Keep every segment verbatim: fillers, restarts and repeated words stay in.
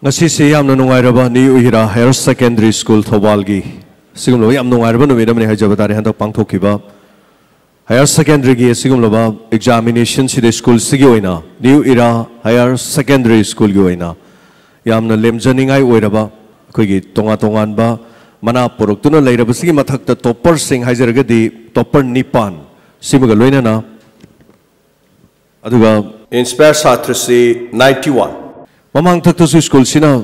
ꯉꯁꯤꯁꯤ ꯌꯥꯝꯅ ꯅꯨꯡꯉꯥꯏꯔꯕ new era higher secondary school ꯊꯧꯕꯥꯜꯒꯤ ꯑꯁꯤꯒꯨꯝꯂꯕ ꯌꯥꯝ ꯅꯨꯡꯉꯥꯏꯔꯕ ꯅꯨꯃꯤꯠ ꯑꯃꯅꯤ ꯍꯥꯏꯖꯕ ꯇꯥꯔꯦ꯫ ꯍꯟꯗꯛ ꯄꯥꯡꯊꯣꯛꯈꯤꯕ ꯍꯥꯌꯔ ꯁꯦꯀꯦꯟꯗꯔꯤꯒꯤ ꯑꯁꯤꯒꯨꯝꯂꯕ ꯑꯦꯛꯖꯥꯃꯤꯅꯦꯁꯟꯁꯤꯗ ꯁ꯭ꯀꯨꯜꯁꯤꯒꯤ ꯑꯣꯏꯅ, ꯅ꯭ꯌꯨ ꯏꯔꯥ ꯍꯥꯌꯔ ꯁꯦꯀꯦꯟꯗꯔꯤ ꯁ꯭ꯀꯨꯜꯒꯤ ꯑꯣꯏꯅ ꯌꯥꯝꯅ ꯂꯦꯝꯖꯅꯤꯡꯉꯥꯏ ꯑꯣꯏꯔꯕ, ꯑꯩꯈꯣꯏꯒꯤ ꯇꯣꯉꯥꯟ ꯇꯣꯉꯥꯟꯕ ꯃꯅꯥ ꯄꯨꯔꯛꯇꯨꯅ ꯂꯩꯔꯕꯁꯤꯒꯤ ꯃꯊꯛꯇ ꯇꯣꯞꯄꯔꯁꯤꯡ ꯍꯥꯏꯖꯔꯒꯗꯤ ꯇꯣꯞꯄꯔ ꯅꯤꯄꯥꯟ, ꯁꯤꯃꯒ ꯂꯣꯏꯅꯅ ꯑꯗꯨꯒ ꯏꯟꯁꯄꯌꯔ ꯁꯥꯇ꯭ꯔꯁꯤ ꯅꯥꯏꯟꯇꯤ ꯋꯥꯟ꯫ ꯃꯃꯥꯡ ꯊꯛꯇꯁꯨ ꯁ꯭ꯀꯨꯜꯁꯤꯅ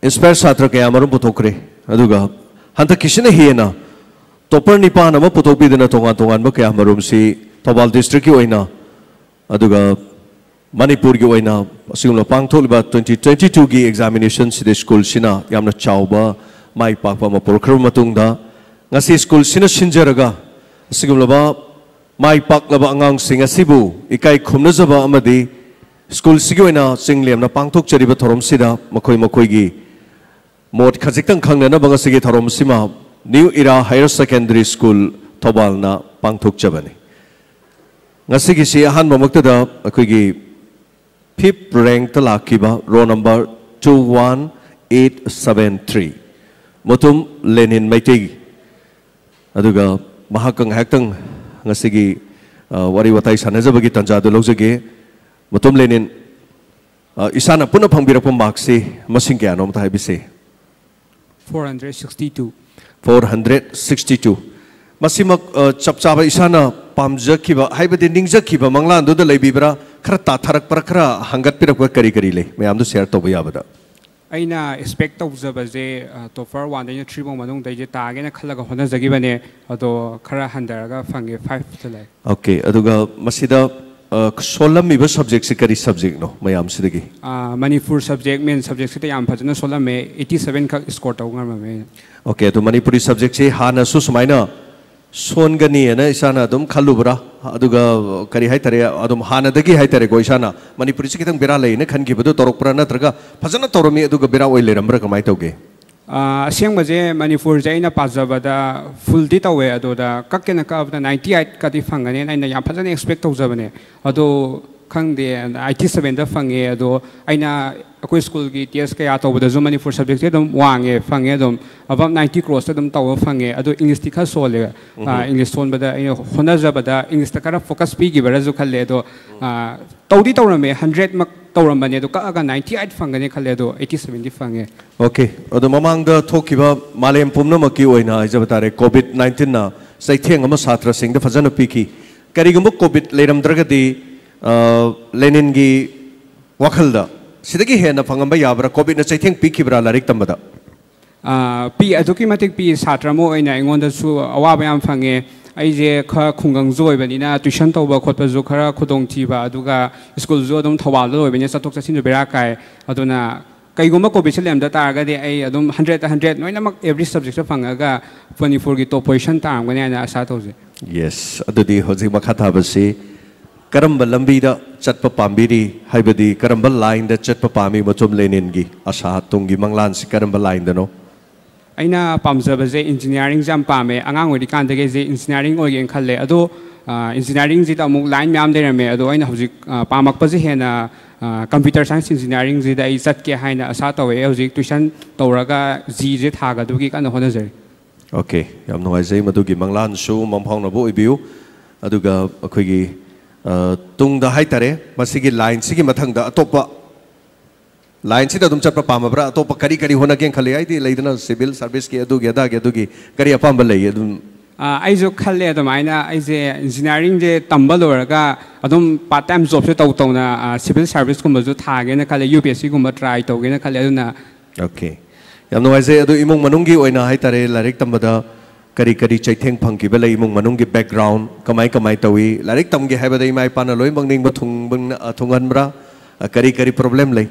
ꯏꯟꯁꯄꯌꯔ ꯁꯥꯇ꯭ꯔ ꯀꯌꯥ ꯃꯔꯨꯝ ꯄꯨꯊꯣꯛꯈ꯭ꯔꯦ꯫ ꯑꯗꯨꯒ ꯍꯟꯗꯛꯀꯤꯁꯤꯅ ꯍꯦꯟꯅ ꯇꯣꯞꯄꯔ ꯅꯤꯄꯥꯟ ꯑꯃ ꯄꯨꯊꯣꯛꯄꯤꯗꯨꯅ ꯇꯣꯉꯥꯟ ꯇꯣꯉꯥꯟꯕ ꯀꯌꯥ ꯃꯔꯨꯝꯁꯤ ꯊꯧꯕꯥꯜ ꯗꯤꯁꯇ꯭ꯔꯤꯛꯀꯤ ꯑꯣꯏꯅ, ꯑꯗꯨꯒ ꯃꯅꯤꯄꯨꯔꯒꯤ ꯑꯣꯏꯅ ꯑꯁꯤꯒꯨꯝꯅ ꯄꯥꯡꯊꯣꯛꯂꯤꯕ ꯇ꯭ꯋꯦꯟꯇꯤ ꯇ꯭ꯋꯦꯟꯇꯤ ꯇꯨꯒꯤ ꯑꯦꯛꯖꯥꯃꯤꯅꯦꯁꯟꯁꯤꯗ ꯁ꯭ꯀꯨꯜꯁꯤꯅ ꯌꯥꯝꯅ ꯆꯥꯎꯕ ꯃꯥꯏ ꯄꯥꯛꯄ ꯑꯃ ꯄꯨꯔꯛꯈ꯭ꯔꯕ ꯃꯇꯨꯡꯗ, ꯉꯁꯤ ꯁ꯭ꯀꯨꯜꯁꯤꯅ ꯁꯤꯟꯖꯔꯒ ꯑꯁꯤꯒꯨꯝꯂꯕ ꯃꯥꯏ ꯄꯥꯛꯂꯕ ꯑꯉꯥꯡꯁꯤꯡ ꯑꯁꯤꯕꯨ ꯏꯀꯥꯏ ꯈꯨꯝꯅꯖꯕ ꯑꯃꯗꯤ ꯁ꯭ꯀꯨꯜꯁꯤꯒꯤ ꯑꯣꯏꯅ ꯆꯤꯡꯂꯦꯝꯅ ꯄꯥꯡꯊꯣꯛꯆꯔꯤꯕ ꯊꯧꯔꯝꯁꯤꯗ ꯃꯈꯣꯏ ꯃꯈꯣꯏꯒꯤ ꯃꯣꯠ ꯈꯖꯤꯛꯇꯪ ꯈꯪꯅꯅꯕ ꯉꯁꯤꯒꯤ ꯊꯧꯔꯝꯁꯤꯃ new era higher secondary school ꯊꯧꯕꯥꯜꯅ ꯄꯥꯡꯊꯣꯛꯆꯕꯅꯤ꯫ ꯉꯁꯤꯒꯤꯁꯤ ꯑꯍꯥꯟꯕꯃꯛꯇꯗ ꯑꯩꯈꯣꯏꯒꯤ ꯐꯤꯐ ꯔꯦꯡꯛꯇ ꯂꯥꯛꯈꯤꯕ roll number two one eight seven three, ꯃꯨꯇꯨꯝ ꯂꯦꯅꯤꯟ ꯃꯩꯇꯩ, ꯑꯗꯨꯒ ꯃꯍꯥꯛꯀ ꯉꯥꯏꯍꯥꯛꯇꯪ ꯉꯁꯤꯒꯤ, ꯑ, ꯋꯥꯔꯤ ꯋꯥꯇꯥꯏ ꯁꯥꯟꯅꯖꯕꯒꯤ ꯇꯥꯟꯖꯥꯗꯨ ꯂꯧꯖꯒꯦ꯫ ꯃꯨꯇꯨꯝ ꯂꯦꯅꯤꯟ, ꯑ, ꯏꯁꯥꯅ ꯄꯨꯟꯅ ꯐꯪꯕꯤꯔꯛꯄ ꯃꯥꯔꯛꯁꯤ ꯃꯁꯤꯡ ꯀꯌꯥꯅꯣ ꯑꯝꯇ ꯍꯥꯏꯕꯤꯁꯤ꯫ Four hundred sixty two꯫ Four hundred sixty two꯫ ꯃꯁꯤꯃꯛ, ꯑ, ꯆꯞ ꯆꯥꯕ ꯏꯁꯥꯅ ꯄꯥꯝꯖꯈꯤꯕ, ꯍꯥꯏꯕꯗꯤ ꯅꯤꯡꯖꯈꯤꯕ ꯃꯪꯂꯥꯟꯗꯨꯗ ꯂꯩꯕꯤꯕ꯭ꯔꯥ? ꯈꯔ ꯇꯥꯊꯔꯛꯄ꯭ꯔꯥ? ꯈꯔ ꯍꯪꯒꯠꯄꯤꯔꯛꯄ ꯀꯔꯤ ꯀꯔꯤ ꯂꯩ? ꯃꯌꯥꯝꯗꯨ ꯁꯤꯌꯔ ꯇꯧꯕ ꯌꯥꯕꯗ꯫ ꯑꯩꯅ ꯑꯦꯛꯁꯄꯦꯛ ꯇꯧꯖꯕꯁꯦ, ꯑ, ꯇꯣꯞꯄꯔ ꯋꯥꯟꯗꯩꯅ ꯊ꯭ꯔꯤ ꯐꯥꯎ ꯃꯅꯨꯡꯗ ꯑꯩꯁꯦ ꯇꯥꯒꯦꯅ ꯈꯜꯂꯒ ꯍꯣꯠꯅꯖꯈꯤꯕꯅꯦ꯫ ꯑꯗꯣ ꯈꯔ ꯍꯟꯊꯔꯒ ꯐꯪꯉꯦ, ꯐꯥꯏꯚꯇ ꯂꯩ꯫ ꯑꯣꯀꯦ, ꯑꯗꯨꯒ ꯃꯁꯤꯗ, ꯑ, ꯁꯣꯜꯂꯝꯃꯤꯕ ꯁꯕꯖꯦꯛꯁꯤ ꯀꯔꯤ ꯁꯕꯖꯦꯛꯅꯣ ꯃꯌꯥꯝꯁꯤꯗꯒꯤ? ꯑ, ꯃꯅꯤꯄꯨꯔ ꯁꯕꯖꯦꯛ, ꯃꯦꯟ ꯁꯕꯖꯦꯛꯁꯤꯗ ꯌꯥꯝ ꯐꯖꯅ ꯁꯣꯜꯂꯝꯃꯦ, ꯑꯩꯠꯇꯤ ꯁꯚꯦꯟ ꯈꯛ ꯁ꯭ꯀꯣꯔ ꯇꯧꯕ ꯉꯝꯃꯝꯃꯦ꯫ ꯑꯣꯀꯦ, ꯑꯗꯣ ꯃꯅꯤꯄꯨꯔꯤ ꯁꯕꯖꯦꯛꯁꯤ ꯍꯥꯟꯅꯁꯨ ꯁꯨꯃꯥꯏꯅ ꯁꯣꯟꯒꯅꯤꯅ ꯏꯁꯥꯅ ꯑꯗꯨꯝ ꯈꯜꯂꯨꯕ꯭ꯔꯥ? ꯑꯗꯨꯒ ꯀꯔꯤ ꯍꯥꯏꯇꯥꯔꯦ, ꯑꯗꯨꯝ ꯍꯥꯟꯅꯗꯒꯤ ꯍꯥꯏꯇꯥꯔꯦꯀꯣ, ꯏꯁꯥꯅ ꯃꯅꯤꯄꯨꯔꯤꯁꯤ ꯈꯤꯇꯪ ꯕꯦꯔꯥ ꯂꯩꯅ ꯈꯟꯈꯤꯕꯗꯨ ꯇꯧꯔꯛꯄ꯭ꯔꯥ, ꯅꯠꯇ꯭ꯔꯒ ꯐꯖꯅ ꯇꯧꯔꯝꯃꯤ ꯑꯗꯨꯒ ꯕꯦꯔꯥ ꯑꯣꯏ ꯂꯩꯔꯝꯕ꯭ꯔꯥ, ꯀꯃꯥꯏꯅ ꯇꯧꯒꯦ? ꯑꯥ, ꯑꯁꯦꯡꯕꯁꯦ ꯃꯅꯤꯄꯨꯔꯁꯦ ꯑꯩꯅ ꯄꯥꯖꯕꯗ ꯐꯨꯜꯗꯤ ꯇꯧꯋꯦ, ꯑꯗꯨꯗ ꯀꯛꯀꯦꯅ ꯀꯛꯑꯕꯗ ꯅꯥꯏꯟꯇꯤ ꯑꯩꯠꯀꯗꯤ ꯐꯪꯒꯅꯦꯅ ꯑꯩꯅ ꯌꯥꯝ ꯐꯖꯅ ꯑꯦꯛꯁꯄꯦꯛ ꯇꯧꯖꯕꯅꯦ꯫ ꯑꯗꯣ ꯈꯪꯗꯦ, ꯑꯩꯠꯇꯤ ꯁꯕꯦꯟꯗ ꯐꯪꯉꯦ꯫ ꯑꯗꯣ ꯑꯩꯅ ꯑꯩꯈꯣꯏ ꯁ꯭ꯀꯨꯜꯒꯤ ꯇꯦꯁ ꯀꯌꯥ ꯇꯧꯕꯗꯁꯨ ꯃꯅꯤꯄꯨꯔ ꯁꯕꯖꯦꯛꯁꯦ ꯑꯗꯨꯝ ꯋꯥꯡꯉꯦ, ꯐꯪꯉꯦ ꯑꯗꯨꯝ꯫ ꯑꯕꯞ ꯅꯥꯏꯟꯇꯤ ꯀ꯭ꯔꯣꯁꯇ ꯑꯗꯨꯝ ꯇꯧꯕ ꯐꯪꯉꯦ꯫ ꯑꯗꯣ ꯏꯪꯂꯤꯁꯇꯤ ꯈꯔ ꯁꯣꯜꯂꯦ꯫ ꯑꯥ, ꯏꯪꯂꯤꯁ ꯁꯣꯟꯕꯗ ꯑꯩꯅ ꯍꯣꯠꯅꯖꯕꯗ ꯏꯪꯂꯤꯁꯇ ꯈꯔ ꯐꯣꯀꯁ ꯄꯤꯈꯤꯕ꯭ꯔꯥꯁꯨ ꯈꯜꯂꯦ꯫ ꯑꯗꯣ ꯑꯥ, ꯇꯧꯗꯤ ꯇꯧꯔꯝꯃꯦ, ꯍꯟꯗ꯭ꯔꯦꯠꯃꯛ ꯇꯧꯔꯝꯕꯅꯦ꯫ ꯑꯗꯣ ꯀꯛꯑꯒ ꯅꯥꯏꯟꯇꯤ ꯑꯩꯠ ꯐꯪꯒꯅꯤ ꯈꯜꯂꯦ, ꯑꯗꯣ ꯑꯩꯠꯇꯤ ꯁꯕꯦꯟꯗꯤ ꯐꯪꯉꯦ꯫ ꯑꯣꯀꯦ꯫ ꯑꯗꯣ ꯃꯃꯥꯡꯗ ꯊꯣꯛꯈꯤꯕ ꯃꯥꯂꯦꯝ ꯄꯨꯝꯅꯃꯛꯀꯤ ꯑꯣꯏꯅ ꯍꯥꯏꯖꯕ ꯇꯥꯔꯦ, ꯀꯣꯚꯤꯗ ꯅꯥꯏꯟꯇꯤꯟꯅ ꯆꯩꯊꯦꯡ ꯑꯃ ꯁꯥꯇ꯭ꯔꯁꯤꯡꯗ ꯐꯖꯅ ꯄꯤꯈꯤ꯫ ꯀꯔꯤꯒꯨꯝꯕ ꯀꯣꯚꯤꯗ ꯂꯩꯔꯝꯗ꯭ꯔꯒꯗꯤ, ꯑ, ꯂꯦꯅꯤꯟꯒꯤ ꯋꯥꯈꯜꯗ ꯁꯤꯗꯒꯤ ꯍꯦꯟꯅ ꯐꯪꯉꯝꯕ ꯌꯥꯕ꯭ꯔꯥ? ꯀꯣꯚꯤꯗꯅ ꯆꯩꯊꯦꯡ ꯄꯤꯈꯤꯕ꯭ꯔꯥ ꯂꯥꯏꯔꯤꯛ ꯇꯝꯕꯗ? ꯑꯥ, ꯄꯤ, ꯑꯗꯨꯛꯀꯤ ꯃꯇꯤꯛ ꯄꯤ꯫ ꯁꯥꯇ꯭ꯔ ꯑꯃ ꯑꯣꯏꯅ ꯑꯩꯉꯣꯟꯗꯁꯨ ꯑꯋꯥꯕ ꯌꯥꯝ ꯐꯪꯉꯦ꯫ ꯑꯩꯁꯦ ꯈꯔ ꯈꯨꯡꯒꯪꯁꯨ ꯑꯣꯏꯕꯅꯤꯅ ꯇ꯭ꯋꯤꯁꯟ ꯇꯧꯕ ꯈꯣꯠꯄꯁꯨ ꯈꯔ ꯈꯨꯗꯣꯡꯊꯤꯕ, ꯑꯗꯨꯒ ꯁ꯭ꯀꯨꯜꯁꯨ ꯑꯗꯨꯝ ꯊꯧꯕꯥꯜꯗ ꯑꯣꯏꯕꯅꯤꯅ ꯆꯠꯊꯣꯛ ꯆꯠꯁꯤꯟꯁꯨ ꯕꯦꯔꯥ ꯀꯥꯏ꯫ ꯑꯗꯨꯅ ꯀꯩꯒꯨꯝꯕ ꯀꯣꯚꯤꯗꯁꯦ ꯂꯩꯔꯝꯗ ꯇꯥꯔꯒꯗꯤ ꯑꯩ ꯑꯗꯨꯝ ꯍꯟꯗ꯭ꯔꯦꯠꯇ ꯍꯟꯗ꯭ꯔꯦꯠ ꯂꯣꯏꯅꯃꯛ ꯑꯦꯕ꯭ꯔꯤ ꯁꯕꯖꯦꯛꯇ ꯐꯪꯉꯒ ꯃꯅꯤꯄꯨꯔꯒꯤ ꯇꯣꯞ ꯄꯣꯖꯤꯁꯟ ꯇꯥꯔꯝꯒꯅꯤ ꯍꯥꯏꯅ ꯑꯁꯥ ꯇꯧꯖꯩ꯫ ꯌꯦꯁ꯫ ꯑꯗꯨꯗꯤ ꯍꯧꯖꯤꯛ ꯃꯈꯥ ꯊꯥꯕꯁꯤ ꯀꯔꯝꯕ ꯂꯝꯕꯤꯗ ꯆꯠꯄ ꯄꯥꯝꯕꯤꯔꯤ, ꯍꯥꯏꯕꯗꯤ ꯀꯔꯝꯕ ꯂꯥꯏꯟꯗ ꯆꯠꯄ ꯄꯥꯝꯃꯤ ꯃꯆꯨꯝ ꯂꯦꯅꯤꯟꯒꯤ ꯑꯁꯥ, ꯇꯨꯡꯒꯤ ꯃꯪꯂꯥꯟꯁꯤ ꯀꯔꯝꯕ ꯂꯥꯏꯟꯗꯅꯣ? ꯑꯩꯅ ꯄꯥꯝꯖꯕꯁꯦ ꯏꯟꯖꯤꯅꯤꯌꯥꯔꯤꯡꯁꯦ ꯌꯥꯝ ꯄꯥꯝꯃꯦ꯫ ꯑꯉꯥꯡ ꯑꯣꯏꯔꯤꯀꯥꯟꯗꯒꯤ ꯑꯩꯁꯦ ꯏꯟꯖꯤꯅꯤꯌꯥꯔꯤꯡ ꯑꯣꯏꯒꯦꯅ ꯈꯜꯂꯦ꯫ ꯑꯗꯣ, ꯑ, ꯏꯟꯖꯤꯅꯤꯌꯥꯔꯤꯡꯁꯤꯗ ꯑꯃꯨꯛ ꯂꯥꯏꯟ ꯃꯌꯥꯝ ꯂꯩꯔꯝꯃꯦ꯫ ꯑꯗꯣ ꯑꯩꯅ ꯍꯧꯖꯤꯛ, ꯑ, ꯄꯥꯝꯃꯛꯄꯁꯦ ꯍꯦꯟꯅ, ꯑ, ꯀꯝꯄ꯭ꯌꯨꯇꯔ ꯁꯥꯏꯟꯁ ꯏꯟꯖꯤꯅꯤꯌꯥꯔꯤꯡꯁꯤꯗ ꯑꯩ ꯆꯠꯀꯦ ꯍꯥꯏꯅ ꯑꯁꯥ ꯇꯧꯋꯦ꯫ ꯑꯩ ꯍꯧꯖꯤꯛ ꯇ꯭ꯋꯤꯁꯟ ꯇꯧꯔꯒ ꯖꯤꯁꯦ ꯊꯥꯒꯗꯕꯒꯤ ꯀꯟꯅ ꯍꯣꯠꯅꯖꯔꯤ꯫ ꯑꯣꯀꯦ, ꯌꯥꯝ ꯅꯨꯡꯉꯥꯏꯖꯩ꯫ ꯃꯗꯨꯒꯤ ꯃꯪꯂꯥꯟꯁꯨ ꯃꯪꯐꯥꯎꯅꯕ ꯑꯣꯏꯕꯤꯌꯨ꯫ ꯑꯗꯨꯒ ꯑꯩꯈꯣꯏꯒꯤ, ꯑ, ꯇꯨꯡꯗ ꯍꯥꯏꯇꯥꯔꯦ, ꯃꯁꯤꯒꯤ ꯂꯥꯏꯟꯁꯤꯒꯤ ꯃꯊꯪꯗ ꯑꯇꯣꯞꯄ ꯂꯥꯏꯟꯁꯤꯗ ꯑꯗꯨꯝ ꯆꯠꯄ ꯄꯥꯝꯃꯕ꯭ꯔꯥ? ꯑꯇꯣꯞꯄ ꯀꯔꯤ ꯀꯔꯤ ꯍꯣꯠꯅꯒꯦꯅ ꯈꯜꯂꯤ? ꯍꯥꯏꯗꯤ ꯂꯩꯗꯅ, ꯁꯤꯚꯤꯜ ꯁꯥꯔꯚꯤꯁꯀꯤ ꯑꯗꯨꯒꯤ ꯑꯗꯥꯒꯤ ꯑꯗꯨꯒꯤ ꯀꯔꯤ ꯑꯄꯥꯝꯕ ꯂꯩ? ꯑꯗꯨꯝ ꯑ, ꯑꯩꯁꯨ ꯈꯜꯂꯦ ꯑꯗꯨꯃꯥꯏꯅ꯫ ꯑꯩꯁꯦ ꯏꯟꯖꯤꯅꯤꯌꯥꯔꯤꯡꯁꯦ ꯇꯝꯕ ꯂꯣꯏꯔꯒ ꯑꯗꯨꯝ ꯄꯥꯔꯠ ꯇꯥꯏꯝ ꯖꯣꯕꯁꯦ ꯇꯧ ꯇꯧꯅ, ꯑ, ꯁꯤꯚꯤꯜ ꯁꯥꯔꯚꯤꯁꯀꯨꯝꯕꯁꯨ ꯊꯥꯒꯦꯅ ꯈꯜꯂꯦ, ꯌꯨ ꯄꯤ ꯑꯦꯁ ꯁꯤꯒꯨꯝꯕ ꯇ꯭ꯔꯥꯏ ꯇꯧꯒꯦꯅ ꯈꯜꯂꯦ꯫ ꯑꯗꯨꯅ ꯑꯣꯀꯦ, ꯌꯥꯝ ꯅꯨꯡꯉꯥꯏꯖꯩ꯫ ꯑꯗꯨ ꯏꯃꯨꯡ ꯃꯅꯨꯡꯒꯤ ꯑꯣꯏꯅ ꯍꯥꯏꯇꯥꯔꯦ, ꯂꯥꯏꯔꯤꯛ ꯇꯝꯕꯗ ꯀꯔꯤ ꯀꯔꯤ ꯆꯩꯊꯦꯡ ꯐꯪꯈꯤꯕ ꯂꯩ? ꯏꯃꯨꯡ ꯃꯅꯨꯡꯒꯤ ꯕꯦꯛꯒ꯭ꯔꯥꯎꯟ ꯀꯃꯥꯏ ꯀꯃꯥꯏ ꯇꯧꯏ? ꯂꯥꯏꯔꯤꯛ ꯇꯝꯒꯦ ꯍꯥꯏꯕꯗ ꯏꯃꯥ ꯏꯄꯥꯅ ꯂꯣꯏꯅꯃꯛ ꯅꯤꯡꯕ ꯊꯨꯡꯕ-, ꯊꯨꯡꯍꯟꯕ꯭ꯔꯥ? ꯀꯔꯤ ꯀꯔꯤ ꯄ꯭ꯔꯣꯕ꯭ꯂꯦꯝ ꯂꯩ?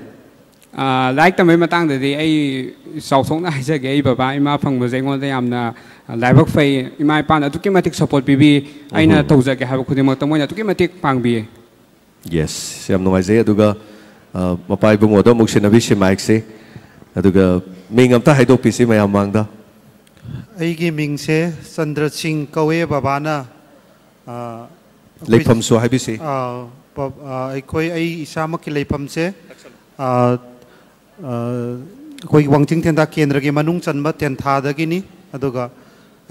ꯑ, ꯂꯥꯏꯔꯤꯛ ꯇꯝꯕꯒꯤ ꯃꯇꯥꯡꯗꯗꯤ ꯑꯩ ꯆꯥꯎꯊꯣꯛꯅ ꯍꯥꯏꯖꯒꯦ, ꯑꯩ ꯕꯕꯥ ꯏꯃꯥ ꯐꯪꯕꯁꯦ ꯑꯩꯉꯣꯟꯗ ꯌꯥꯝꯅ ꯂꯥꯏꯕꯛ ꯐꯩ꯫ ꯏꯃꯥ ꯏꯄꯥꯅ ꯑꯗꯨꯛꯀꯤ ꯃꯇꯤꯛ ꯁꯞꯄꯣꯔꯠ ꯄꯤꯕꯤ꯫ ꯑꯩꯅ ꯇꯧꯖꯒꯦ ꯍꯥꯏꯕ ꯈꯨꯗꯤꯡꯃꯛꯇ ꯃꯣꯏꯅ ꯑꯗꯨꯛꯀꯤ ꯃꯇꯤꯛ ꯄꯥꯡꯕꯤꯌꯦ꯫ ꯌꯦꯁ, ꯌꯥꯝ ꯅꯨꯡꯉꯥꯏꯖꯩ꯫ ꯑꯗꯨꯒ, ꯑ, ꯃꯄꯥ ꯏꯕꯨꯡꯉꯣꯗ ꯑꯃꯨꯛ ꯁꯤꯟꯅꯕꯤꯁꯤ ꯃꯥꯏꯛꯁꯦ꯫ ꯑꯗꯨꯒ ꯃꯤꯡ ꯑꯝꯇ ꯍꯥꯏꯗꯣꯛꯄꯤꯁꯤ ꯃꯌꯥꯝ ꯃꯥꯡꯗ꯫ ꯑꯩꯒꯤ ꯃꯤꯡꯁꯦ ꯆꯟꯗ꯭ꯔ ꯁꯤꯡ ꯀꯧꯋꯦ꯫ ꯕꯕꯥꯅ ꯑ, ꯑꯩꯈꯣꯏ- ꯂꯩꯐꯝꯁꯨ ꯍꯥꯏꯕꯤꯁꯤ꯫ ꯑ, ꯕ- ꯑ, ꯑꯩꯈꯣꯏ ꯑꯩ ꯏꯁꯥꯃꯛꯀꯤ ꯂꯩꯐꯝꯁꯦ ꯑ, ꯑ, ꯑꯩꯈꯣꯏꯒꯤ ꯋꯥꯡꯖꯤꯡ ꯊꯦꯟꯗꯥ ꯀꯦꯟꯗ꯭ꯔꯒꯤ ꯃꯅꯨꯡ ꯆꯟꯕ ꯇꯦꯟꯊꯥꯗꯒꯤꯅꯤ꯫ ꯑꯗꯨꯒ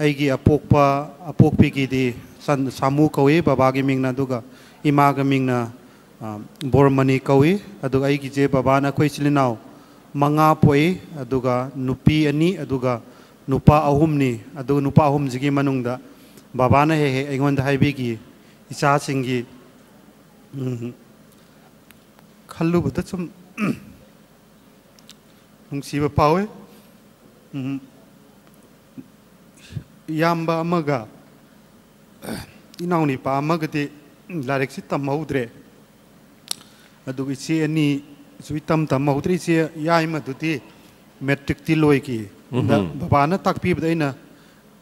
ꯑꯩꯒꯤ ꯑꯄꯣꯛꯄ ꯑꯄꯣꯛꯄꯤꯒꯤꯗꯤ ꯆꯟ- ꯁꯥꯃꯨ ꯀꯧꯏ ꯕꯕꯥꯒꯤ ꯃꯤꯡꯅ꯫ ꯑꯗꯨꯒ ꯏꯃꯥꯒꯤ ꯃꯤꯡꯅ ꯑ, ꯕꯣꯔꯃꯅꯤ ꯀꯧꯏ꯫ ꯑꯗꯨꯒ ꯑꯩꯒꯤꯁꯦ ꯕꯕꯥꯅ ꯑꯩꯈꯣꯏ ꯏꯆꯤꯜ ꯏꯅꯥꯎ ꯃꯉꯥ ꯄꯣꯛꯏ꯫ ꯑꯗꯨꯒ ꯅꯨꯄꯤ ꯑꯅꯤ ꯑꯗꯨꯒ ꯅꯨꯄꯥ ꯑꯍꯨꯝꯅꯤ꯫ ꯑꯗꯨꯒ ꯅꯨꯄꯥ ꯑꯍꯨꯝꯁꯤꯒꯤ ꯃꯅꯨꯡꯗ ꯕꯕꯥꯅ ꯍꯦꯛ ꯍꯦꯛ ꯑꯩꯉꯣꯟꯗ ꯍꯥꯏꯕꯤꯈꯤ, ꯏꯆꯥꯁꯤꯡꯒꯤ ꯎꯝ, ꯈꯜꯂꯨꯕꯗ ꯁꯨꯝ ꯅꯨꯡꯁꯤꯕ ꯐꯥꯎꯏ꯫ ꯎꯝ, ꯏꯌꯥꯝꯕ ꯑꯃꯒ ꯏꯅꯥꯎꯅꯤꯄꯥ ꯑꯃꯒꯗꯤ ꯂꯥꯏꯔꯤꯛꯁꯤ ꯇꯝꯍꯧꯗ꯭ꯔꯦ꯫ ꯑꯗꯨꯒ ꯏꯆꯦ ꯑꯅꯤꯁꯨ ꯏꯇꯝ ꯇꯝꯍꯧꯗ꯭ꯔꯦ꯫ ꯏꯆꯦ ꯌꯥꯏꯃꯗꯨꯗꯤ ꯃꯦꯇ꯭ꯔꯤꯛꯇꯤ ꯂꯣꯏꯈꯤ꯫ ꯑꯗ ꯎꯝꯍꯨꯝ꯫ ꯕꯕꯥꯅ ꯇꯥꯛꯄꯤꯕꯗ ꯑꯩꯅ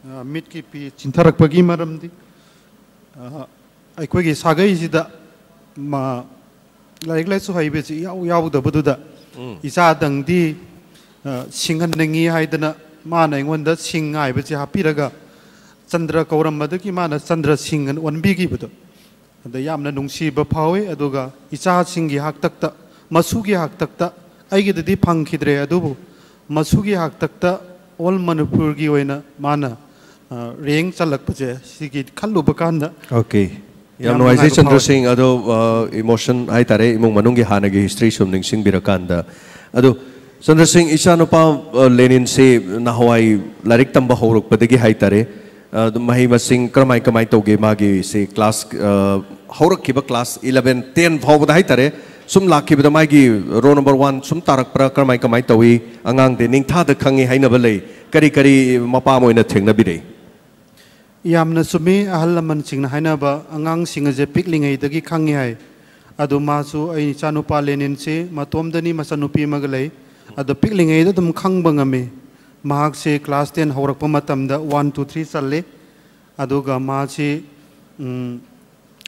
ꯑ, ꯃꯤꯠꯀꯤ ꯄꯤ ꯆꯤꯟꯊꯔꯛꯄꯒꯤ ꯃꯔꯝꯗꯤ ꯑ, ꯑꯩꯈꯣꯏꯒꯤ ꯁꯥꯒꯩꯁꯤꯗ ꯃ- ꯂꯥꯏꯔꯤꯛ ꯂꯥꯏꯁꯨ ꯍꯩꯕꯁꯤ ꯏꯌꯥꯎ ꯌꯥꯎꯗꯕꯗꯨꯗ ꯏꯆꯥꯗꯪꯗꯤ ꯑ, ꯁꯤꯡꯍꯟꯅꯤꯡꯉꯤ ꯍꯥꯏꯗꯅ ꯃꯥꯅ ꯑꯩꯉꯣꯟꯗ ꯁꯤꯡ ꯍꯥꯏꯕꯁꯤ ꯍꯥꯞꯄꯤꯔꯒ ꯆꯟꯗ꯭ꯔ ꯀꯧꯔꯝꯕꯗꯒꯤ ꯃꯥꯅ ꯆꯟꯗ꯭ꯔ ꯁꯤꯡ ꯑꯅ ꯑꯣꯟꯕꯤꯈꯤꯕꯗꯣ, ꯑꯗ ꯌꯥꯝꯅ ꯅꯨꯡꯁꯤꯕ ꯐꯥꯎꯏ꯫ ꯑꯗꯨꯒ ꯏꯆꯥꯁꯤꯡꯒꯤ ꯍꯥꯛꯇꯛꯇ, ꯃꯁꯨꯒꯤ ꯍꯥꯛꯇꯛꯇ, ꯑꯩꯒꯤꯗꯗꯤ ꯐꯪꯈꯤꯗ꯭ꯔꯦ, ꯑꯗꯨꯕꯨ ꯃꯁꯨꯒꯤ ꯍꯥꯛꯇꯛꯇ ꯑꯣꯜ ꯃꯅꯤꯄꯨꯔꯒꯤ ꯑꯣꯏꯅ ꯃꯥꯅ ꯔꯦꯡ ꯆꯜꯂꯛꯄꯁꯦ, ꯁꯤꯒꯤ ꯈꯜꯂꯨꯕ ꯀꯥꯟꯗ ꯑꯣꯀꯦ꯫ ꯌꯥꯝ ꯌꯥꯝ ꯅꯨꯡꯉꯥꯏꯖꯩ ꯅꯨꯡꯉꯥꯏꯕ ꯆꯟꯗ꯭ꯔ ꯐꯥꯎꯏ꯫ ꯁꯤꯡ꯫ ꯑꯗꯣ ꯏꯃꯣꯁꯟ ꯍꯥꯏꯇꯥꯔꯦ, ꯏꯃꯨꯡ ꯃꯅꯨꯡꯒꯤ ꯍꯥꯟꯅꯒꯤ ꯍꯤꯁꯇ꯭ꯔꯤ ꯁꯨꯝ ꯅꯤꯡꯁꯤꯡꯕꯤꯔꯀꯥꯟꯗ꯫ ꯑꯗꯣ ꯆꯟꯗ꯭ꯔ ꯁꯤꯡ, ꯏꯆꯥꯅꯨꯄꯥ ꯑ, ꯂꯦꯅꯤꯟꯁꯤ ꯅꯍꯥꯟꯋꯥꯏ ꯂꯥꯏꯔꯤꯛ ꯇꯝꯕ ꯍꯧꯔꯛꯄꯗꯒꯤ ꯍꯥꯏꯇꯥꯔꯦ, ꯑ, ꯑꯗꯨꯝ ꯃꯍꯩ ꯃꯁꯤꯡ ꯀꯔꯝꯍꯥꯏ ꯀꯃꯥꯏ ꯇꯧꯒꯦ? ꯃꯥꯒꯤ ꯁꯤ ꯀ꯭ꯂꯥꯁ ꯑ, ꯍꯧꯔꯛꯈꯤꯕ ꯀ꯭ꯂꯥꯁ ꯏꯂꯚꯦꯟ ꯇꯦꯟ ꯐꯥꯎꯕꯗ ꯍꯥꯏꯇꯥꯔꯦ, ꯁꯨꯝ ꯂꯥꯛꯈꯤꯕꯗ ꯃꯥꯒꯤ ꯔꯣꯜ ꯅꯝꯕꯔ ꯋꯥꯟ ꯁꯨꯝ ꯇꯥꯔꯛꯄ꯭ꯔꯥ? ꯀꯔꯝꯍꯥꯏ ꯀꯃꯥꯏ ꯇꯧꯏ? ꯑꯉꯥꯡꯗꯤ ꯅꯤꯡꯊꯥꯗ ꯈꯪꯉꯤ ꯍꯥꯏꯅꯕ ꯂꯩ꯫ ꯀꯔꯤ ꯀꯔꯤ ꯃꯄꯥ ꯑꯃ ꯑꯣꯏꯅ ꯊꯦꯡꯅꯕꯤꯔꯛꯏ? ꯌꯥꯝꯅ ꯆꯨꯝꯃꯤ꯫ ꯑꯍꯜ ꯂꯃꯟꯁꯤꯡꯅ ꯍꯥꯏꯅꯕ, ꯑꯉꯥꯡꯁꯤꯡ ꯑꯁꯦ ꯄꯤꯛꯂꯤꯉꯩꯗꯒꯤ ꯈꯪꯉꯤ ꯍꯥꯏ꯫ ꯑꯗꯣ ꯃꯥꯁꯨ, ꯑꯩ ꯏꯆꯥꯅꯨꯄꯥ ꯂꯦꯅꯤꯟꯁꯤ ꯃꯇꯣꯝꯗꯅꯤ, ꯃꯆꯥꯅꯨꯄꯤ ꯑꯃꯒ ꯂꯩ꯫ ꯑꯗꯣ ꯄꯤꯛꯂꯤꯉꯩꯗ ꯑꯗꯨꯝ ꯈꯪꯕ ꯉꯝꯃꯤ꯫ ꯃꯍꯥꯛꯁꯦ ꯀ꯭ꯂꯥꯁ ꯇꯦꯟ ꯍꯧꯔꯛꯄ ꯃꯇꯝꯗ ꯋꯥꯟ, ꯇꯨ, ꯊ꯭ꯔꯤ ꯆꯜꯂꯤ꯫ ꯑꯗꯨꯒ ꯃꯥꯁꯤ ꯎꯝ,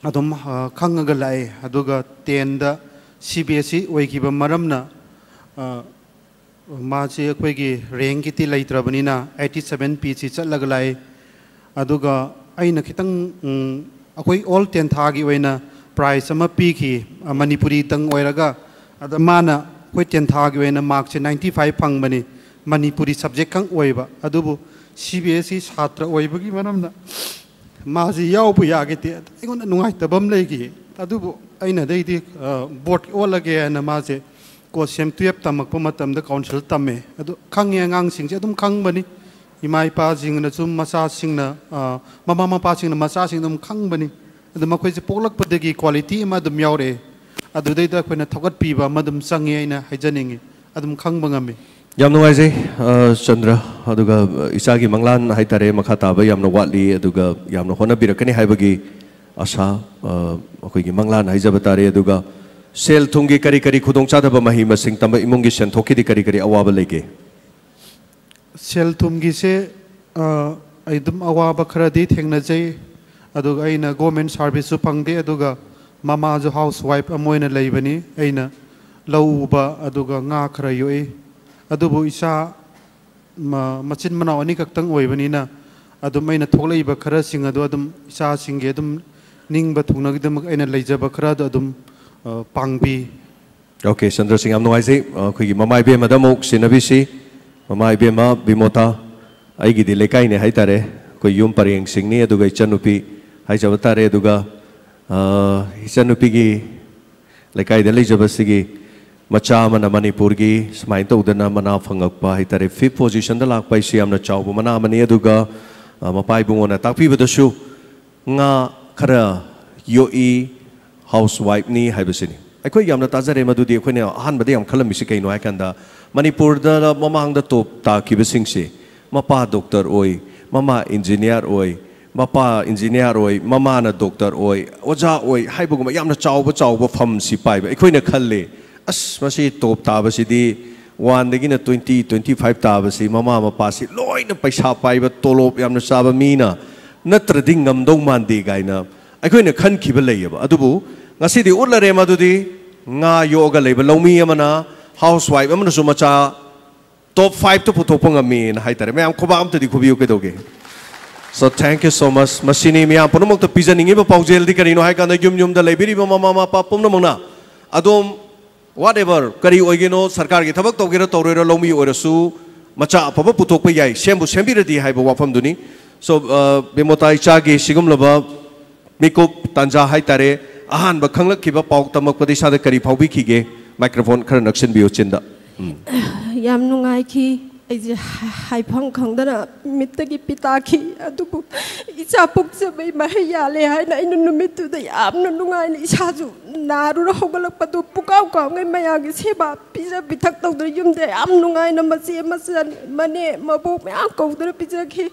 ꯑꯗꯨꯝ ꯑ, ꯈꯪꯉꯒ ꯂꯥꯛꯑꯦ꯫ ꯑꯗꯨꯒ ꯇꯦꯟꯗ ꯁꯤ ꯕꯤ ꯑꯦꯁ ꯏ ꯑꯣꯏꯈꯤꯕ ꯃꯔꯝꯅ ꯑ, ꯃꯥꯁꯤ ꯑꯩꯈꯣꯏꯒꯤ ꯔꯦꯡꯀꯤꯗꯤ ꯂꯩꯇ꯭ꯔꯕꯅꯤꯅ ꯑꯩꯠꯇꯤ ꯁꯕꯦꯟ ꯄꯤ ꯁꯤ ꯆꯠꯂꯒ ꯂꯥꯛꯏ꯫ ꯑꯗꯨꯒ ꯑꯩꯅ ꯈꯤꯇꯪ, ꯎꯝ, ꯑꯩꯈꯣꯏ ꯑꯣꯜ ꯇꯦꯟꯊꯥꯒꯤ ꯑꯣꯏꯅ ꯄ꯭ꯔꯥꯏꯖ ꯑꯃ ꯄꯤꯈꯤ, ꯑ, ꯃꯅꯤꯄꯨꯔꯤꯗꯪ ꯑꯣꯏꯔꯒ꯫ ꯑꯗ ꯃꯥꯅ ꯑꯩꯈꯣꯏ ꯇꯦꯟꯊꯥꯒꯤ ꯑꯣꯏꯅ ꯃꯥꯔꯛꯁꯦ ꯅꯥꯏꯟꯇꯤ ꯐꯥꯏꯚ ꯐꯪꯕꯅꯤ, ꯃꯅꯤꯄꯨꯔꯤ ꯁꯕꯖꯦꯛ ꯈꯛ ꯑꯣꯏꯕ꯫ ꯑꯗꯨꯕꯨ ꯁꯤ ꯕꯤ ꯑꯦꯁ ꯏ ꯁꯥꯇ꯭ꯔ ꯑꯣꯏꯕꯒꯤ ꯃꯔꯝꯅ ꯃꯥꯁꯤ ꯌꯥꯎꯕ ꯌꯥꯈꯤꯗꯦ꯫ ꯑꯗ ꯑꯩꯉꯣꯟꯗ ꯅꯨꯡꯉꯥꯏꯇꯕ ꯑꯃ ꯂꯩꯈꯤ꯫ ꯑꯗꯨꯕꯨ ꯑꯩꯅ ꯑꯗꯩꯗꯤ, ꯑ, ꯕꯣꯔꯗ ꯑꯣꯜꯂꯒꯦ ꯍꯥꯏꯅ ꯃꯥꯁꯦ ꯀꯣ ꯁꯦꯝ ꯇꯨꯌꯦꯞ ꯇꯝꯃꯛꯄ ꯃꯇꯝꯗ ꯀꯥꯎꯟꯁꯤꯜ ꯇꯝꯃꯦ꯫ ꯑꯗꯨ ꯈꯪꯉꯦ, ꯑꯉꯥꯡꯁꯤꯡꯁꯦ ꯑꯗꯨꯝ ꯈꯪꯕꯅꯤ꯫ ꯏꯃꯥ ꯏꯄꯥꯁꯤꯡꯅꯁꯨ ꯃꯆꯥꯁꯤꯡꯅ, ꯑ, ꯃꯃꯥ ꯃꯄꯥꯁꯤꯡꯅ ꯃꯆꯥꯁꯤꯡꯗ ꯑꯗꯨꯝ ꯈꯪꯕꯅꯤ꯫ ꯑꯗꯨ ꯃꯈꯣꯏꯁꯦ ꯄꯣꯛꯂꯛꯄꯗꯒꯤ ꯀ꯭ꯋꯥꯂꯤꯇꯤ ꯑꯃ ꯑꯗꯨꯝ ꯌꯥꯎꯔꯛꯑꯦ꯫ ꯑꯗꯨꯗꯩꯗ ꯑꯩꯈꯣꯏꯅ ꯊꯧꯒꯠꯄꯤꯕ ꯑꯃ ꯑꯗꯨꯝ ꯆꯪꯉꯦ ꯍꯥꯏꯅ ꯍꯥꯏꯖꯅꯤꯡꯉꯤ꯫ ꯑꯗꯨꯝ ꯈꯪꯕ ꯉꯝꯃꯤ꯫ ꯌꯥꯝ ꯅꯨꯡꯉꯥꯏꯖꯩ, ꯑ, ꯆꯟꯗ꯭ꯔ꯫ ꯑꯗꯨꯒ, ꯑ, ꯏꯆꯥꯒꯤ ꯃꯪꯂꯥꯟ ꯍꯥꯏꯇꯥꯔꯦ, ꯃꯈꯥ ꯇꯥꯕ ꯌꯥꯝꯅ ꯋꯥꯠꯂꯤ, ꯑꯗꯨꯒ ꯌꯥꯝꯅ ꯍꯣꯠꯅꯕꯤꯔꯛꯀꯅꯤ ꯍꯥꯏꯕꯒꯤ ꯑꯁꯥ, ꯑ, ꯑꯩꯈꯣꯏꯒꯤ ꯃꯪꯂꯥꯟ ꯍꯥꯏꯖꯕ ꯇꯥꯔꯦ꯫ ꯑꯗꯨꯒ ꯁꯦꯜ ꯊꯨꯝꯒꯤ ꯀꯔꯤ ꯀꯔꯤ ꯈꯨꯗꯣꯡꯆꯥꯗꯕ, ꯃꯍꯩ ꯃꯁꯤꯡ ꯇꯝꯕ ꯏꯃꯨꯡꯒꯤ ꯁꯦꯟꯊꯣꯛꯀꯤꯗꯤ ꯀꯔꯤ ꯀꯔꯤ ꯑꯋꯥꯕ ꯂꯩꯒꯦ? ꯁꯦꯜ ꯊꯨꯝꯒꯤꯁꯦ, ꯑ, ꯑꯩ ꯑꯗꯨꯝ ꯑꯋꯥꯕ ꯈꯔꯗꯤ ꯊꯦꯡꯅꯖꯩ꯫ ꯑꯗꯨꯒ ꯑꯩꯅ ꯒꯣꯔꯃꯦꯟ ꯁꯥꯔꯚꯤꯁꯁꯨ ꯐꯪꯗꯦ, ꯑꯗꯨꯒ ꯃꯃꯥꯁꯨ ꯍꯥꯎꯁ ꯋꯥꯏꯐ ꯑꯃ ꯑꯣꯏꯅ ꯂꯩꯕꯅꯤ꯫ ꯑꯩꯅ ꯂꯧ ꯎꯕ ꯑꯗꯨꯒ ꯉꯥ ꯈꯔ ꯌꯣꯛꯏ꯫ ꯑꯗꯨꯕꯨ ꯏꯆꯥ ꯃ-, ꯃꯆꯤꯟ ꯃꯅꯥꯎ ꯑꯅꯤꯈꯛꯇꯪ ꯑꯣꯏꯕꯅꯤꯅ ꯑꯗꯨꯝ ꯑꯩꯅ ꯊꯣꯛꯂꯛꯏꯕ ꯈꯔꯁꯤꯡ ꯑꯗꯨ ꯑꯗꯨꯝ ꯏꯆꯥꯁꯤꯡꯒꯤ ꯑꯗꯨꯝ ꯅꯤꯡꯕ ꯊꯨꯡꯅꯕꯒꯤꯗꯃꯛ ꯑꯩꯅ ꯂꯩꯖꯕ ꯈꯔ ꯑꯗꯨ ꯑꯗꯨꯝ, ꯑ, ꯄꯥꯡꯕꯤ꯫ ꯑꯣꯀꯦ, ꯆꯟꯗ꯭ꯔ ꯁꯤꯡ, ꯌꯥꯝ ꯅꯨꯡꯉꯥꯏꯖꯩ꯫ ꯑꯩꯈꯣꯏꯒꯤ ꯃꯃꯥ ꯏꯕꯦꯝꯃꯗ ꯑꯃꯨꯛ ꯁꯤꯟꯅꯕꯤꯁꯤ꯫ ꯃꯃꯥ ꯏꯕꯦꯝꯃ ꯕꯤꯃꯣꯇꯥ, ꯑꯩꯒꯤꯗꯤ ꯂꯩꯀꯥꯏꯅꯦ ꯍꯥꯏꯇꯥꯔꯦ, ꯑꯩꯈꯣꯏ ꯌꯨꯝ ꯄꯔꯦꯡꯁꯤꯡꯅꯤ, ꯑꯗꯨꯒ ꯏꯆꯟꯅꯨꯄꯤ ꯍꯥꯏꯖꯕ ꯇꯥꯔꯦ꯫ ꯑꯗꯨꯒ, ꯑ, ꯏꯆꯟꯅꯨꯄꯤꯒꯤ ꯂꯩꯀꯥꯏꯗ ꯂꯩꯖꯕꯁꯤꯒꯤ ꯃꯆꯥ ꯑꯃꯅ ꯃꯅꯤꯄꯨꯔꯒꯤ ꯁꯨꯃꯥꯏꯅ ꯇꯧꯗꯅ ꯃꯅꯥ ꯐꯪꯉꯛꯄ ꯍꯥꯏꯇꯥꯔꯦ, ꯐꯤꯐ ꯄꯣꯖꯤꯁꯟꯗ ꯂꯥꯛꯄ ꯍꯥꯏꯁꯤ ꯌꯥꯝꯅ ꯆꯥꯎꯕ ꯃꯅꯥ ꯑꯃꯅꯤ꯫ ꯑꯗꯨꯒ, ꯑ, ꯃꯄꯥ ꯏꯕꯨꯡꯉꯣꯅ ꯇꯥꯛꯄꯤꯕꯗꯁꯨ ꯉꯥ ꯈꯔ ꯌꯣꯛꯏ, ꯍꯥꯎꯁ ꯋꯥꯏꯐꯅꯤ ꯍꯥꯏꯕꯁꯤꯅꯤ꯫ ꯑꯩꯈꯣꯏ ꯌꯥꯝꯅ ꯇꯥꯖꯔꯦ ꯃꯗꯨꯗꯤ꯫ ꯑꯩꯈꯣꯏꯅ ꯑꯍꯥꯟꯕꯗ ꯌꯥꯝ ꯈꯜꯂꯝꯃꯤꯁꯤ ꯀꯩꯅꯣ ꯍꯥꯏ ꯀꯥꯟꯗ, ꯃꯅꯤꯄꯨꯔꯗ ꯃꯃꯥꯡꯗ ꯇꯣꯞ ꯇꯥꯈꯤꯕꯁꯤꯡꯁꯤ, ꯃꯄꯥ ꯗꯣꯛꯇꯔ ꯑꯣꯏ, ꯃꯃꯥ ꯏꯟꯖꯤꯅꯤꯌꯥꯔ ꯑꯣꯏ, ꯃꯄꯥ ꯏꯟꯖꯤꯅꯤꯌꯥꯔ ꯑꯣꯏ, ꯃꯃꯥꯅ ꯗꯣꯛꯇꯔ ꯑꯣꯏ, ꯑꯣꯖꯥ ꯑꯣꯏ ꯍꯥꯏꯕꯒꯨꯝꯕ ꯌꯥꯝꯅ ꯆꯥꯎꯕ ꯆꯥꯎꯕ ꯐꯝꯁꯤ ꯄꯥꯏꯕ꯫ ꯑꯩꯈꯣꯏꯅ ꯈꯜꯂꯤ, "ꯑꯁ, ꯃꯁꯤ ꯇꯣꯞ ꯇꯥꯕꯁꯤꯗꯤ ꯋꯥꯟꯗꯒꯤꯅ ꯇ꯭ꯋꯦꯟꯇꯤ, ꯇ꯭ꯋꯦꯟꯇꯤ ꯐꯥꯏꯚ ꯇꯥꯕꯁꯤ ꯃꯃꯥ ꯃꯄꯥꯁꯤ ꯂꯣꯏꯅ ꯄꯩꯁꯥ ꯄꯥꯏꯕ, ꯇꯣꯂꯣꯞ ꯌꯥꯝꯅ ꯆꯥꯕ ꯃꯤꯅ ꯅꯠꯇ꯭ꯔꯗꯤ ꯉꯝꯗꯧ ꯃꯥꯟꯗꯦ" ꯀꯥꯏꯅ ꯑꯩꯈꯣꯏꯅ ꯈꯟꯈꯤꯕ ꯂꯩꯌꯦꯕ꯫ ꯑꯗꯨꯕꯨ ꯉꯁꯤꯗꯤ ꯎꯠꯂꯔꯦ ꯃꯗꯨꯗꯤ ꯉꯥ ꯌꯣꯛꯑꯒ ꯂꯩꯕ ꯂꯧꯃꯤ ꯑꯃꯅ, ꯍꯥꯎꯁ ꯋꯥꯏꯐ ꯑꯃꯅꯁꯨ ꯃꯆꯥ Top five ꯇ ꯄꯨꯊꯣꯛꯄ ꯉꯝꯃꯤꯅ ꯍꯥꯏꯇꯥꯔꯦ꯫ ꯃꯌꯥꯝ ꯈꯨꯕꯥꯛ ꯑꯝꯇꯗꯤ ꯈꯨꯕꯤꯌꯨ ꯀꯩꯗꯧꯒꯦ? So thank you so much. ꯃꯁꯤꯅꯤ ꯃꯤꯌꯥꯝ ꯄꯨꯝꯅꯃꯛꯇ ꯄꯤꯖꯅꯤꯡꯉꯤꯕ ꯄꯥꯎꯖꯦꯜꯗꯤ ꯀꯔꯤꯅꯣ ꯍꯥꯏ ꯀꯥꯟꯗ, ꯌꯨꯝ ꯌꯨꯝꯗ ꯂꯩꯕꯤꯔꯤꯕ ꯃꯃꯥ ꯃꯄꯥ ꯄꯨꯝꯅꯃꯛꯅ ꯑꯗꯣꯝ whatever ꯀꯔꯤ ꯑꯣꯏꯒꯦꯅꯣ, ꯁꯔꯀꯥꯔꯒꯤ ꯊꯕꯛ ꯇꯧꯒꯦꯔꯥ ꯇꯧꯔꯣꯏꯔꯥ, ꯂꯧꯃꯤ ꯑꯣꯏꯔꯁꯨ ꯃꯆꯥ ꯑꯐꯕ ꯄꯨꯊꯣꯛꯄ ꯌꯥꯏ, ꯁꯦꯝꯕꯨ ꯁꯦꯝꯕꯤꯔꯗꯤ ꯍꯥꯏꯕ ꯋꯥꯐꯝꯗꯨꯅꯤ꯫ So ꯕꯦꯃꯣꯇꯥ ꯏꯆꯥꯒꯤ ꯁꯤꯒꯨꯝꯂꯕ ꯃꯤꯀꯨꯞ ꯇꯥꯟꯖꯥ ꯍꯥꯏꯇꯥꯔꯦ, ꯑꯍꯥꯟꯕ ꯈꯪꯂꯛꯈꯤꯕ ꯄꯥꯎ ꯇꯝꯃꯛꯄꯗ ꯏꯁꯥꯗ ꯀꯔꯤ ꯐꯥꯎꯕꯤꯈꯤꯒꯦ? Microphone ꯈꯔ ꯅꯛꯁꯤꯟꯕꯤꯌꯨ ꯆꯤꯟꯗ꯫ ꯎꯝ꯫ ꯌꯥꯝ ꯅꯨꯡꯉꯥꯏꯈꯤ꯫ ꯑꯩꯁꯦ ꯍꯥꯏꯐꯝ ꯈꯪꯗꯅ ꯃꯤꯠꯇꯒꯤ ꯄꯤ ꯇꯥꯈꯤ꯫ ꯑꯗꯨꯕꯨ ꯏꯆꯥ ꯄꯣꯛꯆꯕꯩ ꯃꯍꯩ ꯌꯥꯜꯂꯦ ꯍꯥꯏꯅ ꯑꯩꯅ ꯅꯨꯃꯤꯠꯇꯨꯗ ꯌꯥꯝꯅ ꯅꯨꯡꯉꯥꯏꯅ, ꯏꯁꯥꯁꯨ ꯅꯥꯔꯨꯔ ꯍꯧꯒꯠꯂꯛꯄꯗꯣ ꯄꯨꯀꯥꯎ ꯀꯥꯎꯉꯩ ꯃꯌꯥꯝꯒꯤ ꯁꯦꯕꯥ ꯄꯤꯖ ꯄꯤꯊꯛ ꯇꯧꯗꯅ ꯌꯨꯝꯗ ꯌꯥꯝ ꯅꯨꯡꯉꯥꯏꯅ ꯃꯆꯦ ꯃꯆꯟ ꯃꯅꯦ ꯃꯕꯣꯛ ꯃꯌꯥꯝ ꯀꯧꯗꯅ ꯄꯤꯖꯈꯤ꯫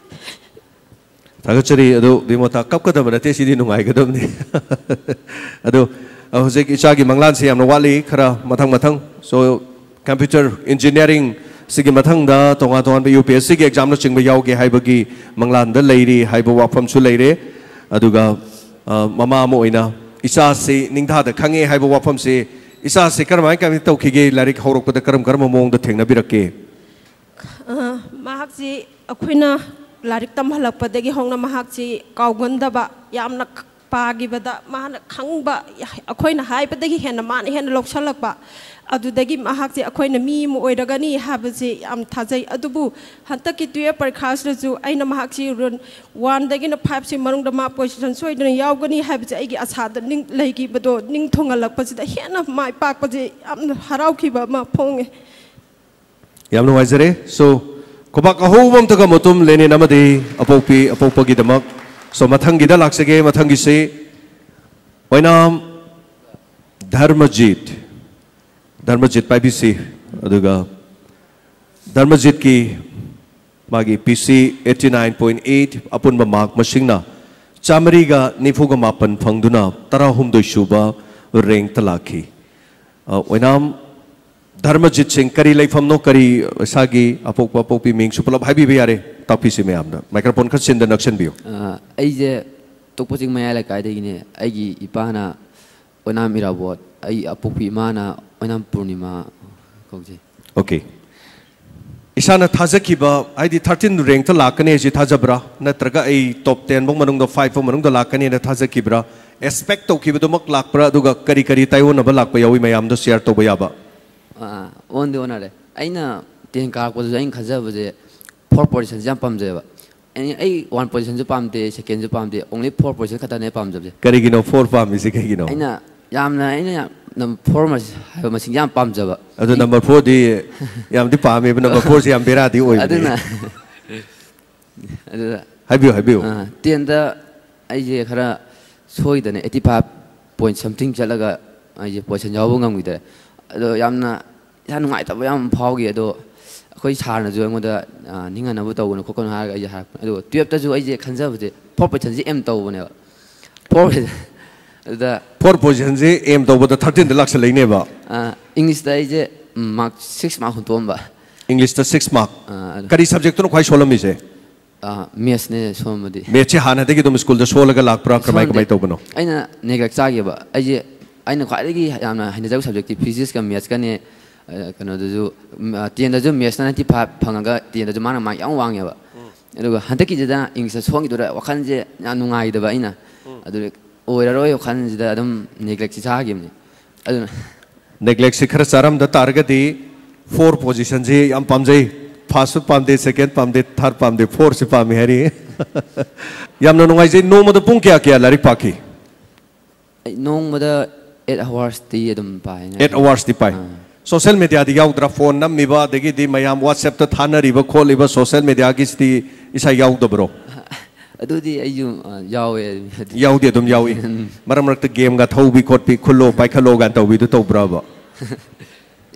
ꯊꯥꯒꯠꯆꯔꯤ꯫ ꯑꯗꯨ ꯕꯤꯃꯣꯇꯥ ꯀꯞꯀꯗꯕ ꯅꯠꯇꯦ, ꯁꯤꯗꯤ ꯅꯨꯡꯉꯥꯏꯒꯗꯕꯅꯤ꯫ ꯑꯗꯨ ꯍꯧꯖꯤꯛ ꯏꯆꯥꯒꯤ ꯃꯪꯂꯥꯟꯁꯦ ꯌꯥꯝꯅ ꯋꯥꯠꯂꯤ, ꯈꯔ ꯃꯊꯪ ꯃꯊꯪ꯫ So computer engineering ꯁꯤꯒꯤ ꯃꯊꯪꯗ ꯇꯣꯉꯥꯟ ꯇꯣꯉꯥꯟꯕ UPSC ꯒꯤ exam ꯅꯆꯤꯡꯕ ꯌꯥꯎꯒꯦ ꯍꯥꯏꯕꯒꯤ ꯃꯪꯂꯥꯟꯗ ꯂꯩꯔꯤ ꯍꯥꯏꯕ ꯋꯥꯐꯝꯁꯨ ꯂꯩꯔꯦ꯫ ꯑꯗꯨꯒ ꯃꯃꯥ ꯑꯃ ꯑꯣꯏꯅ ꯏꯆꯥꯁꯤ ꯅꯤꯡꯊꯥꯗ ꯈꯪꯉꯦ ꯍꯥꯏꯕ ꯋꯥꯐꯝꯁꯤ, ꯏꯆꯥꯁꯤ ꯀꯔꯝꯍꯥꯏꯅ ꯀꯃꯥꯏꯅ ꯇꯧꯈꯤꯒꯦ? ꯂꯥꯏꯔꯤꯛ ꯍꯧꯔꯛꯄꯗ ꯀꯔꯝ ꯀꯔꯝꯕ ꯃꯑꯣꯡꯗ ꯊꯦꯡꯅꯕꯤꯔꯛꯀꯦ? ꯃꯍꯥꯛꯁꯤ ꯑꯩꯈꯣꯏꯅ ꯂꯥꯏꯔꯤꯛ ꯇꯝꯍꯜꯂꯛꯄꯗꯒꯤ ꯍꯧꯅ ꯃꯍꯥꯛꯁꯤ ꯀꯥꯎꯒꯟꯗꯕ, ꯌꯥꯝꯅ ꯄꯥꯈꯤꯕꯗ ꯃꯥꯅ ꯈꯪꯕ, ꯑꯩꯈꯣꯏꯅ ꯍꯥꯏꯕꯗꯒꯤ ꯍꯦꯟꯅ ꯃꯥꯅ ꯍꯦꯟꯅ ꯂꯧꯁꯜꯂꯛꯄ꯫ ꯑꯗꯨꯗꯒꯤ ꯃꯍꯥꯛꯁꯦ ꯑꯩꯈꯣꯏꯅ ꯃꯤ ꯑꯃ ꯑꯣꯏꯔꯒꯅꯤ ꯍꯥꯏꯕꯁꯦ ꯌꯥꯝ ꯊꯥꯖꯩ꯫ ꯑꯗꯨꯕꯨ ꯍꯟꯗꯛꯀꯤ twelve ꯄꯔꯤꯈꯥꯁꯤꯗꯁꯨ ꯑꯩꯅ ꯃꯍꯥꯛꯁꯤ round one ꯗꯒꯤꯅ five ꯁꯤ ꯃꯅꯨꯡꯗ ꯃꯥ position ꯁꯣꯏꯗꯅ ꯌꯥꯎꯒꯅꯤ ꯍꯥꯏꯕꯁꯦ ꯑꯩꯒꯤ ꯑꯁꯥꯗ ꯅꯤꯡ-, ꯂꯩꯈꯤꯕꯗꯣ ꯅꯤꯡ ꯊꯨꯡꯍꯜꯂꯛꯄꯁꯤꯗ ꯍꯦꯟꯅ ꯃꯥꯏ ꯄꯥꯛꯄꯁꯦ ꯌꯥꯝꯅ ꯍꯔꯥꯎꯈꯤꯕ ꯑꯃ ꯐꯣꯡꯉꯦ꯫ ꯌꯥꯝ ꯅꯨꯡꯉꯥꯏꯖꯔꯦ꯫ So ꯈꯨꯕꯥꯛ ꯑꯍꯧꯕ ꯑꯝꯇꯒ ꯃꯇꯨꯝ ꯂꯦꯅꯤꯟ ꯑꯃꯗꯤ ꯑꯄꯣꯛꯄꯤ ꯑꯄꯣꯛꯄꯒꯤꯗꯃꯛ꯫ So ꯃꯊꯪꯒꯤꯗ ꯂꯥꯛꯆꯒꯦ꯫ ꯃꯊꯪꯒꯤꯁꯤ ꯑꯣꯏꯅꯥꯝ ꯙꯔꯃꯖꯤꯠ꯫ ꯙꯔꯃꯖꯤꯠ ꯄꯥꯏꯕꯤꯁꯤ꯫ ꯑꯗꯨꯒ ꯙꯔꯃꯖꯤꯠꯀꯤ ꯃꯥꯒꯤ PC eighty nine point eight, ꯑꯄꯨꯟꯕ mark ꯃꯁꯤꯡꯅ ꯆꯥꯃꯔꯤꯒ ꯅꯤꯐꯨꯒ ꯃꯥꯄꯟ ꯐꯪꯗꯨꯅ ꯇꯔꯥꯍꯨꯝꯗꯣꯏ ꯁꯨꯕ rank ꯇ ꯂꯥꯛꯈꯤ꯫ ꯑ, ꯑꯣꯏꯅꯥꯝ ꯙꯔꯃꯖꯤꯠ ꯁꯤꯡ, ꯀꯔꯤ ꯂꯩꯐꯝꯅꯣ, ꯀꯔꯤ ꯏꯁꯥꯒꯤ ꯑꯄꯣꯛꯄ ꯑꯄꯣꯛꯄꯤ ꯃꯤꯡꯁꯨ ꯄꯨꯂꯞ ꯍꯥꯏꯕꯤꯕ ꯌꯥꯔꯦ, ꯇꯥꯛꯄꯤꯁꯤ ꯃꯌꯥꯝꯗ꯫ Microphone ꯈꯔ ꯆꯤꯟꯗ ꯅꯛꯁꯟꯕꯤꯌꯨ꯫ ꯑ, ꯑꯩꯁꯦ ꯇꯣꯛꯄꯆꯤꯡ ꯃꯌꯥꯏ ꯂꯩꯀꯥꯏꯗꯒꯤꯅꯦ꯫ ꯑꯩꯒꯤ ꯏꯄꯥꯅ ꯑꯣꯏꯅꯥꯝ ꯏꯔꯥꯕꯣꯠ, ꯑꯩ ꯑꯄꯣꯛꯄꯤ ꯏꯃꯥꯅ ꯑꯣꯏꯅꯥꯝ ꯄꯨꯔꯅꯤꯃꯥ ꯀꯧꯖꯩ꯫ Okay꯫ ꯏꯁꯥꯅ ꯊꯥꯖꯈꯤꯕ, ꯍꯥꯏꯗꯤ ꯊꯥꯔꯇꯤꯟ ꯔꯦꯡꯛꯇ ꯂꯥꯛꯀꯅꯤ ꯍꯥꯏꯁꯤ ꯊꯥꯖꯕ꯭ꯔꯥ? ꯅꯠꯇ꯭ꯔꯒ ꯑꯩ ꯇꯣꯞ ꯇꯦꯟ ꯐꯥꯎ ꯃꯅꯨꯡꯗ, ꯐꯥꯏꯚ ꯐꯥꯎ ꯃꯅꯨꯡꯗ ꯂꯥꯛꯀꯅꯤꯅ ꯊꯥꯖꯈꯤꯕ꯭ꯔꯥ? ꯑꯦꯛꯁꯄꯦꯛ ꯇꯧꯈꯤꯕꯗꯨꯃꯛ ꯂꯥꯛꯄ꯭ꯔꯥ? ꯑꯗꯨꯒ ꯀꯔꯤ ꯀꯔꯤ ꯇꯥꯏꯑꯣꯟꯅꯕ ꯂꯥꯛꯄ ꯌꯥꯎꯏ, ꯃꯌꯥꯝꯗꯣ ꯁꯤꯌꯥꯔ ꯇꯧꯕ ꯌꯥꯕ? ꯑꯥ, ꯑꯣꯟꯗꯤ ꯑꯣꯟꯅꯔꯦ꯫ ꯑꯩꯅ ꯇꯦꯟ ꯀꯥꯔꯛꯄꯗꯁꯨ ꯑꯩꯅ ꯈꯟꯖꯕꯁꯦ ꯐꯣꯔ ꯄꯣꯖꯤꯁꯟꯁꯦ ꯌꯥꯝ ꯄꯥꯝꯖꯩꯑꯕ꯫ ꯑꯩ, ꯑꯩ ꯋꯥꯟ ꯄꯣꯖꯤꯁꯟꯁꯨ ꯄꯥꯝꯗꯦ, ꯁꯦꯀꯦꯟꯁꯨ ꯄꯥꯝꯗꯦ, ꯑꯣꯡꯂꯤ ꯐꯣꯔ ꯄꯣꯖꯤꯁꯟ ꯈꯛꯇꯅꯦ ꯄꯥꯝꯖꯕꯁꯦ꯫ ꯀꯔꯤꯒꯤꯅꯣ ꯐꯣꯔ ꯄꯥꯝꯃꯤꯁꯦ, ꯀꯩꯒꯤꯅꯣ? ꯑꯩꯅ ꯌꯥꯝꯅ, ꯑꯩꯅ ꯌꯥꯝ ꯐꯣꯔ ꯍꯥꯏꯕ ꯃꯁꯤꯡ ꯌꯥꯝ ꯄꯥꯝꯖꯕ꯫ ꯑꯗꯨ ꯅꯝꯕꯔ ꯐꯣꯔꯗꯤ ꯌꯥꯝꯗꯤ ꯄꯥꯝꯃꯦꯕ, ꯅꯝꯕꯔ ꯐꯣꯔꯁꯦ ꯌꯥꯝ ꯕꯦꯔꯥꯗꯤ ꯑꯣꯏꯕꯅꯦ꯫ ꯑꯗꯨꯅ ꯑꯗꯨꯗ ꯍꯥꯏꯕꯤꯌꯨ, ꯍꯥꯏꯕꯤꯌꯨ꯫ ꯑꯥ, ꯇꯦꯟꯗ ꯑꯩꯁꯦ ꯈꯔ ꯁꯣꯏꯗꯅ ꯑꯩꯠꯇꯤ ꯐꯥꯏꯚ ꯄꯣꯏꯟ ꯁꯝꯊꯤꯡ ꯆꯠꯂꯒ ꯑꯩꯁꯦ ꯄꯣꯖꯤꯁꯟ ꯌꯥꯎꯕ ꯉꯝꯈꯤꯗ꯭ꯔꯦ꯫ ꯑꯗꯣ ꯌꯥꯝꯅ ꯏꯁꯥ ꯅꯨꯡꯉꯥꯏꯇꯕ ꯌꯥꯝ ꯐꯥꯎꯈꯤ꯫ ꯑꯗꯣ ꯑꯩꯈꯣꯏ ꯁꯥꯔꯅꯁꯨ ꯑꯩꯉꯣꯟꯗ, ꯑꯥ, ꯅꯤꯡꯍꯟꯅꯕ ꯇꯧꯒꯅꯨ ꯈꯣꯠꯀꯅꯨ ꯍꯥꯏꯔꯒ ꯑꯩꯁꯦ ꯍꯥꯏꯔꯛꯄꯅꯦ꯫ ꯑꯗꯨꯒ ꯇꯨꯌꯦꯜꯞꯇꯁꯨ ꯑꯩꯁꯦ ꯈꯟꯖꯕꯁꯦ ꯐꯣꯔ ꯄꯣꯖꯤꯁꯟꯁꯦ ꯑꯦꯝ ꯇꯧꯕꯅꯦꯕ꯫ ꯐꯣꯔ ꯑꯗꯨꯗ ꯐꯣꯔ ꯄꯣꯖꯤꯁꯟꯁꯦ ꯑꯦꯝ ꯇꯧꯕꯗ ꯊꯥꯔꯇꯤꯟꯗ ꯂꯥꯛꯁꯜꯂꯛꯏꯅꯦꯕ꯫ ꯑꯥ, ꯏꯪꯂꯤꯁꯇ ꯑꯩꯁꯦ ꯃꯥꯔꯛ ꯁꯤꯛꯁ ꯃꯥꯔꯛ ꯍꯨꯟꯇꯣꯛꯑꯝꯕ꯫ ꯏꯪꯂꯤꯁꯇ ꯁꯤꯛꯁ ꯃꯥꯔꯛ꯫ ꯑꯥ, ꯑꯗꯨ ꯀꯔꯤ ꯁꯕꯖꯦꯛꯇꯨꯅ ꯈ꯭ꯋꯥꯏ ꯁꯣꯜꯂꯝꯃꯤꯁꯦ? ꯑꯥ, ꯃꯦꯠꯁꯅꯦ ꯁꯣꯝꯕꯗꯤ꯫ ꯃꯦꯠꯁꯁꯦ ꯍꯥꯟꯅꯗꯒꯤ ꯑꯗꯨꯝ ꯁ꯭ꯀꯨꯜꯗ ꯁꯣꯜꯂꯒ ꯂꯥꯛꯄ꯭ꯔꯥ, ꯀꯃꯥꯏ ꯁꯣꯟꯗꯦ꯫ ꯀꯃꯥꯏ ꯇꯧꯕꯅꯣ? ꯑꯩꯅ ꯅꯦꯒ꯭ꯂꯦꯛ ꯆꯥꯈꯤꯕ꯫ ꯑꯩꯁꯦ, ꯑꯩꯅ ꯈ꯭ꯋꯥꯏꯗꯒꯤ ꯌꯥꯝꯅ ꯍꯩꯅꯖꯕ ꯁꯕꯖꯦꯛꯇꯤ ꯐꯤꯖꯤꯛꯁꯀ ꯃꯦꯠꯁꯀꯅꯦ꯫ ꯑ, ꯀꯩꯅꯣꯗꯁꯨ, ꯎꯝ, ꯑ, ꯇꯦꯟꯗꯁꯨ ꯃꯦꯠꯁꯅ ꯅꯥꯏꯟꯇꯤ ꯐꯥꯏꯚ ꯐꯪꯉꯒ ꯇꯦꯟꯗꯁꯨ ꯃꯥꯅ ꯃꯥꯔꯛ ꯌꯥꯝ ꯋꯥꯡꯉꯦꯕ꯫ ꯑꯗꯨꯒ ꯍꯟꯗꯛꯀꯤꯁꯤꯗ ꯏꯪꯂꯤꯁꯇ ꯁꯣꯟꯈꯤꯗꯨꯗ ꯋꯥꯈꯜꯁꯦ ꯌꯥꯝ ꯅꯨꯡꯉꯥꯏꯗꯕ ꯑꯩꯅ꯫ ꯑꯗꯨ ꯑꯣꯏꯔꯔꯣꯏ ꯋꯥꯈꯜꯁꯤꯗ ꯑꯗꯨꯝ ꯅꯦꯒ꯭ꯂꯦꯛꯁꯤ ꯆꯥꯈꯤꯕꯅꯤ꯫ ꯑꯗꯨꯅ ꯅꯦꯒ꯭ꯂꯦꯛꯁꯤ ꯈꯔ ꯆꯥꯔꯝꯗ ꯇꯥꯔꯒꯗꯤ ꯐꯣꯔ ꯄꯣꯖꯤꯁꯟꯁꯤ ꯌꯥꯝ ꯄꯥꯝꯖꯩ꯫ ꯐꯥꯔꯁꯁꯨ ꯄꯥꯝꯗꯦ, ꯁꯦꯀꯦꯟ ꯄꯥꯝꯗꯦ, ꯊꯥꯔꯠ ꯄꯥꯝꯗꯦ, ꯐꯣꯔꯁꯤ ꯄꯥꯝꯃꯤ ꯍꯥꯏꯔꯤ꯫ ꯌꯥꯝꯅ ꯅꯨꯡꯉꯥꯏꯖꯩ꯫ ꯅꯣꯡꯃꯗ ꯄꯨꯡ ꯀꯌꯥ ꯀꯌꯥ ꯂꯥꯏꯔꯤꯛ ꯄꯥꯈꯤ? ꯑꯩ ꯅꯣꯡꯃꯗ ꯑꯩꯠ ꯑꯋꯥꯔꯁꯇꯤ ꯑꯗꯨꯝ ꯄꯥꯏꯅꯦ꯫ ꯑꯦꯠ ꯑꯋꯥꯔꯁꯇꯤ ꯄꯥꯏ꯫ ꯑꯥ꯫ ꯁꯣꯁꯦꯜ ꯃꯦꯗꯤꯌꯥꯗꯤ ꯌꯥꯎꯗ꯭ꯔꯥ? ꯐꯣꯟ ꯅꯝꯃꯤꯕ, ꯑꯗꯒꯤꯗꯤ ꯃꯌꯥꯝ ꯋꯥꯆꯦꯞꯇ ꯊꯥꯅꯔꯤꯕ ꯈꯣꯠꯂꯤꯕ ꯁꯣꯁꯦꯜ ꯃꯦꯗꯤꯌꯥꯒꯤꯁꯤꯗꯤ ꯏꯁꯥ ꯌꯥꯎꯗꯕ꯭ꯔꯣ? ꯑꯗꯨꯗꯤ ꯑꯩꯁꯨ, ꯑ, ꯌꯥꯎꯋꯦ꯫ ꯌꯥꯎꯗꯤ ꯑꯗꯨꯝ ꯌꯥꯎꯏ꯫ ꯃꯔꯛ ꯃꯔꯛꯇ ꯒꯦꯝꯒ ꯊꯧꯕꯤ ꯈꯣꯠꯄꯤ, ꯈꯨꯜꯂꯣ ꯄꯥꯏꯈꯠꯂꯣ ꯀꯥꯏꯅ ꯇꯧꯕꯤꯗꯨ ꯇꯧꯕ꯭ꯔꯕ?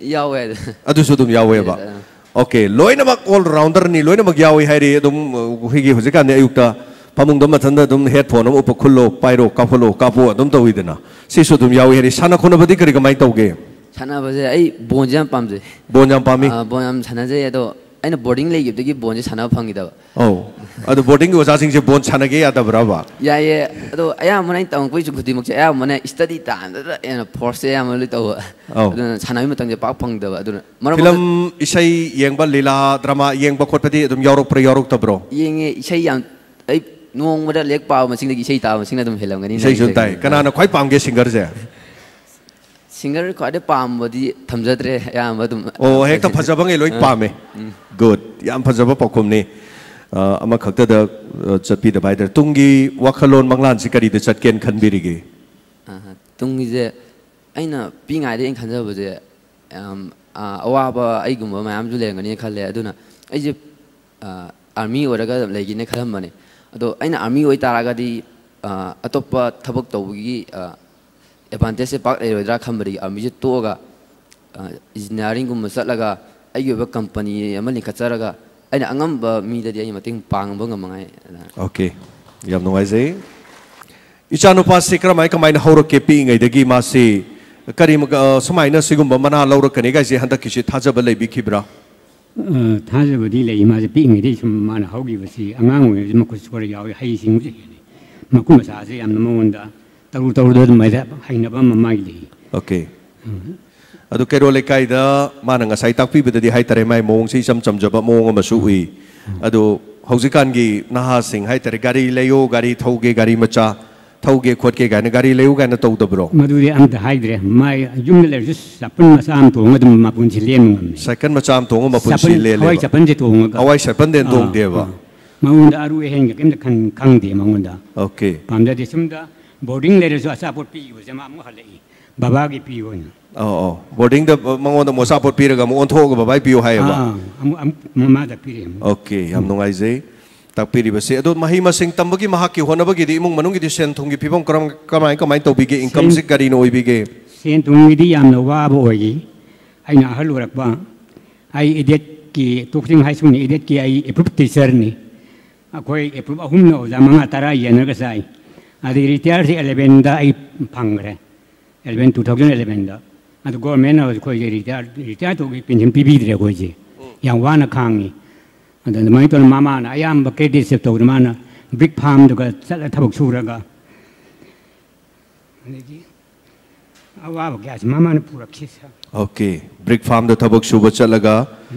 ꯌꯥꯎꯋꯦ ꯑꯗꯨ꯫ ꯑꯗꯨꯁꯨ ꯑꯗꯨꯝ ꯌꯥꯎꯋꯦꯕ꯫ ꯑꯥ꯫ ꯑꯣꯀꯦ, ꯂꯣꯏꯅꯃꯛ ꯑꯣꯜ ꯔꯥꯎꯟꯗꯔꯅꯤ, ꯂꯣꯏꯅꯃꯛ ꯌꯥꯎꯏ ꯍꯥꯏꯔꯤ꯫ ꯑꯗꯨꯝ, ꯑ, ꯑꯩꯈꯣꯏꯒꯤ ꯍꯧꯖꯤꯛꯀꯥꯟꯗꯤ ꯑꯌꯨꯛꯇ ꯐꯃꯨꯡꯗ ꯃꯊꯟꯇ ꯑꯗꯨꯝ ꯍꯦꯠꯐꯣꯟ ꯑꯃ ꯎꯞꯄ, ꯈꯨꯜꯂꯣ ꯄꯥꯏꯔꯣ ꯀꯥꯞꯈꯠꯂꯣ ꯀꯥꯞꯄꯣ ꯑꯗꯨꯝ ꯇꯧꯋꯤꯗꯅ, ꯁꯤꯁꯨ ꯑꯗꯨꯝ ꯌꯥꯎꯏ ꯍꯥꯏꯔꯤ꯫ ꯁꯥꯟꯅ ꯈꯣꯠꯅꯕꯗꯤ ꯀꯔꯤ ꯀꯃꯥꯏꯅ ꯇꯧꯒꯦ? ꯁꯥꯟꯅꯕꯁꯦ ꯑꯩ ꯕꯣꯜꯁꯦ ꯌꯥꯝ ꯄꯥꯝꯖꯩ꯫ ꯕꯣꯜ ꯌꯥꯝ ꯄꯥꯝꯃꯤ? ꯑ, ꯕꯣꯜ ꯌꯥꯝ ꯁꯥꯟꯅꯖꯩ꯫ ꯑꯗꯣ ꯑꯩꯅ ꯕꯣꯔꯗꯤꯡ ꯂꯩꯈꯤꯕꯗꯒꯤ ꯕꯣꯟꯁꯦ ꯁꯥꯟꯅꯕ ꯐꯪꯈꯤꯗꯕ꯫ ꯑꯧ꯫ ꯑꯗꯣ ꯕꯣꯔꯗꯤꯡꯒꯤ ꯑꯣꯖꯥꯁꯤꯡꯁꯦ ꯕꯣꯟ ꯁꯥꯟꯅꯒꯦ ꯌꯥꯗꯕ꯭ꯔꯕ? ꯌꯥꯏꯌꯦ꯫ ꯑꯗꯣ ꯑꯌꯥꯝꯕꯅ ꯑꯩꯅ ꯇꯝꯃꯛꯄꯒꯤ ꯈꯨꯗꯤꯡꯃꯛꯁꯦ ꯑꯌꯥꯝꯕꯅ ꯁ꯭ꯇꯗꯤ ꯇꯥꯏꯝꯗ ꯍꯦꯟꯅ ꯐꯣꯔꯁꯁꯦ ꯑꯌꯥꯝꯕꯅ ꯂꯣꯏ ꯇꯧꯕ꯫ ꯑꯧ꯫ ꯑꯗꯨꯅ ꯁꯥꯟꯅꯕꯒꯤ ꯃꯇꯝꯁꯦ ꯄꯥꯛ ꯐꯪꯗꯕ꯫ ꯑꯗꯨꯅ ꯃꯔꯛ ꯐꯤꯂꯝ, ꯃꯔꯛꯇ ꯏꯁꯩ ꯌꯦꯡꯕ, ꯂꯤꯂꯥ, ꯗ꯭ꯔꯃꯥ ꯌꯦꯡꯕ ꯈꯣꯠꯄꯗꯤ ꯑꯗꯨꯝ ꯌꯥꯎꯔꯛꯄ꯭ꯔꯥ, ꯌꯥꯎꯔꯛꯇꯕ꯭ꯔꯣ? ꯌꯦꯡꯉꯦ꯫ ꯏꯁꯩ ꯌꯥꯝ, ꯑꯩ ꯅꯣꯡꯃꯗ ꯂꯥꯏꯔꯤꯛ ꯄꯥꯕ ꯃꯁꯤꯡꯗꯒꯤ ꯏꯁꯩ ꯇꯥꯕ ꯃꯁꯤꯡꯅ ꯑꯗꯨꯝ ꯍꯦꯜꯂꯝꯒꯅꯤ꯫ ꯏꯁꯩꯁꯨ ꯑꯗꯨꯝ ꯇꯥꯏ꯫ ꯀꯅꯥꯅ ꯈ꯭ꯋꯥꯏ ꯄꯥꯝꯒꯦ ꯁꯤꯡꯒꯔꯁꯦ? ꯁꯤꯡꯒꯔ ꯈ꯭ꯋꯥꯏꯗꯩ ꯄꯥꯝꯕꯗꯤ ꯊꯝꯖꯗ꯭ꯔꯦ, ꯑꯌꯥꯝꯕ ꯑꯗꯨꯝ꯫ ꯑꯣ, ꯍꯦꯛꯇ ꯐꯖꯕꯉꯩ ꯂꯣꯏ ꯑꯥ, ꯄꯥꯝꯃꯦ꯫ ꯎꯝ꯫ ꯒꯨꯗ, ꯌꯥꯝ ꯐꯖꯕ ꯄꯥꯎꯈꯨꯝꯅꯤ꯫ ꯑ, ꯑꯃꯈꯛꯇꯗ, ꯑ, ꯆꯠꯄꯤꯗꯕ ꯍꯥꯏꯇꯥꯔꯦ꯫ ꯇꯨꯡꯒꯤ ꯋꯥꯈꯜꯂꯣꯟ ꯃꯪꯂꯥꯟꯁꯤ ꯀꯔꯤꯗ ꯆꯠꯀꯦꯅ ꯈꯟꯕꯤꯔꯤꯒꯦ? ꯑꯍ, ꯇꯨꯡꯒꯤꯁꯦ ꯑꯩꯅ ꯄꯤꯛꯏꯉꯩꯗ ꯑꯩꯅ ꯈꯟꯖꯕꯁꯦ ꯌꯥꯝ, ꯑ, ꯑꯋꯥꯕ ꯑꯩꯒꯨꯝꯕ ꯃꯌꯥꯝꯁꯨ ꯂꯩꯔꯝꯒꯅꯤꯅ ꯈꯜꯂꯦ꯫ ꯑꯗꯨꯅ ꯑꯩꯁꯦ, ꯑ, ꯑꯥꯔꯃꯤ ꯑꯣꯏꯔꯒ ꯂꯩꯒꯦꯅ ꯈꯜꯂꯝꯕꯅꯦ꯫ ꯑꯗꯣ ꯑꯩꯅ ꯑꯥꯔꯃꯤ ꯑꯣꯏꯇꯥꯔꯒꯗꯤ, ꯑ, ꯑꯇꯣꯞꯄ ꯊꯕꯛ ꯇꯧꯕꯒꯤ, ꯑ, ꯑꯦꯗꯚꯥꯟꯇꯦꯖꯁꯦ ꯄꯥꯛ ꯂꯩꯔꯣꯏꯗ꯭ꯔꯥ ꯈꯟꯕꯗꯒꯤ ꯑꯥꯔꯃꯤꯁꯦ ꯇꯣꯛꯑꯒ, ꯑ, ꯏꯟꯖꯤꯅꯤꯌꯥꯔꯤꯡꯒꯨꯝꯕ ꯆꯠꯂꯒ ꯑꯩꯒꯤ ꯑꯣꯏꯕ ꯀꯝꯄꯅꯤ ꯑꯃ ꯂꯤꯡꯈꯠꯆꯔꯒ ꯑꯩꯅ ꯑꯉꯝꯕ ꯃꯤꯗꯗꯤ ꯑꯩ ꯃꯇꯦꯡ ꯄꯥꯡꯕ ꯉꯝꯃꯉꯥꯏ꯫ ꯑꯣꯀꯦ, ꯌꯥꯝ ꯅꯨꯡꯉꯥꯏꯖꯩ꯫ ꯏꯆꯥꯅꯨꯄꯥꯁꯤ ꯀꯔꯝꯍꯥꯏ ꯀꯃꯥꯏꯅ ꯍꯧꯔꯛꯀꯦ? ꯄꯤꯛꯏꯉꯩꯗꯒꯤ ꯃꯥꯁꯤ ꯀꯔꯤ ꯃ-, ꯑ, ꯁꯨꯃꯥꯏꯅ ꯁꯤꯒꯨꯝꯕ ꯃꯅꯥ ꯂꯧꯔꯛꯀꯅꯤ ꯀꯥꯏꯁꯦ ꯍꯟꯗꯛꯀꯤꯁꯤ ꯊꯥꯖꯕ ꯂꯩꯕꯤꯈꯤꯕ꯭ꯔꯥ? ꯑ, ꯊꯥꯖꯕꯗꯤ ꯂꯩ꯫ ꯃꯥꯁꯦ ꯄꯤꯛꯏꯉꯩꯗꯩ ꯁꯨꯝ ꯃꯥꯅ ꯍꯧꯈꯤꯕꯁꯤ ꯑꯉꯥꯡ ꯑꯣꯏꯔꯤꯉꯩꯗ ꯃꯈꯨꯠ ꯁꯣꯔ ꯌꯥꯎꯏ, ꯍꯩꯁꯤꯡꯕꯁꯨ ꯍꯦꯜꯂꯤ꯫ ꯃꯈꯨꯠ ꯃꯁꯥꯁꯦ ꯌꯥꯝꯅ ꯃꯉꯣꯟꯗ ꯇꯧꯔꯨ ꯇꯧꯔꯨꯗ ꯑꯗꯨꯝ ꯍꯩꯅꯕ ꯑꯃ ꯃꯥꯒꯤ ꯂꯩ꯫ ꯑꯣꯀꯦ꯫ ꯑꯗꯨ ꯀꯩꯔꯣꯜ ꯂꯩꯀꯥꯏꯗ ꯃꯥꯅ ꯉꯁꯥꯏ ꯇꯥꯛꯄꯤꯕꯗꯗꯤ ꯍꯥꯏꯇꯥꯔꯦ, ꯃꯥꯏ ꯃꯑꯣꯡꯁꯦ ꯏꯆꯝ ꯆꯝꯖꯕ ꯃꯑꯣꯡ ꯑꯃꯁꯨ ꯎꯏ꯫ ꯑꯗꯣ ꯍꯧꯖꯤꯛꯀꯥꯟꯒꯤ ꯅꯍꯥꯁꯤꯡ ꯍꯥꯏꯇꯥꯔꯦ, ꯒꯥꯔꯤ ꯂꯩꯌꯣ, ꯒꯥꯔꯤ ꯊꯧꯒꯦ, ꯒꯥꯔꯤ ꯃꯆꯥ ꯊꯧꯒꯦ ꯈꯣꯠꯀꯦ ꯀꯥꯏꯅ, ꯒꯥꯔꯤ ꯂꯩꯌꯨ ꯀꯥꯏꯅ ꯇꯧꯗꯕ꯭ꯔꯣ? ꯃꯗꯨꯗꯤ ꯑꯝꯇ ꯍꯥꯏꯗ꯭ꯔꯦ꯫ ꯃꯥꯏ ꯌꯨꯝꯗ ꯂꯩꯔꯁꯨ ꯆꯄꯜ ꯃꯆꯥ ꯑꯃ ꯇꯣꯡꯉꯒ ꯑꯗꯨꯝ ꯃꯄꯨꯟꯁꯤ ꯂꯦꯟꯕ ꯉꯝꯃꯤ꯫ ꯁꯥꯏꯀꯜ ꯃꯆꯥ ꯑꯃ ꯇꯣꯡꯉꯒ ꯃꯄꯨꯟꯁꯤ ꯆꯄꯜ, ꯂꯦꯜꯂꯦꯕ꯫ ꯍꯋꯥꯏ ꯆꯄꯜꯁꯦ ꯇꯣꯡꯉꯒ꯫ ꯍꯋꯥꯏ ꯆꯄꯜꯗꯤ ꯑꯥ, ꯇꯣꯡꯗꯦꯕ꯫ ꯑꯥ꯫ ꯃꯉꯣꯟꯗ ꯑꯔꯨ ꯑꯍꯦꯟꯒ ꯀꯩꯝꯇ ꯈꯪ-, ꯈꯪꯗꯦ ꯃꯉꯣꯟꯗ꯫ ꯑꯣꯀꯦ꯫ ꯄꯥꯝꯖꯗꯦ꯫ ꯁꯨꯝꯗ ꯕꯣꯔꯗꯤꯡ ꯂꯩꯔꯁꯨ ꯑꯆꯥꯄꯣꯠ ꯄꯤꯈꯤꯕꯁꯦ ꯃꯥ ꯑꯃꯨꯛ ꯍꯜꯂꯛꯏ꯫ ꯕꯕꯥꯒꯤ ꯄꯤꯌꯨ ꯍꯥꯏꯅ꯫ ꯑꯧ, ꯑꯧ꯫ ꯕꯣꯔꯗꯤꯡꯗ ꯃꯉꯣꯟꯗ ꯑꯃꯨꯛ ꯑꯆꯥꯄꯣꯠ ꯄꯤꯔꯒ ꯑꯃꯨꯛ ꯑꯣꯟꯊꯣꯛꯑꯒ ꯕꯕꯥꯏ ꯄꯤꯌꯨ ꯍꯥꯏꯌꯦꯕ꯫ ꯑꯥ, ꯑꯥ, ꯑꯃꯨꯛ, ꯑꯃꯨꯛ ꯃꯃꯥꯗ ꯄꯤꯔꯛꯑꯦ ꯑꯃꯨꯛ꯫ ꯑꯣꯀꯦ, ꯌꯥꯝ ꯅꯨꯡꯉꯥꯏꯖꯩ ꯇꯥꯛꯄꯤꯔꯤꯕꯁꯦ꯫ ꯑꯗꯣ ꯃꯍꯩ ꯃꯁꯤꯡ ꯇꯝꯕꯒꯤ ꯃꯍꯥꯛꯀꯤ ꯍꯣꯠꯅꯕꯒꯤꯗꯤ ꯏꯃꯨꯡ ꯃꯅꯨꯡꯒꯤꯗꯤ ꯁꯦꯟ ꯊꯨꯝꯒꯤ ꯐꯤꯕꯝ ꯀꯔꯝ-, ꯀꯃꯥꯏ, ꯀꯃꯥꯏꯅ ꯇꯧꯕꯤꯒꯦ? ꯏꯟꯀꯝꯁꯤ ꯀꯔꯤꯅ ꯑꯣꯏꯕꯤꯒꯦ? ꯁꯦꯟ ꯊꯨꯝꯒꯤꯗꯤ ꯌꯥꯝꯅ ꯋꯥꯕ ꯑꯣꯏꯈꯤ꯫ ꯑꯩꯅ ꯑꯍꯜ ꯑꯣꯏꯔꯛꯄ, ꯑꯩ ꯏꯗꯦꯠꯀꯤ, ꯇꯣꯛꯆꯤꯡ ꯍꯥꯏ ꯁ꯭ꯀꯨꯜꯒꯤ ꯏꯗꯦꯠꯀꯤ ꯑꯩ ꯑꯦꯄ꯭ꯔꯨꯞ ꯇꯤꯆꯔꯅꯤ꯫ ꯑꯩꯈꯣꯏ ꯑꯦꯄ꯭ꯔꯨꯞ ꯑꯍꯨꯝꯅ ꯑꯣꯖꯥ ꯃꯉꯥ ꯇꯔꯥ ꯌꯦꯟꯅꯔꯒ ꯆꯥꯏ꯫ ꯑꯗꯩ ꯔꯤꯇꯥꯌꯔꯁꯤ ꯑꯦꯂꯦꯚꯦꯟꯗ ꯑꯩ ꯐꯪꯈ꯭ꯔꯦ꯫ ꯑꯦꯂꯦꯚꯦꯟ, ꯇꯨ ꯊꯥꯎꯖꯟ ꯑꯦꯂꯦꯚꯦꯟꯗ꯫ ꯑꯗꯨ ꯒꯣꯔꯃꯦꯟꯅ ꯑꯩꯈꯣꯏꯁꯦ ꯔꯤꯇꯥꯌꯔ, ꯔꯤꯇꯥꯌꯔ ꯇꯧꯕꯒꯤ ꯄꯦꯟꯁꯟ ꯄꯤꯕꯤꯗ꯭ꯔꯦ ꯑꯩꯈꯣꯏꯁꯦ꯫ ꯌꯥꯝ ꯋꯥꯅ ꯈꯥꯡꯉꯤ꯫ ꯑꯗ ꯑꯗꯨꯃꯥꯏꯅ ꯇꯧꯗꯅ ꯃꯃꯥꯅ ꯑꯌꯥꯝꯕ ꯀ꯭ꯔꯦꯗꯤꯠꯁꯦ ꯇꯧꯗꯅ ꯃꯥꯅ ꯕ꯭ꯔꯤꯛ ꯐꯥꯝꯗꯨꯒ ꯆꯠꯂ ꯊꯕꯛ ꯁꯨꯔꯒ ꯑꯗꯒꯤ ꯑꯋꯥꯕ ꯀꯌꯥꯁꯤ ꯃꯃꯥꯅ ꯄꯨꯔꯛꯈꯤ꯫ ꯑꯣꯀꯦ, ꯕ꯭ꯔꯤꯛ ꯐꯥꯝꯗ ꯊꯕꯛ ꯁꯨꯕ ꯆꯠꯂꯒ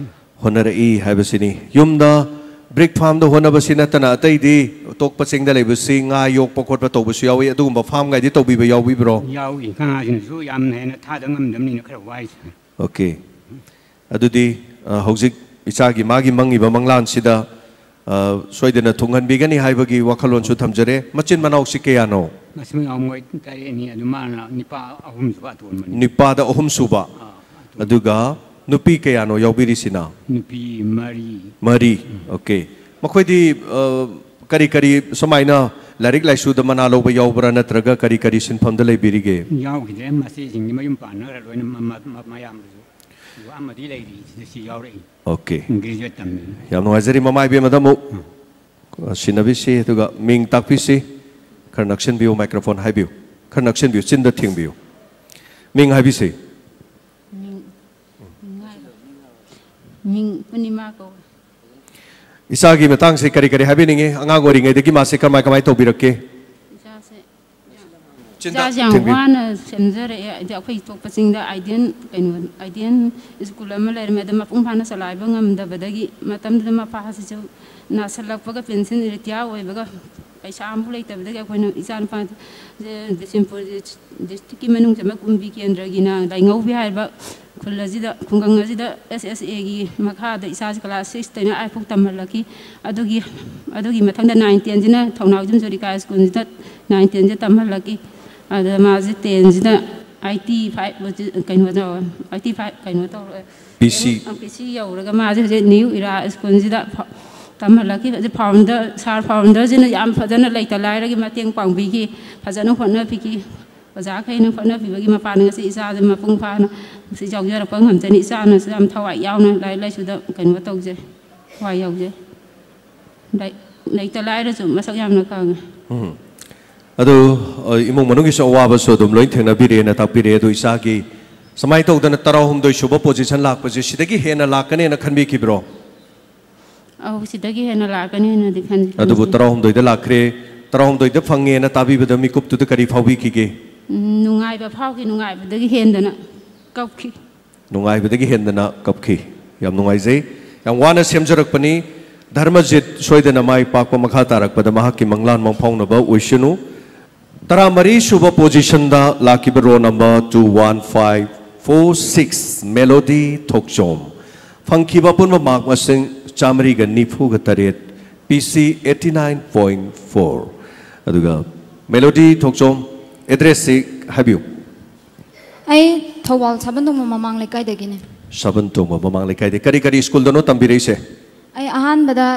ꯍꯣꯠꯅꯔꯛꯏ ꯍꯥꯏꯕꯁꯤꯅꯤ꯫ ꯌꯨꯝꯗ ꯕ꯭ꯔꯤꯛ ꯐꯥꯝꯗ ꯍꯣꯠꯅꯕꯁꯤ ꯅꯠꯇꯅ ꯑꯇꯩꯗꯤ ꯑꯇꯣꯞꯄ ꯆꯤꯡꯗ ꯂꯩꯕꯁꯤ ꯉꯥ ꯌꯣꯛꯄ ꯈꯣꯠꯄ ꯇꯧꯕꯁꯨ ꯌꯥꯎꯏ, ꯑꯗꯨꯒꯨꯝꯕ ꯐꯥꯝꯒꯥꯏꯗꯤ ꯇꯧꯕꯤꯕ ꯌꯥꯎꯕꯤꯕ꯭ꯔꯣ? ꯌꯥꯎꯏ꯫ ꯉꯥꯁꯤꯅꯁꯨ ꯌꯥꯝꯅ ꯍꯦꯟꯅ ꯊꯥꯗ ꯉꯝꯗꯕꯅꯤꯅ ꯈꯔ ꯋꯥꯏ꯫ ꯑꯣꯀꯦ꯫ ꯑꯗꯨꯗꯤ ꯑ, ꯍꯧꯖꯤꯛ ꯏꯆꯥꯒꯤ ꯃꯥꯒꯤ ꯃꯪꯉꯤꯕ ꯃꯪꯂꯥꯟꯁꯤꯗ ꯑ, ꯁꯣꯏꯗꯅ ꯊꯨꯡꯍꯟꯕꯤꯒꯅꯤ ꯍꯥꯏꯕꯒꯤ ꯋꯥꯈꯜꯂꯣꯟꯁꯨ ꯊꯝꯖꯔꯦ꯫ ꯃꯆꯤꯟ ꯃꯅꯥꯎꯁꯤ ꯀꯌꯥꯅꯣ? ꯃꯁꯤꯡ ꯌꯥꯝ ꯃꯣꯏ ꯇꯔꯦꯠꯅꯤ꯫ ꯑꯗꯨ ꯃꯥꯅ ꯅꯤꯄꯥ ꯑꯍꯨꯝꯁꯨ ꯑꯇꯣꯟꯕꯅꯤ꯫ ꯅꯤꯄꯥꯗ ꯑꯍꯨꯝ ꯁꯨꯕ꯫ ꯑꯥ, ꯑꯇꯣꯟꯕ꯫ ꯑꯗꯨꯒ ꯅꯨꯄꯤ ꯀꯌꯥꯅꯣ ꯌꯥꯎꯕꯤꯔꯤꯁꯤꯅ? ꯅꯨꯄꯤ ꯃꯔꯤ꯫ ꯃꯔꯤ꯫ ꯑꯣꯀꯦ꯫ ꯃꯈꯣꯏꯗꯤ ꯑ, ꯀꯔꯤ ꯀꯔꯤ ꯁꯨꯃꯥꯏꯅ ꯂꯥꯏꯔꯤꯛ ꯂꯥꯏꯁꯨꯗ ꯃꯅꯥ ꯂꯧꯕ ꯌꯥꯎꯕ꯭ꯔꯥ, ꯅꯠꯇ꯭ꯔꯒ ꯀꯔꯤ ꯀꯔꯤ ꯁꯤꯟꯐꯝꯗ ꯂꯩꯕꯤꯔꯤꯒꯦ? ꯌꯥꯎꯈꯤꯗ꯭ꯔꯦ꯫ ꯃꯆꯦꯁꯤꯡꯗꯤ ꯃꯌꯨꯝ ꯄꯥꯟꯅꯈ꯭ꯔ ꯂꯣꯏꯅ ꯃ-, ꯃ-, ꯃ-, ꯃꯌꯥꯝꯕꯁꯨ꯫ ꯑꯗꯨꯒ ꯑꯃꯗꯤ ꯂꯩꯔꯤ ꯁꯤꯗ ꯁꯤ ꯌꯥꯎꯔꯛꯏ꯫ ꯑꯣꯀꯦ꯫ ꯒ꯭ꯔꯦꯖꯨꯋꯦꯠ ꯇꯝꯃꯤ꯫ ꯌꯥꯝ ꯅꯨꯡꯉꯥꯏꯖꯔꯤ ꯃꯃꯥ ꯏꯕꯦꯝꯃꯗ ꯑꯃꯨꯛ ꯁꯤꯟꯅꯕꯤꯁꯤ, ꯑꯗꯨꯒ ꯃꯤꯡ ꯇꯥꯛꯄꯤꯁꯤ꯫ ꯈꯔ ꯅꯛꯁꯤꯟꯕꯤꯌꯨ, ꯃꯥꯏꯀ꯭ꯔꯣꯐꯣꯟ ꯍꯥꯏꯕꯤꯌꯨ꯫ ꯈꯔ ꯅꯛꯁꯤꯟꯕꯤꯌꯨ, ꯆꯤꯟꯗ ꯊꯦꯡꯕꯤꯌꯨ꯫ ꯃꯤꯡ ꯍꯥꯏꯕꯤꯁꯤ꯫ ꯃꯤꯡ ꯃꯤꯡ ꯍꯥꯏꯔꯣ? ꯃꯤꯡ ꯄꯨꯔꯅꯤꯃꯥ ꯀꯧꯋꯦ꯫ ꯏꯆꯥꯒꯤ ꯃꯇꯥꯡꯁꯦ ꯀꯔꯤ ꯀꯔꯤ ꯍꯥꯏꯕꯤꯅꯤꯡꯉꯤ? ꯑꯉꯥꯡ ꯑꯣꯏꯔꯤꯉꯩꯗꯒꯤ ꯃꯥꯁꯦ ꯀꯃꯥꯏ ꯀꯃꯥꯏ ꯇꯧꯕꯤꯔꯛꯀꯦ? ꯏꯆꯥꯁꯦ ꯆꯤꯟꯗ ꯏꯆꯥꯁꯦ ꯌꯥꯝ ꯊꯦꯡꯕꯤꯌꯨ꯫ ꯋꯥꯅ ꯁꯦꯝꯖꯔꯛꯑꯦ꯫ ꯍꯥꯏꯗꯤ ꯑꯩꯈꯣꯏ ꯊꯣꯛꯄ ꯆꯤꯡꯗ ꯑꯥꯏꯗꯤꯌꯟ ꯀꯩꯅꯣ, ꯑꯥꯏꯗꯤꯌꯟ ꯁ꯭ꯀꯨꯜ ꯑꯃ ꯂꯩꯔꯝꯃꯦ꯫ ꯑꯗ ꯃꯄꯨꯡ ꯐꯥꯅ ꯆꯂꯥꯏꯕ ꯉꯝꯗꯕꯗꯒꯤ ꯃꯇꯝꯗꯨꯗ ꯃꯄꯥꯁꯤꯁꯨ ꯅꯥꯁꯜꯂꯛꯄꯒ ꯄꯦꯟꯁꯤꯟ ꯔꯤꯇꯤꯌꯥꯔ ꯑꯣꯏꯕꯒ ꯄꯩꯁꯥ ꯑꯃꯐꯥꯎ ꯂꯩꯇꯕꯗꯒꯤ ꯑꯩꯈꯣꯏꯅ ꯏꯆꯥ ꯅꯨꯄꯥꯁꯦ ꯕꯤꯁꯦꯝꯄꯨꯔ ꯗꯤꯁꯇ꯭ꯔꯤꯛꯀꯤ ꯃꯅꯨꯡꯁꯦ ꯀꯨꯝꯕꯤ ꯀꯦꯟꯗ꯭ꯔꯒꯤꯅ ꯂꯥꯏꯉꯧꯕꯤ ꯍꯥꯏꯔꯤꯕ ꯈꯨꯜ ꯑꯁꯤꯗ, ꯈꯨꯡꯒꯪ ꯑꯁꯤꯗ ꯑꯦꯁ ꯑꯦꯁ ꯑꯦꯒꯤ ꯃꯈꯥꯗ ꯏꯆꯥꯁꯤ ꯀ꯭ꯂꯥꯁ ꯁꯤꯛꯁꯇꯩꯅ ꯑꯥꯏꯠ ꯐꯥꯎ ꯇꯝꯍꯜꯂꯛꯈꯤ꯫ ꯑꯗꯨꯒꯤ ꯑꯗꯨꯒꯤ ꯃꯊꯪꯗ ꯅꯥꯏꯟ ꯇꯦꯟꯁꯤꯅ ꯊꯧꯅꯥꯎꯖꯝ ꯖꯣꯔꯤꯀꯥ ꯁ꯭ꯀꯨꯜꯁꯤꯗ ꯅꯥꯏꯟ ꯇꯦꯟꯁꯦ ꯇꯝꯍꯜꯂꯛꯈꯤ꯫ ꯑꯗ ꯃꯥꯁꯦ ꯇꯦꯟꯁꯤꯗ ꯑꯥꯏꯠꯇꯤ ꯐꯥꯏꯚ ꯀꯩꯅꯣ ꯇꯧꯔꯦ, ꯑꯥꯏꯠꯇꯤ ꯐꯥꯏꯚ ꯀꯩꯅꯣ ꯇꯧꯔꯦ꯫ ꯄꯤ ꯁꯤ꯫ ꯄꯤ ꯁꯤ ꯌꯧꯔꯒ ꯃꯥꯁꯦ ꯍꯧꯖꯤꯛ ꯅ꯭ꯌꯨ ꯏꯔꯥ ꯁ꯭ꯀꯨꯜꯁꯤꯗ ꯐ-, ꯇꯝꯍꯜꯂꯛꯈꯤ꯫ ꯍꯧꯖꯤꯛ ꯐꯥꯎꯟꯗꯔ, ꯁꯥꯔ ꯐꯥꯎꯟꯗꯔꯁꯤꯅ ꯌꯥꯝ ꯐꯖꯅ ꯂꯩꯇ ꯂꯥꯏꯔꯒꯤ ꯃꯇꯦꯡ ꯄꯥꯡꯕꯤꯈꯤ, ꯐꯖꯅ ꯍꯣꯠꯅꯕꯤꯈꯤ꯫ ꯑꯣꯖꯥꯈꯩꯅ ꯍꯣꯠꯅꯕꯤꯕꯒꯤ ꯃꯄꯥꯟ ꯉꯁꯤ ꯏꯆꯥꯁꯦ ꯃꯄꯨꯡ ꯐꯥꯅ ꯁꯤ ꯌꯥꯎꯖꯔꯛꯄ ꯉꯝꯖꯅꯤ꯫ ꯏꯆꯥꯅꯁꯨ ꯌꯥꯝ ꯊꯋꯥꯏ ꯌꯥꯎꯅ ꯂꯥꯏꯔꯤꯛ ꯂꯥꯏꯁꯨꯗ ꯀꯩꯅꯣ ꯇꯧꯖꯩ, ꯊꯋꯥꯏ ꯌꯥꯎꯖꯩ꯫ ꯂꯩ-, ꯂꯩꯇ ꯂꯥꯏꯔꯁꯨ ꯃꯁꯛ ꯌꯥꯝꯅ ꯈꯪꯉꯦ꯫ ꯎꯝ꯫ ꯑꯗꯨ, ꯑ, ꯏꯃꯨꯡ ꯃꯅꯨꯡꯒꯤꯁꯨ ꯑꯋꯥꯕꯁꯨ ꯑꯗꯨꯝ ꯂꯣꯏ ꯊꯦꯡꯅꯕꯤꯔꯦꯅ ꯇꯥꯛꯄꯤꯔꯦ꯫ ꯑꯗꯨ ꯏꯆꯥꯒꯤ ꯁꯨꯃꯥꯏꯅ ꯇꯧꯗꯅ ꯇꯔꯥꯍꯨꯝꯗꯣꯏ ꯁꯨꯕ ꯄꯣꯖꯤꯁꯟ ꯂꯥꯛꯄꯁꯦ ꯁꯤꯗꯒꯤ ꯍꯦꯟꯅ ꯂꯥꯛꯀꯅꯦꯅ ꯈꯟꯕꯤꯈꯤꯕ꯭ꯔꯣ? ꯑꯧ, ꯁꯤꯗꯒꯤ ꯍꯦꯟꯅ ꯂꯥꯛꯀꯅꯦꯅꯗꯤ ꯈꯟꯖꯩ꯫ ꯑꯗꯨꯕꯨ ꯇꯔꯥꯍꯨꯝꯗꯣꯏꯗ ꯂꯥꯛꯈ꯭ꯔꯦ꯫ ꯇꯔꯥꯍꯨꯝꯗꯣꯏꯗ ꯐꯪꯉꯦꯅ ꯇꯥꯕꯤꯕꯗ ꯃꯤꯀꯨꯞꯇꯨꯗ ꯀꯔꯤ ꯐꯥꯎꯕꯤꯈꯤꯒꯦ? ꯎꯝ, ꯅꯨꯡꯉꯥꯏꯕ ꯐꯥꯎꯈꯤ, ꯅꯨꯡꯉꯥꯏꯕꯗꯒꯤ ꯍꯦꯟꯗꯅ ꯀꯞꯈꯤ꯫ ꯅꯨꯡꯉꯥꯏꯕꯗꯒꯤ ꯍꯦꯟꯗꯅ ꯀꯞꯈꯤ꯫ ꯌꯥꯝ ꯅꯨꯡꯉꯥꯏꯖꯩ꯫ ꯌꯥꯝ ꯋꯥꯅ ꯁꯦꯝꯖꯔꯛꯄꯅꯤ꯫ ꯙꯔꯃꯖꯤꯠ ꯁꯣꯏꯗꯅ ꯃꯥꯏ ꯄꯥꯛꯄ ꯃꯈꯥ ꯇꯥꯔꯛꯄꯗ ꯃꯍꯥꯛꯀꯤ ꯃꯪꯂꯥꯟ ꯃꯪꯐꯥꯎꯅꯕ ꯑꯣꯏꯁꯅꯨ꯫ ꯇꯔꯥꯃꯔꯤ ꯁꯨꯕ ꯄꯣꯖꯤꯁꯟꯗ ꯂꯥꯛꯈꯤꯕ roll number two one five four six, Melody ꯊꯣꯛꯆꯣꯝ꯫ ꯐꯪꯈꯤꯕ ꯑꯄꯨꯟꯕ ꯃꯥꯔꯛ ꯃꯁꯤꯡ ꯆꯥꯃꯔꯤꯒ ꯅꯤꯐꯨꯒ ꯇꯔꯦꯠ, ꯄꯤ ꯁꯤ eighty nine point four꯫ ꯑꯗꯨꯒ ꯃꯦꯂꯣꯗꯤ ꯊꯣꯛꯆꯣꯝ, ꯑꯦꯗ꯭ꯔꯦꯁꯁꯤ ꯍꯥꯏꯕꯤꯌꯨ꯫ ꯑꯩ ꯊꯧꯕꯥꯜ ꯁꯥꯕꯟꯇꯣꯡꯕ ꯃꯃꯥꯡ ꯂꯩꯀꯥꯏꯗꯒꯤꯅꯦ꯫ ꯁꯥꯕꯟꯇꯣꯡꯕ ꯃꯃꯥꯡ ꯂꯩꯀꯥꯏꯗꯒꯤ꯫ ꯀꯔꯤ ꯀꯔꯤ ꯁ꯭ꯀꯨꯜꯗꯅꯣ ꯇꯝꯕꯤꯔꯛꯏꯁꯦ? ꯑꯩ ꯑꯍꯥꯟꯕꯗ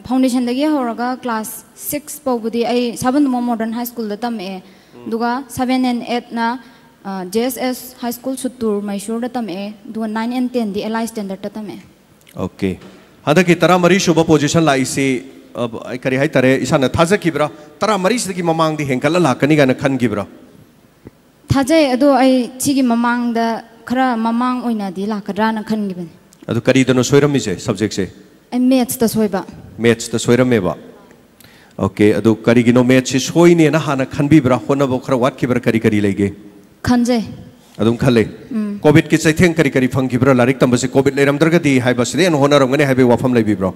ꯐꯥꯎꯟꯗꯦꯁꯟꯗꯒꯤ ꯍꯧꯔꯒ ꯀ꯭ꯂꯥꯁ ꯁꯤꯛꯁ ꯐꯥꯎꯕꯗꯤ ꯑꯩ ꯁꯥꯕꯟꯇꯣꯡꯕ ꯃꯣꯗꯔꯟ ꯍꯥꯏ ꯁ꯭ꯀꯨꯜꯗ ꯇꯝꯃꯛꯑꯦ꯫ ꯑꯗꯨꯒ ꯁꯚꯦꯟ ꯑꯦꯟ ꯑꯦꯠꯅ J S S high school ꯁꯨꯇꯨꯔ ꯃꯩꯁꯨꯔꯗ ꯇꯝꯃꯛꯑꯦ꯫ ꯑꯗꯨꯒ ꯅꯥꯏꯟ ꯑꯦꯟ ꯇꯦꯟꯗꯤ ꯑꯦꯜ ꯑꯥꯏ ꯁ꯭ꯇꯦꯟꯗꯔꯠꯇ ꯇꯝꯃꯛꯑꯦ꯫ ꯑꯣꯀꯦ꯫ ꯍꯟꯗꯛꯀꯤ ꯇꯔꯥꯃꯔꯤ ꯁꯨꯕ ꯄꯣꯖꯤꯁꯟ ꯂꯥꯛꯏꯁꯤ, ꯑ, ꯑꯩ ꯀꯔꯤ ꯍꯥꯏꯇꯥꯔꯦ, ꯏꯁꯥꯅ ꯊꯥꯖꯈꯤꯕ꯭ꯔꯥ? ꯇꯔꯥꯃꯔꯤꯁꯤꯗꯒꯤ ꯃꯃꯥꯡꯗꯤ ꯍꯦꯟꯒꯠꯂ ꯂꯥꯛꯀꯅꯤ ꯀꯥꯏꯅ ꯈꯟꯈꯤꯕ꯭ꯔꯥ? ꯊꯥꯖꯩ, ꯑꯗꯣ ꯑꯩ ꯁꯤꯒꯤ ꯃꯃꯥꯡꯗ ꯈꯔ ꯃꯃꯥꯡ ꯑꯣꯏꯅꯗꯤ ꯂꯥꯛꯀꯗ꯭ꯔꯥꯅ ꯈꯟꯈꯤꯕꯅꯦ꯫ ꯑꯗꯨ ꯀꯔꯤꯗꯅꯣ ꯁꯣꯏꯔꯝꯃꯤꯁꯦ, ꯁꯕꯖꯦꯛꯁꯦ? ꯑꯩ ꯃꯦꯠꯁꯇ ꯁꯣꯏꯕ꯫ ꯃꯦꯠꯁꯇ ꯁꯣꯏꯔꯝꯃꯦꯕ꯫ ꯑꯣꯀꯦ, ꯑꯗꯨ ꯀꯔꯤꯒꯤꯅꯣ ꯃꯦꯠꯁꯁꯤ ꯁꯣꯏꯅꯦꯅ ꯍꯥꯟꯅ ꯈꯟꯕꯤꯕ꯭ꯔꯥ? ꯍꯣꯠꯅꯕ ꯈꯔ ꯋꯥꯠꯈꯤꯕ꯭ꯔꯥ? ꯀꯔꯤ ꯀꯔꯤ ꯂꯩꯒꯦ? ꯈꯟꯖꯩ꯫ ꯑꯗꯨꯝ ꯈꯜꯂꯦ꯫ ꯎꯝ꯫ ꯀꯣꯚꯤꯗꯀꯤ ꯆꯩꯊꯦꯡ ꯀꯔꯤ ꯀꯔꯤ ꯐꯪꯈꯤꯕ꯭ꯔꯥ? ꯂꯥꯏꯔꯤꯛ ꯇꯝꯕꯁꯤ ꯀꯣꯚꯤꯗ ꯂꯩꯔꯝꯗ꯭ꯔꯒꯗꯤ ꯍꯥꯏꯕꯁꯤꯗ ꯍꯦꯟꯅ ꯍꯣꯠꯅꯔꯝꯒꯅꯤ ꯍꯥꯏꯕꯒꯤ ꯋꯥꯐꯝ ꯂꯩꯕꯤꯕ꯭ꯔꯣ?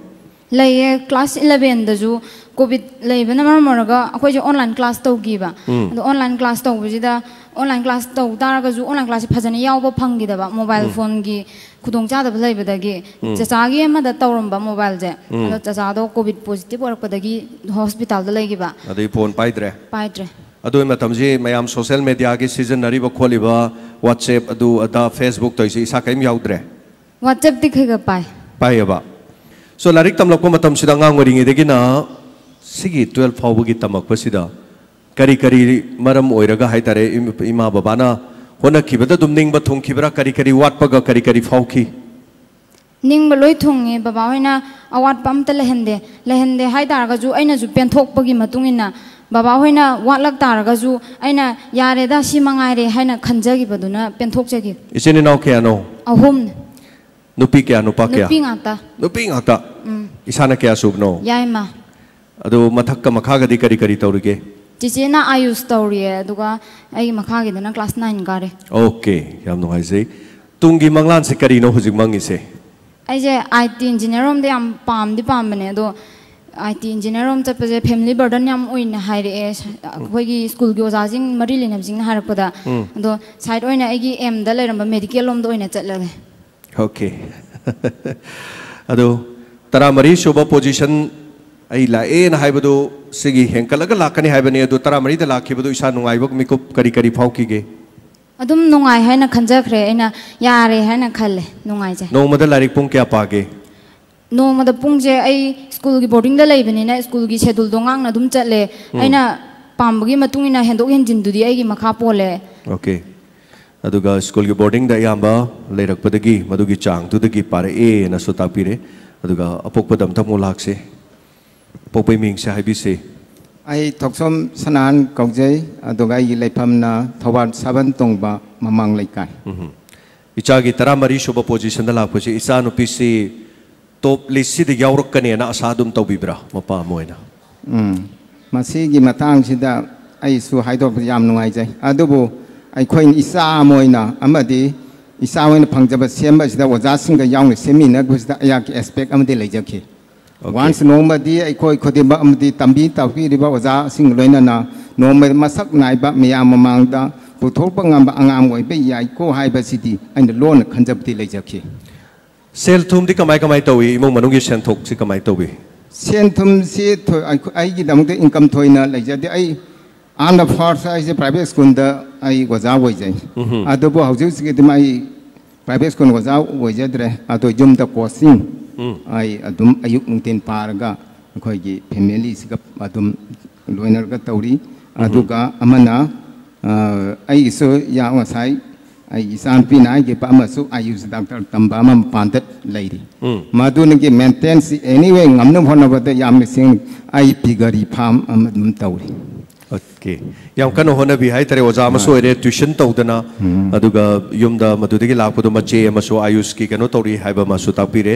ꯂꯩꯌꯦ꯫ ꯀ꯭ꯂꯥꯁ ꯏꯂꯚꯦꯟꯗꯁꯨ ꯀꯣꯚꯤꯗ ꯂꯩꯕꯅ ꯃꯔꯝ ꯑꯣꯏꯔꯒ ꯑꯩꯈꯣꯏꯁꯦ ꯑꯣꯟꯂꯥꯏꯟ ꯀ꯭ꯂꯥꯁ ꯇꯧꯈꯤꯕ꯫ ꯎꯝ꯫ ꯑꯗꯣ ꯑꯣꯟꯂꯥꯏꯟ ꯀ꯭ꯂꯥꯁ ꯇꯧꯕꯁꯤꯗ ꯑꯣꯟꯂꯥꯏꯟ ꯀ꯭ꯂꯥꯁ ꯇꯧ ꯇꯥꯔꯒꯁꯨ ꯑꯣꯟꯂꯥꯏꯟ ꯀ꯭ꯂꯥꯁꯁꯦ ꯐꯖꯅ ꯌꯥꯎꯕ ꯐꯪꯈꯤꯗꯕ, ꯃꯣꯕꯥꯏꯜ ꯎꯝ꯫ ꯐꯣꯟꯒꯤ ꯈꯨꯗꯣꯡꯆꯥꯗꯕ ꯂꯩꯕꯗꯒꯤ꯫ ꯎꯝ꯫ ꯆꯆꯥꯒꯤ ꯑꯃꯗ ꯇꯧꯔꯝꯕ ꯃꯣꯕꯥꯏꯜꯁꯦ꯫ ꯎꯝ꯫ ꯑꯗꯣ ꯆꯆꯥꯗꯣ ꯀꯣꯚꯤꯗ ꯄꯣꯖꯤꯇꯤꯚ ꯑꯣꯏꯔꯛꯄꯗꯒꯤ ꯍꯣꯁꯄꯤꯇꯥꯜꯗ ꯂꯩꯈꯤꯕ꯫ ꯑꯗꯩ ꯐꯣꯟ ꯄꯥꯏꯗ꯭ꯔꯦ꯫ ꯄꯥꯏꯗ꯭ꯔꯦ꯫ ꯑꯗꯨꯒꯤ ꯃꯇꯝꯁꯤ ꯃꯌꯥꯝ ꯁꯣꯁꯦꯜ ꯃꯦꯗꯤꯌꯥꯒꯤ ꯁꯤꯖꯤꯟꯅꯔꯤꯕ ꯈꯣꯠꯂꯤꯕ, WhatsApp ꯑꯗꯨ ꯑꯗꯥ, Facebook ꯇꯧꯔꯤꯁꯤ ꯏꯁꯥ ꯀꯔꯤꯝ ꯌꯥꯎꯗ꯭ꯔꯦ? WhatsAppꯇꯤ ꯈꯔ ꯈꯔ ꯄꯥꯏ꯫ ꯄꯥꯏꯌꯦꯕ꯫ So, ꯂꯥꯏꯔꯤꯛ ꯇꯝꯂꯛꯄ ꯃꯇꯝꯁꯤꯗ ꯑꯉꯥꯡ ꯑꯣꯏꯔꯤꯉꯩꯗꯒꯤꯅ ꯁꯤꯒꯤ ꯇꯨꯋꯦꯜꯐ ꯐꯥꯎꯕꯒꯤ ꯇꯝꯃꯛꯄꯁꯤꯗ ꯀꯔꯤ ꯀꯔꯤ ꯃꯔꯝ ꯑꯣꯏꯔꯒ ꯍꯥꯏꯇꯥꯔꯦ, ꯏꯝ-, ꯏꯃꯥ ꯕꯕꯥꯅ ꯍꯣꯠꯅꯈꯤꯕꯗ ꯑꯗꯨꯝ ꯅꯤꯡꯕ ꯊꯨꯡꯈꯤꯕ꯭ꯔꯥ? ꯀꯔꯤ ꯀꯔꯤ ꯋꯥꯠꯄꯒ ꯀꯔꯤ ꯀꯔꯤ ꯐꯥꯎꯈꯤ? ꯅꯤꯡꯕ ꯂꯣꯏ ꯊꯨꯡꯉꯦ꯫ ꯕꯕꯥ ꯍꯣꯏꯅ ꯑꯋꯥꯠꯄ ꯑꯝꯇ ꯂꯩꯍꯟꯗꯦ꯫ ꯂꯩꯍꯟꯗꯦ ꯍꯥꯏ ꯇꯥꯔꯒꯁꯨ, ꯑꯩꯅꯁꯨ ꯄꯦꯟꯊꯣꯛꯄꯒꯤ ꯃꯇꯨꯡ ꯏꯟꯅ, ꯕꯕꯥ ꯍꯣꯏꯅ ꯋꯥꯠꯂꯛ ꯇꯥꯔꯒꯁꯨ, ꯑꯩꯅ "ꯌꯥꯔꯦꯗ, ꯁꯤ ꯃꯉꯥꯏꯔꯦ" ꯍꯥꯏꯅ ꯈꯟꯖꯈꯤꯕꯗꯨꯅ ꯄꯦꯟꯊꯣꯛꯆꯈꯤ꯫ ꯏꯆꯤꯟ ꯏꯅꯥꯎ ꯀꯌꯥꯅꯣ? ꯑꯍꯨꯝꯅꯦ꯫ ꯅꯨꯄꯤ ꯀꯌꯥ, ꯅꯨꯄꯥ ꯀꯌꯥ? ꯅꯨꯄꯤ ꯉꯥꯛꯇ꯫ ꯅꯨꯄꯤ ꯉꯥꯛꯇ? ꯎꯝ꯫ ꯏꯁꯥꯅ ꯀꯌꯥ ꯁꯨꯕꯅꯣ? ꯌꯥꯏꯃ꯫ ꯑꯗꯨ ꯃꯊꯛꯀ ꯃꯈꯥꯒꯗꯤ ꯀꯔꯤ ꯀꯔꯤ ꯇꯧꯔꯤꯒꯦ? ꯆꯤꯆꯦꯅ ꯑꯥꯌꯨꯁ ꯇꯧꯔꯤꯌꯦ, ꯑꯗꯨꯒ ꯑꯩꯒꯤ ꯃꯈꯥꯒꯤꯗꯨꯅ ꯀ꯭ꯂꯥꯁ ꯅꯥꯏꯟ ꯀꯥꯔꯦ꯫ ꯑꯣꯀꯦ, ꯌꯥꯝ ꯅꯨꯡꯉꯥꯏꯖꯩ꯫ ꯇꯨꯡꯒꯤ ꯃꯪꯂꯥꯟꯁꯦ ꯀꯔꯤꯅꯣ ꯍꯧꯖꯤꯛ ꯃꯪꯉꯤꯁꯦ? ꯑꯩꯁꯦ ꯑꯥꯏ ꯇꯤ ꯏꯟꯖꯤꯅꯤꯌꯔ ꯔꯣꯝꯗ ꯌꯥꯝ ꯄꯥꯝꯗꯤ ꯄꯥꯝꯕꯅꯦ, ꯑꯗꯣ ꯑꯥꯏ ꯇꯤ ꯏꯟꯖꯤꯅꯤꯌꯔ ꯔꯣꯝ ꯆꯠꯄꯁꯦ ꯐꯦꯃꯤꯂꯤ ꯕꯔꯗꯟ ꯌꯥꯝ ꯑꯣꯏꯅ ꯍꯥꯏꯔꯛꯑꯦ꯫ ꯑꯩꯈꯣꯏꯒꯤ ꯁ꯭ꯀꯨꯜꯒꯤ ꯑꯣꯖꯥꯁꯤꯡ, ꯃꯔꯤ ꯂꯩꯅꯕꯁꯤꯡꯅ ꯍꯥꯏꯔꯛꯄꯗ꯫ ꯎꯝ꯫ ꯑꯗꯣ ꯁꯥꯏꯠ ꯑꯣꯏꯅ ꯑꯩꯒꯤ ꯑꯦꯝꯗ ꯂꯩꯔꯝꯕ ꯃꯦꯗꯤꯀꯦꯜ ꯂꯣꯝꯗ ꯑꯣꯏꯅ ꯆꯠꯂꯒꯦ꯫ ꯑꯣꯀꯦ꯫ ꯑꯗꯣ ꯇꯔꯥꯃꯔꯤ ꯁꯨꯕ ꯄꯣꯖꯤꯁꯟ ꯑꯩ ꯂꯥꯛꯑꯦꯅ ꯍꯥꯏꯕꯗꯨ ꯁꯤꯒꯤ ꯍꯦꯟꯀꯠꯂꯒ ꯂꯥꯛꯀꯅꯤ ꯍꯥꯏꯕꯅꯤ꯫ ꯑꯗꯨ ꯇꯔꯥꯃꯔꯤꯗ ꯂꯥꯛꯈꯤꯕꯗꯨ ꯏꯁꯥ ꯅꯨꯡꯉꯥꯏꯕ ꯃꯤꯀꯨꯞ ꯀꯔꯤ ꯀꯔꯤ ꯐꯥꯎꯈꯤꯒꯦ? ꯑꯗꯨꯝ ꯅꯨꯡꯉꯥꯏ ꯍꯥꯏꯅ ꯈꯟꯖꯈ꯭ꯔꯦ꯫ ꯑꯩꯅ ꯌꯥꯔꯦ ꯍꯥꯏꯅ ꯈꯜꯂꯦ꯫ ꯅꯨꯡꯉꯥꯏꯖꯩ꯫ ꯅꯣꯡꯃꯗ ꯂꯥꯏꯔꯤꯛ ꯄꯨꯡ ꯀꯌꯥ ꯄꯥꯒꯦ? ꯅꯣꯡꯃꯗ ꯄꯨꯡꯁꯦ, ꯑꯩ ꯁ꯭ꯀꯨꯜꯒꯤ ꯕꯣꯔꯗꯤꯡꯗ ꯂꯩꯕꯅꯤꯅ ꯁ꯭ꯀꯨꯜꯒꯤ ꯁꯦꯗꯨꯜꯗꯣ ꯉꯥꯛꯅ ꯑꯗꯨꯝ ꯆꯠꯂꯦ꯫ ꯎꯝ꯫ ꯑꯩꯅ ꯄꯥꯝꯕꯒꯤ ꯃꯇꯨꯡ ꯏꯟꯅ ꯍꯦꯟꯗꯣꯛ ꯍꯦꯟꯖꯤꯟꯗꯨꯗꯤ ꯑꯩꯒꯤ ꯃꯈꯥ ꯄꯣꯜꯂꯦ꯫ ꯑꯣꯀꯦ꯫ ꯑꯗꯨꯒ ꯁ꯭ꯀꯨꯜꯒꯤ ꯕꯣꯔꯗꯤꯡꯗ ꯑꯌꯥꯝꯕ ꯂꯩꯔꯛꯄꯗꯒꯤ ꯃꯗꯨꯒꯤ ꯆꯥꯡꯗꯨꯗꯒꯤ ꯄꯥꯔꯛꯑꯦꯅꯁꯨ ꯇꯥꯛꯄꯤꯔꯦ꯫ ꯑꯗꯨꯒ ꯑꯄꯣꯛꯄꯗ ꯑꯝꯇꯪ ꯑꯃꯨꯛ ꯂꯥꯛꯁꯦ꯫ ꯑꯄꯣꯛꯄꯩ ꯃꯤꯡꯁꯦ ꯍꯥꯏꯕꯤꯁꯦ꯫ ꯑꯩ ꯊꯣꯛꯆꯣꯝ ꯁꯅꯥꯍꯟ ꯀꯧꯖꯩ, ꯑꯗꯨꯒ ꯑꯩꯒꯤ ꯂꯩꯐꯝꯅ ꯊꯧꯕꯥꯜ ꯁꯥꯕꯟ ꯇꯣꯡꯕ ꯃꯃꯥꯡ ꯂꯩꯀꯥꯏ꯫ ꯎꯝꯍꯨꯝ꯫ ꯏꯆꯥꯒꯤ ꯇꯔꯥꯃꯔꯤ ꯁꯨꯕ ꯄꯣꯖꯤꯁꯟꯗ ꯂꯥꯛꯄꯁꯦ, ꯏꯆꯥꯅꯨꯄꯤꯁꯤ ꯇꯣꯞ ꯂꯤꯁꯁꯤꯗ ꯌꯥꯎꯔꯛꯀꯅꯦꯅ ꯑꯁꯥ ꯑꯗꯨꯝ ꯇꯧꯕꯤꯕ꯭ꯔꯥ, ꯃꯄꯥ ꯑꯃ ꯑꯣꯏꯅ? ꯎꯝ꯫ ꯃꯁꯤꯒꯤ ꯃꯇꯥꯡꯁꯤꯗ ꯑꯩꯁꯨ ꯍꯥꯏꯗꯣꯛꯄꯁꯤ ꯌꯥꯝ ꯅꯨꯡꯉꯥꯏꯖꯩ꯫ ꯑꯗꯨꯕꯨ ꯑꯩꯈꯣꯏꯅ ꯏꯆꯥ ꯑꯃ ꯑꯣꯏꯅ ꯑꯃꯗꯤ ꯏꯆꯥ ꯑꯣꯏꯅ ꯐꯪꯖꯕ ꯁꯦꯝꯕꯁꯤꯗ ꯑꯣꯖꯥꯁꯤꯡꯒ ꯌꯥꯎꯅ ꯁꯦꯝꯃꯤꯟꯅꯕꯁꯤꯗ ꯑꯩꯍꯥꯛꯀꯤ ꯑꯦꯛꯁꯄꯦꯛ ꯑꯃꯗꯤ ꯂꯩꯖꯈꯤ꯫ ꯑꯣꯀꯦ꯫ ꯋꯥꯟꯁ ꯅꯣꯡꯃꯗꯤ ꯑꯩꯈꯣꯏ ꯈꯨꯗꯤꯡꯃꯛ ꯑꯃꯗꯤ ꯇꯝꯕꯤ ꯇꯥꯛꯄꯤꯔꯤꯕ ꯑꯣꯖꯥꯁꯤꯡ ꯂꯣꯏꯅꯅ ꯅꯣꯡꯃ ꯃꯁꯛ ꯅꯥꯏꯕ ꯃꯌꯥꯝ ꯃꯃꯥꯡꯗ ꯄꯨꯊꯣꯛꯄ ꯉꯝꯕ ꯑꯉꯥꯡ ꯑꯣꯏꯕ ꯌꯥꯏꯀꯣ ꯍꯥꯏꯕꯁꯤꯗꯤ ꯑꯩꯅ ꯂꯣꯟꯅ ꯈꯟꯖꯕꯗꯤ ꯂꯩꯖꯈꯤ꯫ ꯁꯦꯜ ꯊꯨꯝꯗꯤ ꯀꯃꯥꯏ ꯀꯃꯥꯏ ꯇꯧꯏ? ꯏꯃꯨꯡ ꯃꯅꯨꯡꯒꯤ ꯁꯦꯟꯊꯣꯛꯁꯤ ꯀꯃꯥꯏ ꯇꯧꯏ? ꯁꯦꯟ ꯊꯨꯝꯁꯤ ꯊꯣꯏ-, ꯑꯩꯈꯣꯏ-, ꯑꯩꯒꯤꯗꯃꯛꯇ ꯏꯟꯀꯝ ꯊꯣꯏꯅ ꯂꯩꯖꯗꯦ꯫ ꯑꯩ ꯑꯍꯥꯟꯕ ꯐꯥꯔꯁ ꯑꯩꯁꯦ ꯄ꯭ꯔꯥꯏꯚꯦꯠ ꯁ꯭ꯀꯨꯜꯗ ꯑꯩ ꯑꯣꯖꯥ ꯑꯣꯏꯖꯩ꯫ ꯎꯝꯍꯨꯝ꯫ ꯑꯗꯨꯕꯨ ꯍꯧꯖꯤꯛ ꯍꯧꯖꯤꯛꯀꯤꯗꯤ ꯑꯩ ꯄ꯭ꯔꯥꯏꯚꯦꯠ ꯁ꯭ꯀꯨꯜ ꯑꯣꯖꯥ ꯑꯣꯏꯖꯗ꯭ꯔꯦ꯫ ꯑꯗꯣ ꯌꯨꯝꯗ ꯀꯣꯆꯤꯡ ꯎꯝ꯫ ꯑꯩ ꯑꯗꯨꯝ ꯑꯌꯨꯛ ꯅꯨꯡꯊꯤꯟ ꯄꯥꯔꯒ ꯑꯩꯈꯣꯏꯒꯤ ꯐꯦꯃꯤꯂꯤꯁꯤꯒ ꯑꯗꯨꯝ ꯂꯣꯏꯅꯔꯒ ꯇꯧꯔꯤ꯫ ꯑꯗꯨꯒ ꯑꯃꯅ, ꯑ, ꯑꯩꯒꯤꯁꯨ ꯌꯥ-, ꯉꯁꯥꯏ ꯑꯩꯒꯤ ꯏꯆꯥꯅꯨꯄꯤꯅ ꯍꯥꯏꯈꯤꯕ ꯑꯃꯁꯨ ꯑꯥꯌꯨꯁ ꯗꯥꯛꯇꯔ ꯇꯝꯕ ꯑꯃ ꯃꯄꯥꯟꯗ ꯂꯩꯔꯤ꯫ ꯎꯝ꯫ ꯃꯗꯨꯅꯒꯤ ꯃꯦꯟꯇꯦꯟꯁꯤ ꯑꯦꯅꯤꯋꯦ ꯉꯝꯅꯕ ꯍꯣꯠꯅꯕꯗ ꯌꯥꯝꯅ ꯁꯦꯡ ꯑꯩ ꯄꯤꯒꯔꯤ ꯐꯥꯝ ꯑꯃ ꯑꯗꯨꯝ ꯇꯧꯔꯤ꯫ ꯑꯣꯀꯦ꯫ ꯌꯥꯝ ꯀꯟꯅ ꯍꯣꯠꯅꯕꯤ ꯍꯥꯏꯇꯥꯔꯦ, ꯑꯣꯖꯥ ꯑꯃꯁꯨ ꯑꯣꯏꯔꯦ, ꯇ꯭ꯋꯤꯁꯟ ꯇꯧꯗꯅ, ꯑꯗꯨꯒ ꯌꯨꯝꯗ ꯃꯗꯨꯗꯒꯤ ꯂꯥꯛꯄꯗꯣ ꯃꯆꯦ ꯑꯃꯁꯨ ꯑꯥꯌꯨꯁꯀꯤ ꯀꯩꯅꯣ ꯇꯧꯔꯤ ꯍꯥꯏꯕ ꯑꯃꯁꯨ ꯇꯥꯛꯄꯤꯔꯦ꯫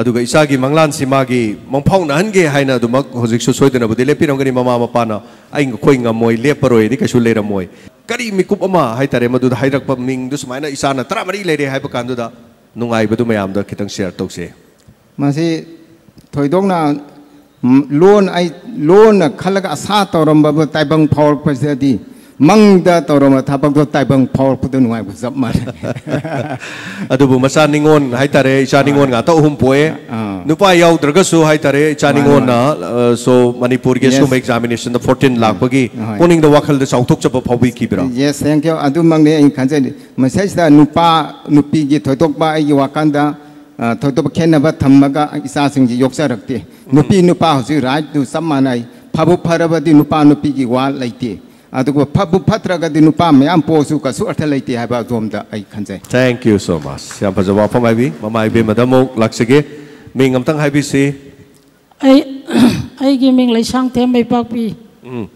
ꯑꯗꯨꯒ ꯏꯆꯥꯒꯤ ꯃꯪꯂꯥꯟꯁꯤ ꯃꯥꯒꯤ ꯃꯪꯐꯥꯎꯅꯍꯟꯒꯦ ꯍꯥꯏꯅ ꯑꯗꯨꯃꯛ ꯍꯧꯖꯤꯛꯁꯨ ꯁꯣꯏꯗꯅꯕꯨꯗꯤ ꯂꯦꯞꯄꯤꯔꯝꯒꯅꯤ꯫ ꯃꯃꯥ ꯃꯄꯥꯅ "ꯑꯩ, ꯑꯩꯈꯣꯏ ꯉꯝꯃꯣꯏ, ꯂꯦꯞꯄꯔꯣꯏ" ꯍꯥꯏꯗꯤ ꯀꯩꯁꯨ ꯂꯩꯔꯝꯃꯣꯏ꯫ ꯀꯔꯤ ꯃꯤꯀꯨꯞ ꯑꯃ ꯍꯥꯏꯇꯥꯔꯦ, ꯃꯗꯨꯗ ꯍꯥꯏꯔꯛꯄ ꯃꯤꯡꯗꯨ ꯁꯨꯃꯥꯏꯅ ꯏꯆꯥꯅ ꯇꯔꯥꯃꯔꯤ ꯂꯩꯔꯦ ꯍꯥꯏꯕ ꯀꯥꯟꯗꯨꯗ ꯅꯨꯡꯉꯥꯏꯕꯗꯨ ꯃꯌꯥꯝꯗ ꯈꯤꯇꯪ ꯁꯤꯌꯥꯔ ꯇꯧꯁꯦ꯫ ꯃꯁꯤ ꯊꯣꯏꯗꯣꯛꯅ, ꯎꯝ, ꯂꯣꯟ ꯑꯩ, ꯂꯣꯟꯅ ꯈꯜꯂꯒ ꯑꯁꯥ ꯇꯧꯔꯝꯕꯕꯨ ꯇꯥꯏꯕꯪ ꯐꯥꯎꯔꯛꯄꯁꯤꯗꯗꯤ ꯃꯪꯗ ꯇꯧꯔꯝꯕ ꯊꯕꯛꯇꯣ ꯇꯥꯏꯕꯪ ꯐꯥꯎꯔꯛꯄꯗ ꯅꯨꯡꯉꯥꯏꯕ ꯆꯞ ꯃꯥꯟꯅꯩ꯫ ꯑꯗꯨꯕꯨ ꯃꯆꯥ ꯅꯤꯉꯣꯜ ꯍꯥꯏꯇꯥꯔꯦ, ꯏꯆꯥ ꯅꯤꯉꯣꯜ ꯉꯥꯛꯇ ꯑꯍꯨꯝ ꯄꯣꯛꯑꯦ꯫ ꯑꯥ꯫ ꯅꯨꯄꯥ ꯌꯥꯎꯗ꯭ꯔꯒꯁꯨ ꯍꯥꯏꯇꯥꯔꯦ, ꯏꯆꯥ ꯃꯥꯅꯤ, ꯅꯤꯉꯣꯜꯅ, ꯑ, so ꯃꯅꯤꯄꯨꯔꯒꯤ Yes. ꯑꯁꯤꯒꯨꯝꯕ ꯑꯦꯛꯖꯥꯃꯤꯅꯦꯁꯟꯗ ꯐꯣꯔꯇꯤꯟ ꯂꯥꯛꯄꯒꯤ ꯍꯣꯏ꯫ ꯄꯨꯛꯅꯤꯡꯗ ꯋꯥꯈꯜꯗ ꯆꯥꯎꯊꯣꯛꯆꯕ ꯐꯥꯎꯕꯤꯈꯤꯕ꯭ꯔꯥ? Yes, thank you. ꯑꯗꯨꯃꯛꯅꯤ ꯑꯩꯅ ꯈꯟꯖꯔꯤ꯫ ꯃꯁꯤꯗꯩꯁꯤꯗ ꯅꯨꯄꯥ ꯅꯨꯄꯤꯒꯤ ꯊꯣꯏꯗꯣꯛꯄ ꯑꯩꯒꯤ ꯋꯥꯈꯜꯗ, ꯑ, ꯊꯣꯏꯗꯣꯛꯄ ꯈꯦꯠꯅꯕ ꯊꯝꯃꯒ ꯏꯆꯥꯁꯤꯡꯁꯤ ꯌꯣꯛꯆꯔꯛꯇꯦ꯫ ꯅꯨꯄꯤ ꯅꯨꯄꯥ ꯍꯧꯖꯤꯛ ꯔꯥꯏꯠꯇꯨ ꯆꯞ ꯃꯥꯟꯅꯩ꯫ ꯐꯕꯨ ꯐꯔꯕꯗꯤ ꯅꯨꯄꯥ ꯅꯨꯄꯤꯒꯤ ꯋꯥ ꯂꯩꯇꯦ꯫ ꯑꯗꯨꯒ ꯐꯕꯨ ꯐꯠꯇ꯭ꯔꯒꯗꯤ ꯅꯨꯄꯥ ꯃꯌꯥꯝ ꯄꯣꯛꯑꯁꯨ ꯀꯩꯁꯨ ꯑꯔꯊ ꯂꯩꯇꯦ ꯍꯥꯏꯕ ꯑꯗꯣꯝꯗ ꯑꯩ ꯈꯟꯖꯩ꯫ Thank you so much. ꯌꯥꯝ ꯐꯖꯕ ꯋꯥꯐꯝ ꯍꯥꯏꯕꯤ꯫ ꯃꯃꯥ ꯏꯕꯦꯝꯃꯗ ꯑꯃꯨꯛ ꯂꯥꯛꯆꯒꯦ꯫ ꯃꯤꯡ ꯑꯝꯇꯪ ꯍꯥꯏꯕꯤꯁꯤ꯫ ꯑꯩ ꯑꯩꯒꯤ ꯃꯤꯡ ꯂꯩꯁꯥꯡꯊꯦꯝ ꯃꯩꯄꯥꯛꯄꯤ꯫ ꯎꯝ꯫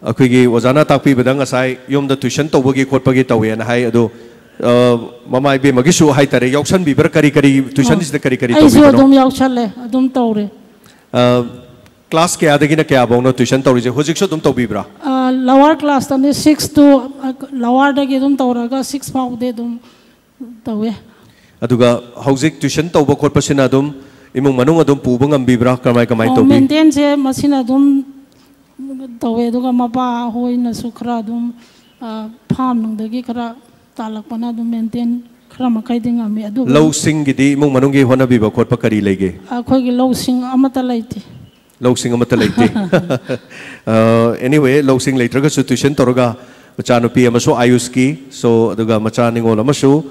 ꯑꯩꯈꯣꯏꯒꯤ ꯑꯣꯖꯥꯅ ꯇꯥꯛꯄꯤꯕꯗ ꯉꯁꯥꯏ ꯌꯨꯝꯗ ꯇ꯭ꯋꯤꯁꯟ ꯇꯧꯕꯒꯤ ꯈꯣꯠꯄꯒꯤ ꯇꯧꯋꯦꯅ ꯍꯥꯏ꯫ ꯑꯗꯣ, ꯑ, ꯃꯃꯥ ꯏꯕꯦꯝꯃꯒꯤꯁꯨ ꯍꯥꯏꯇꯥꯔꯦ, ꯌꯥꯎꯁꯟꯕꯤꯕ꯭ꯔꯥ? ꯀꯔꯤ ꯀꯔꯤ ꯇ꯭ꯋꯤꯁꯟꯁꯤꯗ ꯀꯔꯤ ꯀꯔꯤ ꯑꯩꯁꯨ ꯇꯧꯕꯤꯕꯅꯣ? ꯑꯗꯨꯝ ꯌꯥꯎꯁꯜꯂꯦ, ꯑꯗꯨꯝ ꯇꯧꯔꯦ꯫ ꯑ, ꯀ꯭ꯂꯥꯁ ꯀꯌꯥꯗꯒꯤꯅ ꯀꯌꯥꯐꯧꯅꯣ ꯇ꯭ꯋꯤꯁꯟ ꯇꯧꯔꯤꯁꯦ? ꯍꯧꯖꯤꯛꯁꯨ ꯑꯗꯨꯝ ꯇꯧꯕꯤꯕ꯭ꯔꯥ? ꯂꯋꯥꯔ ꯀ꯭ꯂꯥꯁꯇꯅꯤ, ꯁꯤꯛꯁ ꯇꯨ, ꯂꯋꯥꯔꯗꯒꯤ ꯑꯗꯨꯝ ꯇꯧꯔꯒ ꯁꯤꯛꯁ ꯐꯥꯎꯗꯤ ꯑꯗꯨꯝ ꯇꯧꯋꯦ꯫ ꯑꯗꯨꯒ ꯍꯧꯖꯤꯛ ꯇ꯭ꯋꯤꯁꯟ ꯇꯧꯕ ꯈꯣꯠꯄꯁꯤꯅ ꯑꯗꯨꯝ ꯏꯃꯨꯡ ꯃꯅꯨꯡ ꯑꯗꯨꯝ ꯄꯨꯕ ꯉꯝꯕꯤꯕ꯭ꯔꯥ? ꯀꯃꯥꯏ ꯀꯃꯥꯏ ꯑꯣ, ꯇꯧꯕꯤ? ꯃꯦꯟꯇꯦꯟꯁꯦ ꯃꯁꯤꯅ ꯑꯗꯨꯝ ꯇꯧꯋꯦ꯫ ꯑꯗꯨꯒ ꯃꯄꯥ ꯍꯣꯏꯅꯁꯨ ꯈꯔ ꯑꯗꯨꯝ, ꯑ, ꯐꯥꯝ ꯅꯨꯡꯗꯒꯤ ꯈꯔ ꯇꯥꯜꯂꯛꯄꯅ ꯑꯗꯨꯝ ꯃꯦꯟꯇꯦꯟ ꯈꯔ ꯃꯈꯩꯗꯤ ꯉꯝꯃꯤ꯫ ꯑꯗꯨꯒ ꯂꯧꯁꯤꯡꯒꯤꯗꯤ ꯏꯃꯨꯡ ꯃꯅꯨꯡꯒꯤ ꯍꯣꯠꯅꯕꯤꯕ ꯈꯣꯠꯄ ꯀꯔꯤ ꯂꯩꯒꯦ? ꯑꯩꯈꯣꯏꯒꯤ ꯂꯧꯁꯤꯡ ꯑꯃꯠꯇ ꯂꯩꯇꯦ꯫ ꯂꯧꯁꯤꯡ ꯑꯃꯠꯇ ꯂꯩꯇꯦ꯫ ꯑꯦꯅꯤꯋꯦ, ꯂꯧꯁꯤꯡ ꯂꯩꯇ꯭ꯔꯒꯁꯨ ꯇ꯭ꯋꯤꯁꯟ ꯇꯧꯔꯒ ꯃꯆꯥꯅꯨꯄꯤ ꯑꯃꯁꯨ ꯑꯥꯌꯨꯁꯀꯤ, so, ꯑꯗꯨꯒ ꯃꯆꯥ ꯅꯤꯉꯣꯜ ꯑꯃꯁꯨ,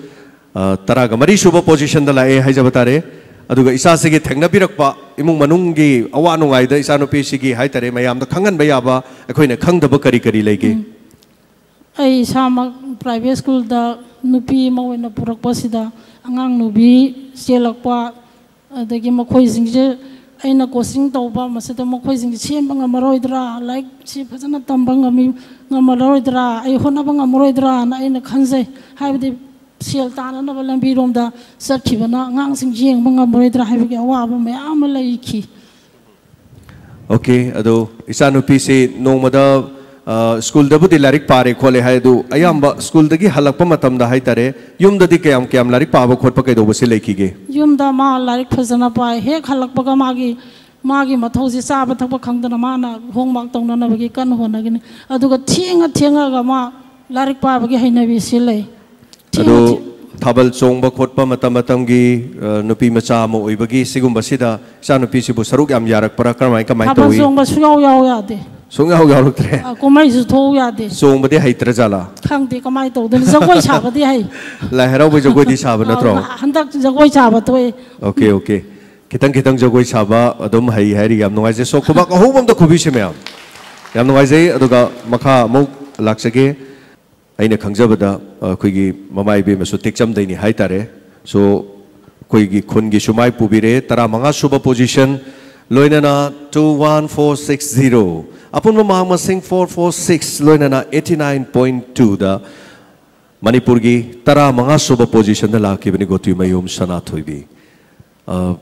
ꯑ, ꯇꯔꯥꯒ ꯃꯔꯤ ꯁꯨꯕ ꯄꯣꯖꯤꯁꯟꯗ ꯂꯥꯛꯑꯦ ꯍꯥꯏꯖꯕ ꯇꯥꯔꯦ꯫ ꯑꯗꯨꯒ ꯏꯆꯥꯁꯤꯒꯤ ꯊꯦꯡꯅꯕꯤꯔꯛꯄ ꯏꯃꯨꯡ ꯃꯅꯨꯡꯒꯤ ꯑꯋꯥ ꯅꯨꯡꯉꯥꯏꯗ ꯏꯆꯥꯅꯨꯄꯤꯁꯤꯒꯤ ꯍꯥꯏꯇꯥꯔꯦ, ꯃꯌꯥꯝꯗ ꯈꯪꯍꯟꯕ ꯌꯥꯕ ꯑꯩꯈꯣꯏꯅ ꯈꯪꯗꯕ ꯀꯔꯤ ꯀꯔꯤ ꯂꯩꯒꯦ? ꯑꯩ ꯏꯁꯥꯃꯛ ꯄ꯭ꯔꯥꯏꯚꯦꯠ ꯁ꯭ꯀꯨꯜꯗ ꯅꯨꯄꯤ ꯑꯃ ꯑꯣꯏꯅ ꯄꯨꯔꯛꯄꯁꯤꯗ ꯑꯉꯥꯡ ꯅꯨꯕꯤ ꯆꯦꯜꯂꯛꯄ, ꯑꯗꯒꯤ ꯃꯈꯣꯏꯁꯤꯡꯁꯦ ꯑꯩꯅ ꯀꯣꯆꯤꯡ ꯇꯧꯕ ꯃꯁꯤꯗ ꯃꯈꯣꯏꯁꯤꯡꯁꯦ ꯁꯦꯝꯕ ꯉꯝꯃꯔꯣꯏꯗ꯭ꯔꯥ, ꯂꯥꯏꯔꯤꯛꯁꯤ ꯐꯖꯅ ꯇꯝꯕ ꯉꯝꯃꯤ, ꯉꯝꯃꯔꯣꯏꯗ꯭ꯔꯥ, ꯑꯩ ꯍꯣꯠꯅꯕ ꯉꯝꯃꯔꯣꯏꯗ꯭ꯔꯥꯅ ꯑꯩꯅ ꯈꯟꯖꯩ꯫ ꯍꯥꯏꯕꯗꯤ ꯁꯦꯜ ꯇꯥꯅꯅꯕ ꯂꯝꯕꯤꯔꯣꯝꯗ ꯆꯠꯈꯤꯕꯅ ꯑꯉꯥꯡꯁꯤꯡ ꯌꯦꯡꯕ ꯉꯝꯃꯔꯣꯏꯗ꯭ꯔꯥ ꯍꯥꯏꯕꯒꯤ ꯑꯋꯥꯕ ꯃꯌꯥꯝ ꯑꯃ ꯂꯩꯈꯤ꯫ ꯑꯣꯀꯦ, ꯑꯗꯣ ꯏꯆꯥꯅꯨꯄꯤꯁꯤ ꯅꯣꯡꯃꯗ, ꯑ, ꯁ꯭ꯀꯨꯜꯗꯕꯨꯗꯤ ꯂꯥꯏꯔꯤꯛ ꯄꯥꯔꯦ ꯈꯣꯠꯂꯦ ꯍꯥꯏ, ꯑꯗꯨ ꯑꯌꯥꯝꯕ ꯁ꯭ꯀꯨꯜꯗꯒꯤ ꯍꯜꯂꯛꯄ ꯃꯇꯝꯗ ꯍꯥꯏꯇꯥꯔꯦ, ꯌꯨꯝꯗꯗꯤ ꯀꯌꯥꯝ ꯀꯌꯥꯝ ꯂꯥꯏꯔꯤꯛ ꯄꯥꯕ ꯈꯣꯠꯄ ꯀꯩꯗꯧꯕꯁꯤ ꯂꯩꯈꯤꯒꯦ? ꯌꯨꯝꯗ ꯃꯥ ꯂꯥꯏꯔꯤꯛ ꯐꯖꯅ ꯄꯥꯏ꯫ ꯍꯦꯛ ꯍꯜꯂꯛꯄꯒ ꯃꯥꯒꯤ, ꯃꯥꯒꯤ ꯃꯊꯧꯁꯤ ꯆꯥꯕ ꯊꯛꯄ ꯈꯪꯗꯅ ꯃꯥꯅ homework ꯇꯧꯅꯅꯕꯒꯤ ꯀꯟꯅ ꯍꯣꯠꯅꯒꯅꯤ꯫ ꯑꯗꯨꯒ ꯊꯦꯡꯉ ꯊꯦꯡꯉꯒ ꯃꯥ ꯂꯥꯏꯔꯤꯛ ꯄꯥꯕꯒꯤ ꯍꯩꯅꯕꯤꯁꯤ ꯂꯩ꯫ ꯊꯦꯡꯉ ꯑꯗꯣ ꯊꯦꯡ- ꯊꯥꯕꯜ ꯆꯣꯡꯕ ꯈꯣꯠꯄ ꯃꯇꯝ ꯃꯇꯝꯒꯤ, ꯑ, ꯅꯨꯄꯤ ꯃꯆꯥ ꯑꯃ ꯑꯣꯏꯕꯒꯤ ꯁꯤꯒꯨꯝꯕꯁꯤꯗ ꯏꯆꯥꯅꯨꯄꯤꯁꯤꯕꯨ ꯁꯔꯨꯛ ꯌꯥꯝ ꯌꯥꯔꯛꯄ꯭ꯔꯥ? ꯀꯔꯝꯍꯥꯏ, ꯀꯃꯥꯏꯅ ꯊꯥꯕꯜ ꯇꯧꯏ? ꯆꯣꯡꯕ ꯁꯨꯡꯌꯥꯎ ꯌꯥꯎ ꯌꯥꯗꯦ꯫ ꯁꯨꯡꯌꯥꯎ ꯌꯥꯎꯔꯛꯇ꯭ꯔꯦ? ꯑ, ꯀꯨꯝꯍꯩꯁꯨ ꯊꯣꯛꯎ ꯌꯥꯗꯦ꯫ ꯆꯣꯡꯕꯗꯤ ꯍꯩꯇ꯭ꯔ ꯖꯥꯠꯂꯥ? ꯈꯪꯗꯦ ꯀꯃꯥꯏꯅ ꯇꯧꯗꯣꯏꯅꯣ꯫ ꯖꯒꯣꯏ ꯁꯥꯕꯗꯤ ꯍꯩ꯫ ꯂꯥꯏ ꯍꯔꯥꯎꯕꯩ ꯖꯒꯣꯏꯗꯤ ꯁꯥꯕ ꯅꯠꯇ꯭ꯔꯣ? ꯑ, ꯍꯟꯗꯛ ꯖꯒꯣꯏ ꯁꯥꯕ ꯊꯣꯛꯑꯦ꯫ Okay, okay. ꯈꯤꯇꯪ ꯈꯤꯇꯪ ꯖꯒꯣꯏ ꯁꯥꯕ ꯑꯗꯨꯝ ꯍꯩ ꯍꯥꯏꯔꯤ, ꯌꯥꯝ ꯅꯨꯡꯉꯥꯏꯖꯩ꯫ So, ꯈꯨꯕꯥꯛ ꯑꯍꯧꯕ ꯑꯝꯇ ꯈꯨꯕꯤꯁꯦ ꯃꯌꯥꯝ꯫ ꯌꯥꯝ ꯅꯨꯡꯉꯥꯏꯖꯩ꯫ ꯑꯗꯨꯒ ꯃꯈꯥ ꯑꯃꯨꯛ ꯂꯥꯛꯆꯒꯦ꯫ ꯑꯩꯅ ꯈꯪꯖꯕꯗ, ꯑ, ꯑꯩꯈꯣꯏꯒꯤ ꯃꯃꯥ ꯏꯕꯦꯝꯃꯁꯨ ꯇꯦꯛꯆꯝꯗꯩꯅꯤ ꯍꯥꯏꯇꯥꯔꯦ꯫ So, ꯑꯩꯈꯣꯏꯒꯤ ꯈꯨꯟꯒꯤꯁꯨ ꯃꯥꯏ ꯄꯨꯕꯤꯔꯦ, ꯇꯔꯥꯃꯉꯥ ꯁꯨꯕ position, ꯂꯣꯏꯅꯅ two one four six zero꯫ ꯑꯄꯨꯟꯕ ꯃꯍꯥꯛ ꯃꯁꯤꯡ four four six, ꯂꯣꯏꯅꯅ eighty nine point two ꯗ ꯃꯅꯤꯄꯨꯔꯒꯤ ꯇꯔꯥꯃꯉꯥ ꯁꯨꯕ position ꯗ ꯂꯥꯛꯈꯤꯕꯅꯤ ꯒꯣꯇꯤꯃꯌꯨꯝ ꯁꯅꯥꯊꯣꯏꯕꯤ꯫ ꯑ,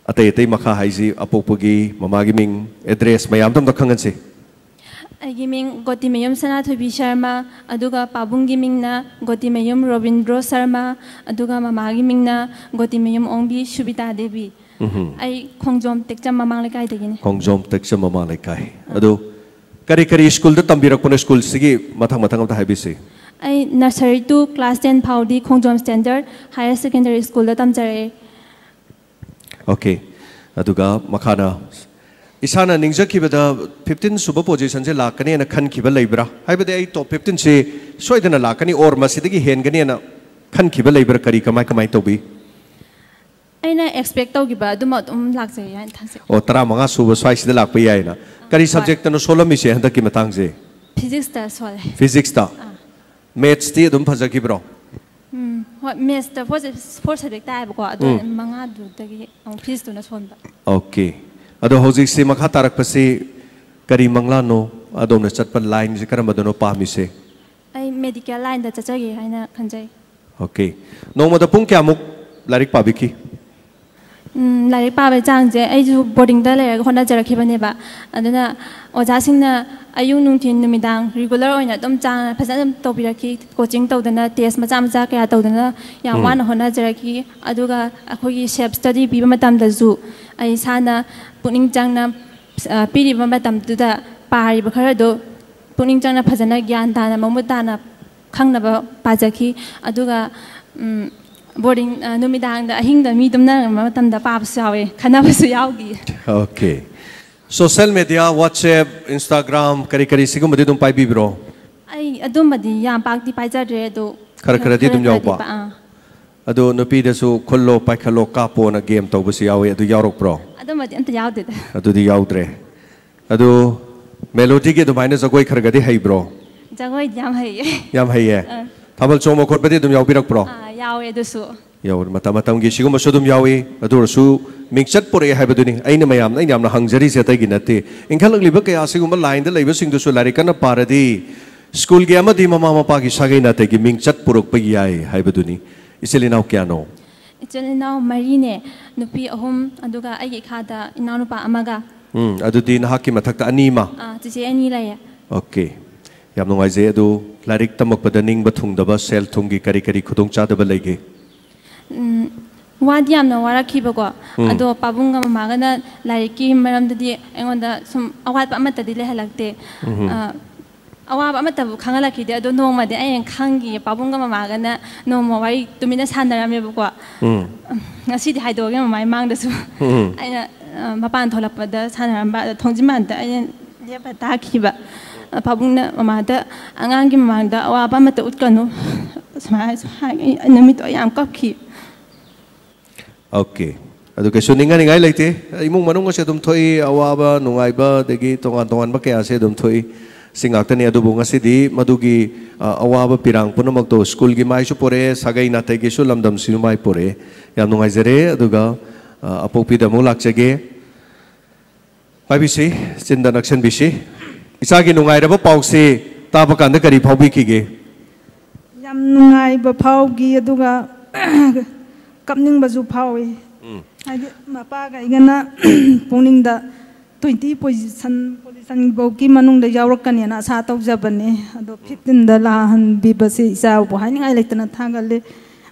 ꯑꯇꯩ ꯑꯇꯩ ꯃꯈꯥ ꯍꯥꯏꯁꯤ ꯑꯄꯣꯛꯄꯒꯤ, ꯃꯃꯥꯒꯤ ꯃꯤꯡ, address ꯃꯌꯥꯝꯗꯣ ꯑꯝꯇ ꯈꯪꯍꯟꯁꯤ꯫ ꯑꯩꯒꯤ ꯃꯤꯡ ꯒꯣꯇꯤꯃꯌꯨꯝ ꯁꯅꯥꯊꯣꯏꯕꯤ ꯁꯔꯃ, ꯑꯗꯨꯒ ꯄꯥꯕꯨꯡꯒꯤ ꯃꯤꯡꯅ ꯒꯣꯇꯤꯃꯌꯨꯝ ꯔꯣꯕꯤꯟꯗ꯭ꯔꯣ ꯁꯔꯃ, ꯑꯗꯨꯒ ꯃꯃꯥꯒꯤ ꯃꯤꯡꯅ ꯒꯣꯇꯤꯃꯌꯨꯝ ꯑꯣꯡꯕꯤ ꯁꯨꯕꯤꯇꯥ ꯗꯦꯕꯤ꯫ ꯎꯝꯍꯨꯝ꯫ ꯑꯩ ꯈꯣꯡꯖꯣꯝ ꯇꯦꯛꯆꯝ ꯃꯃꯥꯡ ꯂꯩꯀꯥꯏꯗꯒꯤꯅꯤ꯫ ꯈꯣꯡꯖꯣꯝ ꯇꯦꯛꯆꯝ ꯃꯃꯥꯡ ꯂꯩꯀꯥꯏ꯫ ꯑꯗꯨ ꯀꯔꯤ ꯀꯔꯤ ꯁ꯭ꯀꯨꯜꯗ ꯇꯝꯕꯤꯔꯛꯄꯅꯣ? ꯁ꯭ꯀꯨꯜꯁꯤꯒꯤ ꯃꯊꯪ ꯃꯊꯪ ꯑꯝꯇ ꯍꯥꯏꯕꯤꯁꯤ꯫ ꯑꯩ nursery to class ten ꯐꯥꯎꯗꯤ ꯈꯣꯡꯖꯣꯝ Standard Higher Secondary School ꯗ ꯇꯝꯖꯔꯛꯑꯦ꯫ ꯑꯣꯀꯦ꯫ ꯑꯗꯨꯒ ꯃꯈꯥꯅ, ꯏꯁꯥꯅ ꯅꯤꯡꯖꯈꯤꯕꯗ fifteen ꯁꯨꯕ position ꯁꯦ ꯂꯥꯛꯀꯅꯦꯅ ꯈꯟꯈꯤꯕ ꯂꯩꯕ꯭ꯔꯥ? ꯍꯥꯏꯕꯗꯤ ꯑꯩ top fifteen ꯁꯤ ꯁꯣꯏꯗꯅ ꯂꯥꯛꯀꯅꯤ or ꯃꯁꯤꯗꯒꯤ ꯍꯦꯟꯒꯅꯦꯅ ꯈꯟꯈꯤꯕ ꯂꯩꯕ꯭ꯔꯥ? ꯀꯔꯤ, ꯀꯃꯥꯏ ꯀꯃꯥꯏ ꯇꯧꯕꯤ? ꯑꯩꯅ expect ꯇꯧꯈꯤꯕ ꯑꯗꯨꯃꯛ ꯑꯗꯨꯝ ꯂꯥꯛꯆꯩ ꯍꯥꯏꯅ ꯊꯥꯖꯩ꯫ ꯑꯣ, ꯇꯔꯥꯃꯉꯥ ꯁꯨꯕ ꯁ꯭ꯋꯥꯏꯁꯤꯗ ꯂꯥꯛꯄ ꯌꯥꯏꯅ꯫ ꯀꯔꯤ subject ꯇꯅꯣ ꯁꯣꯜꯂꯝꯃꯤꯁꯦ ꯍꯟꯗꯛꯀꯤ ꯃꯇꯥꯡꯁꯦ? ꯐꯤꯖꯤꯛꯁꯇ ꯁꯣꯜꯂꯦ꯫ ꯐꯤꯖꯤꯛꯁꯇ꯫ ꯃꯦꯠꯁꯇꯤ ꯑꯗꯨꯝ ꯐꯖꯈꯤꯕ꯭ꯔꯣ? ꯎꯝ, ꯍꯣꯏ, ꯃꯦꯠꯁꯇ ꯐꯣꯔ ꯁꯕꯖꯦꯛ ꯇꯥꯏꯌꯦꯕꯀꯣ, ꯑꯗꯣ ꯃꯉꯥꯗꯨꯗꯒꯤ ꯑꯃꯨꯛ ꯐꯤꯖꯤꯛꯁꯇꯨꯅ ꯁꯣꯟꯕ꯫ ꯑꯣꯀꯦ꯫ ꯑꯗꯣ ꯍꯧꯖꯤꯛꯁꯤ ꯃꯈꯥ ꯇꯥꯔꯛꯄꯁꯤ ꯀꯔꯤ ꯃꯪꯂꯥꯟꯅꯣ? ꯑꯗꯣꯝꯅ ꯆꯠꯄ ꯂꯥꯏꯟꯁꯤ ꯀꯔꯝꯕꯗꯅꯣ ꯄꯥꯝꯃꯤꯁꯦ? ꯑꯩ ꯃꯦꯗꯤꯀꯦꯜ ꯂꯥꯏꯟꯗ ꯆꯠꯆꯒꯦ ꯍꯥꯏꯅ ꯈꯟꯖꯩ꯫ ꯑꯣꯀꯦ꯫ ꯅꯣꯡꯃꯗ ꯄꯨꯡ ꯀꯌꯥꯃꯨꯛ ꯂꯥꯏꯔꯤꯛ ꯄꯥꯕꯤꯈꯤ? ꯎꯝ, ꯂꯥꯏꯔꯤꯛ ꯄꯥꯕꯒꯤ ꯆꯥꯡꯁꯦ ꯑꯩꯁꯨ ꯕꯣꯔꯗꯤꯡꯗ ꯂꯩꯔꯒ ꯍꯣꯠꯅꯖꯔꯛꯈꯤꯕꯅꯦꯕ꯫ ꯑꯗꯨꯅ ꯑꯣꯖꯥꯁꯤꯡꯅ ꯑꯌꯨꯛ ꯅꯨꯡꯊꯤꯟ ꯅꯨꯃꯤꯗꯥꯡ ꯔꯤꯒꯨꯂꯔ ꯑꯣꯏꯅ ꯑꯗꯨꯝ ꯆꯥꯡ ꯐꯖꯅ ꯑꯗꯨꯝ ꯇꯧꯕꯤꯔꯛꯈꯤ꯫ ꯀꯣꯆꯤꯡ ꯇꯧꯗꯅ, ꯇꯦꯁ ꯃꯆꯥ ꯃꯆꯥ ꯀꯌꯥ ꯇꯧꯗꯅ ꯌꯥꯝ ꯋꯥꯅ ꯍꯣꯠꯅꯖꯔꯛꯈꯤ꯫ ꯑꯗꯨꯒ ꯑꯩꯈꯣꯏꯒꯤ ꯁꯦꯜꯐ ꯁ꯭ꯇꯗꯤ ꯄꯤꯕ ꯃꯇꯝꯗꯁꯨ ꯑꯩ ꯏꯁꯥꯅ ꯄꯨꯛꯅꯤꯡ ꯆꯪꯅ, ꯑ, ꯄꯤꯔꯤꯕ ꯃꯇꯝꯗꯨꯗ ꯄꯥꯔꯤꯕ ꯈꯔꯗꯣ ꯄꯨꯛꯅꯤꯡ ꯆꯪꯅ ꯐꯖꯅ ꯒ꯭ꯌꯥꯟ ꯇꯥꯅ ꯃꯃꯨꯠ ꯇꯥꯅ ꯈꯪꯅꯕ ꯄꯥꯖꯈꯤ꯫ ꯑꯗꯨꯒ, ꯎꯝ, ꯕꯣꯔꯗꯤꯡ, ꯑ, ꯅꯨꯃꯤꯗꯥꯡꯗ ꯑꯍꯤꯡꯗ ꯃꯤ ꯇꯨꯝꯅꯔꯝꯕ ꯃꯇꯝꯗ ꯄꯥꯕꯁꯨ ꯌꯥꯎꯋꯦ, ꯈꯟꯅꯕꯁꯨ ꯌꯥꯎꯈꯤ꯫ Okay. Social media, WhatsApp, Instagram, ꯀꯔꯤ ꯀꯔꯤ ꯁꯤꯒꯨꯝꯕꯗꯤ ꯑꯗꯨꯝ ꯄꯥꯏꯕꯤꯕ꯭ꯔꯣ? ꯑꯩ ꯑꯗꯨꯝꯕꯗꯤ ꯌꯥꯝ ꯄꯥꯛꯇꯤ ꯄꯥꯏꯖꯗ꯭ꯔꯦ, ꯑꯗꯣ ꯈꯔ ꯈꯔꯗꯤ ꯑꯗꯨꯝ ꯌꯥꯎꯕ? ꯄꯥ-, ꯑꯥ꯫ ꯑꯗꯣ ꯅꯨꯄꯤꯗꯁꯨ "ꯈꯨꯜꯂꯣ, ꯄꯥꯏꯈꯠꯂꯣ, ꯀꯥꯞꯄꯣꯅ" ꯒꯦꯝ ꯇꯧꯕꯁꯨ ꯌꯥꯎꯋꯤ, ꯑꯗꯨ ꯌꯥꯎꯔꯛꯄ꯭ꯔꯣ? ꯑꯗꯨꯝꯕꯗꯤ ꯑꯝꯇ ꯌꯥꯎꯗꯦꯗ꯫ ꯑꯗꯨꯗꯤ ꯌꯥꯎꯗ꯭ꯔꯦ꯫ ꯑꯗꯣ ꯃꯦꯂꯣꯗꯤꯒꯤ ꯑꯗꯨꯃꯥꯏꯅ ꯖꯒꯣꯏ ꯈꯔꯒꯗꯤ ꯍꯩꯕ꯭ꯔꯣ? ꯖꯒꯣꯏꯗꯤ ꯌꯥꯝ ꯍꯩꯌꯦ꯫ ꯌꯥꯝ ꯍꯩꯌꯦ? ꯑꯥ꯫ ꯊꯥꯕꯜ ꯆꯣꯡꯕ ꯈꯣꯠꯄꯗꯤ ꯑꯗꯨꯝ ꯌꯥꯎꯕꯤꯔꯛꯄ꯭ꯔꯣ? ꯑꯥ, ꯌꯥꯎꯋꯦ ꯑꯗꯨꯁꯨ꯫ ꯌꯥꯎꯋꯦ, ꯃꯇꯝ ꯃꯇꯝꯒꯤ ꯁꯤꯒꯨꯝꯕꯁꯨ ꯑꯗꯨꯝ ꯌꯥꯎꯏ꯫ ꯑꯗꯨ ꯑꯣꯏꯔꯁꯨ ꯃꯤꯡꯆꯠ ꯄꯨꯔꯛꯑꯦ ꯍꯥꯏꯕꯗꯨꯅꯤ ꯑꯩꯅ ꯃꯌꯥꯝꯅ, ꯑꯩꯅ ꯌꯥꯝꯅ ꯍꯪꯖꯔꯤꯁꯦ, ꯑꯇꯩꯒꯤ ꯅꯠꯇꯦ꯫ ꯏꯟꯈꯠꯂꯛꯂꯤꯕ ꯀꯌꯥ ꯑꯁꯤꯒꯨꯝꯕ ꯂꯥꯏꯟꯗ ꯂꯩꯕꯁꯤꯡꯗꯨꯁꯨ ꯂꯥꯏꯔꯤꯛ ꯀꯟꯅ ꯄꯥꯔꯗꯤ ꯁ꯭ꯀꯨꯜꯒꯤ ꯑꯃꯗꯤ ꯃꯃꯥ ꯃꯄꯥꯒꯤ ꯁꯥꯒꯩ ꯅꯥꯇꯩꯒꯤ ꯃꯤꯡꯆꯠ ꯄꯨꯔꯛꯄ ꯌꯥꯏ ꯍꯥꯏꯕꯗꯨꯅꯤ꯫ ꯏꯆꯤꯜ ꯏꯅꯥꯎ ꯀꯌꯥꯅꯣ? ꯏꯆꯤꯜ ꯏꯅꯥꯎ ꯃꯔꯤꯅꯦ, ꯅꯨꯄꯤ ꯑꯍꯨꯝ, ꯑꯗꯨꯒ ꯑꯩꯒꯤ ꯏꯈꯥꯗ ꯏꯅꯥꯎꯅꯨꯄꯥ ꯑꯃꯒ꯫ ꯎꯝ, ꯑꯗꯨꯗꯤ ꯅꯍꯥꯛꯀꯤ ꯃꯊꯛꯇ ꯑꯅꯤ ꯑꯃ? ꯑꯥ, ꯆꯤꯆꯦ ꯑꯅꯤ ꯂꯩꯌꯦ꯫ ꯑꯣꯀꯦ꯫ ꯌꯥꯝ ꯅꯨꯡꯉꯥꯏꯖꯩ꯫ ꯑꯗꯨ ꯂꯥꯏꯔꯤꯛ ꯇꯝꯃꯛꯄꯗ ꯅꯤꯡꯕ ꯊꯨꯡꯗꯕ ꯁꯦꯜ ꯊꯨꯝꯒꯤ ꯀꯔꯤ ꯀꯔꯤ ꯈꯨꯗꯣꯡꯆꯥꯗꯕ ꯂꯩꯒꯦ? ꯎꯝ, ꯋꯥꯗꯤ ꯌꯥꯝꯅ ꯋꯥꯔꯛꯈꯤꯕꯀꯣ꯫ ꯎꯝ꯫ ꯑꯗꯣ ꯄꯥꯕꯨꯡꯒ ꯃꯃꯥꯒꯅ ꯂꯥꯏꯔꯤꯛꯀꯤ ꯃꯔꯝꯗꯗꯤ ꯑꯩꯉꯣꯟꯗ ꯁꯨꯝ ꯑꯋꯥꯠꯄ ꯑꯃꯠꯇꯗꯤ ꯂꯩꯍꯜꯂꯛꯇꯦ꯫ ꯎꯝ꯫ ꯑ, ꯑꯋꯥꯕ ꯑꯃꯠꯇꯕꯨ ꯈꯪꯍꯜꯂꯛꯈꯤꯗꯦ꯫ ꯑꯗꯣ ꯅꯣꯡꯃꯗꯤ ꯑꯩꯅ ꯈꯪꯈꯤꯌꯦ, ꯄꯥꯕꯨꯡꯒ ꯃꯃꯥꯒꯅ ꯅꯣꯡꯃ ꯋꯥꯔꯤ ꯇꯨꯃꯤꯟꯅ ꯁꯥꯟꯅꯔꯝꯃꯦꯕꯀꯣ꯫ ꯎꯝ꯫ ꯉꯁꯤꯗꯤ ꯍꯥꯏꯗꯣꯛꯑꯒꯦ ꯃꯃꯥꯒꯤ ꯃꯥꯡꯗꯁꯨ꯫ ꯎꯝ꯫ ꯑꯩꯅ, ꯑ, ꯃꯄꯥꯟ ꯊꯣꯛꯂꯛꯄꯗ ꯁꯥꯟꯅꯔꯝꯕ, ꯑꯗ ꯊꯣꯡꯖꯤꯟ ꯃꯥꯟꯗ ꯑꯩꯅ ꯂꯦꯞꯄ ꯇꯥꯈꯤꯕ꯫ ꯑ, ꯄꯥꯕꯨꯡꯅ ꯃꯃꯥꯗ, "ꯑꯉꯥꯡꯒꯤ ꯃꯃꯥꯡꯗ ꯑꯋꯥꯕ ꯑꯃꯠꯇ ꯎꯠꯀꯅꯨ," ꯁꯨꯃꯥꯏꯅꯁꯨ ꯍꯥꯏ꯫ ꯑꯩ ꯅꯨꯃꯤꯠꯇꯣ ꯑꯩ ꯌꯥꯝ ꯀꯞꯈꯤ꯫ ꯑꯣꯀꯦ꯫ ꯑꯗꯨ ꯀꯩꯁꯨ ꯅꯤꯡꯍꯟꯅꯤꯡꯉꯥꯏ ꯂꯩꯇꯦ꯫ ꯏꯃꯨꯡ ꯃꯅꯨꯡ ꯑꯁꯦ ꯑꯗꯨꯝ ꯊꯣꯛꯏ, ꯑꯋꯥꯕ, ꯅꯨꯡꯉꯥꯏꯕ, ꯑꯗꯒꯤ ꯇꯣꯉꯥꯟ ꯇꯣꯉꯥꯟꯕ ꯀꯌꯥꯁꯦ ꯑꯗꯨꯝ ꯊꯣꯛꯏ꯫ ꯁꯤ ꯉꯥꯛꯇꯅꯤ꯫ ꯑꯗꯨꯕꯨ ꯉꯁꯤꯗꯤ ꯃꯗꯨꯒꯤ, ꯑ, ꯑꯋꯥꯕ ꯄꯤꯔꯥꯡ ꯄꯨꯝꯅꯃꯛꯇꯣ ꯁ꯭ꯀꯨꯜꯒꯤ ꯃꯥꯏꯁꯨ ꯄꯣꯔꯛꯑꯦ, ꯁꯥꯒꯩ ꯅꯥꯇꯩꯒꯤꯁꯨ ꯂꯝꯗꯝꯁꯤꯁꯨ ꯃꯥꯏ ꯄꯣꯔꯛꯑꯦ꯫ ꯌꯥꯝ ꯅꯨꯡꯉꯥꯏꯖꯔꯦ꯫ ꯑꯗꯨꯒ, ꯑ, ꯑꯄꯣꯛꯄꯤꯗ ꯑꯃꯨꯛ ꯂꯥꯛꯆꯒꯦ꯫ ꯄꯥꯏꯕꯤꯁꯤ, ꯆꯤꯟꯗ ꯅꯛꯁꯟꯕꯤꯁꯤ꯫ ꯏꯆꯥꯒꯤ ꯅꯨꯡꯉꯥꯏꯔꯕ ꯄꯥꯎꯁꯤ ꯇꯥꯕ ꯀꯥꯟꯗ ꯀꯔꯤ ꯐꯥꯎꯕꯤꯈꯤꯒꯦ? ꯌꯥꯝ ꯅꯨꯡꯉꯥꯏꯕ ꯐꯥꯎꯈꯤ, ꯑꯗꯨꯒ ꯀꯞꯅꯤꯡꯕꯁꯨ ꯐꯥꯎꯏ꯫ ꯎꯝ꯫ ꯍꯥꯏꯗꯤ ꯃꯄꯥꯒ ꯑꯩꯒꯅ ꯄꯨꯛꯅꯤꯡꯗ twenty position, position ꯐꯥꯎꯒꯤ ꯃꯅꯨꯡꯗ ꯌꯥꯎꯔꯛꯀꯅꯦꯅ ꯑꯁꯥ ꯇꯧꯖꯕꯅꯦ꯫ ꯑꯗꯣ fifteenꯗ ꯂꯥꯛꯍꯟꯕꯤꯕꯁꯦ ꯏꯆꯥꯕꯨ ꯍꯥꯏꯅꯤꯡꯉꯥꯏ ꯂꯩꯇꯅ ꯊꯥꯒꯠꯂꯦ꯫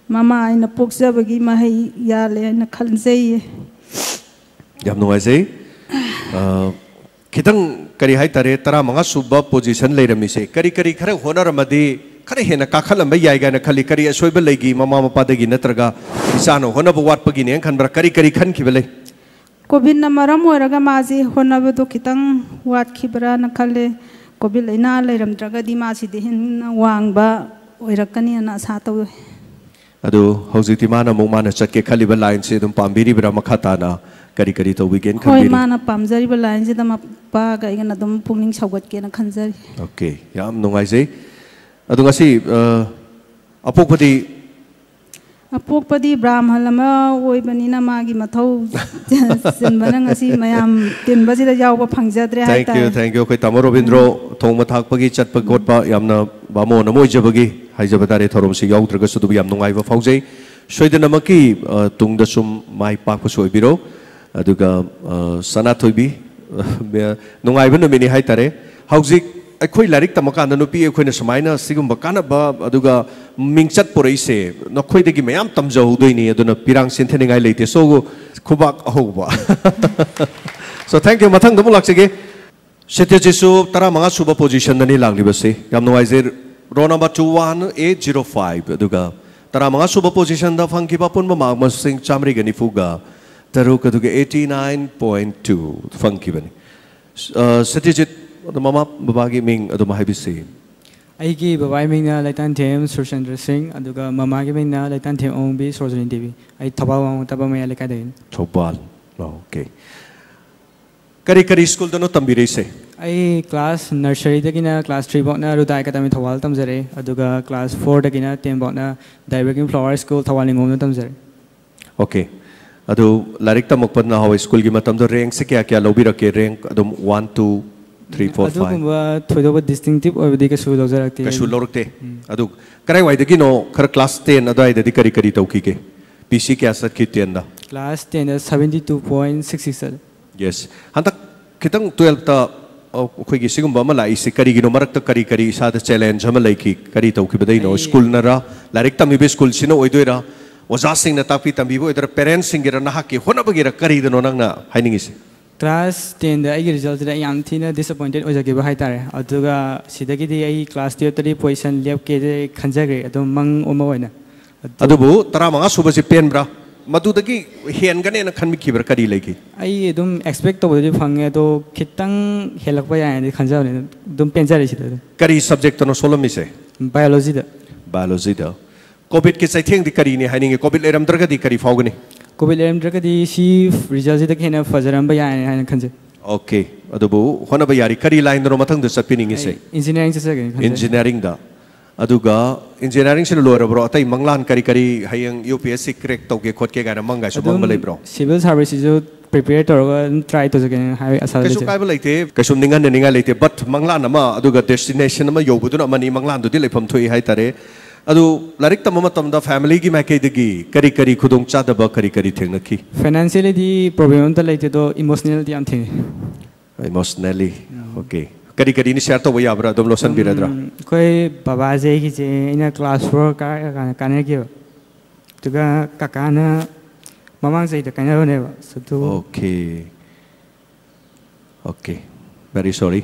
ꯃꯃꯥ ꯑꯩꯅ ꯄꯣꯛꯆꯕꯒꯤ ꯃꯍꯩ ꯌꯥꯜꯂꯦ ꯍꯥꯏꯅ ꯈꯟꯖꯩꯌꯦ꯫ ꯌꯥꯝ ꯅꯨꯡꯉꯥꯏꯖꯩ꯫ ꯑ, ꯈꯤꯇꯪ, ꯀꯔꯤ ꯍꯥꯏꯇꯥꯔꯦ, ꯇꯔꯥꯃꯉꯥ ꯁꯨꯕ position ꯂꯩꯔꯝꯃꯤꯁꯦ ꯀꯔꯤ ꯀꯔꯤ ꯈꯔ ꯍꯣꯠꯅꯔꯝꯃꯗꯤ ꯈꯔ ꯍꯦꯟꯅ ꯀꯥꯈꯠꯂꯝꯕ ꯌꯥꯏ ꯀꯥꯏꯅ ꯈꯜꯂꯤ? ꯀꯔꯤ ꯑꯁꯣꯏꯕ ꯂꯩꯒꯤ ꯃꯃꯥ ꯃꯄꯥꯗꯒꯤ, ꯅꯠꯇ꯭ꯔꯒ ꯏꯆꯥꯅ ꯍꯣꯠꯅꯕ ꯋꯥꯠꯄꯒꯤꯅꯦꯅ ꯈꯟꯕ꯭ꯔꯥ? ꯀꯔꯤ ꯀꯔꯤ ꯈꯟꯈꯤꯕ ꯂꯩ? ꯀꯣꯚꯤꯗꯅ ꯃꯔꯝ ꯑꯣꯏꯔꯒ ꯃꯥꯁꯤ ꯍꯣꯠꯅꯕꯗꯣ ꯈꯤꯇꯪ ꯋꯥꯠꯈꯤꯕ꯭ꯔꯥꯅ ꯈꯜꯂꯦ꯫ ꯀꯣꯚꯤꯗ ꯂꯥꯏꯅꯥ ꯂꯩꯔꯝꯗ꯭ꯔꯒꯗꯤ ꯃꯥꯁꯤꯗꯤ ꯍꯦꯟꯅ ꯋꯥꯡꯕ ꯑꯣꯏꯔꯛꯀꯅꯤꯅ ꯑꯁꯥ ꯇꯧꯋꯤ꯫ ꯑꯗꯨ ꯍꯧꯖꯤꯛꯇꯤ ꯃꯥꯅ ꯑꯃꯨꯛ ꯃꯥꯅ ꯆꯠꯀꯦ ꯈꯜꯂꯤꯕ lineꯁꯦ ꯑꯗꯨꯝ ꯄꯥꯝꯕꯤꯔꯤꯕ꯭ꯔꯥ? ꯃꯈꯥ ꯇꯥꯅ ꯀꯔꯤ ꯀꯔꯤ ꯇꯧꯕꯤꯒꯦꯅ ꯍꯣꯏ, ꯈꯟꯕꯤꯔꯤ? ꯃꯥꯅ ꯄꯥꯝꯖꯔꯤꯕ lineꯁꯤꯗ ꯃꯄꯥꯒ ꯑꯩꯒꯅ ꯑꯗꯨꯝ ꯄꯨꯛꯅꯤꯡ ꯁꯧꯒꯠꯀꯦꯅ ꯈꯟꯖꯔꯤ꯫ Okay, ꯌꯥꯝ ꯅꯨꯡꯉꯥꯏꯖꯩ꯫ ꯑꯗꯣ ꯉꯁꯤ, ꯑ, ꯑꯄꯣꯛꯄꯗꯤ? ꯑꯄꯣꯛꯄꯗꯤ ꯕ꯭ꯔꯥꯍꯃꯟ ꯑꯃ ꯑꯣꯏꯕꯅꯤꯅ ꯃꯥꯒꯤ ꯃꯊꯧ ꯆꯤꯟꯕꯅ ꯉꯁꯤ ꯃꯌꯥꯝ ꯇꯤꯟꯕꯁꯤꯗ ꯌꯥꯎꯕ ꯐꯪꯖꯗ꯭ꯔꯦ ꯍꯥꯏꯇꯥꯔꯦ꯫ Thank you, thank you꯫ ꯑꯩꯈꯣꯏ ꯇꯥꯃꯣ ꯔꯣꯕꯤꯟꯗ꯭ꯔꯣ ꯊꯣꯡꯕ ꯊꯥꯛꯄꯒꯤ ꯆꯠꯄ ꯈꯣꯠꯄ ꯌꯥꯝꯅ ꯕꯥꯃꯣꯟ ꯑꯃ ꯑꯣꯏꯖꯕꯒꯤ ꯍꯥꯏꯖꯕ ꯇꯥꯔꯦ, ꯊꯧꯔꯝꯁꯤ ꯌꯥꯎꯗ꯭ꯔꯒꯁꯨ, ꯑꯗꯨꯕꯨ ꯌꯥꯝ ꯅꯨꯡꯉꯥꯏꯕ ꯐꯥꯎꯖꯩ꯫ ꯁꯣꯏꯗꯅꯃꯛꯀꯤ, ꯑ, ꯇꯨꯡꯗ ꯁꯨꯝ ꯃꯥꯏ ꯄꯥꯛꯄꯁꯨ ꯑꯣꯏꯕꯤꯔꯣ꯫ ꯑꯗꯨꯒ, ꯑ, ꯁꯅꯥꯊꯣꯏꯕꯤ, ꯅꯨꯡꯉꯥꯏꯕ ꯅꯨꯃꯤꯠꯅꯤ ꯍꯥꯏꯇꯥꯔꯦ꯫ ꯍꯧꯖꯤꯛ ꯑꯩꯈꯣꯏ ꯂꯥꯏꯔꯤꯛ ꯇꯝꯃꯀꯥꯟꯗ ꯅꯨꯄꯤ ꯑꯩꯈꯣꯏꯅ ꯁꯨꯃꯥꯏꯅ ꯁꯤꯒꯨꯝꯕ ꯀꯥꯟꯅꯕ ꯑꯗꯨꯒ ꯃꯤꯡꯆꯠ ꯄꯨꯔꯛꯏꯁꯦ ꯅꯈꯣꯏꯗꯒꯤ ꯃꯌꯥꯝ ꯇꯝꯖꯍꯧꯗꯣꯏꯅꯤ꯫ ꯑꯗꯨꯅ ꯄꯤꯔꯥꯡ ꯁꯤꯟꯊꯅꯤꯡꯉꯥꯏ ꯂꯩꯇꯦ꯫ So, ꯈꯨꯕꯥꯛ ꯑꯍꯧꯕ꯫ So, thank you꯫ ꯃꯊꯪꯗ ꯑꯃꯨꯛ ꯂꯥꯛꯆꯒꯦ꯫ ꯁꯇ꯭ꯌꯖꯤꯠꯁꯨ ꯇꯔꯥꯃꯉꯥ ꯁꯨꯕ positionꯗꯅꯤ ꯂꯥꯛꯂꯤꯕꯁꯤ꯫ ꯌꯥꯝ ꯅꯨꯡꯉꯥꯏꯖꯩ꯫ Roll number two one eight zero five꯫ ꯑꯗꯨꯒ ꯇꯔꯥꯃꯉꯥ ꯁꯨꯕ positionꯗ ꯐꯪꯈꯤꯕ ꯑꯄꯨꯟꯕ mark ꯃꯁꯤꯡ ꯆꯥꯃꯔꯤꯒ ꯅꯤꯐꯨꯒ ꯇꯔꯨꯛ, ꯑꯗꯨꯒ eighty nine point two ꯐꯪꯈꯤꯕꯅꯤ꯫ ꯑ, ꯁꯇ꯭ꯌꯖꯤꯠ, ꯑꯗꯣ ꯃꯃꯥ ꯕꯕꯥꯒꯤ ꯃꯤꯡ ꯑꯗꯨꯝ ꯍꯥꯏꯕꯤꯁꯤ꯫ ꯑꯩꯒꯤ ꯕꯕꯥꯒꯤ ꯃꯤꯡꯅ ꯂꯩꯇꯥꯟꯊꯦꯝ ꯁꯨꯔꯆꯟꯗ꯭ꯔ ꯁꯤꯡ, ꯑꯗꯨꯒ ꯃꯃꯥꯒꯤ ꯃꯤꯡꯅ ꯂꯩꯇꯥꯟꯊꯦꯝ ꯑꯋꯣꯡꯕꯤ ꯁꯣꯔꯣꯖꯤꯅꯤ ꯗꯦꯕꯤ꯫ ꯑꯩ ꯊꯧꯕꯥꯜ ꯋꯥꯡꯃ ꯇꯝꯐꯝ ꯃꯌꯥꯏ ꯂꯩꯀꯥꯏꯗꯒꯤꯅꯤ꯫ ꯊꯧꯕꯥꯜ꯫ Okay꯫ ꯀꯔꯤ ꯀꯔꯤ ꯁ꯭ꯀꯨꯜꯗꯅꯣ ꯇꯝꯕꯤꯔꯛꯏꯁꯦ? ꯑꯩ ꯀ꯭ꯂꯥꯁ ꯅꯔꯁꯔꯤꯗꯒꯤꯅ ꯀ꯭ꯂꯥꯁ ꯊ꯭ꯔꯤ ꯐꯥꯎꯅ ꯔꯨꯗꯥꯏ ꯑꯦꯀꯥꯗꯃꯤ ꯊꯧꯕꯥꯜ ꯇꯝꯖꯔꯛꯏ, ꯑꯗꯨꯒ ꯀ꯭ꯂꯥꯁ ꯐꯣꯔꯗꯒꯤꯅ ꯇꯦꯟ ꯐꯥꯎꯅ ꯗꯥꯏꯕꯔꯒꯤꯡ ꯐ꯭ꯂꯥꯋꯔ ꯁ꯭ꯀꯨꯜ ꯊꯧꯕꯥꯜ ꯅꯤꯉꯣꯝꯗ ꯇꯝꯖꯔꯛꯏ꯫ ꯑꯣꯀꯦ꯫ ꯑꯗꯨ ꯂꯥꯏꯔꯤꯛ ꯇꯝꯃꯛꯄ ꯅꯍꯥꯟꯋꯥꯏ ꯁ꯭ꯀꯨꯜꯒꯤ ꯃꯇꯝꯗꯣ ꯔꯦꯡꯁꯦ ꯀꯌꯥ ꯀꯌꯥ ꯂꯧꯕꯤꯔꯛꯀꯦ? ꯔꯦꯡ ꯑꯗꯨꯝ one, two, three, four, five? ꯑꯗꯨꯒꯨꯝꯕ ꯊꯣꯏꯗꯣꯛꯄ ꯗꯤꯁꯇꯤꯡꯇꯤꯞ ꯑꯣꯏꯕꯗꯤ ꯀꯩꯁꯨ ꯂꯧꯖꯔꯛꯇꯦ꯫ ꯀꯩꯁꯨ ꯂꯧꯔꯛꯇꯦ꯫ ꯑꯗꯨ ꯀꯗꯥꯏꯋꯥꯏꯗꯒꯤꯅꯣ? ꯈꯔ ꯀ꯭ꯂꯥꯁ ꯇꯦꯟ ꯑꯗꯨꯋꯥꯏꯗꯗꯤ ꯀꯔꯤ ꯀꯔꯤ ꯇꯧꯈꯤꯒꯦ? ꯄꯤ ꯁꯤ ꯀꯌꯥ ꯆꯠꯈꯤ ꯇꯦꯟꯗ? ꯀ꯭ꯂꯥꯁ ꯇꯦꯟꯗ seventy two point six six ꯆꯠꯂꯦ꯫ ꯌꯦꯁ꯫ ꯍꯟꯗꯛ ꯈꯤꯇꯪ ꯇꯨꯌꯦꯜꯞꯇ ꯑꯩꯈꯣꯏꯒꯤ ꯁꯤꯒꯨꯝꯕ ꯑꯃ ꯂꯥꯛꯏꯁꯦ ꯀꯔꯤꯒꯤꯅꯣ? ꯃꯔꯛꯇ ꯀꯔꯤ ꯀꯔꯤ ꯏꯁꯥꯗ ꯆꯦꯂꯦꯟꯖ ꯑꯃ ꯂꯩꯈꯤ? ꯀꯔꯤ ꯇꯧꯈꯤꯕꯗꯩꯅꯣ? ꯑꯩ ꯁ꯭ꯀꯨꯜꯅꯔ, ꯂꯥꯏꯔꯤꯛ ꯇꯝꯃꯤꯕ ꯁ꯭ꯀꯨꯜꯁꯤꯅ ꯑꯣꯏꯗꯣꯏꯔꯥ, ꯑꯣꯖꯥꯁꯤꯡꯅ ꯇꯥꯛꯄꯤ ꯇꯝꯕꯤꯕ ꯑꯣꯏꯗꯣꯏꯔꯥ, ꯄꯦꯔꯦꯟꯁꯁꯤꯡꯒꯤꯔ, ꯅꯍꯥꯛꯀꯤ ꯍꯣꯠꯅꯕꯒꯤꯔ, ꯀꯔꯤꯗꯅꯣ ꯅꯪꯅ ꯍꯥꯏꯅꯤꯡꯉꯤꯁꯦ? ꯀ꯭ꯂꯥꯁ ꯇꯦꯟꯗ ꯑꯩꯒꯤ ꯔꯤꯖꯜꯁꯤꯗ ꯑꯩ ꯌꯥꯝ ꯊꯤꯅ ꯗꯤꯁꯑꯄꯣꯏꯟꯇꯦꯠ ꯑꯣꯏꯖꯈꯤꯕ ꯍꯥꯏꯇꯥꯔꯦ꯫ ꯑꯗꯨꯒ ꯁꯤꯗꯒꯤꯗꯤ ꯑꯩ ꯀ꯭ꯂꯥꯁ ꯇꯨꯌꯦꯜꯞꯇꯗꯤ ꯄꯣꯖꯤꯁꯟ ꯂꯦꯞꯀꯦꯗꯤ ꯈꯟꯖꯈ꯭ꯔꯦ, ꯑꯗꯨꯝ ꯃꯪ ꯑꯃ ꯑꯣꯏꯅ꯫ ꯑꯗꯨ- ꯑꯗꯨꯕꯨ ꯇꯔꯥꯃꯉꯥ ꯁꯨꯕꯁꯤ ꯄꯦꯟꯕ꯭ꯔꯥ? ꯃꯗꯨꯗꯒꯤ ꯍꯦꯟꯒꯅꯦꯅ ꯈꯟꯈꯤꯕ꯭ꯔꯥ? ꯀꯔꯤ ꯂꯩꯈꯤ? ꯑꯩ ꯑꯗꯨꯝ ꯑꯦꯛꯁꯄꯦꯛ ꯇꯧꯕꯗꯗꯤ ꯐꯪꯉꯦ, ꯑꯗꯣ ꯈꯤꯇꯪ ꯍꯦꯜꯂꯛꯄ ꯌꯥꯏꯅꯗꯤ ꯈꯟꯖꯕꯅꯦ꯫ ꯑꯗꯨꯝ ꯄꯦꯟꯖꯔꯦ ꯁꯤꯗ ꯑꯗꯨꯝ꯫ ꯀꯔꯤ ꯁꯕꯖꯦꯛꯇꯅꯣ ꯁꯣꯜꯂꯝꯃꯤꯁꯦ? ꯕꯥꯏꯑꯣꯂꯣꯖꯤꯗ꯫ ꯕꯥꯏꯑꯣꯂꯣꯖꯤꯗ꯫ ꯀꯣꯚꯤꯗꯀꯤ ꯆꯩꯊꯦꯡꯗꯤ ꯀꯔꯤꯅꯤ ꯍꯥꯏꯅꯤꯡꯉꯤ? ꯀꯣꯚꯤꯗ ꯂꯩꯔꯝꯗ꯭ꯔꯒꯗꯤ ꯀꯔꯤ ꯐꯥꯎꯒꯅꯤ? ꯀꯣꯚꯤꯗ ꯂꯩꯔꯝꯗ꯭ꯔꯒꯗꯤ ꯁꯤ ꯔꯤꯖꯜꯁꯤꯗꯒꯤ ꯍꯦꯟꯅ ꯐꯖꯔꯝꯕ ꯌꯥꯏ ꯍꯥꯏꯅ ꯈꯟꯖꯩ꯫ ꯑꯣꯀꯦ꯫ ꯑꯗꯨꯕꯨ ꯍꯣꯠꯅꯕ ꯌꯥꯔꯤ꯫ ꯀꯔꯤ ꯂꯥꯏꯟꯗꯅꯣ ꯃꯊꯪꯗ ꯆꯠꯄꯤꯅꯤꯡꯉꯤꯁꯦ? ꯑꯩ ꯏꯟꯖꯤꯅꯤꯌꯥꯔꯤꯡ ꯆꯠꯆꯒꯦꯅ ꯈꯟꯖꯩ꯫ ꯏꯟꯖꯤꯅꯤꯌꯥꯔꯤꯡꯗ꯫ ꯑꯗꯨꯒ ꯏꯟꯖꯤꯅꯤꯌꯥꯔꯤꯡꯁꯤꯅ ꯂꯣꯏꯔꯕ꯭ꯔꯣ? ꯑꯇꯩ ꯃꯪꯂꯥꯟ ꯀꯔꯤ ꯀꯔꯤ, ꯍꯌꯦꯡ ꯌꯨ ꯄꯤ ꯑꯦꯁ ꯁꯤ ꯀ꯭ꯔꯦꯛ ꯇꯧꯒꯦ ꯈꯣꯠꯀꯦ ꯀꯥꯏꯅ ꯃꯪꯒꯥꯏꯁꯨ ꯃꯪꯕ ꯂꯩꯕ꯭ꯔꯣ? ꯁꯤꯚꯤꯜ ꯁꯥꯔꯚꯤꯁꯁꯤꯁꯨ ꯄ꯭ꯔꯤꯄꯦꯌꯔ ꯇꯧꯔꯒ ꯑꯗꯨꯝ ꯇ꯭ꯔꯥꯏ ꯇꯧꯖꯒꯦꯅ ꯍꯥꯏ ꯑꯁꯥ ꯀꯩꯁꯨ ꯂꯩꯖꯩ꯫ ꯀꯥꯏꯕ ꯂꯩꯇꯦ꯫ ꯀꯩꯁꯨꯝ ꯅꯤꯡꯍꯟꯅꯅꯤꯡꯉꯥꯏ ꯂꯩꯇꯦ꯫ ꯕꯠ ꯃꯪꯂꯥꯟ ꯑꯃ ꯑꯗꯨꯒ ꯗꯦꯁꯇꯤꯅꯦꯁꯟ ꯑꯃ ꯌꯧꯕꯗꯨꯅ ꯑꯃꯅꯤ, ꯃꯪꯂꯥꯟꯗꯨꯗꯤ ꯂꯩꯐꯝ ꯊꯣꯛꯏ ꯍꯥꯏꯇꯥꯔꯦ꯫ ꯑꯗꯨ ꯂꯥꯏꯔꯤꯛ ꯇꯝꯕ ꯃꯇꯝꯗ ꯐꯦꯃꯤꯂꯤꯒꯤ ꯃꯥꯏꯀꯩꯗꯒꯤ ꯀꯔꯤ ꯀꯔꯤ ꯈꯨꯗꯣꯡꯆꯥꯗꯕ ꯀꯔꯤ ꯀꯔꯤ ꯊꯦꯡꯅꯈꯤ? ꯐꯥꯏꯅꯥꯟꯁꯤꯌꯦꯜꯂꯤꯗꯤ ꯄ꯭ꯔꯣꯕ꯭ꯂꯦꯝ ꯑꯝꯇ ꯂꯩꯇꯦ, ꯑꯗꯣ ꯏꯃꯣꯁꯅꯦꯜꯗꯤ ꯌꯥꯝ ꯊꯦꯡꯅꯩ꯫ ꯏꯃꯣꯁꯅꯦꯜꯂꯤ꯫ ꯑꯣꯀꯦ꯫ ꯀꯔꯤ ꯀꯔꯤꯅꯤ ꯁꯤꯌꯥꯔ ꯇꯧꯕ ꯌꯥꯕ꯭ꯔꯥ? ꯑꯗꯨꯝ ꯂꯣꯠꯁꯤꯟꯕꯤꯔꯗ꯭ꯔꯥ? ꯑꯗꯨꯝ ꯑꯩꯈꯣꯏ ꯕꯕꯥꯁꯦ ꯑꯩꯒꯤꯁꯦ ꯑꯩꯅ ꯀ꯭ꯂꯥꯁ ꯐꯣꯔ ꯀꯥꯔꯀꯥꯟꯗ ꯀꯥꯟꯅꯈꯤꯕ, ꯑꯗꯨꯒ ꯀꯀꯥꯅ ꯃꯃꯥꯡ ꯆꯍꯤꯗ ꯀꯥꯏꯅꯕꯅꯦꯕ꯫ ꯑꯗꯨ ꯑꯣꯀꯦ꯫ ꯑꯣꯀꯦ꯫ ꯚꯦꯔꯤ ꯁꯣꯔꯤ꯫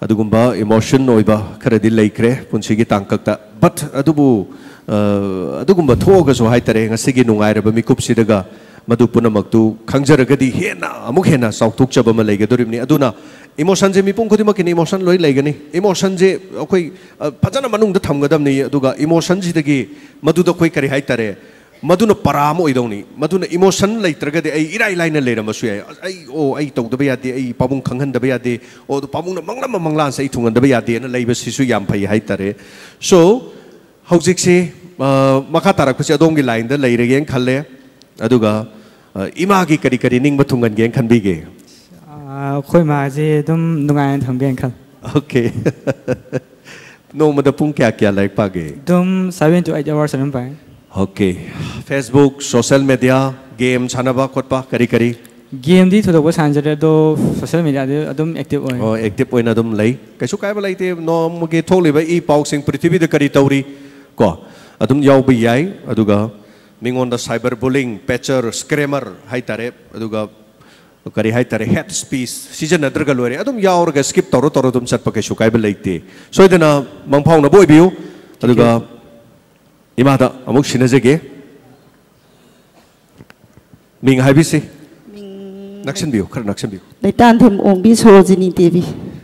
ꯑꯗꯨꯒꯨꯝꯕ ꯏꯃꯣꯁꯟ ꯑꯣꯏꯕ ꯈꯔꯗꯤ ꯂꯩꯈ꯭ꯔꯦ ꯄꯨꯟꯁꯤꯒꯤ ꯇꯥꯡꯀꯛꯇ꯫ ꯕꯠ ꯑꯗꯨꯕꯨ, ꯑ, ꯑꯗꯨꯒꯨꯝꯕ ꯊꯣꯛꯑꯒꯁꯨ ꯍꯥꯏꯇꯥꯔꯦ, ꯉꯁꯤꯒꯤ ꯅꯨꯡꯉꯥꯏꯔꯕ ꯃꯤꯀꯨꯞꯁꯤꯗꯒ ꯃꯗꯨ ꯄꯨꯝꯅꯃꯛꯇꯨ ꯈꯪꯖꯔꯒꯗꯤ ꯍꯦꯟꯅ, ꯑꯃꯨꯛ ꯍꯦꯟꯅ ꯆꯥꯎꯊꯣꯛꯆꯕ ꯑꯃ ꯂꯩꯒꯗꯣꯔꯤꯕꯅꯤ꯫ ꯑꯗꯨꯅ ꯏꯃꯣꯁꯟꯁꯦ ꯃꯤꯄꯨꯝ ꯈꯨꯗꯤꯡꯃꯛꯀꯤꯅꯤ, ꯏꯃꯣꯁꯟ ꯂꯣꯏ ꯂꯩꯒꯅꯤ꯫ ꯏꯃꯣꯁꯟꯁꯦ ꯑꯩꯈꯣꯏ, ꯑ, ꯐꯖꯅ ꯃꯅꯨꯡꯗ ꯊꯝꯒꯗꯕꯅꯤ꯫ ꯑꯗꯨꯒ ꯏꯃꯣꯁꯟꯁꯤꯗꯒꯤ ꯃꯗꯨꯗ ꯑꯩꯈꯣꯏ ꯀꯔꯤ ꯍꯥꯏꯇꯥꯔꯦ, ꯃꯗꯨꯅ ꯄꯔꯥ ꯑꯃ ꯑꯣꯏꯗꯧꯅꯤ꯫ ꯃꯗꯨꯅ ꯏꯃꯣꯁꯟ ꯂꯩꯇ꯭ꯔꯒꯗꯤ ꯑꯩ ꯏꯔꯥꯏ ꯂꯥꯏꯅ ꯂꯩꯔꯝꯕꯁꯨ ꯌꯥꯏ꯫ ꯑꯩ, ꯑꯣ, ꯑꯩ ꯇꯧꯗꯕ ꯌꯥꯗꯦ, ꯑꯩ ꯄꯥꯕꯨꯡ ꯈꯪꯍꯟꯗꯕ ꯌꯥꯗꯦ, ꯑꯣ, ꯑꯗꯨ ꯄꯥꯕꯨꯡꯅ ꯃꯪꯂꯝꯕ ꯃꯪꯂꯥꯟꯁꯦ ꯑꯩ ꯊꯨꯡꯍꯟꯗꯕ ꯌꯥꯗꯦꯅ ꯂꯩꯕꯁꯤꯁꯨ ꯌꯥꯝ ꯐꯩ ꯍꯥꯏꯇꯥꯔꯦ꯫ So, ꯍꯧꯖꯤꯛꯁꯤ, ꯑ, ꯃꯈꯥ ꯇꯥꯔꯛꯄꯁꯤ ꯑꯗꯣꯝꯒꯤ ꯂꯥꯏꯟꯗ ꯂꯩꯔꯒꯦꯅ ꯈꯜꯂꯦ꯫ ꯑꯗꯨꯒ, ꯑ, ꯏꯃꯥꯒꯤ ꯀꯔꯤ ꯀꯔꯤ ꯅꯤꯡꯕ ꯊꯨꯡꯍꯟꯒꯦꯅ ꯈꯟꯕꯤꯒꯦ? ꯑꯩꯈꯣꯏ ꯃꯥꯁꯦ ꯑꯗꯨꯝ ꯅꯨꯡꯉꯥꯏꯅ ꯊꯝꯒꯦꯅ ꯈꯜꯂꯤ꯫ Okay. ꯅꯣꯡꯃꯗ ꯄꯨꯡ ꯀꯌꯥ ꯀꯌꯥ ꯂꯥꯏꯔꯤꯛ ꯄꯥꯒꯦ? ꯑꯗꯨꯝ seven to eight hours ꯑꯗꯨꯝ ꯄꯥꯏ꯫ Okay. Facebook, social media, game ꯁꯥꯟꯅꯕ ꯈꯣꯠꯄ ꯀꯔꯤ ꯀꯔꯤ? Game ꯗꯤ ꯊꯣꯏꯗꯣꯛꯄ ꯁꯥꯟꯅꯖꯗ꯭ꯔꯦ, ꯑꯗꯣ social media ꯗꯤ ꯑꯗꯨꯝ active ꯑꯣꯏ꯫ ꯑꯣ, active ꯑꯣꯏꯅ ꯑꯗꯨꯝ ꯂꯩ꯫ ꯀꯩꯁꯨ ꯀꯥꯏꯕ ꯂꯩꯇꯦ꯫ ꯅꯣꯡꯃꯒꯤ ꯊꯣꯛꯂꯤꯕ ꯏ ꯄꯥꯎꯁꯤꯡ, ꯄ꯭ꯔꯤꯊꯤꯕꯤꯗ ꯀꯔꯤ ꯇꯧꯔꯤ ꯀꯣ, ꯑꯗꯨꯝ ꯌꯥꯎꯕ ꯌꯥꯏ꯫ ꯑꯗꯨꯒ ꯃꯤꯉꯣꯟꯗ cyber bullying, pager, scammer ꯍꯥꯏꯇꯥꯔꯦ, ꯑꯗꯨꯒ ꯀꯔꯤ ꯍꯥꯏꯇꯥꯔꯦ, hate speech ꯁꯤꯖꯤꯟꯅꯗ꯭ꯔꯒ ꯂꯣꯏꯔꯦ꯫ ꯑꯗꯨꯝ ꯌꯥꯎꯔꯒ skip ꯇꯧꯔ ꯇꯧꯔ ꯑꯗꯨꯝ ꯆꯠꯄ ꯀꯩꯁꯨ ꯀꯥꯏꯕ ꯂꯩꯇꯦ꯫ ꯁꯣꯏꯗꯅ ꯃꯪꯐꯥꯎꯅꯕ ꯑꯣꯏꯕꯤꯌꯨ꯫ ꯑꯗꯨꯒ ꯏꯃꯥꯗ ꯑꯃꯨꯛ ꯁꯤꯟꯅꯖꯒꯦ꯫ ꯃꯤꯡ ꯍꯥꯏꯕꯤꯁꯤ꯫ ꯃꯤꯡ ꯅꯛꯁꯟꯕꯤꯌꯨ, ꯈꯔ ꯅꯛꯁꯟꯕꯤꯌꯨ꯫ ꯂꯩꯇꯥꯟꯊꯦꯝ ꯑꯣꯡꯕꯤ ꯁꯣꯔꯣꯖꯤꯅꯤ ꯗꯦꯕꯤ꯫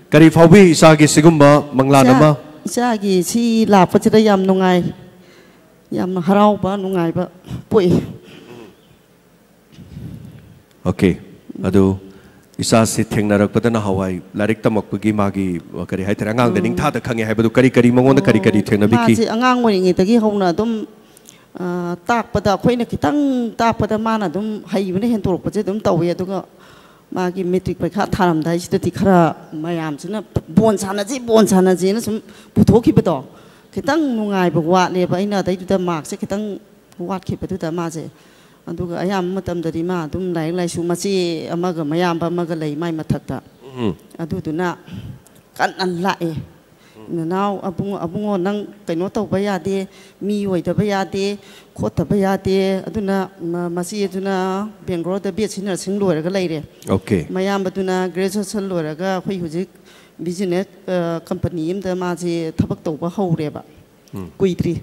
ꯀꯔꯤ ꯐꯥꯎꯕꯤ ꯏꯆꯥꯒꯤ ꯁꯤꯒꯨꯝꯕ ꯃꯪꯂꯥꯟ ꯏꯆꯥ- ꯑꯃ? ꯏꯆꯥꯒꯤ ꯁꯤ ꯂꯥꯛꯄꯁꯤꯗ ꯌꯥꯝ ꯅꯨꯡꯉꯥꯏ, ꯌꯥꯝꯅ ꯍꯔꯥꯎꯕ, ꯅꯨꯡꯉꯥꯏꯕ ꯄꯣꯛꯏ꯫ Okay. ꯑꯗꯨ ꯏꯆꯥꯁꯤ ꯊꯦꯡꯅꯔꯛꯄꯗ ꯅꯍꯥꯟꯋꯥꯏ ꯂꯥꯏꯔꯤꯛ ꯇꯝꯃꯛꯄꯒꯤ ꯃꯥꯒꯤ, ꯀꯔꯤ ꯍꯥꯏꯇꯥꯔꯦ, ꯑꯉꯥꯡꯗ ꯅꯤꯡꯊꯥꯗ ꯈꯪꯉꯦ ꯍꯥꯏꯕꯗꯨ ꯀꯔꯤ ꯀꯔꯤ ꯃꯉꯣꯟꯗ ꯀꯔꯤ ꯀꯔꯤ ꯊꯦꯡꯅꯕꯤꯈꯤ? ꯃꯥꯁꯦ ꯑꯉꯥꯡ ꯑꯣꯏꯔꯤꯉꯩꯗꯒꯤ ꯍꯧꯅ ꯑꯗꯨꯝ, ꯑ, ꯇꯥꯛꯄꯗ, ꯑꯩꯈꯣꯏꯅ ꯈꯤꯇꯪ ꯇꯥꯛꯄꯗ ꯃꯥꯅ ꯑꯗꯨꯝ ꯍꯩꯕꯅ ꯍꯦꯟꯗꯣꯔꯛꯄꯁꯦ ꯑꯗꯨꯝ ꯇꯧꯋꯦ꯫ ꯑꯗꯨꯒ ꯃꯥꯒꯤ ꯃꯦꯇ꯭ꯔꯤꯛ ꯄꯔꯤꯈꯥ ꯊꯥꯔꯝꯗꯥꯏꯁꯤꯗꯗꯤ ꯈꯔ ꯃꯌꯥꯝꯁꯤꯅ "ꯕꯣꯟ ꯁꯥꯟꯅꯁꯤ, ꯕꯣꯟ ꯁꯥꯟꯅꯁꯤꯅ" ꯁꯨꯝ ꯄꯨꯊꯣꯛꯈꯤꯕꯗꯣ, ꯈꯤꯇꯪ ꯅꯨꯡꯉꯥꯏꯕ ꯋꯥꯠꯂꯦꯕ꯫ ꯑꯩꯅ ꯑꯗꯩꯗꯨꯗ ꯃꯥꯔꯛꯁꯦ ꯈꯤꯇꯪ ꯋꯥꯠꯈꯤꯕꯗꯨꯗ ꯃꯥꯁꯦ, ꯑꯗꯨꯒ ꯑꯌꯥꯝꯕ ꯃꯇꯝꯗꯗꯤ ꯃꯥ ꯑꯗꯨꯝ ꯂꯥꯏꯔꯤꯛ ꯂꯥꯏꯁꯨ, ꯃꯆꯦ ꯑꯃꯒ ꯃꯌꯥꯝꯕ ꯑꯃꯒ ꯂꯩ ꯃꯥꯏ ꯃꯊꯛꯇ꯫ ꯎꯝ. ꯑꯗꯨꯗꯨꯅ ꯀꯟꯅ ꯂꯥꯛꯑꯦ, "ꯅꯅꯥꯎ ꯑꯕꯨꯡꯉꯣ, ꯑꯕꯨꯡꯉꯣ, ꯅꯪ ꯀꯩꯅꯣ ꯇꯧꯕ ꯌꯥꯗꯦ, ꯃꯤ ꯑꯣꯏꯗꯕ ꯌꯥꯗꯦ, ꯈꯣꯠꯇꯕ ꯌꯥꯗꯦ"꯫ ꯑꯗꯨꯅ ꯃ-, ꯃꯆꯦꯗꯨꯅ ꯕꯦꯡꯒ꯭ꯂꯣꯔꯗ B S C nursing ꯂꯣꯏꯔꯒ ꯂꯩꯔꯦ꯫ Okay. ꯃꯌꯥꯝꯕꯗꯨꯅ graduation ꯂꯣꯏꯔꯒ ꯑꯩꯈꯣꯏ ꯍꯧꯖꯤꯛ business, ꯑ, company ꯑꯃꯗ ꯃꯥꯁꯦ ꯊꯕꯛ ꯇꯧꯕ ꯍꯧꯔꯦꯕ꯫ ꯀꯨꯏꯗ꯭ꯔꯤ꯫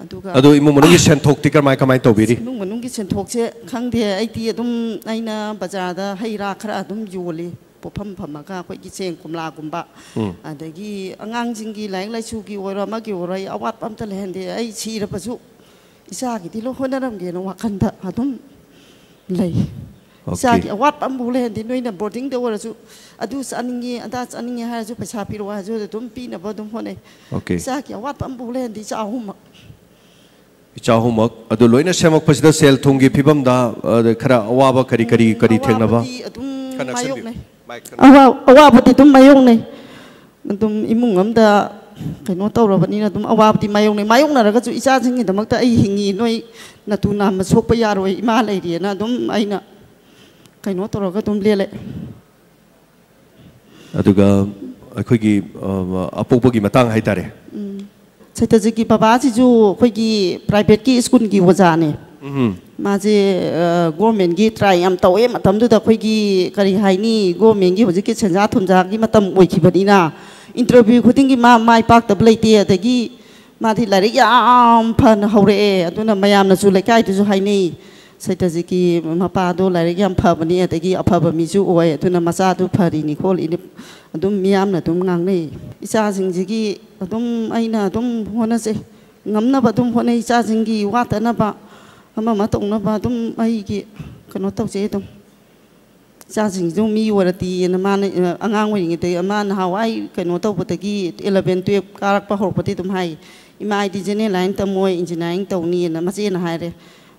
ꯑꯗꯨꯒ ꯑꯗꯨ ꯏꯃꯨꯡ ꯃꯅꯨꯡꯒꯤ ꯁꯦꯟꯊꯣꯛꯇꯤ ꯀꯔꯝꯍꯥꯏ ꯀꯃꯥꯏꯅ ꯇꯧꯕꯤꯔꯤ? ꯏꯃꯨꯡ ꯃꯅꯨꯡꯒꯤ ꯁꯦꯟꯊꯣꯛꯁꯦ ꯈꯪꯗꯦ꯫ ꯑꯩꯗꯤ ꯑꯗꯨꯝ, ꯑꯩꯅ ꯕꯖꯥꯔꯗ ꯍꯩ ꯔꯥ ꯈꯔ ꯑꯗꯨꯝ ꯌꯣꯜꯂꯤ, ꯄꯣꯠꯐꯝ ꯐꯝꯃꯒ ꯑꯩꯈꯣꯏꯒꯤ ꯆꯦꯡ ꯀꯣꯝꯂꯥꯒꯨꯝꯕ꯫ ꯎꯝ. ꯑꯗꯒꯤ ꯑꯉꯥꯡꯁꯤꯡꯒꯤ ꯂꯥꯏꯔꯤꯛ ꯂꯥꯏꯁꯨꯒꯤ ꯑꯣꯏꯔꯣ, ꯑꯃꯒꯤ ꯑꯣꯏꯔꯣ, ꯑꯩ ꯑꯋꯥꯠꯄ ꯑꯝꯇ ꯂꯩꯍꯟꯗꯦ꯫ ꯑꯩ ꯁꯤꯔꯕꯁꯨ ꯏꯆꯥꯒꯤꯗꯤ ꯂꯣꯏ ꯍꯣꯠꯅꯔꯝꯒꯦꯅ ꯋꯥꯈꯜꯗ ꯑꯗꯨꯝ ꯂꯩ꯫ Okay. ꯏꯆꯥꯒꯤ ꯑꯋꯥꯠꯄ ꯑꯃꯐꯥꯎ ꯂꯩꯍꯟꯗꯦ꯫ ꯅꯣꯏꯅ ꯕꯣꯔꯗꯤꯡꯗ ꯑꯣꯏꯔꯁꯨ ꯑꯗꯨ ꯆꯥꯅꯤꯡꯉꯦ ꯑꯗꯥ ꯆꯥꯅꯤꯡꯉꯦ ꯍꯥꯏꯔꯁꯨ, ꯄꯩꯁꯥ ꯄꯤꯔꯛꯑꯣ ꯍꯥꯏꯔꯁꯨ ꯑꯗꯨꯝ ꯄꯤꯅꯕ ꯑꯗꯨꯝ ꯍꯣꯠꯅꯩ꯫ Okay. ꯏꯆꯥꯒꯤ ꯑꯋꯥꯠꯄ ꯑꯃꯐꯥꯎ ꯂꯩꯍꯟꯗꯦ, ꯏꯆꯥ ꯑꯍꯨꯝꯃꯛ꯫ ꯏꯆꯥ ꯑꯍꯨꯝꯃꯛ ꯑꯗꯨ ꯂꯣꯏꯅ ꯁꯦꯝꯃꯛꯄꯁꯤꯗ ꯁꯦꯜ ꯊꯨꯝꯒꯤ ꯐꯤꯕꯝꯗ, ꯑ, ꯈꯔ ꯑꯋꯥꯕ ꯀꯔꯤ ꯀꯔꯤ ꯀꯔꯤ ꯊꯦꯡꯅꯕ? ꯑꯋꯥꯕꯗꯤ ꯑꯗꯨꯝ ꯈꯔ ꯅꯛꯁꯟꯕꯤꯌꯨ꯫ ꯃꯥꯌꯣꯛꯅꯩ꯫ Mic ꯈꯔ ꯑꯋꯥ- ꯑꯋꯥꯕꯗꯤ ꯑꯗꯨꯝ ꯃꯥꯌꯣꯛꯅꯩ꯫ ꯑꯗꯨꯝ ꯏꯃꯨꯡ ꯑꯃꯗ ꯀꯩꯅꯣ ꯇꯧꯔꯕꯅꯤꯅ ꯑꯗꯨꯝ ꯑꯋꯥꯕꯗꯤ ꯃꯥꯌꯣꯛꯅꯩ꯫ ꯃꯥꯌꯣꯛꯅꯔꯒꯁꯨ ꯏꯆꯥꯁꯤꯡꯒꯤꯗꯃꯛꯇ ꯑꯩ ꯍꯤꯡꯉꯤ, ꯅꯣꯏ ꯅꯇꯨ ꯅꯥꯝꯃ ꯁꯣꯛꯄ ꯌꯥꯔꯣꯏ, ꯏꯃꯥ ꯂꯩꯔꯤꯑꯅ ꯑꯗꯨꯝ ꯑꯩꯅ ꯀꯩꯅꯣ ꯇꯧꯔꯒ ꯑꯗꯨꯝ ꯂꯦꯜꯂꯛꯑꯦ꯫ ꯑꯗꯨꯒ ꯑꯩꯈꯣꯏꯒꯤ, ꯑ, ꯑꯄꯣꯛꯄꯒꯤ ꯃꯇꯥꯡ ꯍꯥꯏꯇꯥꯔꯦ꯫ ꯁꯩꯇꯖꯤꯠꯀꯤ ꯕꯕꯥꯁꯤꯁꯨ ꯑꯩꯈꯣꯏꯒꯤ ꯄ꯭ꯔꯥꯏꯚꯦꯠꯀꯤ ꯁ꯭ꯀꯨꯜꯒꯤ ꯑꯣꯖꯥꯅꯦ꯫ ꯎꯝ꯫ ꯃꯥꯁꯦ ꯒꯣꯔꯃꯦꯟꯒꯤ ꯇ꯭ꯔꯥꯏ ꯌꯥꯝ ꯇꯧꯋꯦ꯫ ꯃꯇꯝꯗꯨꯗ ꯑꯩꯈꯣꯏꯒꯤ ꯀꯔꯤ ꯍꯥꯏꯅꯤ, ꯒꯣꯔꯃꯦꯟꯒꯤ ꯍꯧꯖꯤꯛꯀꯤ ꯁꯦꯟꯖꯥ ꯊꯨꯝꯖꯥꯒꯤ ꯃꯇꯝ ꯑꯣꯏꯈꯤꯕꯅꯤꯅ ꯏꯟꯇꯔꯚ꯭ꯌꯨ ꯈꯨꯗꯤꯡꯒꯤ ꯃꯥ ꯃꯥꯏ ꯄꯥꯛꯇꯕ ꯂꯩꯇꯦ꯫ ꯑꯗꯒꯤ ꯃꯥꯗꯤ ꯂꯥꯏꯔꯤꯛ ꯌꯥꯝ ꯐꯅ ꯍꯧꯔꯛꯑꯦ꯫ ꯑꯗꯨꯅ ꯃꯌꯥꯝꯅꯁꯨ ꯂꯩꯀꯥꯏꯗꯁꯨ ꯍꯥꯏꯅꯩ, ꯁꯩꯇꯖꯤꯠꯀꯤ ꯃꯄꯥꯗꯣ ꯂꯥꯏꯔꯤꯛ ꯌꯥꯝ ꯐꯕꯅꯤ, ꯑꯗꯒꯤ ꯑꯐꯕ ꯃꯤꯁꯨ ꯑꯣꯏ, ꯑꯗꯨꯅ ꯃꯆꯥꯗꯨ ꯐꯔꯤꯅꯤ ꯈꯣꯠꯂꯤꯅꯤ ꯑꯗꯨꯝ ꯃꯤꯌꯥꯝꯅ ꯑꯗꯨꯝ ꯉꯥꯡꯅꯩ꯫ ꯏꯆꯥꯁꯤꯡꯁꯤꯒꯤ ꯑꯗꯨꯝ ꯑꯩꯅ ꯑꯗꯨꯝ ꯍꯣꯠꯅꯖꯩ, ꯉꯝꯅꯕ ꯑꯗꯨꯝ ꯍꯣꯠꯅꯩ꯫ ꯏꯆꯥꯁꯤꯡꯒꯤ ꯋꯥꯠꯇꯅꯕ ꯑꯃ ꯑꯃ ꯇꯧꯅꯕ ꯑꯗꯨꯝ ꯑꯩꯒꯤ ꯀꯩꯅꯣ ꯇꯧꯖꯩ꯫ ꯑꯗꯨꯝ ꯏꯆꯥꯁꯤꯡꯁꯨ ꯃꯤ ꯑꯣꯏꯔꯗꯤꯅ ꯃꯥꯅ, ꯑꯉꯥꯡ ꯑꯣꯏꯔꯤꯉꯩꯗꯒꯤ ꯃꯥ ꯅꯍꯥꯟꯋꯥꯏ ꯀꯩꯅꯣ ꯇꯧꯕꯗꯒꯤ eleven twelve ꯀꯥꯔꯛꯄ ꯍꯧꯔꯛꯄꯗꯒꯤ ꯑꯗꯨꯝ ꯍꯥꯏ, "ꯏꯃꯥ, ꯑꯩꯗꯤ general line ꯇꯝꯃꯣꯏ, engineering ꯇꯧꯅꯤꯅ" ꯃꯆꯦꯅ ꯍꯥꯏꯔꯦ꯫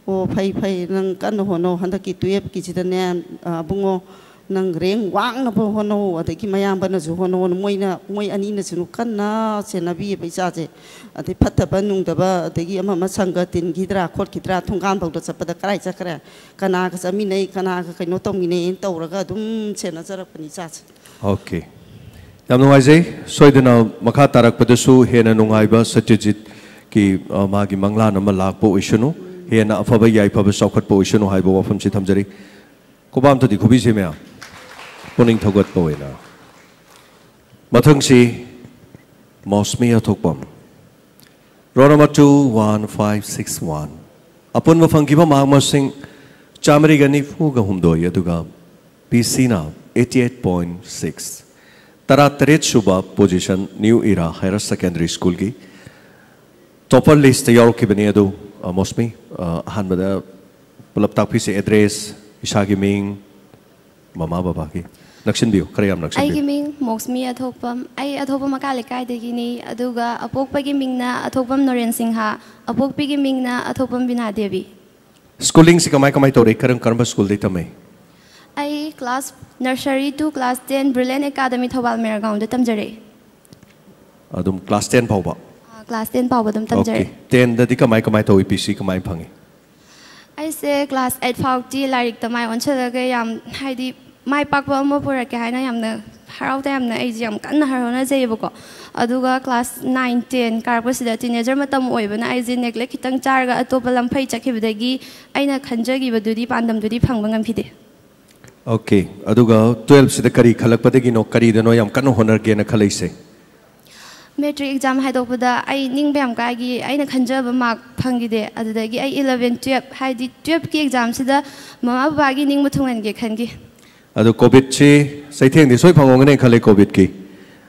"ꯑꯣ, ꯐꯩ ꯐꯩ, ꯅꯪ ꯀꯟꯅ ꯍꯣꯠꯅꯧ, ꯍꯟꯗꯛꯀꯤ twelve ꯀꯤꯁꯤꯗꯅꯦ, ꯑ, ꯑꯕꯨꯡꯉꯣ, ꯅꯪ rank ꯋꯥꯡꯅꯕ ꯍꯣꯠꯅꯧ, ꯑꯗꯒꯤ ꯃꯌꯥꯝꯕꯅꯁꯨ ꯍꯣꯠꯅꯧ, ꯃꯣꯏꯅ, ꯃꯣꯏ ꯑꯅꯤꯅꯁꯨ ꯀꯟꯅ ꯁꯦꯟꯅꯕꯤꯌꯦꯕ ꯏꯆꯥꯁꯦ꯫ ꯑꯗꯩ ꯐꯠꯇꯕ ꯅꯨꯡꯗꯕ, ꯑꯗꯒꯤ ꯑꯃ ꯑꯃ ꯁꯪꯒ ꯇꯤꯟꯈꯤꯗ꯭ꯔꯥ ꯈꯣꯠꯈꯤꯗ꯭ꯔꯥ, ꯊꯣꯡꯒꯥꯟꯐꯥꯎꯗ ꯆꯠꯄꯗ ꯀꯗꯥꯏ ꯆꯠꯈ꯭ꯔꯦ, ꯀꯅꯥꯒ ꯆꯠꯃꯤꯟꯅꯩ, ꯀꯅꯥꯒ ꯀꯩꯅꯣ ꯇꯧꯃꯤꯟꯅꯩꯅ ꯇꯧꯔꯒ ꯑꯗꯨꯝ ꯁꯦꯟꯅꯖꯔꯛꯄꯅꯤ ꯏꯆꯥꯁꯦ"꯫ Okay. ꯌꯥꯝ ꯅꯨꯡꯉꯥꯏꯖꯩ꯫ ꯁꯣꯏꯗꯅ ꯃꯈꯥ ꯇꯥꯔꯛꯄꯗꯁꯨ ꯍꯦꯟꯅ ꯅꯨꯡꯉꯥꯏꯕ ꯁꯇ꯭ꯌꯖꯤꯠꯀꯤ, ꯑ, ꯃꯥꯒꯤ ꯃꯪꯂꯥꯟ ꯑꯃ ꯂꯥꯛꯄ ꯑꯣꯏꯁꯅꯨ, ꯍꯦꯟꯅ ꯑꯐꯕ ꯌꯥꯏꯐꯕ ꯆꯥꯎꯈꯠꯄ ꯑꯣꯏꯁꯅꯨ ꯍꯥꯏꯕ ꯋꯥꯐꯝꯁꯤ ꯊꯝꯖꯔꯤ꯫ ꯈꯨꯕꯥꯝ ꯑꯝꯇꯗꯤ ꯈꯨꯕꯤꯁꯦ ꯃꯌꯥꯝ꯫ ꯄꯨꯛꯅꯤꯡ ꯊꯧꯒꯠꯄ ꯑꯣꯏꯅ꯫ ꯃꯊꯪꯁꯤ ꯃꯧꯁꯃꯤ ꯑꯊꯣꯛꯄꯝ꯫ Roll number two one five six one꯫ ꯑꯄꯨꯟꯕ ꯐꯪꯈꯤꯕ mark ꯃꯁꯤꯡ ꯆꯥꯃꯔꯤꯒ ꯅꯤꯐꯨꯒ ꯍꯨꯝꯗꯣꯏ, ꯑꯗꯨꯒ ꯄꯤ ꯁꯤꯅ eighty eight point six꯫ ꯇꯔꯥꯇꯔꯦꯠ ꯁꯨꯕ position New Era Higher Secondary Schoolꯒꯤ꯫ Topper listꯇ ꯌꯥꯎꯔꯛꯈꯤꯕꯅꯤ ꯑꯗꯨ ꯑ, ꯃꯣꯁꯃꯤ, ꯑ, ꯑꯍꯥꯟꯕꯗ ꯄꯨꯂꯞ ꯇꯥꯛꯄꯤꯁꯦ, ꯑꯦꯗ꯭ꯔꯦꯁ, ꯏꯁꯥꯒꯤ ꯃꯤꯡ, ꯃꯃꯥ ꯕꯕꯥꯒꯤ꯫ ꯅꯛꯁꯤꯟꯕꯤꯌꯨ, ꯈꯔ ꯌꯥꯝ ꯅꯛꯁꯤꯟꯕꯤꯌꯨ꯫ ꯑꯩꯒꯤ ꯃꯤꯡ ꯃꯣꯛꯁꯃꯤ ꯑꯊꯣꯛꯄꯝ꯫ ꯑꯩ ꯑꯊꯣꯛꯄꯝ ꯃꯈꯥ ꯂꯩꯀꯥꯏꯗꯒꯤꯅꯤ, ꯑꯗꯨꯒ ꯑꯄꯣꯛꯄꯒꯤ ꯃꯤꯡꯅ ꯑꯊꯣꯛꯄꯝ ꯅꯣꯔꯦꯟ ꯁꯤꯡꯍ, ꯑꯄꯣꯛꯄꯤꯒꯤ ꯃꯤꯡꯅ ꯑꯊꯣꯛꯄꯝ ꯕꯤꯅꯥ ꯗꯦꯕꯤ꯫ ꯁ꯭ꯀꯨꯂꯤꯡꯁꯤ ꯀꯃꯥꯏ ꯀꯃꯥꯏ ꯇꯧꯔꯛꯏ? ꯀꯔꯝ ꯀꯔꯝꯕ ꯁ꯭ꯀꯨꯜꯗꯩ ꯇꯝꯃꯛꯏ? ꯑꯩ class nursery to class ten Brilliant Academy Thoubal ꯃꯦꯔꯥꯒꯥꯎꯟꯗ ꯇꯝꯖꯔꯛꯏ꯫ ꯑꯗꯨꯝ class ten ꯐꯥꯎꯕ? ꯑꯥ, class ten ꯐꯥꯎꯕ ꯑꯗꯨꯝ ꯇꯝꯖꯔꯛꯏ꯫ Okay. Tenꯗꯗꯤ ꯀꯃꯥꯏ ꯀꯃꯥꯏ ꯇꯧꯏ? ꯄꯤ ꯁꯤ ꯀꯃꯥꯏ ꯐꯪꯉꯤ? ꯑꯩꯁꯦ class eight ꯐꯥꯎꯇꯤ ꯂꯥꯏꯔꯤꯛꯇ ꯃꯥꯏ ꯑꯣꯟꯁꯤꯜꯂꯒ ꯌꯥꯝ, ꯍꯥꯏꯗꯤ, ꯃꯥꯏ ꯄꯥꯛꯄ ꯑꯃ ꯄꯨꯔꯛꯀꯦ ꯍꯥꯏꯅ ꯌꯥꯝꯅ ꯍꯔꯥꯎ ꯇꯌꯥꯝꯅ ꯑꯩꯁꯦ ꯌꯥꯝ ꯀꯟꯅ ꯍꯣꯠꯅꯖꯩꯌꯦꯕꯀꯣ꯫ ꯑꯗꯨꯒ class nine ten ꯀꯥꯔꯛꯄꯁꯤꯗ teenager ꯃꯇꯝ ꯑꯣꯏꯕꯅ ꯑꯩꯁꯦ neglect ꯈꯤꯇꯪ ꯆꯥꯔꯒ ꯑꯇꯣꯞꯄ ꯂꯝꯐꯩ ꯆꯠꯈꯤꯕꯗꯒꯤ ꯑꯩꯅ ꯈꯟꯖꯈꯤꯕꯗꯨꯗꯤ, ꯄꯥꯟꯗꯝꯗꯨꯗꯤ ꯐꯪꯕ ꯉꯝꯈꯤꯗꯦ꯫ Okay, ꯑꯗꯨꯒ twelveꯁꯤꯗ ꯀꯔꯤ ꯈꯜꯂꯛꯄꯗꯒꯤꯅꯣ, ꯀꯔꯤꯗꯅꯣ ꯌꯥꯝ ꯀꯟꯅ ꯍꯣꯠꯅꯔꯒꯦꯅ ꯈꯜꯂꯛꯏꯁꯦ? Matric exam ꯍꯥꯏꯗꯣꯛꯄꯗ ꯑꯩ ꯅꯤꯡꯕ ꯌꯥꯝ ꯀꯥꯏꯈꯤ, ꯑꯩꯅ ꯈꯟꯖꯕ mark ꯐꯪꯈꯤꯗꯦ꯫ ꯑꯗꯨꯗꯒꯤ ꯑꯩ eleven twelve, ꯍꯥꯏꯗꯤ twelveꯀꯤ examꯁꯤꯗ ꯃꯃꯥ ꯕꯕꯥꯒꯤ ꯅꯤꯡꯕ ꯊꯨꯡꯍꯟꯒꯦ ꯈꯟꯈꯤ꯫ ꯑꯗꯨ COVIDꯁꯤ ꯆꯩꯊꯦꯡꯗꯤ ꯁꯣꯏ ꯐꯪꯉꯝꯒꯅꯤ ꯈꯜꯂꯤ, COVIDꯀꯤ꯫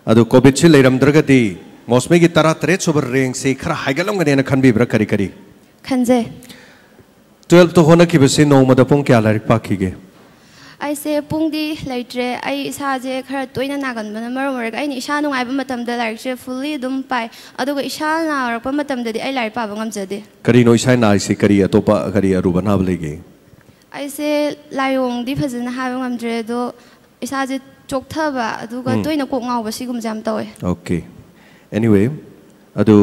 ꯑꯗꯨ COVIDꯁꯤ ꯂꯩꯔꯝꯗ꯭ꯔꯒꯗꯤ ꯃꯣꯁꯃꯤꯒꯤ ꯇꯔꯥꯇꯔꯦꯠ ꯁꯨꯕ rankꯁꯤ ꯈꯔ ꯍꯥꯏꯒꯠꯂꯝꯒꯅꯦꯅ ꯈꯟꯕꯤꯕ꯭ꯔꯥ, ꯀꯔꯤ ꯀꯔꯤ? ꯈꯟꯖꯩ꯫ Twelveꯇ ꯍꯣꯠꯅꯈꯤꯕꯁꯤ ꯅꯣꯡꯃꯗ ꯄꯨꯡ ꯀꯌꯥ ꯂꯥꯏꯔꯤꯛ ꯄꯥꯈꯤꯒꯦ? ꯑꯩꯁꯦ ꯄꯨꯡꯗꯤ ꯂꯩꯇ꯭ꯔꯦ꯫ ꯑꯩ ꯏꯁꯥꯁꯦ ꯈꯔ ꯇꯣꯏꯅ ꯅꯥꯒꯟꯕꯅ ꯃꯔꯝ ꯑꯣꯏꯔꯒ ꯑꯩꯅ ꯏꯁꯥ ꯅꯨꯡꯉꯥꯏꯕ ꯃꯇꯝꯗ ꯂꯥꯏꯔꯤꯛꯁꯦ fully ꯑꯗꯨꯝ ꯄꯥꯏ, ꯑꯗꯨꯒ ꯏꯁꯥ ꯅꯥꯔꯛꯄ ꯃꯇꯝꯗꯗꯤ ꯑꯩ ꯂꯥꯏꯔꯤꯛ ꯄꯥꯕ ꯉꯝꯖꯗꯦ꯫ ꯀꯔꯤꯅꯣ ꯏꯁꯥ ꯅꯥꯔꯤꯁꯤ? ꯀꯔꯤ ꯑꯇꯣꯞꯄ ꯀꯔꯤ ꯑꯔꯨꯕ ꯑꯅꯥꯕ ꯂꯩꯒꯦ? ꯑꯩꯁꯦ ꯂꯥꯏꯑꯣꯡꯗꯤ ꯐꯖꯅ ꯍꯥꯏꯕ ꯉꯝꯗ꯭ꯔꯦ, ꯑꯗꯣ ꯏꯁꯥꯁꯦ ꯆꯣꯛꯊꯕ, ꯑꯗꯨꯒ ꯎꯝ꯫ ꯇꯣꯏꯅ ꯀꯣꯛ ꯉꯥꯎꯕ, ꯁꯤꯒꯨꯝꯕꯁꯦ ꯌꯥꯝ ꯇꯧꯋꯦ꯫ Okay. Anyway, ꯑꯗꯨ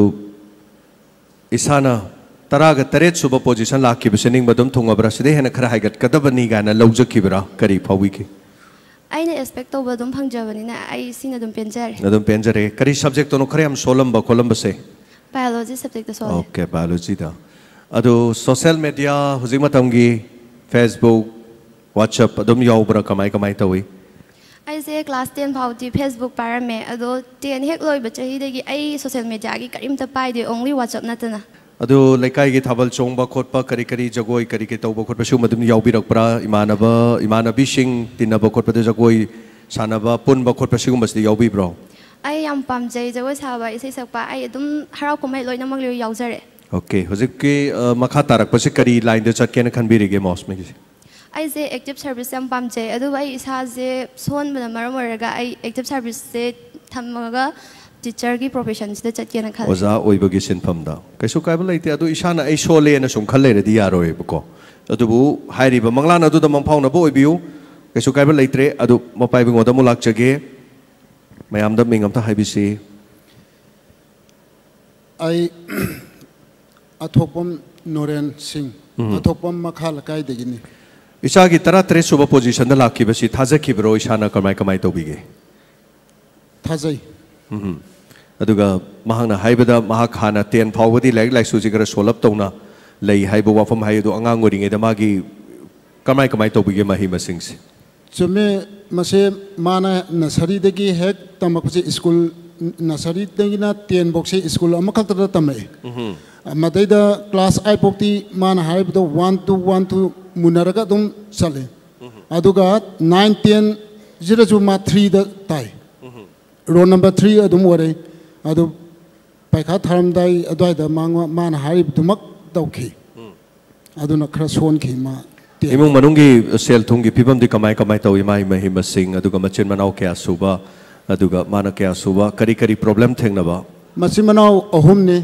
ꯏꯁꯥꯅ ꯇꯔꯥꯒ ꯇꯔꯦꯠ ꯁꯨꯕ position ꯂꯥꯛꯈꯤꯕꯁꯦ ꯅꯤꯡꯕ ꯑꯗꯨꯝ ꯊꯨꯡꯉꯕ꯭ꯔꯥ? ꯁꯤꯗꯩ ꯍꯦꯟꯅ ꯈꯔ ꯍꯥꯏꯒꯠꯀꯗꯕꯅꯤ ꯀꯥꯏꯅ ꯂꯧꯖꯈꯤꯕ꯭ꯔꯥ? ꯀꯔꯤ ꯐꯥꯎꯕꯤꯈꯤ? ꯑꯩꯅ expect ꯇꯧꯕ ꯑꯗꯨꯝ ꯐꯪꯖꯕꯅꯤꯅ ꯑꯩ ꯁꯤꯅ ꯑꯗꯨꯝ ꯄꯦꯟꯖꯔꯦ꯫ ꯑꯗꯨꯝ ꯄꯦꯟꯖꯔꯦ꯫ ꯀꯔꯤ subjectꯇꯅꯣ ꯈꯔ ꯌꯥꯝ ꯁꯣꯜꯂꯝꯕ ꯈꯣꯠꯂꯝꯕꯁꯦ? Biology subjectꯇ ꯁꯣꯜꯂꯦ꯫ Okay, biologyꯗ꯫ ꯑꯗꯨ social media, ꯍꯧꯖꯤꯛ ꯃꯇꯝꯒꯤ Facebook, WhatsApp ꯑꯗꯨꯝ ꯌꯥꯎꯕ꯭ꯔꯥ? ꯀꯃꯥꯏ ꯀꯃꯥꯏ ꯇꯧꯏ? ꯑꯩꯁꯦ class ten ꯐꯥꯎꯗꯤ Facebook ꯄꯥꯏꯔꯝꯃꯦ, ꯑꯗꯣ ten ꯍꯦꯛ ꯂꯣꯏꯕ ꯆꯍꯤꯗꯒꯤ ꯑꯩ social mediaꯒꯤ ꯀꯔꯤꯝꯇ ꯄꯥꯏꯗꯦ, only WhatsApp ꯅꯠꯇꯅ꯫ ꯑꯗꯨ ꯂꯩꯀꯥꯏꯒꯤ ꯊꯥꯕꯜ ꯆꯣꯡꯕ ꯈꯣꯠꯄ, ꯀꯔꯤ ꯀꯔꯤ ꯖꯒꯣꯏ ꯀꯔꯤ ꯀꯔꯤ ꯇꯧꯕ ꯈꯣꯠꯄ, ꯁꯤꯒꯨꯝꯕ ꯑꯗꯨꯝ ꯌꯥꯎꯕꯤꯔꯛꯄ꯭ꯔꯥ? ꯏꯃꯥꯟꯅꯕ, ꯏꯃꯥꯟꯅꯕꯤꯁꯤꯡ ꯇꯤꯟꯅꯕ ꯈꯣꯠꯄꯗ ꯖꯒꯣꯏ ꯁꯥꯟꯅꯕ, ꯄꯨꯟꯕ ꯈꯣꯠꯄ, ꯁꯤꯒꯨꯝꯕꯁꯤꯗꯤ ꯌꯥꯎꯕꯤꯕ꯭ꯔꯣ? ꯑꯩ ꯌꯥꯝ ꯄꯥꯝꯖꯩ ꯖꯒꯣꯏ ꯁꯥꯕ, ꯏꯁꯩ ꯁꯛꯄ꯫ ꯑꯩ ꯑꯗꯨꯝ ꯍꯔꯥꯎ ꯀꯨꯝꯍꯩ ꯂꯣꯏꯅꯃꯛ ꯂꯣꯏ ꯌꯥꯎꯖꯔꯦ꯫ ꯑꯣꯀꯦ, ꯍꯧꯖꯤꯛꯀꯤ ꯑ, ꯃꯈꯥ ꯇꯥꯔꯛꯄꯁꯤ ꯀꯔꯤ ꯂꯥꯏꯟꯗ ꯆꯠꯀꯦꯅ ꯈꯟꯕꯤꯔꯤꯒꯦ ꯃꯣꯁꯃꯤꯒꯤꯁꯦ? ꯑꯩꯁꯦ ꯑꯦꯛꯇꯤꯞ ꯁꯥꯔꯚꯤꯁ ꯌꯥꯝ ꯄꯥꯝꯖꯩ, ꯑꯗꯨꯕꯨ ꯑꯩ ꯏꯁꯥꯁꯦ ꯁꯣꯟꯕꯅ ꯃꯔꯝ ꯑꯣꯏꯔꯒ ꯑꯩ ꯑꯦꯛꯇꯤꯞ ꯁꯥꯔꯚꯤꯁꯁꯦ ꯊꯝꯃꯒ ꯇꯤꯆꯔꯒꯤ ꯄ꯭ꯔꯣꯐꯦꯁꯟꯁꯤꯗ ꯆꯠꯀꯦꯅ ꯈꯜꯂꯦ꯫ ꯑꯣꯖꯥ ꯑꯣꯏꯕꯒꯤ ꯁꯤꯟꯐꯝꯗ ꯀꯩꯁꯨ ꯀꯥꯏꯕ ꯂꯩꯇꯦ꯫ ꯑꯗꯨ ꯏꯁꯥꯅ ꯑꯩ ꯁꯣꯜꯂꯦꯅ ꯁꯨꯝ ꯈꯜ ꯂꯩꯔꯗꯤ ꯌꯥꯔꯣꯏꯕꯀꯣ꯫ ꯑꯗꯨꯕꯨ ꯍꯥꯏꯔꯤꯕ ꯃꯪꯂꯥꯟ ꯑꯗꯨꯗ ꯃꯪꯐꯥꯎꯅꯕ ꯑꯣꯏꯕꯤꯌꯨ꯫ ꯀꯩꯁꯨ ꯀꯥꯏꯕ ꯂꯩꯇ꯭ꯔꯦ꯫ ꯑꯗꯨ ꯃꯄꯥ ꯏꯕꯨꯡꯉꯣꯗ ꯑꯃꯨꯛ ꯂꯥꯛꯆꯒꯦ꯫ ꯃꯌꯥꯝꯗ ꯃꯤꯡ ꯑꯝꯇ ꯍꯥꯏꯕꯤꯁꯤ꯫ ꯑꯩ ꯑꯊꯣꯛꯄꯝ ꯅꯣꯔꯦꯟ ꯁꯤꯡ, ꯑꯊꯣꯛꯄꯝ ꯃꯈꯥ ꯂꯩꯀꯥꯏꯗꯒꯤꯅꯤ꯫ ꯏꯆꯥꯒꯤ ꯇꯔꯥꯇꯔꯦꯠ ꯁꯨꯕ ꯄꯣꯖꯤꯁꯟꯗ ꯂꯥꯛꯈꯤꯕꯁꯤ ꯊꯥꯖꯈꯤꯕ꯭ꯔꯣ? ꯏꯁꯥꯅ ꯀꯃꯥꯏ ꯀꯃꯥꯏ ꯇꯧꯕꯤꯒꯦ? ꯊꯥꯖꯩ꯫ ꯎꯝ꯫ ꯑꯗꯨꯒ ꯃꯍꯥꯛꯅ ꯍꯥꯏꯕꯗ ꯃꯍꯥꯛ ꯍꯥꯟꯅ ꯇꯦꯟ ꯐꯥꯎꯕꯗꯤ ꯂꯥꯏꯔꯤꯛ ꯂꯥꯏꯁꯨꯁꯤ ꯈꯔ ꯁꯣꯜꯂꯞ ꯇꯧꯅ ꯂꯩ ꯍꯥꯏꯕ ꯋꯥꯐꯝ ꯍꯥꯏ, ꯑꯗꯨ ꯑꯉꯥꯡ ꯑꯣꯏꯔꯤꯉꯩꯗ ꯃꯥꯒꯤ ꯀꯃꯥꯏ ꯀꯃꯥꯏ ꯇꯧꯕꯤꯒꯦ ꯃꯍꯩ ꯃꯁꯤꯡꯁꯦ? ꯆꯨꯝꯃꯦ꯫ ꯃꯁꯦ ꯃꯥꯅ ꯅꯁꯔꯤꯗꯒꯤ ꯍꯦꯛ ꯇꯝꯃꯛꯄꯁꯦ ꯁ꯭ꯀꯨꯜ, ꯅꯁꯔꯤꯗꯒꯤꯅ ꯇꯦꯟ ꯐꯥꯎꯁꯦ ꯁ꯭ꯀꯨꯜ ꯑꯃꯈꯛꯇꯗ ꯇꯝꯃꯛꯑꯦ꯫ ꯃꯗꯩꯗ ꯀ꯭ꯂꯥꯁ ꯑꯥꯏꯠ ꯐꯥꯎꯇꯤ ꯃꯥꯅ ꯍꯥꯏꯔꯤꯕꯗꯣ ꯋꯥꯟ ꯇꯨ ꯋꯥꯟ ꯇꯨ ꯃꯨꯟꯅꯔꯒ ꯑꯗꯨꯝ ꯆꯠꯂꯦ꯫ ꯑꯗꯨꯒ ꯅꯥꯏꯟ ꯇꯦꯟꯁꯤꯗꯁꯨ ꯃꯥ ꯊ꯭ꯔꯤꯗ ꯇꯥꯏ꯫ ꯔꯣꯜ ꯅꯝꯕꯔ ꯊ꯭ꯔꯤ ꯑꯗꯨꯝ ꯑꯣꯏꯔꯦ꯫ ꯑꯗꯨ ꯄꯩꯈꯥ ꯊꯥꯔꯝꯗꯥꯏ ꯑꯗꯨꯋꯥꯏꯗ ꯃꯥꯉꯣ-, ꯃꯥꯅ ꯍꯥꯏꯔꯤꯕꯗꯨꯃꯛ ꯇꯧꯈꯤ꯫ ꯑꯗꯨꯅ ꯈꯔ ꯁꯣꯟꯈꯤ ꯃꯥ ꯇꯦꯟ꯫ ꯏꯃꯨꯡ ꯃꯅꯨꯡꯒꯤ ꯁꯦꯜ ꯊꯨꯝꯒꯤ ꯐꯤꯕꯝꯗꯤ ꯀꯃꯥꯏ ꯀꯃꯥꯏ ꯇꯧꯏ? ꯃꯥꯒꯤ ꯃꯍꯩ ꯃꯁꯤꯡ, ꯑꯗꯨꯒ ꯃꯆꯤꯟ ꯃꯅꯥꯎ ꯀꯌꯥ ꯁꯨꯕ, ꯑꯗꯨꯒ ꯃꯥꯅ ꯀꯌꯥ ꯁꯨꯕ, ꯀꯔꯤ ꯀꯔꯤ ꯄ꯭ꯔꯣꯕ꯭ꯂꯦꯝ ꯊꯦꯡꯅꯕ? ꯃꯆꯤꯟ ꯃꯅꯥꯎ ꯑꯍꯨꯝꯅꯤ,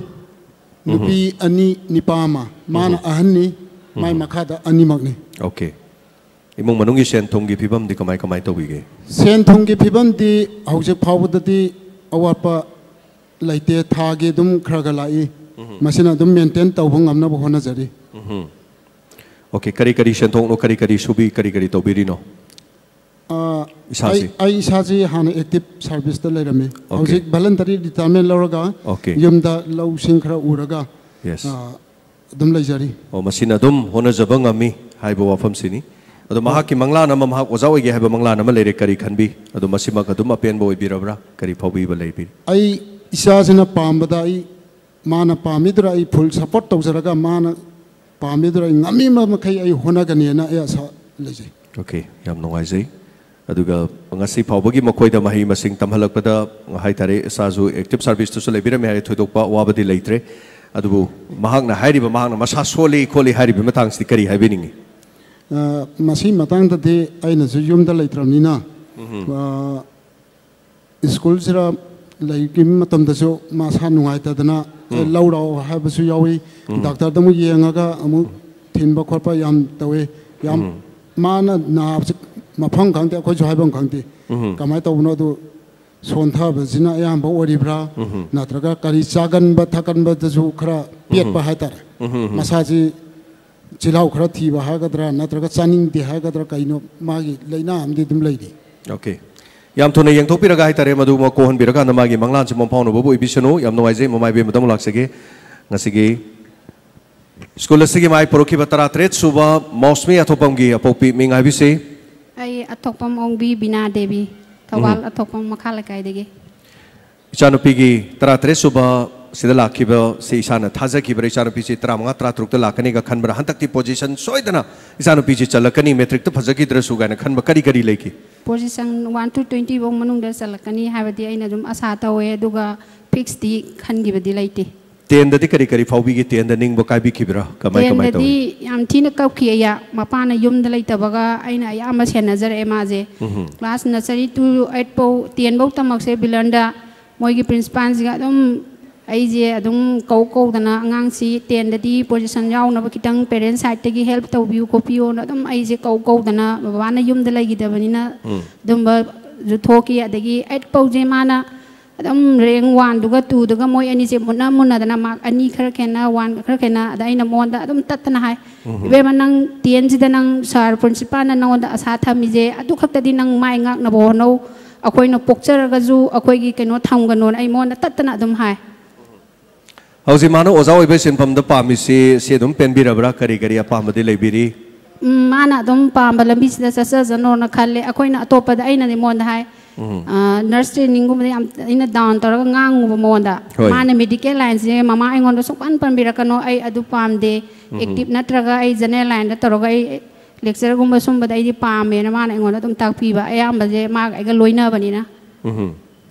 ꯅꯨꯄꯤ ꯑꯅꯤ, ꯅꯤꯄꯥ ꯑꯃ꯫ ꯃꯥꯅ ꯑꯍꯟꯅꯤ, ꯃꯥꯏ ꯃꯈꯥꯗ ꯑꯅꯤꯃꯛꯅꯤ꯫ ꯑꯣꯀꯦ꯫ ꯏꯃꯨꯡ ꯃꯅꯨꯡꯒꯤ ꯁꯦꯟ ꯊꯨꯝꯒꯤ ꯐꯤꯕꯝꯗꯤ ꯀꯃꯥꯏ ꯀꯃꯥꯏ ꯇꯧꯕꯤꯒꯦ? ꯁꯦꯟ ꯊꯨꯝꯒꯤ ꯐꯤꯕꯝꯗꯤ ꯍꯧꯖꯤꯛ ꯐꯥꯎꯕꯗꯗꯤ ꯑꯋꯥꯠꯄ ꯂꯩꯇꯦ꯫ ꯊꯥꯒꯤ ꯑꯗꯨꯝ ꯈꯔ ꯈꯔ ꯂꯥꯛꯏ꯫ ꯃꯁꯤꯅ ꯑꯗꯨꯝ ꯃꯦꯟꯇꯦꯟ ꯇꯧꯕ ꯉꯝꯅꯕ ꯍꯣꯠꯅꯖꯔꯤ꯫ ꯑꯣꯀꯦ, ꯀꯔꯤ ꯀꯔꯤ ꯁꯦꯟꯊꯣꯛꯅꯣ, ꯀꯔꯤ ꯀꯔꯤ ꯁꯨꯕꯤ, ꯀꯔꯤ ꯀꯔꯤ ꯇꯧꯕꯤꯔꯤꯅꯣ? ꯑꯥ, ꯏꯁꯥꯁꯤ? ꯑꯩ, ꯑꯩ ꯏꯁꯥꯁꯤ ꯍꯥꯟꯅ ꯑꯦꯛꯇꯤꯞ ꯁꯥꯔꯚꯤꯁꯇ ꯂꯩꯔꯝꯃꯤ꯫ ꯑꯣꯀꯦ꯫ ꯍꯧꯖꯤꯛ ꯚꯂꯟꯇꯔꯤ ꯔꯤꯇꯥꯌꯔꯃꯦꯟ ꯂꯧꯔꯒ ꯑꯣꯀꯦ꯫ ꯌꯨꯝꯗ ꯂꯧꯁꯤꯡ ꯈꯔ ꯎꯔꯒ ꯌꯦꯁ꯫ ꯑꯥ, ꯑꯗꯨꯝ ꯂꯩꯖꯔꯤ꯫ ꯑꯣ, ꯃꯁꯤꯅ ꯑꯗꯨꯝ ꯍꯣꯠꯅꯖꯕ ꯉꯝꯃꯤ ꯍꯥꯏꯕ ꯋꯥꯐꯝꯁꯤꯅꯤ꯫ ꯑꯗꯣ ꯃꯍꯥꯛꯀꯤ ꯃꯪꯂꯥꯟ ꯑꯃ, ꯃꯍꯥꯛ ꯑꯣꯖꯥ ꯑꯣꯏꯒꯦ ꯍꯥꯏꯕ ꯃꯪꯂꯥꯟ ꯑꯃ ꯂꯩꯔꯦ, ꯀꯔꯤ ꯈꯟꯕꯤ? ꯑꯗꯣ ꯃꯁꯤꯃꯛ ꯑꯗꯨꯝ ꯑꯄꯦꯟꯕ ꯑꯣꯏꯕꯤꯔꯕ꯭ꯔꯥ? ꯀꯔꯤ ꯐꯥꯎꯕꯤꯕ ꯂꯩꯕꯤ? ꯑꯩ ꯏꯆꯥꯁꯤꯅ ꯄꯥꯝꯕꯗ ꯑꯩ, ꯃꯥꯅ ꯄꯥꯝꯃꯤꯗꯨꯗ ꯑꯩ ꯐꯨꯜ ꯁꯞꯄꯣꯔꯠ ꯇꯧꯖꯔꯒ ꯃꯥꯅ ꯄꯥꯝꯃꯤꯗꯨꯗ ꯑꯩ ꯉꯝꯃꯤꯕ ꯃꯈꯩ ꯑꯩ ꯍꯣꯠꯅꯒꯅꯤꯅ ꯑꯩ ꯑꯁꯥ ꯂꯩꯖꯩ꯫ ꯑꯣꯀꯦ, ꯌꯥꯝ ꯅꯨꯡꯉꯥꯏꯖꯩ꯫ ꯑꯗꯨꯒ ꯉꯁꯤ ꯐꯥꯎꯕꯒꯤ ꯃꯈꯣꯏꯗ ꯃꯍꯩ ꯃꯁꯤꯡ ꯇꯝꯍꯜꯂꯛꯄꯗ ꯍꯥꯏꯇꯥꯔꯦ, ꯏꯁꯥꯁꯨ ꯑꯦꯛꯇꯤꯞ ꯁꯥꯔꯚꯤꯁꯇꯁꯨ ꯂꯩꯕꯤꯔꯝꯃꯦ ꯍꯥꯏ, ꯊꯣꯏꯗꯣꯛꯄ ꯑꯋꯥꯕꯗꯤ ꯂꯩꯇ꯭ꯔꯦ꯫ ꯑꯗꯨꯕꯨ ꯃꯍꯥꯛꯅ ꯍꯥꯏꯔꯤꯕ, ꯃꯍꯥꯛꯅ ꯃꯁꯥ ꯁꯣꯜꯂꯤ ꯈꯣꯠꯂꯤ ꯍꯥꯏꯔꯤꯕ ꯃꯇꯥꯡꯁꯤꯗꯤ ꯀꯔꯤ ꯍꯥꯏꯕꯤꯅꯤꯡꯉꯤ? ꯑ, ꯃꯁꯤꯒꯤ ꯃꯇꯥꯡꯗꯗꯤ ꯑꯩꯅꯁꯨ ꯌꯨꯝꯗ ꯂꯩꯇ꯭ꯔꯕꯅꯤꯅ, ꯑ, ꯁ꯭ꯀꯨꯜꯁꯤꯗ ꯂꯩꯔꯤꯕ ꯃꯇꯝꯗꯁꯨ ꯃꯁꯥ ꯅꯨꯡꯉꯥꯏꯇꯗꯅ, "ꯑꯦ, ꯎꯝ꯫ ꯂꯧ ꯂꯥꯛꯑꯣ" ꯍꯥꯏꯕꯁꯨ ꯌꯥꯎꯏ꯫ ꯎꯝ꯫ ꯗꯥꯛꯇꯔꯗ ꯑꯃꯨꯛ ꯌꯦꯡꯉꯒ ꯑꯃꯨꯛ ꯊꯤꯟꯕ ꯈꯣꯠꯄ ꯌꯥꯝ ꯇꯧꯏ꯫ ꯌꯥꯝ ꯎꯝ꯫ ꯃꯥꯅ ꯅꯥꯕꯁꯤ ꯃꯐꯝ ꯈꯪꯗꯦ, ꯑꯩꯈꯣꯏꯁꯨ ꯍꯥꯏꯐꯝ ꯈꯪꯗꯦ꯫ ꯎꯝ꯫ ꯀꯃꯥꯏꯅ ꯇꯧꯕꯅꯣ ꯑꯗꯨ ꯁꯣꯟꯊꯕꯁꯤꯅ ꯑꯌꯥꯝꯕ ꯑꯣꯏꯔꯤꯕ꯭ꯔꯥ? ꯎꯝ꯫ ꯅꯠꯇ꯭ꯔꯒ ꯀꯔꯤ ꯆꯥꯒꯟꯕ ꯊꯛꯀꯟꯕꯗꯁꯨ ꯈꯔ ꯄꯦꯠꯄ ꯎꯝ꯫ ꯍꯥꯏꯇꯥꯔꯦ꯫ ꯎꯝ꯫ ꯃꯁꯥꯁꯤ ꯆꯤꯜꯍꯥꯎ ꯈꯔ ꯊꯤꯕ ꯍꯥꯏꯒꯗ꯭ꯔꯥ, ꯅꯠꯇ꯭ꯔꯒ ꯆꯥꯅꯤꯡꯗꯦ ꯍꯥꯏꯒꯗ꯭ꯔꯥ, ꯀꯩꯅꯣ, ꯃꯥꯒꯤ ꯂꯥꯏꯅꯥ ꯑꯃꯗꯤ ꯑꯗꯨꯝ ꯂꯩꯔꯤ꯫ ꯑꯣꯀꯦ꯫ ꯌꯥꯝ ꯊꯨꯅ ꯌꯦꯡꯊꯣꯛꯄꯤꯔꯒ ꯍꯥꯏꯇꯥꯔꯦ, ꯃꯗꯨꯃꯛ ꯀꯣꯛꯍꯟꯕꯤꯔꯀꯥꯟꯗ ꯃꯥꯒꯤ ꯃꯪꯂꯥꯟꯁꯤ ꯃꯪꯐꯥꯎꯅꯕꯕꯨ ꯑꯣꯏꯕꯤꯁꯅꯨ꯫ ꯌꯥꯝ ꯅꯨꯡꯉꯥꯏꯖꯩ, ꯃꯃꯥ ꯏꯕꯦꯝꯃꯗ ꯑꯃꯨꯛ ꯂꯥꯛꯆꯒꯦ꯫ ꯉꯁꯤꯒꯤ ꯁ꯭ꯀꯨꯜ ꯑꯁꯤꯒꯤ ꯃꯥꯏ ꯄꯨꯔꯛꯈꯤꯕ ꯇꯔꯥꯇꯔꯦꯠ ꯁꯨꯕ ꯃꯧꯁꯃꯤ ꯑꯊꯣꯛꯄꯝꯒꯤ ꯑꯄꯣꯛꯄꯤ ꯃꯤꯡ ꯍꯥꯏꯕꯤꯁꯤ? ꯑꯩ ꯑꯊꯣꯛꯄꯝ ꯑꯣꯡꯕꯤ ꯕꯤꯅꯥ ꯗꯦꯕꯤ, ꯊꯧꯕꯥꯜ ꯎꯝ꯫ ꯑꯊꯣꯛꯄꯝ ꯃꯈꯥ ꯂꯩꯀꯥꯏꯗꯒꯤ꯫ ꯏꯆꯥꯅꯨꯄꯤꯒꯤ ꯇꯔꯥꯇꯔꯦꯠ ꯁꯨꯕ ꯁꯤꯗ ꯂꯥꯛꯈꯤꯕꯁꯤ ꯏꯁꯥꯅ ꯊꯥꯖꯈꯤꯕ꯭ꯔꯥ? ꯏꯆꯥꯅꯨꯄꯤꯁꯤ ꯇꯔꯥꯃꯉꯥ, ꯇꯔꯥꯇꯔꯨꯛꯇ ꯂꯥꯛꯀꯅꯤꯒ ꯈꯟꯕ꯭ꯔꯥ? ꯍꯟꯗꯛꯇꯤ ꯄꯣꯖꯤꯁꯟ ꯁꯣꯏꯗꯅ ꯏꯆꯥꯅꯨꯄꯤꯁꯤ ꯆꯜꯂꯛꯀꯅꯤ, ꯃꯦꯇ꯭ꯔꯤꯛꯇ ꯐꯖꯈꯤꯗ꯭ꯔꯁꯨ ꯀꯥꯏꯅ ꯈꯟꯕ ꯀꯔꯤ ꯀꯔꯤ ꯂꯩꯈꯤ? ꯄꯣꯖꯤꯁꯟ ꯋꯥꯟ ꯇꯨ ꯇ꯭ꯋꯦꯟꯇꯤ ꯐꯥꯎ ꯃꯅꯨꯡꯗ ꯆꯜꯂꯛꯀꯅꯤ ꯍꯥꯏꯕꯗꯤ ꯑꯩꯅ ꯑꯗꯨꯝ ꯑꯁꯥ ꯇꯧꯋꯦ, ꯑꯗꯨꯒ ꯐꯤꯛꯁꯇꯤ ꯈꯟꯈꯤꯕꯗꯤ ꯂꯩꯇꯦ꯫ ꯇꯦꯟꯗꯗꯤ ꯀꯔꯤ ꯀꯔꯤ ꯐꯥꯎꯕꯤꯒꯦ? ꯇꯦꯟꯗ ꯅꯤꯡꯕ ꯀꯥꯏꯕꯤꯈꯤꯕ꯭ꯔꯥ? ꯀꯃꯥꯏ, ꯀꯃꯥꯏ ꯇꯦꯟꯗꯗꯤ ꯇꯧꯏ? ꯌꯥꯝ ꯊꯤꯅ ꯀꯞꯈꯤ ꯑꯩꯌꯥ꯫ ꯃꯄꯥꯅ ꯌꯨꯝꯗ ꯂꯩꯇꯕꯒ ꯑꯩꯅ ꯑꯌꯥꯝꯕ ꯁꯦꯟꯅꯖꯔꯛꯑꯦ ꯃꯥꯁꯦ꯫ ꯎꯝꯍꯨꯝ꯫ ꯀ꯭ꯂꯥꯁ ꯅꯔꯁꯔꯤ ꯇꯨ ꯑꯩꯠ ꯐꯥꯎ, ꯇꯦꯟ ꯐꯥꯎ ꯇꯝꯃꯛꯁꯦ ꯕꯤꯂꯟꯗ꯫ ꯃꯣꯏꯒꯤ ꯄ꯭ꯔꯤꯟꯁꯤꯄꯥꯜꯁꯤꯒ ꯑꯗꯨꯝ ꯑꯩꯁꯦ ꯑꯗꯨꯝ ꯀꯧ ꯀꯧꯗꯅ ꯑꯉꯥꯡꯁꯤ ꯇꯦꯟꯗꯗꯤ ꯄꯣꯖꯤꯁꯟ ꯌꯥꯎꯅꯕ ꯈꯤꯇꯪ ꯄꯦꯔꯦꯟꯁ ꯁꯥꯏꯠꯇꯒꯤ ꯍꯦꯜꯞ ꯇꯧꯕꯤꯌꯨ ꯈꯣꯠꯄꯤꯌꯨꯅ ꯑꯗꯨꯝ ꯑꯩꯁꯦ ꯀꯧ ꯀꯧꯗꯅ, ꯕꯕꯥꯅ ꯌꯨꯝꯗ ꯂꯩꯈꯤꯗꯕꯅꯤꯅ ꯎꯝ꯫ ꯑꯗꯨꯝꯕꯁꯨ ꯊꯣꯛꯈꯤ꯫ ꯑꯗꯒꯤ ꯑꯩꯠ ꯐꯥꯎꯁꯦ ꯃꯥꯅ ꯑꯗꯨꯝ ꯔꯦꯡ ꯋꯥꯟꯗꯨꯒ ꯇꯨꯗꯨꯒ ꯃꯣꯏ ꯑꯅꯤꯁꯦ ꯃꯨꯟꯅ ꯃꯨꯟꯅꯗꯅ ꯃꯥꯔꯛ ꯑꯅꯤ ꯈꯔ ꯈꯦꯠꯅ, ꯋꯥꯟ ꯈꯔ ꯈꯦꯠꯅ, ꯑꯗ ꯑꯩꯅ ꯃꯉꯣꯟꯗ ꯑꯗꯨꯝ ꯇꯠꯇꯅ ꯍꯥꯏ, ꯎꯝ꯫ "ꯏꯕꯦꯝꯃ, ꯅꯪ ꯇꯦꯟꯁꯤꯗ ꯅꯪ ꯁꯥꯔ ꯄ꯭ꯔꯤꯟꯁꯤꯄꯥꯜꯅ ꯅꯉꯣꯟꯗ ꯑꯁꯥ ꯊꯝꯃꯤꯁꯦ ꯑꯗꯨ ꯈꯛꯇꯗꯤ ꯅꯪ ꯃꯥꯏ ꯉꯥꯛꯅꯕ ꯍꯣꯠꯅꯧ, ꯑꯩꯈꯣꯏꯅ ꯄꯣꯛꯆꯔꯒꯁꯨ ꯑꯩꯈꯣꯏꯒꯤ ꯀꯩꯅꯣ ꯊꯝꯒꯅꯣꯅ" ꯑꯩ ꯃꯉꯣꯟꯗ ꯇꯠꯇꯅ ꯑꯗꯨꯝ ꯍꯥꯏ꯫ ꯍꯧꯖꯤꯛ ꯃꯥꯅ ꯑꯣꯖꯥ ꯑꯣꯏꯕ ꯁꯤꯟꯐꯝꯗ ꯄꯥꯝꯃꯤꯁꯤ, ꯁꯤ ꯑꯗꯨꯝ ꯄꯦꯟꯕꯤꯔꯕ꯭ꯔꯥ? ꯀꯔꯤ ꯀꯔꯤ ꯑꯄꯥꯝꯕꯗꯤ ꯂꯩꯕꯤꯔꯤ? ꯎꯝ, ꯃꯥꯅ ꯑꯗꯨꯝ ꯄꯥꯝꯕ ꯂꯝꯕꯤꯁꯤꯗ ꯆꯠꯆꯁꯅꯣꯅ ꯈꯜꯂꯦ꯫ ꯑꯩꯈꯣꯏꯅ ꯑꯇꯣꯞꯄꯗ, ꯑꯩꯅꯗꯤ ꯃꯉꯣꯟꯗ ꯍꯥꯏ, ꯎꯝ꯫ ꯑ, ꯅꯔꯁ ꯇ꯭ꯔꯦꯅꯤꯡꯒꯨꯝꯕꯗ ꯌꯥꯝ ꯑꯩꯅ ꯗꯥꯎꯟ ꯇꯧꯔꯒ ꯉꯥꯡꯉꯨꯕ ꯃꯉꯣꯟꯗ꯫ ꯍꯣꯏ꯫ ꯃꯥꯅ ꯃꯦꯗꯤꯀꯦꯜ ꯂꯥꯏꯟꯁꯦ ꯃꯃꯥ ꯑꯩꯉꯣꯟꯗ ꯁꯨꯡꯄꯟ ꯄꯟꯕꯤꯔꯛꯀꯅꯣ, ꯑꯩ ꯑꯗꯨ ꯄꯥꯝꯗꯦ, ꯎꯝ꯫ ꯑꯦꯛꯇꯤꯞ ꯅꯠꯇ꯭ꯔꯒ ꯑꯩ ꯖꯦꯅꯔꯦꯜ ꯂꯥꯏꯟꯗ ꯇꯧꯔꯒ ꯑꯩ ꯂꯦꯛꯆꯔꯒꯨꯝꯕ ꯁꯨꯝꯕꯗ ꯑꯩꯗꯤ ꯄꯥꯝꯃꯦꯅ ꯃꯥꯅ ꯑꯩꯉꯣꯟꯗ ꯑꯗꯨꯝ ꯇꯥꯛꯄꯤꯕ꯫ ꯑꯌꯥꯝꯕꯁꯦ ꯃꯥꯒ ꯑꯩꯒ ꯂꯣꯏꯅꯕꯅꯤꯅ꯫ ꯎꯝ꯫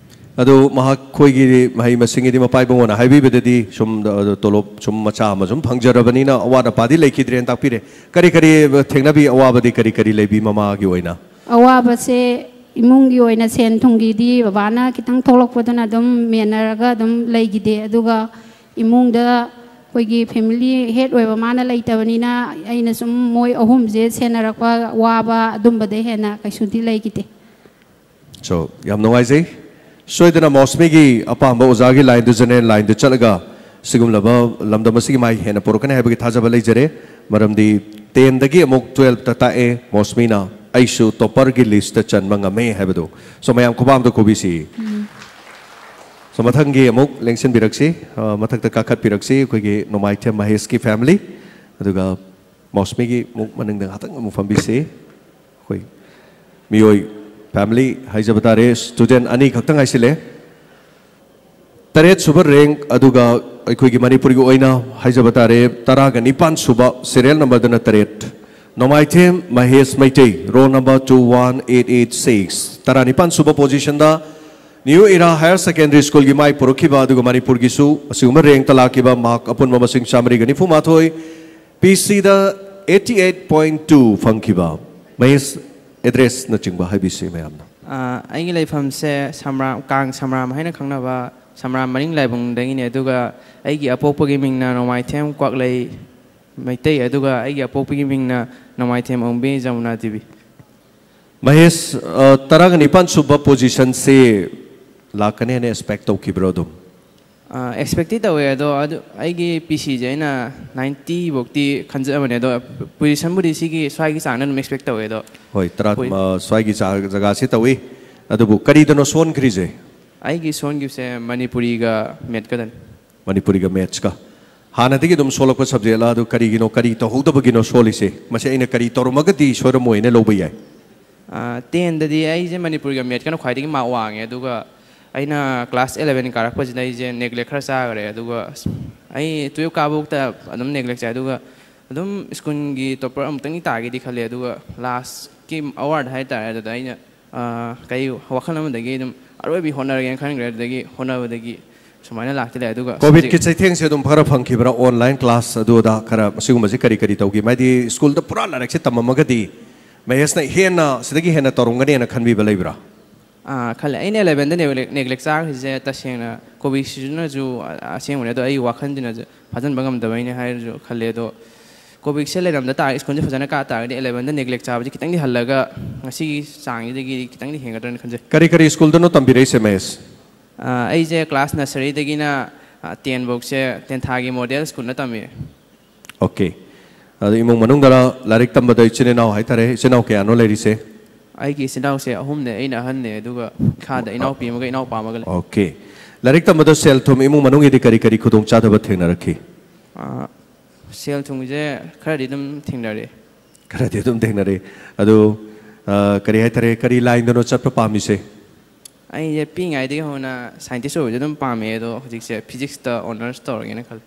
ꯑꯗꯨ ꯃꯍꯥꯛꯈꯣꯏꯒꯤ ꯃꯍꯩ ꯃꯁꯤꯡꯒꯤꯗꯤ ꯃꯄꯥ ꯏꯕꯨꯡꯉꯣꯅ ꯍꯥꯏꯕꯤꯕꯗꯗꯤ ꯁꯨꯝ, ꯑ, ꯇꯣꯂꯣꯞ ꯁꯨꯝ ꯃꯆꯥ ꯑꯃ ꯁꯨꯝ ꯐꯪꯖꯔꯕꯅꯤꯅ ꯑꯋꯥꯠ ꯑꯄꯥꯗꯤ ꯂꯩꯈꯤꯗ꯭ꯔꯦꯅ ꯇꯥꯛꯄꯤꯔꯦ꯫ ꯀꯔꯤ ꯀꯔꯤ ꯊꯦꯡꯅꯕꯤ, ꯑꯋꯥꯕꯗꯤ ꯀꯔꯤ ꯀꯔꯤ ꯂꯩꯕꯤ ꯃꯃꯥꯒꯤ ꯑꯣꯏꯅ? ꯑꯋꯥꯕꯁꯦ ꯏꯃꯨꯡꯒꯤ ꯑꯣꯏꯅ ꯁꯦꯟ ꯊꯨꯝꯒꯤꯗꯤ ꯕꯕꯥꯅ ꯈꯤꯇꯪ ꯊꯣꯛꯂꯛꯄꯗꯨꯅ ꯑꯗꯨꯝ ꯃꯦꯟꯅꯔꯒ ꯑꯗꯨꯝ ꯂꯩꯈꯤꯗꯦ꯫ ꯑꯗꯨꯒ ꯏꯃꯨꯡꯗ ꯑꯩꯈꯣꯏꯒꯤ family head ꯑꯣꯏꯕ ꯃꯥꯅ ꯂꯩꯇꯕꯅꯤꯅ ꯑꯩꯅ ꯁꯨꯝ ꯃꯣꯏ ꯑꯍꯨꯝꯁꯦ ꯁꯦꯟꯅꯔꯛꯄ ꯋꯥꯕ ꯑꯗꯨꯝꯕꯗ ꯍꯦꯟꯅ ꯀꯩꯁꯨꯗꯤ ꯂꯩꯈꯤꯗꯦ꯫ So, ꯌꯥꯝ ꯅꯨꯡꯉꯥꯏꯖꯩ꯫ ꯁꯣꯏꯗꯅ ꯃꯧꯁꯃꯤꯒꯤ ꯑꯄꯥꯝꯕ ꯑꯣꯖꯥꯒꯤ line ꯗꯨ, general line ꯗꯨ ꯆꯠꯂꯒ ꯁꯤꯒꯨꯝꯂꯕ ꯂꯝꯗꯝ ꯑꯁꯤꯒꯤ ꯃꯥꯏ ꯍꯦꯟꯅ ꯄꯨꯔꯛꯀꯅꯤ ꯍꯥꯏꯕꯒꯤ ꯊꯥꯖꯕ ꯂꯩꯖꯔꯦ꯫ ꯃꯔꯝꯗꯤ ten ꯗꯒꯤ ꯑꯃꯨꯛ twelve ꯇ ꯇꯥꯛꯑꯦ ꯃꯧꯁꯃꯤꯅ, ꯑꯩꯁꯨ topper ꯒꯤ list ꯇ ꯆꯟꯕ ꯉꯝꯃꯦ ꯍꯥꯏꯕꯗꯨ꯫ So, ꯃꯌꯥꯝ ꯈꯨꯕꯥꯝꯗ ꯈꯨꯕꯤꯁꯤ꯫ So, ꯃꯊꯪꯒꯤ ꯑꯃꯨꯛ ꯂꯦꯡꯁꯤꯟꯕꯤꯔꯛꯁꯤ, ꯑ, ꯃꯊꯛꯇ ꯀꯥꯈꯠꯄꯤꯔꯛꯁꯤ ꯑꯩꯈꯣꯏꯒꯤ ꯅꯣꯡꯃꯥꯏꯊꯦꯝ ꯃꯍꯦꯁꯀꯤ family꯫ ꯑꯗꯨꯒ ꯃꯧꯁꯃꯤꯒꯤ ꯑꯃꯨꯛ ꯃꯅꯤꯡꯗ ꯉꯥꯛꯇꯪ ꯑꯃꯨꯛ ꯐꯝꯕꯤꯁꯤ꯫ ꯑꯩꯈꯣꯏ ꯃꯤꯑꯣꯏ family ꯍꯥꯏꯖꯕ ꯇꯥꯔꯦ, student ꯑꯅꯤ ꯈꯛꯇ ꯉꯥꯏꯁꯤꯜꯂꯦ꯫ ꯇꯔꯦꯠ ꯁꯨꯕ rank, ꯑꯗꯨꯒ ꯑꯩꯈꯣꯏꯒꯤ ꯃꯅꯤꯄꯨꯔꯒꯤ ꯑꯣꯏꯅ ꯍꯥꯏꯖꯕ ꯇꯥꯔꯦ, ꯇꯔꯥꯒ ꯅꯤꯄꯥꯟ ꯁꯨꯕ, serial number ꯗꯨꯅ ꯇꯔꯦꯠ, ꯅꯣꯡꯃꯥꯏꯊꯦꯝ Mahesh Meitei, roll number two one eight eight six꯫ ꯇꯔꯥꯅꯤꯄꯥꯟ ꯁꯨꯕ position ꯗ New Era Higher Secondary School ꯒꯤ ꯃꯥꯏ ꯄꯨꯔꯛꯈꯤꯕ, ꯑꯗꯨꯒ ꯃꯅꯤꯄꯨꯔꯒꯤꯁꯨ ꯑꯁꯤꯒꯨꯝꯕ rank ꯇ ꯂꯥꯛꯈꯤꯕ, mark ꯑꯄꯨꯟꯕ ꯃꯁꯤꯡ ꯆꯥꯃꯔꯤꯒ ꯅꯤꯐꯨ ꯃꯥꯊꯣꯏ, P C ꯗ eighty eight point two ꯐꯪꯈꯤꯕ꯫ ꯃꯍꯦꯁ, address ꯅꯆꯤꯡꯕ ꯍꯥꯏꯕꯤꯁꯤ ꯃꯌꯥꯝꯅ꯫ ꯑꯥ, ꯑꯩꯒꯤ ꯂꯩꯐꯝꯁꯦ ꯁꯝꯔꯥꯝ, ꯀꯥꯡ ꯁꯝꯔꯥꯝ ꯍꯥꯏꯅ ꯈꯪꯅꯕ ꯁꯝꯔꯥꯝ ꯃꯅꯤꯡ ꯂꯥꯏꯕꯨꯡꯗꯒꯤꯅꯦ꯫ ꯑꯗꯨꯒ ꯑꯩꯒꯤ ꯑꯄꯣꯛꯄꯒꯤ ꯃꯤꯡꯅ ꯅꯣꯡꯃꯥꯏꯊꯦꯝ ꯀ꯭ꯋꯥꯛꯂꯩ ꯃꯩꯇꯩ, ꯑꯗꯨꯒ ꯑꯩꯒꯤ ꯑꯄꯣꯛꯄꯒꯤ ꯃꯤꯡꯅ ꯅꯣꯡꯃꯥꯏꯊꯦꯝ ꯑꯣꯡꯕꯤ ꯖꯃꯨꯅꯥ ꯗꯦꯕꯤ꯫ ꯃꯍꯦꯁ, ꯑ, ꯇꯔꯥꯒ ꯅꯤꯄꯥꯟ ꯁꯨꯕ position ꯁꯦ ꯂꯥꯛꯀꯅꯤ ꯍꯥꯏꯅ expect ꯇꯧꯈꯤꯕ꯭ꯔꯣ ꯑꯗꯨꯝ? ꯑ, expect ꯇꯤ ꯇꯧꯋꯦ, ꯑꯗꯣ ꯑꯗꯨ ꯑꯩꯒꯤ P C ꯁꯦ ꯑꯩꯅ ninety ꯐꯧꯗꯤ ꯈꯟꯖꯕꯅꯦ, ꯑꯗꯣ position ꯕꯨꯗꯤ ꯁꯤꯒꯤ ꯁ꯭ꯋꯥꯏꯒꯤ ꯆꯥꯡꯗ ꯑꯗꯨꯝ expect ꯇꯧꯋꯦ, ꯑꯗꯣ ꯍꯣꯏ, ꯇꯔꯥ, ꯍꯣꯏ꯫ ꯑ, ꯁ꯭ꯋꯥꯏꯒꯤ ꯆꯥ-, ꯖꯒꯥꯁꯤ ꯇꯧꯏ꯫ ꯑꯗꯨꯕꯨ ꯀꯔꯤꯗꯅꯣ ꯁꯣꯟꯈ꯭ꯔꯤꯁꯦ? ꯑꯩꯒꯤ ꯁꯣꯟꯈꯤꯕꯁꯦ ꯃꯅꯤꯄꯨꯔꯤꯒ math ꯀꯗꯅꯤ꯫ ꯃꯅꯤꯄꯨꯔꯤꯒ maths ꯀ꯫ ꯍꯥꯟꯅꯗꯒꯤ ꯑꯗꯨꯝ ꯁꯣꯜꯂꯛꯄ subject ꯂ, ꯑꯗꯨ ꯀꯔꯤꯒꯤꯅꯣ, ꯀꯔꯤ ꯇꯧꯍꯧꯗꯕꯒꯤꯅꯣ ꯁꯣꯜꯂꯤꯁꯦ? ꯃꯁꯤ ꯑꯩꯅ ꯀꯔꯤ ꯇꯧꯔꯝꯃꯒꯗꯤ ꯁꯣꯏꯔꯝꯃꯣꯏꯅ ꯂꯧꯕ ꯌꯥꯏ? ꯑꯥ, ten ꯗꯗꯤ ꯑꯩꯁꯦ ꯃꯅꯤꯄꯨꯔꯤꯒ math ꯀꯅ ꯈ꯭ꯋꯥꯏꯗꯒꯤ mark ꯋꯥꯡꯉꯦ, ꯑꯗꯨꯒ ꯑꯩꯅ class eleven ꯀꯥꯔꯛꯄꯁꯤꯗ ꯑꯩꯁꯦ neglect ꯈꯔ ꯆꯥꯈ꯭ꯔꯦ, ꯑꯗꯨꯒ ꯑꯁ, ꯑꯩ twelve ꯀꯥꯕꯐꯥꯎꯗ ꯑꯗꯨꯝ neglect ꯆꯥꯏ, ꯑꯗꯨꯒ ꯑꯗꯨꯝ school ꯒꯤ topper ꯑꯃꯨꯛꯇꯪꯗꯤ ꯇꯥꯒꯦꯗꯤ ꯈꯜꯂꯦ, ꯑꯗꯨꯒ last ꯀꯤ award ꯍꯥꯏꯇꯥꯔꯦ, ꯑꯗꯨꯗ ꯑꯩꯅ, ꯑꯥ, ꯀꯩ ꯋꯥꯈꯜ ꯑꯃꯗꯒꯤ ꯑꯗꯨꯝ ꯑꯔꯣꯏꯕꯤ ꯍꯣꯠꯅꯔꯒꯦꯅ ꯈꯟꯈ꯭ꯔꯦ꯫ ꯑꯗꯨꯗꯒꯤ ꯍꯣꯠꯅꯕꯗꯒꯤ ꯁꯨꯃꯥꯏꯅ ꯂꯥꯛꯇ ꯂꯩ꯫ ꯑꯗꯨꯒ ꯀꯣꯚꯤꯗꯀꯤ ꯆꯩꯊꯦꯡꯁꯦ ꯑꯗꯨꯝ ꯈꯔ ꯐꯪꯈꯤꯕ꯭ꯔꯥ? ꯑꯣꯟꯂꯥꯏꯟ ꯀ꯭ꯂꯥꯁ ꯑꯗꯨ ꯑꯗꯥ ꯈꯔ ꯃꯁꯤꯒꯨꯝꯕꯁꯤ ꯀꯔꯤ ꯀꯔꯤ ꯇꯧꯈꯤ? ꯍꯥꯏꯗꯤ ꯁ꯭ꯀꯨꯜꯗ ꯄꯨꯔꯥ ꯂꯥꯏꯔꯤꯛꯁꯦ ꯇꯝꯃꯝꯃꯒꯗꯤ ꯃꯍꯦꯁꯅ ꯍꯦꯟꯅ ꯁꯤꯗꯒꯤ ꯍꯦꯟꯅ ꯇꯧꯔꯝꯒꯅꯦꯅ ꯈꯟꯕꯤꯕ ꯂꯩꯕ꯭ꯔꯥ? ꯑꯥ, ꯈꯜꯂꯦ꯫ ꯑꯩꯅ ꯑꯦꯂꯦꯚꯦꯟꯗ ꯅꯦꯒ꯭ꯂꯦꯛ ꯆꯥꯈ꯭ꯔꯤꯁꯦ ꯇꯁꯦꯡꯅ ꯀꯣꯚꯤꯗꯁꯤꯅꯁꯨ ꯑꯁꯦꯡꯕꯅꯦ, ꯑꯗꯣ ꯑꯩ ꯋꯥꯈꯜꯁꯤꯅꯁꯨ ꯐꯥꯖꯤꯟꯕ ꯉꯝꯗꯕꯩꯅꯦ ꯍꯥꯏꯔꯁꯨ ꯈꯜꯂꯦ꯫ ꯑꯗꯣ ꯀꯣꯚꯤꯗꯁꯦ ꯂꯩꯔꯝꯗ ꯇꯥꯔꯒꯗꯤ, ꯁ꯭ꯀꯨꯜꯁꯦ ꯐꯖꯅ ꯀꯥ ꯇꯥꯔꯒꯗꯤ ꯑꯦꯂꯦꯚꯦꯟꯗ ꯅꯦꯒ꯭ꯂꯦꯛ ꯆꯥꯕꯁꯤ ꯈꯤꯇꯪꯗꯤ ꯍꯜꯂꯒ ꯉꯁꯤꯒꯤ ꯆꯥꯡꯁꯤꯗꯒꯤ ꯈꯤꯇꯪꯗꯤ ꯍꯦꯟꯒꯗ꯭ꯔꯅ ꯈꯟꯖꯩ꯫ ꯀꯔꯤ ꯀꯔꯤ ꯁ꯭ꯀꯨꯜꯗꯅꯣ ꯇꯝꯕꯤꯔꯛꯏꯁꯦ ꯃꯍꯦꯁ? ꯑꯥ, ꯑꯩꯁꯦ ꯀ꯭ꯂꯥꯁ ꯅꯁꯔꯤꯗꯒꯤꯅ ꯇꯦꯟꯐꯧꯁꯦ ꯇꯦꯟꯊꯥꯒꯤ ꯃꯣꯗꯦꯜ ꯁ꯭ꯀꯨꯜꯗ ꯇꯝꯃꯤ꯫ ꯑꯣꯀꯦ꯫ ꯑꯗꯣ ꯏꯃꯨꯡ ꯃꯅꯨꯡꯗ ꯂꯥꯏꯔꯤꯛ ꯇꯝꯕꯗ ꯏꯆꯤꯟ ꯏꯅꯥꯎ ꯍꯥꯏꯇꯥꯔꯦ, ꯏꯆꯤꯟ ꯏꯅꯥꯎ ꯀꯌꯥꯅꯣ ꯂꯩꯔꯤꯁꯦ? ꯑꯩꯒꯤ ꯏꯆꯤꯟ ꯏꯅꯥꯎꯁꯦ ꯑꯍꯨꯝꯅꯦ, ꯑꯩꯅ ꯑꯍꯟꯅꯦ, ꯑꯗꯨꯒ ꯏꯈꯥꯗ ꯏꯅꯥꯎꯄꯤ ꯑꯃꯒ ꯏꯅꯥꯎꯄꯥ ꯑꯃꯒ ꯂꯩ꯫ ꯑꯣꯀꯦ꯫ ꯂꯥꯏꯔꯤꯛ ꯇꯝꯕꯗ ꯁꯦꯜ ꯊꯨꯝ, ꯏꯃꯨꯡ ꯃꯅꯨꯡꯒꯤꯗꯤ ꯀꯔꯤ ꯀꯔꯤ ꯈꯨꯗꯣꯡꯆꯥꯗꯕ ꯊꯦꯡꯅꯔꯛꯈꯤ? ꯑꯥ, ꯁꯦꯜ ꯊꯨꯝꯒꯤꯁꯦ ꯈꯔꯗꯤ ꯑꯗꯨꯝ ꯊꯦꯡꯅꯔꯛꯑꯦ꯫ ꯈꯔꯗꯤ ꯑꯗꯨꯝ ꯊꯦꯡꯅꯔꯛꯏ꯫ ꯑꯗꯣ, ꯑ, ꯀꯔꯤ ꯍꯥꯏꯇꯥꯔꯦ, ꯀꯔꯤ ꯂꯥꯏꯟꯗꯅꯣ ꯆꯠꯄ ꯄꯥꯝꯃꯤꯁꯦ? ꯑꯩꯁꯦ ꯄꯤꯛꯏꯉꯩꯗꯒꯤ ꯍꯧꯅ ꯁꯥꯏꯟꯇꯤꯁ ꯑꯣꯏꯕꯁꯦ ꯑꯗꯨꯝ ꯄꯥꯝꯃꯦ, ꯑꯗꯣ ꯍꯧꯖꯤꯛꯁꯦ ꯐꯤꯖꯤꯛꯁꯇ ꯑꯣꯅꯔꯁ ꯇꯧꯔꯒꯦꯅ ꯈꯜꯂꯦ꯫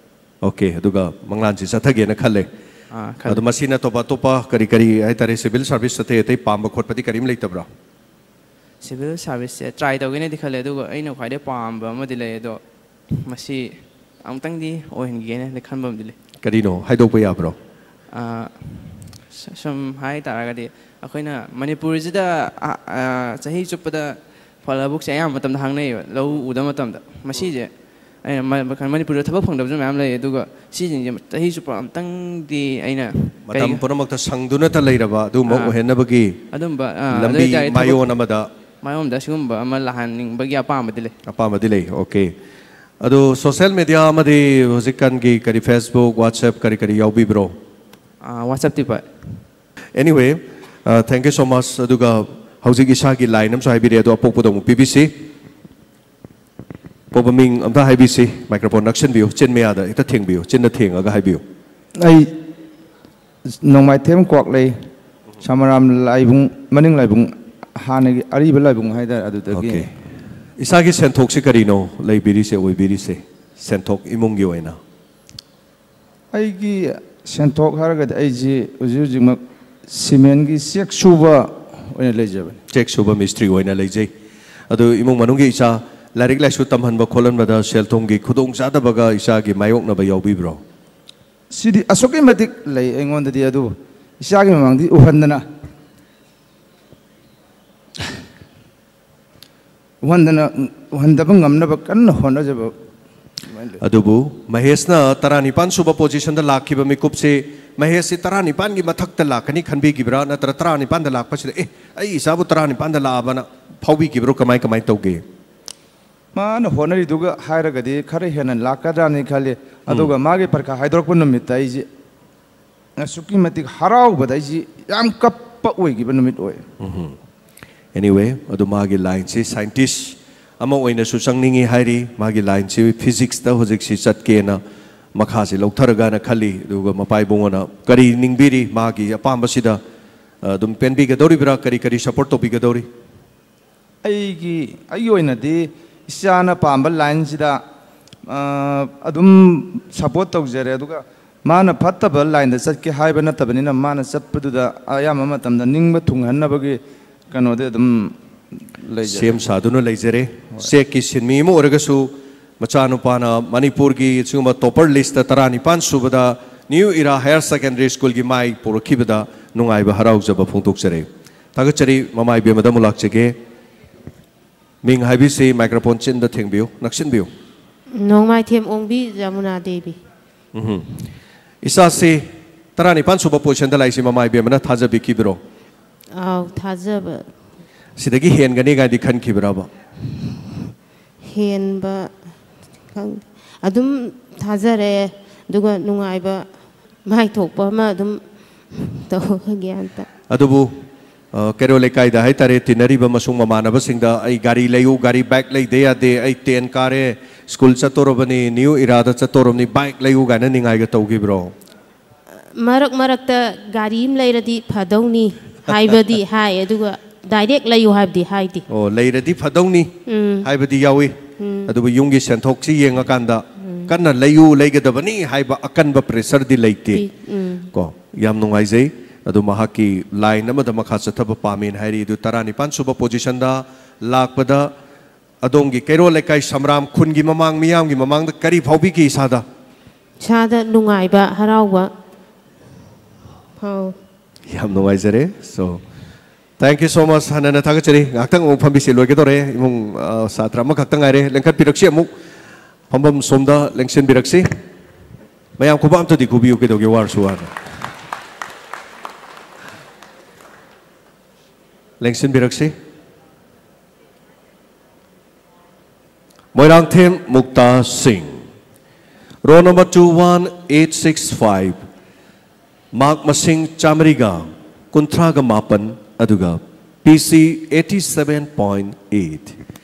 ꯑꯣꯀꯦ, ꯑꯗꯨꯒ ꯃꯪꯂꯥꯟꯁꯤ ꯆꯠꯊꯒꯦꯅ ꯈꯜꯂꯦ꯫ ꯑꯥ, ꯈꯜꯂꯦ꯫ ꯑꯗꯣ ꯃꯁꯤ ꯅꯠꯇꯕ ꯑꯇꯣꯞꯄ ꯀꯔꯤ ꯀꯔꯤ ꯍꯥꯏꯇꯥꯔꯦ, ꯁꯤꯚꯤꯜ ꯁꯥꯔꯚꯤꯁ ꯑꯇꯩ ꯑꯇꯩ ꯄꯥꯝꯕ ꯈꯣꯠꯄꯗꯤ ꯀꯔꯤꯝ ꯂꯩꯇꯕ꯭ꯔꯥ? ꯁꯤꯚꯤꯜ ꯁꯥꯔꯚꯤꯁꯁꯦ ꯇ꯭ꯔꯥꯏ ꯇꯧꯒꯦꯅꯗꯤ ꯈꯜꯂꯦ, ꯑꯗꯨꯒ ꯑꯩꯅ ꯈ꯭ꯋꯥꯏꯗꯩ ꯄꯥꯝꯕ ꯑꯃꯗꯤ ꯂꯩ, ꯑꯗꯣ ꯃꯁꯤ ꯑꯃꯨꯛꯇꯪꯗꯤ ꯑꯣꯏꯍꯟꯒꯦꯅ ꯈꯟꯕ ꯑꯃꯗꯤ ꯂꯩ꯫ ꯀꯔꯤꯅꯣ ꯍꯥꯏꯗꯣꯛꯄ ꯌꯥꯕ꯭ꯔꯣ? ꯑꯥ, ꯁ-, ꯁꯨꯝ ꯍꯥꯏ ꯇꯥꯔꯒꯗꯤ, ꯑꯩꯈꯣꯏꯅ ꯃꯅꯤꯄꯨꯔꯁꯤꯗ, ꯑ, ꯑ, ꯆꯍꯤ ꯆꯨꯞꯄꯗ ꯐꯧ ꯂꯧꯕꯨꯛꯁꯦ ꯑꯌꯥꯝꯕ ꯃꯇꯝꯗ ꯍꯥꯡꯅꯩꯌꯦꯕ, ꯂꯧ ꯎꯗꯕ ꯃꯇꯝꯗ꯫ ꯃꯁꯤꯁꯦ ꯑꯩꯅ ꯃ-, ꯃ-, ꯃꯅꯤꯄꯨꯔꯗ ꯊꯕꯛ ꯐꯪꯗꯕꯁꯨ ꯃꯌꯥꯝ ꯂꯩ, ꯑꯗꯨꯒ ꯁꯤꯁꯤꯡꯁꯦ ꯆꯍꯤ ꯆꯨꯞꯄ ꯑꯝꯇꯪꯗꯤ ꯑꯩꯅ ꯃꯇꯝ ꯀꯩ- ꯄꯨꯝꯅꯃꯛꯇ ꯁꯪꯗꯨꯅꯇ ꯂꯩꯔꯕ ꯑꯗꯨꯒꯨꯝꯕ ꯑꯥ, ꯑꯣꯏꯍꯟꯅꯕꯒꯤ ꯑꯗꯨꯝꯕ, ꯑꯥ, ꯑꯗꯨ ꯂꯝꯕꯤ ꯑꯣꯏꯇꯥꯔꯗꯤ ꯊꯕꯛ- ꯃꯥꯏꯑꯣꯟ ꯑꯃꯗ ꯃꯥꯏꯌꯣꯟꯗ ꯑꯁꯤꯒꯨꯝꯕ ꯑꯃ ꯂꯥꯛꯍꯟꯅꯤꯡꯕꯒꯤ ꯑꯄꯥꯝꯕꯗꯤ ꯂꯩ꯫ ꯑꯄꯥꯝꯕꯗꯤ ꯂꯩ꯫ ꯑꯣꯀꯦ꯫ ꯑꯗꯣ ꯁꯣꯁꯦꯜ ꯃꯦꯗꯤꯌꯥ ꯑꯃꯗꯤ ꯍꯧꯖꯤꯛꯀꯥꯟꯒꯤ ꯀꯔꯤ Facebook, WhatsApp ꯀꯔꯤ ꯀꯔꯤ ꯌꯥꯎꯕꯤꯕ꯭ꯔꯣ? ꯑꯥ, WhatsAppꯇꯤ ꯄꯥꯏ꯫ Anyway, uh, thank you so much. ꯑꯗꯨꯒ ꯍꯧꯖꯤꯛ ꯏꯁꯥꯒꯤ ꯂꯥꯏꯟ ꯑꯃꯁꯨ ꯍꯥꯏꯕꯤꯔꯦ, ꯑꯗꯣ ꯑꯄꯣꯛꯄꯗ ꯑꯃꯨꯛ ꯄꯤꯕꯤꯁꯤ꯫ ꯄꯣꯛꯄ ꯃꯤꯡ ꯑꯝꯇ ꯍꯥꯏꯕꯤꯁꯤ, ꯃꯥꯏꯀ꯭ꯔꯣꯐꯣꯟ ꯅꯛꯁꯟꯕꯤꯌꯨ, ꯆꯤꯟ ꯃꯌꯥꯗ ꯍꯦꯛꯇ ꯊꯦꯡꯕꯤꯌꯨ, ꯆꯤꯟꯅ ꯊꯦꯡꯉꯒ ꯍꯥꯏꯕꯤꯌꯨ꯫ ꯑꯩ ꯅꯣꯡꯃꯥꯏꯊꯦꯝ ꯀ꯭ꯋꯥꯛꯂꯩ, ꯁꯃꯔꯥꯝ ꯂꯥꯏꯕꯨꯡ, ꯃꯅꯤꯡ ꯂꯥꯏꯕꯨꯡ, ꯍꯥꯟꯅꯒꯤ ꯑꯔꯤꯕ ꯂꯥꯏꯕꯨꯡ ꯍꯥꯏꯇꯥꯔꯦ, ꯑꯗꯨꯗꯒꯤ꯫ ꯑꯣꯀꯦ꯫ ꯏꯁꯥꯒꯤ ꯁꯦꯟꯊꯣꯛꯁꯤ ꯀꯔꯤꯅꯣ ꯂꯩꯕꯤꯔꯤꯁꯦ, ꯑꯣꯏꯕꯤꯔꯤꯁꯦ, ꯁꯦꯟꯊꯣꯛ ꯏꯃꯨꯡꯒꯤ ꯑꯣꯏꯅ? ꯑꯩꯒꯤ ꯁꯦꯟꯊꯣꯛ ꯍꯥꯏꯔꯒꯗꯤ ꯑꯩꯁꯤ ꯍꯧꯖꯤꯛ ꯍꯧꯖꯤꯛꯃꯛ ꯁꯤꯃꯦꯟꯒꯤ ꯆꯦꯛ ꯁꯨꯕ ꯑꯣꯏꯅ ꯂꯩꯖꯕꯅꯤ꯫ ꯆꯦꯛ ꯁꯨꯕ ꯃꯤꯁꯇ꯭ꯔꯤ ꯑꯣꯏꯅ ꯂꯩꯖꯩ꯫ ꯑꯗꯨ ꯏꯃꯨꯡ ꯃꯅꯨꯡꯒꯤ ꯏꯆꯥ ꯂꯥꯏꯔꯤꯛ ꯂꯥꯏꯁꯨ ꯇꯝꯍꯟꯕ ꯈꯣꯠꯍꯟꯕꯗ ꯁꯦꯜ ꯊꯨꯝꯒꯤ ꯈꯨꯗꯣꯡꯆꯥꯗꯕꯒ ꯏꯆꯥꯒꯤ ꯃꯥꯌꯣꯛꯅꯕ ꯌꯥꯎꯕꯤꯕ꯭ꯔꯣ? ꯁꯤꯗꯤ ꯑꯁꯨꯛꯀꯤ ꯃꯇꯤꯛ ꯂꯩ ꯑꯩꯉꯣꯟꯗꯗꯤ꯫ ꯑꯗꯨꯕꯨ ꯏꯆꯥꯒꯤ ꯃꯃꯥꯡꯗꯤ ꯎꯍꯟꯗꯅ ꯎꯍꯟꯗꯅ ꯎꯍꯟꯗꯕ ꯉꯝꯅꯕ ꯀꯟꯅ ꯍꯣꯠꯅꯖꯕ ꯑꯗꯨꯃꯥꯏꯅ ꯂꯩ꯫ ꯑꯗꯨꯕꯨ ꯃꯍꯦꯁꯅ ꯇꯔꯥꯅꯤꯄꯥꯟ ꯁꯨꯕ ꯄꯣꯖꯤꯁꯟꯗ ꯂꯥꯛꯈꯤꯕ ꯃꯤꯀꯨꯞꯁꯤ ꯃꯍꯦꯁꯁꯤ ꯇꯔꯥꯅꯤꯄꯥꯟꯒꯤ ꯃꯊꯛꯇ ꯂꯥꯛꯀꯅꯤ ꯈꯟꯕꯤꯈꯤꯕ꯭ꯔꯥ, ꯅꯠꯇ꯭ꯔ ꯇꯔꯥꯅꯤꯄꯥꯟꯗ ꯂꯥꯛꯄꯁꯤꯗ "ꯑꯦ, ꯑꯩ ꯏꯆꯥꯕꯨ ꯇꯔꯥꯅꯤꯄꯥꯟꯗ ꯂꯥꯛꯑꯕꯅ" ꯐꯥꯎꯕꯤꯈꯤꯕ꯭ꯔꯣ? ꯀꯃꯥꯏ ꯀꯃꯥꯏ ꯇꯧꯒꯦ? ꯃꯥꯅ ꯍꯣꯠꯅꯔꯤꯗꯨꯒ ꯍꯥꯏꯔꯒꯗꯤ ꯈꯔ ꯍꯦꯟꯅ ꯂꯥꯛꯀꯗ꯭ꯔꯥꯅꯤ ꯈꯜꯂꯤ꯫ ꯑꯗꯨꯒ ꯃꯥꯒꯤ ꯄꯔꯤꯈꯥ ꯍꯥꯏꯗꯣꯔꯛꯄ ꯅꯨꯃꯤꯠꯇ ꯑꯩꯁꯦ ꯑꯁꯨꯛꯀꯤ ꯃꯇꯤꯛ ꯍꯔꯥꯎꯕꯗ ꯑꯩꯁꯦ ꯌꯥꯝ ꯀꯞꯄ ꯑꯣꯏꯈꯤꯕ ꯅꯨꯃꯤꯠ ꯑꯣꯏ꯫ ꯑꯦꯅꯤꯋꯦ, ꯑꯗꯨ ꯃꯥꯒꯤ ꯂꯥꯏꯟꯁꯤ ꯁꯥꯏꯟꯇꯤꯁ ꯑꯃ ꯑꯣꯏꯅꯁꯨ ꯆꯪꯅꯤꯡꯏ ꯍꯥꯏꯔꯤ꯫ ꯃꯥꯒꯤ ꯂꯥꯏꯟꯁꯤ ꯐꯤꯖꯤꯛꯁꯇ ꯍꯧꯖꯤꯛꯁꯤ ꯆꯠꯀꯦꯅ ꯃꯈꯥꯁꯤ ꯂꯧꯊꯔꯒꯅ ꯈꯜꯂꯤ꯫ ꯑꯗꯨꯒ ꯃꯄꯥ ꯏꯕꯨꯡꯉꯣꯅ ꯀꯔꯤ ꯅꯤꯡꯕꯤꯔꯤ? ꯃꯥꯒꯤ ꯑꯄꯥꯝꯕꯁꯤꯗ ꯑꯗꯨꯝ ꯄꯦꯟꯕꯤꯒꯗꯧꯔꯤꯕ꯭ꯔꯥ? ꯀꯔꯤ ꯀꯔꯤ ꯁꯄꯣꯔꯠ ꯇꯧꯕꯤꯒꯗꯧꯔꯤ? ꯑꯩꯒꯤ ꯑꯩꯒꯤ ꯑꯣꯏꯅꯗꯤ ꯏꯆꯥꯅ ꯄꯥꯝꯕ ꯂꯥꯏꯟꯁꯤꯗ ꯑ, ꯑꯗꯨꯝ ꯁꯄꯣꯔꯠ ꯇꯧꯖꯔꯦ꯫ ꯑꯗꯨꯒ ꯃꯥꯅ ꯐꯠꯇꯕ ꯂꯥꯏꯟꯗ ꯆꯠꯀꯦ ꯍꯥꯏꯕ ꯅꯠꯇꯕꯅꯤꯅ, ꯃꯥꯅ ꯆꯠꯄꯗꯨꯗ ꯑꯌꯥꯝꯕ ꯃꯇꯝꯗ ꯅꯤꯡꯕ ꯊꯨꯡꯍꯟꯅꯕꯒꯤ ꯀꯩꯅꯣꯗꯤ ꯑꯗꯨꯝ ꯂꯩꯖꯔꯦ꯫ ꯁꯦꯝ ꯁꯥꯗꯨꯅ ꯂꯩꯖꯔꯦ꯫ ꯆꯦꯛꯀꯤ ꯁꯤꯟꯃꯤ ꯑꯃ ꯑꯣꯏꯔꯒꯁꯨ ꯃꯆꯥꯅꯨꯄꯥꯅ ꯃꯅꯤꯄꯨꯔꯒꯤ ꯑꯁꯤꯒꯨꯝꯕ ꯇꯣꯄꯔ ꯂꯤꯁꯇ ꯇꯔꯥꯅꯤꯄꯥꯟ ꯁꯨꯕꯗ ꯅ꯭ꯌꯨ ꯏꯔꯥ ꯍꯥꯌꯔ ꯁꯦꯀꯦꯟꯗꯔꯤ ꯁ꯭ꯀꯨꯜꯒꯤ ꯃꯥꯏ ꯄꯨꯔꯛꯈꯤꯕꯗ ꯅꯨꯡꯉꯥꯏꯕ ꯍꯔꯥꯎꯖꯕ ꯐꯣꯡꯗꯣꯛꯆꯔꯤ꯫ ꯊꯥꯒꯠꯆꯔꯤ꯫ ꯃꯃꯥ ꯏꯕꯦꯝꯃꯗ ꯑꯃꯨꯛ ꯂꯥꯛꯆꯒꯦ꯫ ꯃꯤꯡ ꯍꯥꯏꯕꯤꯁꯤ ꯃꯥꯏꯀ꯭ꯔꯣꯐꯣꯟ ꯆꯤꯟꯗ ꯊꯦꯡꯕꯤꯌꯨ, ꯅꯛꯁꯤꯟꯕꯤꯌꯨ꯫ ꯅꯣꯡꯃꯥꯏꯊꯦꯝ ꯑꯣꯡꯕꯤ ꯖꯃꯨꯅꯥ ꯗꯦꯕꯤ꯫ ꯎꯝꯍꯨꯝ꯫ ꯏꯆꯥꯁꯤ ꯇꯔꯥꯅꯤꯄꯥꯟ ꯁꯨꯕ ꯄꯣꯖꯤꯁꯟꯗ ꯂꯥꯛꯏꯁꯤ ꯃꯃꯥ ꯏꯕꯦꯝꯃꯅ ꯊꯥꯖꯕꯤꯈꯤꯕ꯭ꯔꯣ? ꯑꯥꯎ, ꯊꯥꯖꯕ꯫ ꯁꯤꯗꯒꯤ ꯍꯦꯟꯒꯅꯤ ꯀꯥꯏꯗꯤ ꯈꯟꯈꯤꯕ꯭ꯔꯕ? ꯍꯦꯟꯕ ꯈꯪꯗꯦ꯫ ꯑꯗꯨꯝ ꯊꯥꯖꯔꯦ, ꯑꯗꯨꯒ ꯅꯨꯡꯉꯥꯏꯕ ꯃꯥꯏ ꯊꯣꯛꯄ ꯑꯃ ꯑꯗꯨꯝ ꯇꯧꯒꯦ ꯑꯝꯇ꯫ ꯑꯗꯨꯕꯨ ꯑ, ꯀꯩꯔꯣꯜ ꯂꯩꯀꯥꯏꯗ ꯍꯥꯏꯇꯥꯔꯦ, ꯇꯤꯟꯅꯔꯤꯕ ꯃꯁꯨꯡ ꯃꯃꯥꯟꯅꯕꯁꯤꯡꯗ "ꯑꯩ ꯒꯥꯔꯤ ꯂꯩꯌꯨ, ꯒꯥꯔꯤ ꯕꯥꯏꯛ ꯂꯩꯗ ꯌꯥꯗꯦ, ꯑꯩ ꯇꯦꯟ ꯀꯥꯔꯦ, ꯁ꯭ꯀꯨꯜ ꯆꯠꯇꯣꯔꯕꯅꯤ, ꯅ꯭ꯌꯨ ꯏꯔꯥꯗ ꯆꯠꯇꯣꯔꯕꯅꯤ, ꯕꯥꯏꯛ ꯂꯩꯌꯨ" ꯀꯥꯏꯅ ꯅꯤꯡꯉꯥꯏꯒ ꯇꯧꯈꯤꯕ꯭ꯔꯣ? ꯃꯔꯛ ꯃꯔꯛꯇ ꯒꯥꯔꯤ ꯑꯃ ꯂꯩꯔꯗꯤ ꯐꯗꯧꯅꯤ ꯍꯥꯏꯕꯗꯤ ꯍꯥꯏ, ꯑꯗꯨꯒ ꯗꯥꯏꯔꯦꯛ ꯂꯩꯌꯨ ꯍꯥꯏꯕꯗꯤ ꯍꯥꯏꯗꯦ꯫ ꯑꯣ, ꯂꯩꯔꯗꯤ ꯐꯗꯧꯅꯤ ꯎꯝ꯫ ꯍꯥꯏꯕꯗꯤ ꯌꯥꯎꯏ꯫ ꯎꯝ꯫ ꯑꯗꯨꯕꯨ ꯌꯨꯝꯒꯤ ꯁꯦꯟꯊꯣꯛꯁꯤ ꯌꯦꯡꯉꯀꯥꯟꯗ ꯀꯟꯅ ꯂꯩꯌꯨ, ꯂꯩꯒꯗꯕꯅꯤ ꯍꯥꯏꯕ ꯑꯀꯟꯕ ꯄ꯭ꯔꯦꯁꯔꯗꯤ ꯂꯩꯇꯦ꯫ ꯄꯤ-, ꯎꯝ꯫ ꯀꯣ, ꯌꯥꯝ ꯅꯨꯡꯉꯥꯏꯖꯩ꯫ ꯑꯗꯨ ꯃꯍꯥꯛꯀꯤ ꯂꯥꯏꯟ ꯑꯃꯗ ꯃꯈꯥ ꯆꯠꯊꯕ ꯄꯥꯝꯃꯦꯅ ꯍꯥꯏꯔꯤ꯫ ꯑꯗꯨ ꯇꯔꯥꯅꯤꯄꯥꯟ ꯁꯨꯕ ꯄꯣꯖꯤꯁꯟꯗ ꯂꯥꯛꯄꯗ ꯑꯗꯣꯝꯒꯤ ꯀꯩꯔꯣꯜ ꯂꯩꯀꯥꯏ ꯁꯝꯔꯥꯝ ꯈꯨꯟꯒꯤ ꯃꯃꯥꯡ ꯃꯤꯌꯥꯝꯒꯤ ꯃꯃꯥꯡꯗ ꯀꯔꯤ ꯐꯥꯎꯕꯤꯒꯦ ꯏꯁꯥꯗ? ꯏꯁꯥꯗ ꯅꯨꯡꯉꯥꯏꯕ, ꯍꯔꯥꯎꯕ ꯐꯥꯎ꯫ ꯌꯥꯝ ꯅꯨꯡꯉꯥꯏꯖꯔꯦ꯫ So, thank you so much. ꯍꯟꯅꯅ ꯊꯥꯒꯠꯆꯔꯤ꯫ ꯉꯥꯏꯍꯥꯛꯇꯪ ꯑꯃꯨꯛ ꯐꯝꯕꯤꯁꯤ, ꯂꯣꯏꯒꯗꯧꯔꯦ꯫ ꯏꯃꯨꯡ, ꯑ, ꯁꯥꯇ꯭ꯔ ꯑꯃꯈꯛꯇ ꯉꯥꯏꯔꯦ꯫ ꯂꯦꯡꯈꯠꯄꯤꯔꯛꯁꯤ ꯑꯃꯨꯛ꯫ ꯐꯝꯐꯝ ꯁꯣꯝꯗ ꯂꯦꯡꯁꯤꯟꯕꯤꯔꯛꯁꯤ꯫ ꯃꯌꯥꯝ ꯈꯨꯕꯥꯛ ꯑꯝꯇꯗꯤ ꯈꯨꯕꯤꯌꯨ, ꯀꯩꯗꯧꯒꯦ ꯋꯥꯔꯁꯨ ꯋꯥꯅ꯫ ꯂꯦꯡꯁꯤꯟꯕꯤꯔꯛꯁꯤ꯫ ꯃꯣꯏꯔꯥꯡꯊꯦꯝ ꯃꯨꯛꯇꯥ ꯁꯤꯡ, roll number two one eight six five, mark ꯃꯁꯤꯡ ꯆꯥꯃꯔꯤꯒ ꯀꯨꯟꯊ꯭ꯔꯥꯒ ꯃꯥꯄꯟ, ꯑꯗꯨꯒ P C eighty seven point eight,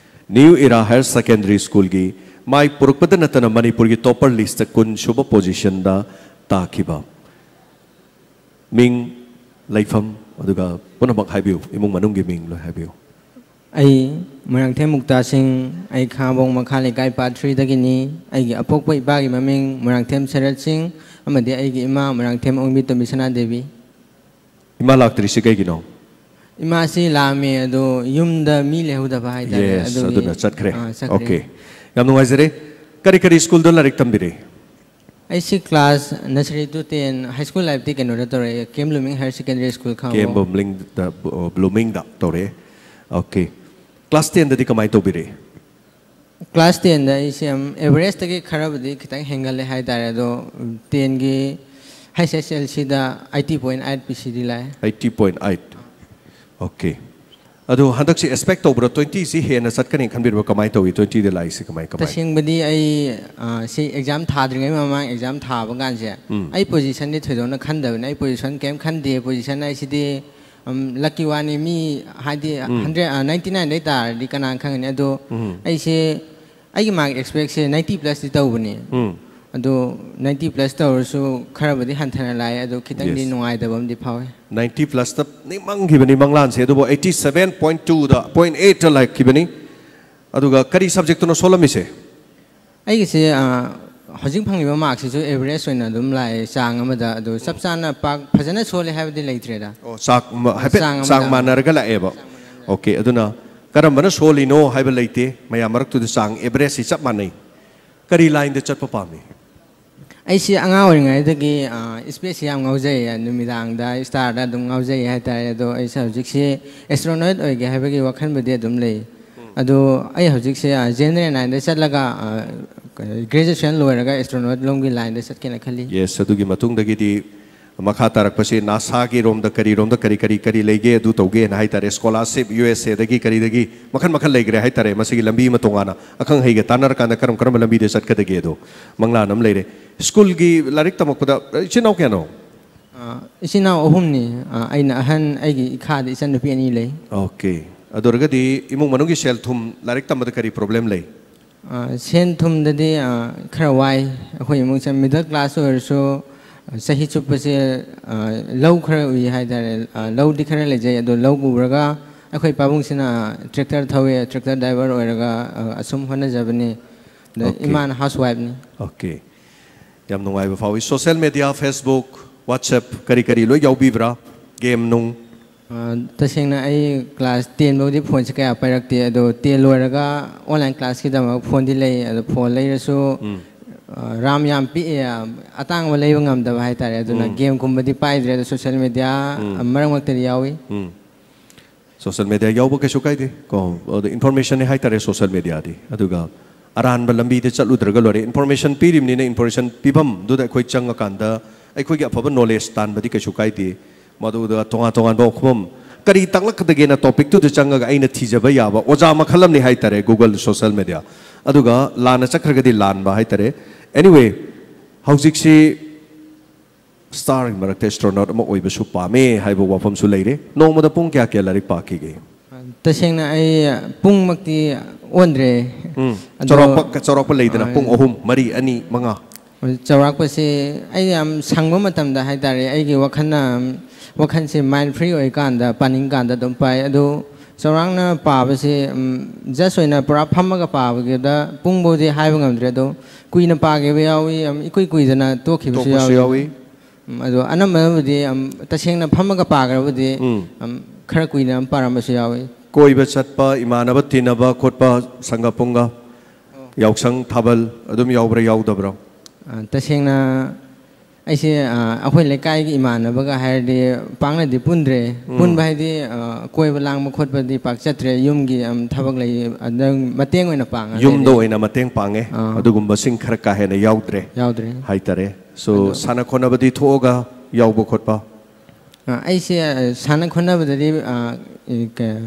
New Era Higher Secondary Schoolꯒꯤ ꯃꯥꯏ ꯄꯨꯔꯛꯄꯗ ꯅꯠꯇꯅ ꯃꯅꯤꯄꯨꯔꯒꯤ topper listꯇ ꯀꯨꯟ ꯁꯨꯕ positionꯗ ꯇꯥꯈꯤꯕ꯫ ꯃꯤꯡ, ꯂꯩꯐꯝ, ꯑꯗꯨꯒ ꯄꯨꯝꯅꯃꯛ ꯍꯥꯏꯕꯤꯌꯨ, ꯏꯃꯨꯡ ꯃꯅꯨꯡꯒꯤ ꯃꯤꯡ ꯂꯣꯏ ꯍꯥꯏꯕꯤꯌꯨ꯫ ꯑꯩ ꯃꯣꯏꯔꯥꯡꯊꯦꯝ ꯃꯨꯛꯇꯥ ꯁꯤꯡ, ꯑꯩ ꯈꯥꯉꯕꯣꯛ ꯃꯈꯥ ꯂꯩꯀꯥꯏ part threeꯗꯒꯤꯅꯤ꯫ ꯑꯩꯒꯤ ꯑꯄꯣꯛꯄ ꯏꯄꯥꯒꯤ ꯃꯃꯤꯡ ꯃꯣꯏꯔꯥꯡꯊꯦꯝ ꯁꯔꯠ ꯁꯤꯡ ꯑꯃꯗꯤ ꯑꯩꯒꯤ ꯏꯃꯥ ꯃꯣꯏꯔꯥꯡꯊꯦꯝ ꯑꯣꯡꯕꯤ ꯇꯣꯝꯕꯤ ꯁꯅꯥꯗꯦꯕꯤ꯫ ꯏꯃꯥ ꯂꯥꯛꯇ꯭ꯔꯤꯁꯤ ꯀꯩꯒꯤꯅꯣ? ꯏꯃꯥꯁꯤ ꯂꯥꯛꯑꯝꯃꯦ, ꯑꯗꯣ ꯌꯨꯝꯗ ꯃꯤ ꯂꯩꯍꯧꯗꯕ ꯍꯥꯏꯇꯥꯔꯦ꯫ Yes, ꯑꯗꯨꯒꯤ, ꯑꯗꯨꯅ ꯆꯠꯈ꯭ꯔꯦ꯫ ꯑꯥ, ꯆꯠꯈ꯭ꯔꯦ꯫ Okay, ꯌꯥꯝ ꯅꯨꯡꯉꯥꯏꯖꯔꯦ꯫ ꯀꯔꯤ ꯀꯔꯤ schoolꯗ ꯂꯥꯏꯔꯤꯛ ꯇꯝꯕꯤꯔꯛꯏ? ꯑꯩꯁꯤ class nursery to ten, high school lifeꯇꯤ ꯀꯩꯅꯣꯗ ꯇꯧꯔꯛꯑꯦ, K M Blooming Higher Secondary School ꯈꯥꯉꯕꯣꯛ꯫ K M Bloomingꯗ, ꯑ, Bloomingꯗ ꯇꯧꯔꯛꯑꯦ꯫ Okay, class tenꯗꯗꯤ ꯀꯃꯥꯏꯅ ꯇꯧꯕꯤꯔꯛꯏ? Class tenꯗ ꯑꯩꯁꯦ ꯌꯥꯝ averageꯇꯒꯤ ꯈꯔꯕꯨꯗꯤ ꯈꯤꯇꯪ ꯍꯦꯟꯒꯠꯂꯦ ꯍꯥꯏꯇꯥꯔꯦ, ꯑꯗꯣ tenꯒꯤ H S L Cꯗ eighty point eight P C D ꯂꯥꯛꯑꯦ꯫ Eighty point eight꯫ Okay, ꯑꯗꯣ ꯍꯟꯗꯛꯁꯤ expect ꯇꯧꯕ꯭ꯔꯥ, twentyꯁꯤ ꯍꯦꯟꯅ ꯆꯠꯀꯅꯤ ꯈꯟꯕꯤꯕ꯭ꯔꯥ? ꯀꯃꯥꯏꯅ ꯇꯧꯏ, twentyꯗ ꯂꯥꯛꯏꯁꯤ ꯀꯃꯥꯏ ꯀꯃꯥꯏ? ꯇꯁꯦꯡꯕꯗꯤ ꯑꯩ, ꯑ, ꯁꯤ exam ꯊꯥꯗ꯭ꯔꯤꯉꯩ ꯃꯃꯥꯡ exam ꯊꯥꯕ ꯀꯥꯟꯁꯦ, ꯎꯝ꯫ ꯑꯩ positionꯗꯤ ꯊꯣꯏꯗꯣꯛꯅ ꯈꯟꯗꯕꯅꯤ꯫ ꯑꯩ position ꯀꯩꯝ ꯈꯟꯗꯦ꯫ Position ꯍꯥꯏꯁꯤꯗꯤ, ꯎꯝ, lucky ꯋꯥꯅꯤ꯫ ꯃꯤ ꯍꯥꯏꯗꯤ ꯎꯝ꯫ hundred, ꯑ, ninety nineꯗꯩ ꯇꯥꯔꯗꯤ ꯀꯅꯥꯅ ꯈꯪꯒꯅꯤ? ꯑꯗꯣ ꯎꯝ꯫ ꯑꯩꯁꯦ, ꯑꯩꯒꯤ mark expectꯁꯦ ninety plusꯇꯤ ꯇꯧꯕꯅꯤ꯫ ꯎꯝ꯫ ꯑꯗꯣ ninety plus ꯇꯧꯔꯁꯨ ꯈꯔꯕꯨꯗꯤ ꯍꯟꯊꯅ ꯂꯥꯛꯑꯦ꯫ ꯑꯗꯣ ꯈꯤꯇꯪꯗꯤ Yes. ꯅꯨꯡꯉꯥꯏꯇꯕ ꯑꯃꯗꯤ ꯐꯥꯎꯋꯦ꯫ Ninety plusꯇ ꯅꯤꯡꯃꯪꯈꯤꯕꯅꯤ ꯃꯪꯂꯥꯟꯁꯦ, ꯑꯗꯨꯕꯨ eighty seven point twoꯗ, point eightꯇ ꯂꯥꯛꯈꯤꯕꯅꯤ꯫ ꯑꯗꯨꯒ ꯀꯔꯤ subjectꯅꯣ ꯁꯣꯜꯂꯝꯃꯤꯁꯦ? ꯑꯩꯒꯤꯁꯦ, ꯑ, ꯍꯧꯖꯤꯛ ꯐꯪꯉꯤꯕ markꯁꯤꯁꯨ average ꯑꯣꯏꯅ ꯑꯗꯨꯝ ꯂꯥꯛꯑꯦ, ꯆꯥꯡ ꯑꯃꯗ꯫ ꯑꯗꯣ ꯆꯞ ꯆꯥꯅ ꯄꯥꯛ ꯐꯖꯅ ꯁꯣꯜꯂꯦ ꯍꯥꯏꯕꯗꯤ ꯂꯩꯇ꯭ꯔꯦꯗ꯫ ꯑꯣ, ꯆꯥꯛ ꯃ-, ꯍꯥꯏꯐꯦꯠ ꯆꯥꯡ ꯑꯃꯗ꯫ ꯆꯥꯡ ꯃꯥꯟꯅꯔꯒ ꯂꯥꯛꯑꯦꯕ꯫ Okay, ꯑꯗꯨꯅ ꯀꯔꯝꯕꯅ ꯁꯣꯜꯂꯤꯅꯣ ꯍꯥꯏꯕ ꯂꯩꯇꯦ, ꯃꯌꯥꯝ ꯃꯔꯛꯇꯨꯗ ꯆꯥꯡ ꯑꯦꯚꯔꯦꯖꯁꯤ ꯆꯞ ꯃꯥꯟꯅꯩ꯫ ꯀꯔꯤ ꯂꯥꯏꯟꯗ ꯆꯠꯄ ꯄꯥꯝꯃꯤ? ꯑꯩꯁꯤ ꯑꯉꯥꯡ ꯑꯣꯏꯔꯤꯉꯩꯗꯒꯤ ꯏꯁꯄꯦꯁꯁꯤ ꯌꯥꯝ ꯉꯥꯎꯖꯩ꯫ ꯅꯨꯃꯤꯗꯥꯡꯗ ꯏꯁꯇꯥꯔꯗ ꯑꯗꯨꯝ ꯉꯥꯎꯖꯩ ꯍꯥꯏꯇꯥꯔꯦ꯫ ꯑꯗꯣ ꯑꯩꯁꯦ ꯍꯧꯖꯤꯛꯁꯤ ꯑꯦꯁꯇ꯭ꯔꯣꯅꯣꯠ ꯑꯣꯏꯒꯦ ꯍꯥꯏꯕꯒꯤ ꯋꯥꯈꯜꯕꯨꯗꯤ ꯑꯗꯨꯝ ꯂꯩ꯫ ꯑꯗꯣ ꯑꯩ ꯍꯧꯖꯤꯛꯁꯦ ꯖꯦꯅꯔꯦꯜ ꯂꯥꯏꯟꯗ ꯆꯠꯂꯒ ꯒ꯭ꯔꯦꯖꯨꯑꯦꯁꯟ ꯂꯣꯏꯔꯒ ꯑꯦꯁꯇ꯭ꯔꯣꯅꯣꯠ ꯂꯣꯝꯒꯤ ꯂꯥꯏꯟꯗ ꯆꯠꯀꯦꯅ ꯈꯜꯂꯤ꯫ ꯌꯦꯁ, ꯑꯗꯨꯒꯤ ꯃꯇꯨꯡꯗꯒꯤꯗꯤ ꯃꯈꯥ ꯇꯥꯔꯛꯄꯁꯤ ꯅꯥꯁꯥꯒꯤ ꯔꯣꯝꯗ ꯀꯔꯤꯔꯣꯝꯗ ꯀꯔꯤ ꯀꯔꯤ ꯀꯔꯤ ꯂꯩꯒꯦ, ꯑꯗꯨ ꯇꯧꯒꯦꯅ ꯍꯥꯏꯇꯥꯔꯦ, ꯁ꯭ꯀꯣꯂꯥꯔꯁꯤꯞ ꯌꯨ ꯑꯦꯁ ꯑꯦꯗꯒꯤ ꯀꯔꯤꯗꯒꯤ ꯃꯈꯜ ꯃꯈꯜ ꯂꯩꯈ꯭ꯔꯦ ꯍꯥꯏꯇꯥꯔꯦ꯫ ꯃꯁꯤꯒꯤ ꯂꯝꯕꯤ ꯑꯃ ꯇꯣꯉꯥꯟꯅ ꯑꯈꯪ ꯑꯍꯩꯒ ꯇꯥꯟꯅꯔꯀꯥꯟꯗ ꯀꯔꯝ ꯀꯔꯝꯕ ꯂꯝꯕꯤꯗ ꯆꯠꯀꯗꯒꯦ ꯑꯗꯣ ꯃꯪꯂꯥꯟ ꯑꯃ ꯂꯩꯔꯦ꯫ ꯁ꯭ꯀꯨꯜꯒꯤ ꯂꯥꯏꯔꯤꯛ ꯇꯝꯃꯛꯄꯗ ꯏꯆꯤꯟ ꯏꯅꯥꯎ ꯀꯌꯥꯅꯣ? ꯑ, ꯏꯆꯤꯟ ꯏꯅꯥꯎ ꯑꯍꯨꯝꯅꯤ꯫ ꯑ, ꯑꯩꯅ ꯑꯍꯟ, ꯑꯩꯒꯤ ꯏꯈꯥꯗ ꯏꯆꯟꯅꯨꯄꯤ ꯑꯅꯤ ꯂꯩ꯫ ꯑꯣꯀꯦ꯫ ꯑꯗꯨ ꯑꯣꯏꯔꯒꯗꯤ ꯏꯃꯨꯡ ꯃꯅꯨꯡꯒꯤ ꯁꯦꯜ ꯊꯨꯝ, ꯂꯥꯏꯔꯤꯛ ꯇꯝꯕꯗ ꯀꯔꯤ ꯄ꯭ꯔꯣꯕ꯭ꯂꯦꯝ ꯂꯩ? ꯑ, ꯁꯦꯟ ꯊꯨꯝꯗꯗꯤ, ꯑ, ꯈꯔ ꯋꯥꯏ꯫ ꯑꯩꯈꯣꯏ ꯏꯃꯨꯡꯁꯦ ꯃꯤꯗꯜ ꯀ꯭ꯂꯥꯁ ꯑꯣꯏꯔꯁꯨ, ꯑ, ꯆꯍꯤ ꯆꯨꯞꯄꯁꯦ, ꯑ, ꯂꯧ ꯈꯔ ꯎꯏ ꯍꯥꯏꯇꯥꯔꯦ꯫ ꯑ, ꯂꯧꯗꯤ ꯈꯔ ꯂꯩꯖꯩ, ꯑꯗꯣ ꯂꯧ ꯎꯔꯒ ꯑꯩꯈꯣꯏ ꯄꯥꯕꯨꯡꯁꯤꯅ ꯇ꯭ꯔꯦꯛꯇꯔ ꯊꯧꯋꯦ, ꯇ꯭ꯔꯦꯛꯇꯔ ꯗ꯭ꯔꯥꯏꯚꯔ ꯑꯣꯏꯔꯒ, ꯑ, ꯑꯁꯨꯝ ꯍꯣꯠꯅꯖꯕꯅꯤ꯫ ꯑꯗ ꯑꯣꯀꯦ꯫ ꯏꯃꯥꯅ ꯍꯥꯎꯁ ꯋꯥꯏꯐꯅꯤ꯫ ꯑꯣꯀꯦ꯫ ꯌꯥꯝ ꯅꯨꯡꯉꯥꯏꯕ ꯐꯥꯎꯏ꯫ ꯁꯣꯁꯦꯜ ꯃꯦꯗꯤꯌꯥ, ꯐꯦꯁꯕꯨꯛ, ꯋꯥꯠꯁꯑꯦꯞ, ꯀꯔꯤ ꯀꯔꯤ ꯂꯣꯏ ꯌꯥꯎꯕꯤꯕ꯭ꯔꯥ? ꯒꯦꯝ ꯅꯨꯡ? ꯑ, ꯇꯁꯦꯡꯅ ꯑꯩ ꯀ꯭ꯂꯥꯁ ꯇꯦꯟ ꯐꯥꯎꯗꯤ ꯐꯣꯟꯁꯦ ꯀꯌꯥ ꯄꯥꯏꯔꯛꯇꯦ, ꯑꯗꯣ ꯇꯦꯟ ꯂꯣꯏꯔꯒ ꯑꯣꯟꯂꯥꯏꯟ ꯀ꯭ꯂꯥꯁꯀꯤꯗꯃꯛ ꯐꯣꯟꯗꯤ ꯂꯩ, ꯑꯗꯣ ꯐꯣꯟ ꯂꯩꯔꯁꯨ, ꯎꯝ꯫ ꯑ, ꯔꯥꯝ ꯌꯥꯝ ꯄꯤꯛꯑꯦ, ꯑꯇꯥꯡꯕ ꯂꯩꯕ ꯉꯝꯗꯕ ꯍꯥꯏꯇꯥꯔꯦ, ꯑꯗꯨꯅ ꯎꯝ꯫ ꯒꯦꯝꯒꯨꯝꯕꯗꯤ ꯄꯥꯏꯗ꯭ꯔꯦ, ꯑꯗꯣ ꯁꯣꯁꯦꯜ ꯃꯦꯗꯤꯌꯥ, ꯎꯝ꯫ ꯑ, ꯃꯔꯛ ꯃꯔꯛꯇꯗꯤ ꯌꯥꯎꯏ꯫ ꯎꯝ꯫ ꯁꯣꯁꯦꯜ ꯃꯦꯗꯤꯌꯥ ꯌꯥꯎꯕ ꯀꯩꯁꯨ ꯀꯥꯏꯗꯦ ꯀꯣ, ꯑꯗ ꯏꯟꯐꯣꯔꯃꯦꯁꯟꯅꯦ ꯍꯥꯏꯇꯥꯔꯦ ꯁꯣꯁꯦꯜ ꯃꯦꯗꯤꯌꯥꯗꯤ꯫ ꯑꯗꯨꯒ ꯑꯔꯥꯟꯕ ꯂꯝꯕꯤꯗ ꯆꯠꯂꯨꯗ꯭ꯔꯒ ꯂꯣꯏꯔꯦ꯫ ꯏꯟꯐꯣꯔꯃꯦꯁꯟ ꯄꯤꯔꯤꯕꯅꯤꯅ ꯏꯟꯐꯣꯔꯃꯦꯁꯟ ꯄꯤꯐꯝꯗꯨꯗ ꯑꯩꯈꯣꯏ ꯆꯪꯉꯀꯥꯟꯗ ꯑꯩꯈꯣꯏꯒꯤ ꯑꯐꯕ ꯅꯣꯂꯦꯖ ꯇꯥꯟꯕꯗꯤ ꯀꯩꯁꯨ ꯀꯥꯏꯗꯦ꯫ ꯃꯗꯨꯗ ꯇꯣꯉꯥꯟ ꯇꯣꯉꯥꯟꯕ ꯋꯥꯐꯝ ꯀꯔꯤ ꯇꯥꯛꯂꯛꯀꯗꯒꯦꯅ ꯇꯣꯄꯤꯛꯇꯨꯗ ꯆꯪꯉꯒ ꯑꯩꯅ ꯊꯤꯖꯕ ꯌꯥꯕ ꯑꯣꯖꯥ ꯃꯈꯜ ꯑꯃꯅꯤ ꯍꯥꯏꯇꯥꯔꯦ ꯒꯨꯒꯜ ꯁꯣꯁꯦꯜ ꯃꯦꯗꯤꯌꯥ꯫ ꯑꯗꯨꯒ ꯂꯥꯟꯅ ꯆꯠꯈ꯭ꯔꯒꯗꯤ ꯂꯥꯟꯕ ꯍꯥꯏꯇꯥꯔꯦ꯫ ꯑꯦꯅꯤꯋꯦ, ꯍꯧꯖꯤꯛꯁꯤ ꯁ꯭ꯇꯥꯔꯒꯤ ꯃꯔꯛꯇ ꯑꯦꯁꯇ꯭ꯔꯣꯅꯣꯠ ꯑꯃ ꯑꯣꯏꯕꯁꯨ ꯄꯥꯝꯃꯦ ꯍꯥꯏꯕ ꯋꯥꯐꯝꯁꯨ ꯂꯩꯔꯦ꯫ ꯅꯣꯡꯃꯗ ꯄꯨꯡ ꯀꯌꯥ ꯀꯌꯥ ꯂꯥꯏꯔꯤꯛ ꯄꯥꯈꯤꯒꯦ? ꯇꯁꯦꯡꯅ ꯑꯩ ꯄꯨꯡꯃꯛꯇꯤ ꯑꯣꯟꯗ꯭ꯔꯦ꯫ ꯎꯝ꯫ ꯑꯗꯣ, ꯆꯥꯎꯔꯥꯛꯄ, ꯆꯥꯎꯔꯥꯛꯄ ꯂꯩꯗꯅ, ꯑ, ꯄꯨꯡ ꯑꯍꯨꯝ, ꯃꯔꯤ, ꯑꯅꯤ, ꯃꯉꯥ꯫ ꯆꯥꯎꯔꯥꯛꯄꯁꯦ ꯑꯩ ꯌꯥꯝ ꯁꯪꯕ ꯃꯇꯝꯗ ꯍꯥꯏꯇꯥꯔꯦ, ꯑꯩꯒꯤ ꯋꯥꯈꯜꯅ, ꯋꯥꯈꯜꯁꯦ ꯃꯥꯏꯟ ꯐ꯭ꯔꯤ ꯑꯣꯏꯀꯥꯟꯗ, ꯄꯥꯅꯤꯡꯀꯥꯟꯗ ꯑꯗꯨꯝ ꯄꯥꯏ꯫ ꯑꯗꯣ ꯆꯥꯎꯔꯥꯛꯅ ꯄꯥꯕꯁꯦ, ꯎꯝ, ꯖꯁ ꯑꯣꯏꯅ ꯄꯨꯔꯥ ꯐꯝꯃꯒ ꯄꯥꯕꯒꯤꯗ ꯄꯨꯡꯐꯥꯎꯗꯤ ꯍꯥꯏꯕ ꯉꯝꯗ꯭ꯔꯦ꯫ ꯑꯗꯣ ꯀꯨꯏꯅ ꯄꯥꯈꯤꯕ ꯌꯥꯎꯏ, ꯌꯥꯝ ꯏꯀꯨꯏ ꯀꯨꯏꯗꯅ ꯇꯣꯛꯈꯤꯕꯁꯨ ꯇꯣꯛꯄꯁꯨ ꯌꯥꯎꯏ꯫ ꯌꯥꯎꯏ꯫ ꯎꯝ, ꯑꯗꯣ ꯑꯅꯝꯕꯅꯕꯨꯗꯤ, ꯎꯝ, ꯇꯁꯦꯡꯅ ꯐꯝꯃꯒ ꯄꯥꯈ꯭ꯔꯕꯨꯗꯤ, ꯎꯝ꯫ ꯎꯝ, ꯈꯔ ꯀꯨꯏꯅ ꯑꯃ ꯄꯥꯔꯝꯕꯁꯨ ꯌꯥꯎꯏ꯫ ꯀꯣꯏꯕ ꯆꯠꯄ, ꯏꯃꯥꯟꯅꯕ ꯇꯤꯟꯅꯕ ꯈꯣꯠꯄ, ꯁꯪꯒ ꯄꯨꯡꯒ, ꯌꯥꯎꯁꯪ ꯊꯥꯕꯜ ꯑꯗꯨꯝ ꯌꯥꯎꯕ꯭ꯔꯥ, ꯌꯥꯎꯗꯕ꯭ꯔꯣ? ꯑ, ꯇꯁꯦꯡꯅ ꯑꯩꯁꯦ, ꯑ, ꯑꯩꯈꯣꯏ ꯂꯩꯀꯥꯏꯒꯤ ꯏꯃꯥꯟꯅꯕꯒ ꯍꯥꯏꯔꯗꯤ ꯄꯥꯛꯅꯗꯤ ꯄꯨꯟꯗ꯭ꯔꯦ꯫ ꯎꯝ꯫ ꯄꯨꯟꯕ ꯍꯥꯏꯗꯤ, ꯑ, ꯀꯣꯏꯕ ꯂꯥꯡꯕ ꯈꯣꯠꯄꯗꯤ ꯄꯥꯛ ꯆꯠꯇ꯭ꯔꯦ꯫ ꯌꯨꯝꯒꯤ, ꯑꯝ, ꯊꯕꯛ ꯂꯩ, ꯑꯗ ꯃꯇꯦꯡ ꯑꯣꯏꯅ ꯄꯥꯡꯉꯦ ꯌꯨꯝꯗ ꯑꯇꯩꯗꯤ꯫ ꯑꯣꯏꯅ ꯃꯇꯦꯡ ꯄꯥꯡꯉꯦ꯫ ꯑꯥ꯫ ꯑꯗꯨꯒꯨꯝꯕꯁꯤꯡ ꯈꯔ ꯀꯥ ꯍꯦꯟꯅ ꯌꯥꯎꯗ꯭ꯔꯦ ꯌꯥꯎꯗ꯭ꯔꯦ꯫ ꯍꯥꯏꯇꯥꯔꯦ꯫ So, ꯑꯗꯣ ꯁꯥꯟꯅ ꯈꯣꯠꯅꯕꯗꯤ ꯊꯣꯛꯑꯒ ꯌꯥꯎꯕ ꯈꯣꯠꯄ? ꯑ, ꯑꯩꯁꯦ, ꯑ, ꯁꯥꯟꯅ ꯈꯣꯠꯅꯕꯗꯗꯤ, ꯑ, ꯑ, ꯀ-,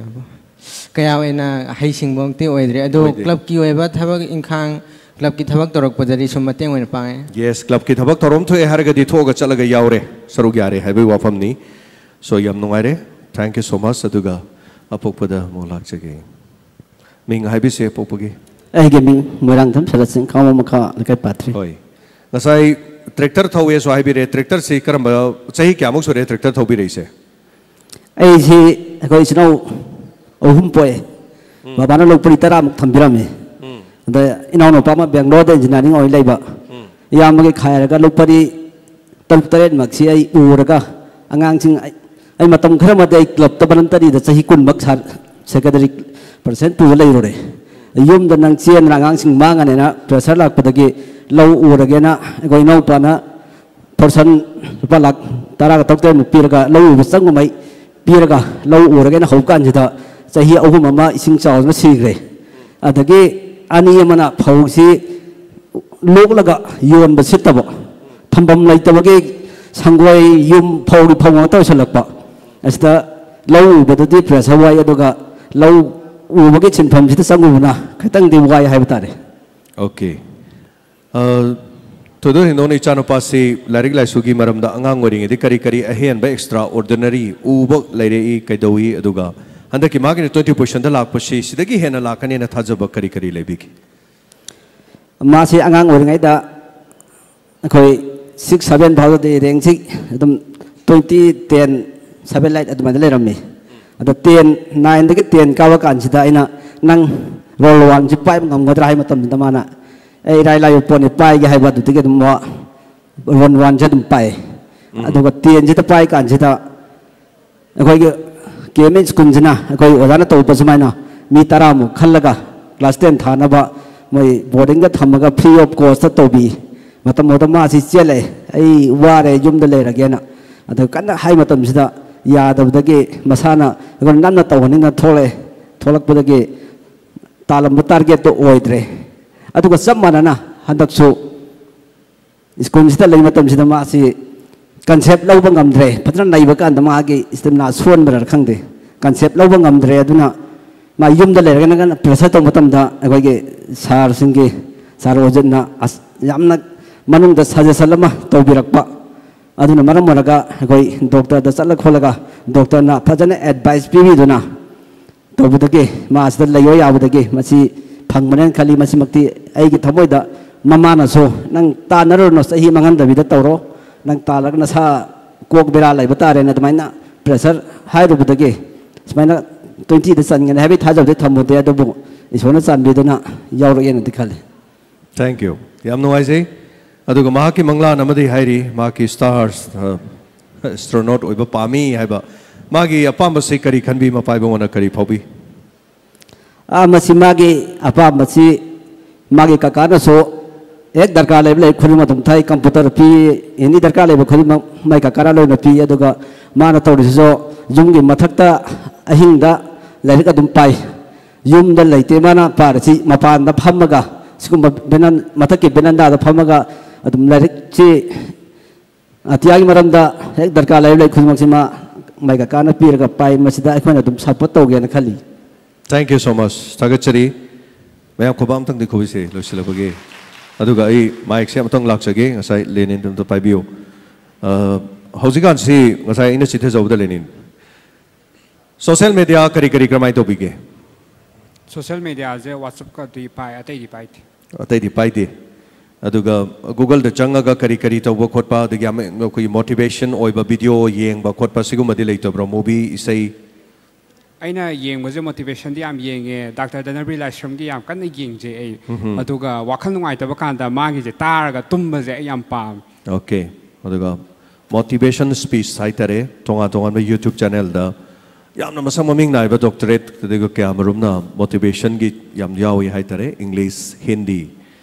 ꯀꯌꯥ ꯑꯣꯏꯅ ꯍꯩꯁꯤꯡꯕꯃꯛꯇꯤ ꯑꯣꯏꯗ꯭ꯔꯦ꯫ ꯑꯗꯣ ꯑꯣꯏꯗꯦ꯫ ꯀ꯭ꯂꯕꯀꯤ ꯑꯣꯏꯕ ꯊꯕꯛ ꯏꯪꯈꯥꯡ, ꯀ꯭ꯂꯕꯀꯤ ꯊꯕꯛ ꯇꯧꯔꯛꯄꯗꯗꯤ ꯁꯨꯝ ꯃꯇꯦꯡ ꯑꯣꯏꯅ ꯄꯥꯡꯉꯦ꯫ Yes, ꯀ꯭ꯂꯕꯀꯤ ꯊꯕꯛ ꯊꯧꯔꯝ ꯊꯣꯛꯑꯦ ꯍꯥꯏꯔꯒꯗꯤ ꯊꯣꯛꯑꯒ ꯆꯠꯂꯒ ꯌꯥꯎꯔꯦ, ꯁꯔꯨꯛ ꯌꯥꯔꯦ ꯍꯥꯏꯕꯒꯤ ꯋꯥꯐꯝꯅꯤ꯫ So, ꯌꯥꯝ ꯅꯨꯡꯉꯥꯏꯔꯦ꯫ Thank you so much꯫ ꯑꯗꯨꯒ ꯑꯄꯣꯛꯄꯗ ꯑꯃꯨꯛ ꯂꯥꯛꯆꯒꯦ꯫ ꯃꯤꯡ ꯍꯥꯏꯕꯤꯁꯦ, ꯑꯄꯣꯛꯄꯒꯤ? ꯑꯩꯒꯤ ꯃꯤꯡ ꯃꯣꯏꯔꯥꯡꯊꯦꯝ ꯁꯔꯠ ꯁꯤꯡ, ꯈꯥꯉꯕꯣꯛ ꯃꯈꯥ ꯂꯩꯀꯥꯏ ꯄꯥꯠ ꯊ꯭ꯔꯤ꯫ ꯍꯣꯏ꯫ ꯉꯁꯥꯏ tractor ꯊꯧꯋꯦꯁꯨ ꯍꯥꯏꯕꯤꯔꯦ꯫ Tractorꯁꯤ ꯀꯔꯝꯕ, ꯆꯍꯤ ꯀꯌꯥꯃꯨꯛ ꯁꯨꯔꯦ tractor ꯊꯧꯕꯤꯔꯛꯏꯁꯦ? ꯑꯩꯁꯤ ꯑꯩꯈꯣꯏ ꯏꯆꯤꯟ ꯏꯅꯥꯎ ꯑꯍꯨꯝ ꯄꯣꯛꯑꯦ꯫ ꯎꯝ꯫ ꯕꯕꯥꯅ ꯂꯧ ꯄꯔꯤ ꯇꯔꯥꯃꯨꯛ ꯊꯝꯕꯤꯔꯝꯃꯤ꯫ ꯎꯝ꯫ ꯑꯗ ꯏꯅꯥꯎꯅꯨꯄꯥ ꯑꯃ ꯕꯦꯡꯒ꯭ꯂꯣꯔꯗ engineering ꯑꯣꯏꯅ ꯂꯩꯕ꯫ ꯎꯝ꯫ ꯏꯌꯥꯝꯕꯒꯤ ꯈꯥꯏꯔꯒ ꯂꯧ ꯄꯔꯤ ꯇꯔꯨꯛ ꯇꯔꯦꯠꯃꯛꯁꯤ ꯑꯩ ꯎꯔꯒ ꯑꯉꯥꯡꯁꯤꯡ, ꯑꯩ, ꯑꯩ ꯃꯇꯝ ꯈꯔ ꯑꯃꯗꯤ ꯑꯩ clubꯇ voluntaryꯗ ꯆꯍꯤ ꯀꯨꯟꯃꯛ ꯁꯥ-, secretary president ꯄꯨꯔ ꯂꯩꯔꯨꯔꯦ꯫ ꯌꯨꯝꯗ ꯅꯪ ꯆꯦꯟꯗꯅ ꯑꯉꯥꯡꯁꯤꯡ ꯃꯥꯡꯉꯅꯦꯅ pressure ꯂꯥꯛꯄꯗꯒꯤ ꯂꯧ ꯎꯔꯒꯦꯅ ꯑꯩꯈꯣꯏ ꯏꯅꯥꯎꯄꯥꯅ ꯐꯣꯔꯁꯟ ꯂꯨꯄꯥ ꯂꯥꯈ ꯇꯔꯥꯒ ꯇꯔꯨꯛ ꯇꯔꯦꯠꯃꯨꯛ ꯄꯤꯔꯒ ꯂꯧ ꯎꯕ ꯆꯪꯉꯨꯃꯩ ꯄꯤꯔꯒ ꯂꯧ ꯎꯔꯒꯦꯅ ꯍꯧꯕ ꯀꯥꯟꯁꯤꯗ ꯆꯍꯤ ꯑꯍꯨꯝ ꯑꯃ ꯏꯁꯤꯡ ꯆꯥꯎꯗꯅ ꯁꯤꯈ꯭ꯔꯦ꯫ ꯑꯗꯒꯤ ꯑꯅꯤ ꯑꯃꯅ ꯐꯧꯁꯤ ꯂꯣꯛꯂꯒ ꯌꯣꯟꯕ ꯁꯤꯠꯇꯕ, ꯊꯝꯐꯝ ꯂꯩꯇꯕꯒꯤ ꯁꯪꯒꯣꯏ ꯌꯨꯝ ꯐꯧꯒꯤ ꯐꯧ ꯉꯥꯛꯇ ꯑꯣꯏꯁꯜꯂꯛꯄ꯫ ꯑꯁꯤꯗ ꯂꯧ ꯎꯕꯗꯗꯤ pressure ꯋꯥꯏ, ꯑꯗꯨꯒ ꯂꯧ ꯎꯕꯒꯤ ꯁꯤꯟꯐꯝꯁꯤꯗ ꯆꯪꯉꯨꯕꯅ ꯈꯤꯇꯪꯗꯤ ꯋꯥꯏ ꯍꯥꯏꯕ ꯇꯥꯔꯦ꯫ Okay꯫ ꯑ, ꯊꯣꯏꯗꯣꯛ ꯍꯦꯟꯗꯣꯛꯅ ꯏꯆꯥꯅꯨꯄꯥꯁꯤ ꯂꯥꯏꯔꯤꯛ ꯂꯥꯏꯁꯨꯒꯤ ꯃꯔꯝꯗ ꯑꯉꯥꯡ ꯑꯣꯏꯔꯤꯉꯩꯗ ꯀꯔꯤ ꯀꯔꯤ ꯑꯍꯦꯟꯕ extraordinary ꯎꯕ ꯂꯩꯔꯛꯏ, ꯀꯩꯗꯧꯏ, ꯑꯗꯨꯒ ꯍꯟꯗꯛꯀꯤ ꯃꯥꯒꯤ twenty positionꯗ ꯂꯥꯛꯄꯁꯤ ꯁꯤꯗꯒꯤ ꯍꯦꯟꯅ ꯂꯥꯛꯀꯅꯦꯅ ꯊꯥꯖꯕ ꯀꯔꯤ ꯀꯔꯤ ꯂꯩꯕꯤꯒꯦ? ꯃꯥꯁꯤ ꯑꯉꯥꯡ ꯑꯣꯏꯔꯤꯉꯩꯗ ꯑꯩꯈꯣꯏ six seven ꯐꯥꯎꯗꯗꯤ rankꯁꯤ ꯑꯗꯨꯝ twenty, ten, seven, eight ꯑꯗꯨꯃꯥꯏꯅ ꯂꯩꯔꯝꯃꯤ꯫ ꯑꯗꯣ ten, nineꯗꯒꯤ ten ꯀꯥꯕ ꯀꯥꯟꯁꯤꯗ ꯑꯩꯅ, "ꯅꯪ roll oneꯁꯤ ꯄꯥꯏꯕ ꯉꯝꯒꯗ꯭ꯔꯥ?" ꯍꯥꯏꯕ ꯃꯇꯝꯗꯨꯗ ꯃꯥꯅ, "ꯑꯦ, ꯏꯔꯥꯏ ꯂꯥꯏꯕ ꯄꯣꯠꯅꯤ, ꯄꯥꯏꯒꯦ" ꯍꯥꯏꯕ, ꯑꯗꯨꯗꯒꯤ ꯑꯗꯨꯝ ꯃꯥ roll oneꯁꯦ ꯑꯗꯨꯝ ꯄꯥꯏ꯫ ꯎꯝ꯫ ꯑꯗꯨꯒ tenꯁꯤꯗ ꯄꯥꯏ ꯀꯥꯟꯁꯤꯗ ꯑꯩꯈꯣꯏꯒꯤ ꯀꯦ ꯑꯦꯝ ꯑꯦꯟ ꯁ꯭ꯀꯨꯜꯁꯤꯅ ꯑꯩꯈꯣꯏ ꯑꯣꯖꯥꯅ ꯇꯧꯕ ꯁꯨꯃꯥꯏꯅ ꯃꯤ ꯇꯔꯥꯃꯨꯛ ꯈꯜꯂꯒ ꯀ꯭ꯂꯥꯁ ꯇꯦꯟ ꯊꯥꯅꯕ ꯃꯣꯏ ꯕꯣꯔꯗꯤꯡꯗ ꯊꯝꯃꯒ ꯐ꯭ꯔꯤ ꯑꯣꯐ ꯀꯣꯁꯇ ꯇꯧꯕꯤ꯫ ꯃꯇꯝ ꯑꯗꯨꯗ ꯃꯥꯁꯤ ꯆꯦꯜꯂꯛꯑꯦ, "ꯑꯩ ꯋꯥꯔꯦ, ꯌꯨꯝꯗ ꯂꯩꯔꯒꯦꯅ"꯫ ꯑꯗꯨ ꯀꯟꯅ ꯍꯥꯏ ꯃꯇꯝꯁꯤꯗ ꯌꯥꯗꯕꯗꯒꯤ ꯃꯁꯥꯅ ꯑꯩꯈꯣꯏꯅ ꯅꯝꯅ ꯇꯧꯍꯟꯅꯤꯡꯗꯅ ꯊꯣꯛꯂꯛꯑꯦ꯫ ꯊꯣꯛꯂꯛꯄꯗꯒꯤ ꯇꯥꯜꯂꯝꯕ ꯇꯥꯔꯒꯦꯠꯇꯣ ꯑꯣꯏꯗ꯭ꯔꯦ꯫ ꯑꯗꯨꯒ ꯆꯞ ꯃꯥꯟꯅꯅ ꯍꯟꯗꯛꯁꯨ ꯁ꯭ꯀꯨꯜꯁꯤꯗ ꯂꯩꯕ ꯃꯇꯝꯁꯤꯗ ꯃꯥꯁꯤ ꯀꯟꯁꯦꯞ ꯂꯧꯕ ꯉꯝꯗ꯭ꯔꯦ꯫ ꯐꯖꯅ ꯅꯩꯕ ꯀꯥꯟꯗ ꯃꯥꯒꯤ ꯁ꯭ꯇꯦꯃꯤꯅꯥ ꯁꯣꯟꯕꯅꯔ ꯈꯪꯗꯦ, ꯀꯟꯁꯦꯞ ꯂꯧꯕ ꯉꯝꯗ꯭ꯔꯦ꯫ ꯑꯗꯨꯅ ꯃꯥ ꯌꯨꯝꯗ ꯂꯩꯔꯒꯅ ꯄ꯭ꯔꯦꯁꯔ ꯇꯧꯕ ꯃꯇꯝꯗ ꯑꯩꯈꯣꯏꯒꯤ ꯁꯥꯔꯁꯤꯡꯒꯤ, ꯁꯥꯔ ꯑꯣꯖꯤꯠꯅ ꯑꯁ ꯌꯥꯝꯅ ꯃꯅꯨꯡꯗ ꯁꯖꯦꯁꯟ ꯑꯃ ꯇꯧꯕꯤꯔꯛꯄ꯫ ꯑꯗꯨꯅ ꯃꯔꯝ ꯑꯣꯏꯔꯒ ꯑꯩꯈꯣꯏ ꯗꯣꯛꯇꯔꯗ ꯆꯠꯂ ꯈꯣꯠꯂꯒ ꯗꯣꯛꯇꯔꯅ ꯐꯖꯅ ꯑꯦꯗꯚꯥꯏꯁ ꯄꯤꯕꯤꯗꯨꯅ ꯇꯧꯕꯗꯒꯤ, ꯃꯥ ꯑꯁꯤꯗ ꯂꯩꯌꯣ ꯌꯥꯕꯗꯒꯤ ꯃꯁꯤ ꯐꯪꯕꯅꯦꯅ ꯈꯜꯂꯤ꯫ ꯃꯁꯤꯃꯛꯇꯤ ꯑꯩꯒꯤ ꯊꯃꯣꯏꯗ ꯃꯃꯥꯅꯁꯨ, "ꯅꯪ ꯇꯥꯟꯅꯔꯨꯔꯅꯨ, ꯆꯍꯤ ꯃꯥꯡꯍꯟꯗꯕꯤꯗ ꯇꯧꯔꯣ, ꯅꯪ ꯇꯥꯜꯂꯒ ꯅꯁꯥ ꯀꯣꯛ ꯕꯦꯔꯥ ꯂꯩꯕ ꯇꯥꯔꯦꯅ" ꯑꯗꯨꯃꯥꯏꯅ ꯄ꯭ꯔꯦꯁꯔ ꯍꯥꯏꯔꯨꯕꯗꯒꯤ ꯁꯨꯃꯥꯏꯅ ꯇ꯭ꯋꯦꯟꯇꯤꯗ ꯆꯟꯒꯅꯤ ꯍꯥꯏꯕꯒꯤ ꯊꯥꯖꯕꯗꯤ ꯊꯝꯃꯨꯗꯦ, ꯑꯗꯨꯕꯨ ꯏꯁꯣꯔꯅ ꯆꯥꯟꯕꯤꯗꯨꯅ ꯌꯥꯎꯔꯛꯑꯦꯅꯗꯤ ꯈꯜꯂꯤ꯫ Thank you. ꯌꯥꯝ ꯅꯨꯡꯉꯥꯏꯖꯩ꯫ ꯑꯗꯨꯒ ꯃꯍꯥꯛꯀꯤ ꯃꯪꯂꯥꯟ ꯑꯃꯗꯤ ꯍꯥꯏꯔꯤ, ꯃꯍꯥꯛꯀꯤ ꯁ꯭ꯇꯥꯔ ꯑꯦꯁꯇ꯭ꯔꯣꯅꯣꯠ ꯑꯣꯏꯕ ꯄꯥꯝꯃꯤ ꯍꯥꯏꯕ꯫ ꯃꯥꯒꯤ ꯑꯄꯥꯝꯕꯁꯤ ꯀꯔꯤ ꯈꯟꯕꯤ, ꯃꯄꯥ ꯏꯕꯨꯡꯉꯣꯅ ꯀꯔꯤ ꯐꯥꯎꯕꯤ? ꯑꯥ, ꯃꯁꯤ ꯃꯥꯒꯤ ꯑꯄꯥꯝꯕꯁꯤ ꯃꯥꯒꯤ ꯀꯀꯥꯅꯁꯨ ꯍꯦꯛ ꯗꯔꯀꯥꯔ ꯂꯩꯕ ꯂꯥꯏꯔꯤꯛ ꯈꯨꯗꯤꯡꯃꯛ ꯑꯗꯨꯝ ꯊꯥꯏ, ꯀꯝꯄ꯭ꯌꯨꯇꯔ ꯄꯤ, ꯑꯦꯅꯤ ꯗꯔꯀꯥꯔ ꯂꯩꯕ ꯈꯨꯗꯤꯡꯃꯛ ꯃꯥꯏ ꯀꯀꯥꯅ ꯂꯣꯏꯅ ꯄꯤ꯫ ꯑꯗꯨꯒ ꯃꯥꯅ ꯇꯧꯔꯤꯁꯤꯁꯨ ꯌꯨꯝꯒꯤ ꯃꯊꯛꯇ ꯑꯍꯤꯡꯗ ꯂꯥꯏꯔꯤꯛ ꯑꯗꯨꯝ ꯄꯥꯏ꯫ ꯌꯨꯝꯗ ꯂꯩꯇꯦ ꯃꯥꯅ ꯄꯥꯔꯤꯁꯤ, ꯃꯄꯥꯟꯗ ꯐꯝꯃꯒ ꯁꯤꯒꯨꯝꯕ ꯕꯦꯅꯟ-, ꯃꯊꯛꯀꯤ ꯕꯦꯅꯟꯗꯥꯗ ꯐꯝꯃꯒ ꯑꯗꯨꯝ ꯂꯥꯏꯔꯤꯛꯁꯤ ꯑꯇꯤꯌꯥꯒꯤ ꯃꯔꯝꯗ ꯍꯦꯛ ꯗꯔꯀꯥꯔ ꯂꯩꯕ ꯂꯥꯏꯔꯤꯛ ꯈꯨꯗꯤꯡꯃꯛꯁꯤ ꯃꯥ ꯃꯥꯏ ꯀꯀꯥꯅ ꯄꯤꯔꯒ ꯄꯥꯏ꯫ ꯃꯁꯤꯗ ꯑꯩꯈꯣꯏꯅ ꯑꯗꯨꯝ ꯁꯞꯄꯣꯔꯠ ꯇꯧꯒꯦꯅ ꯈꯜꯂꯤ꯫ Thank you so much. ꯊꯥꯒꯠꯆꯔꯤ꯫ ꯃꯌꯥꯝ ꯈꯨꯕꯥꯛ ꯑꯝꯇꯪꯗꯤ ꯈꯨꯕꯤꯁꯦ ꯂꯣꯏꯁꯤꯜꯂꯛꯄꯒꯤ꯫ ꯑꯗꯨꯒ ꯑꯩ ꯃꯥꯏꯛꯁꯦ ꯑꯃꯇꯪ ꯂꯥꯛꯆꯒꯦ꯫ ꯉꯁꯥꯏ ꯂꯦꯅꯤꯟ ꯑꯝꯇ ꯄꯥꯏꯕꯤꯌꯨ꯫ ꯑ, ꯍꯧꯖꯤꯛꯀꯥꯟꯁꯤ ꯉꯁꯥꯏ ꯑꯩꯅ ꯆꯤꯊꯖꯧꯕꯗ ꯂꯦꯅꯤꯟ, ꯁꯣꯁꯦꯜ ꯃꯦꯗꯤꯌꯥ ꯀꯔꯤ ꯀꯔꯤ ꯀꯔꯝꯍꯥꯏꯅ ꯇꯧꯕꯤꯒꯦ? ꯁꯣꯁꯦꯜ ꯃꯦꯗꯤꯌꯥꯁꯦ WhatsApp-ꯀꯗꯤ ꯄꯥꯏ, ꯑꯇꯩꯗꯤ ꯄꯥꯏꯗꯦ꯫ ꯑꯇꯩꯗꯤ ꯄꯥꯏꯗꯦ꯫ ꯑꯗꯨꯒ Google-ꯗ ꯆꯪꯉꯒ ꯀꯔꯤ ꯀꯔꯤ ꯇꯧꯕ ꯈꯣꯠꯄ, ꯑꯗꯒꯤ ꯑꯃ-, ꯑꯩꯈꯣꯏꯒꯤ ꯃꯣꯇꯤꯚꯦꯁꯟ ꯑꯣꯏꯕ ꯚꯤꯗꯤꯑꯣ ꯌꯦꯡꯕ ꯈꯣꯠꯄ ꯁꯤꯒꯨꯝꯕꯗꯤ ꯂꯩꯇꯕ꯭ꯔꯣ? ꯃꯨꯚꯤ, ꯏꯁꯩ? ꯑꯩꯅ ꯌꯦꯡꯕꯁꯦ ꯃꯣꯇꯤꯚꯦꯁꯟꯗꯤ ꯌꯥꯝ ꯌꯦꯡꯉꯦ, ꯗꯥꯛꯇꯔ ꯙꯅꯕꯤꯔ ꯂꯥꯏꯁ꯭ꯔꯝꯒꯤ ꯌꯥꯝ ꯀꯟꯅ ꯌꯦꯡꯖꯩ ꯑꯩ꯫ ꯑꯗꯨꯒ ꯋꯥꯈꯜ ꯅꯨꯡꯉꯥꯏꯇꯕ ꯀꯥꯟꯗ ꯃꯥꯒꯤꯁꯦ ꯇꯥꯔꯒ ꯇꯨꯝꯕꯁꯦ ꯑꯩ ꯌꯥꯝ ꯄꯥꯝꯃꯦ꯫ ꯑꯣꯀꯦ꯫ ꯑꯗꯨꯒ ꯃꯣꯇꯤꯚꯦꯁꯟ ꯁ꯭ꯄꯤꯆ ꯍꯥꯏꯇꯥꯔꯦ, ꯇꯣꯉꯥꯟ ꯇꯣꯉꯥꯟꯕ YouTube channel-ꯗ ꯌꯥꯝꯅ ꯃꯁꯛ ꯃꯃꯤꯡ ꯅꯥꯏꯕ doctorate, ꯑꯗꯨꯒ ꯀꯌꯥꯃꯔꯨꯝꯅ motivation-ꯒꯤ ꯌꯥꯝ ꯌꯥꯎꯏ ꯍꯥꯏꯇꯥꯔꯦ, English, Hindi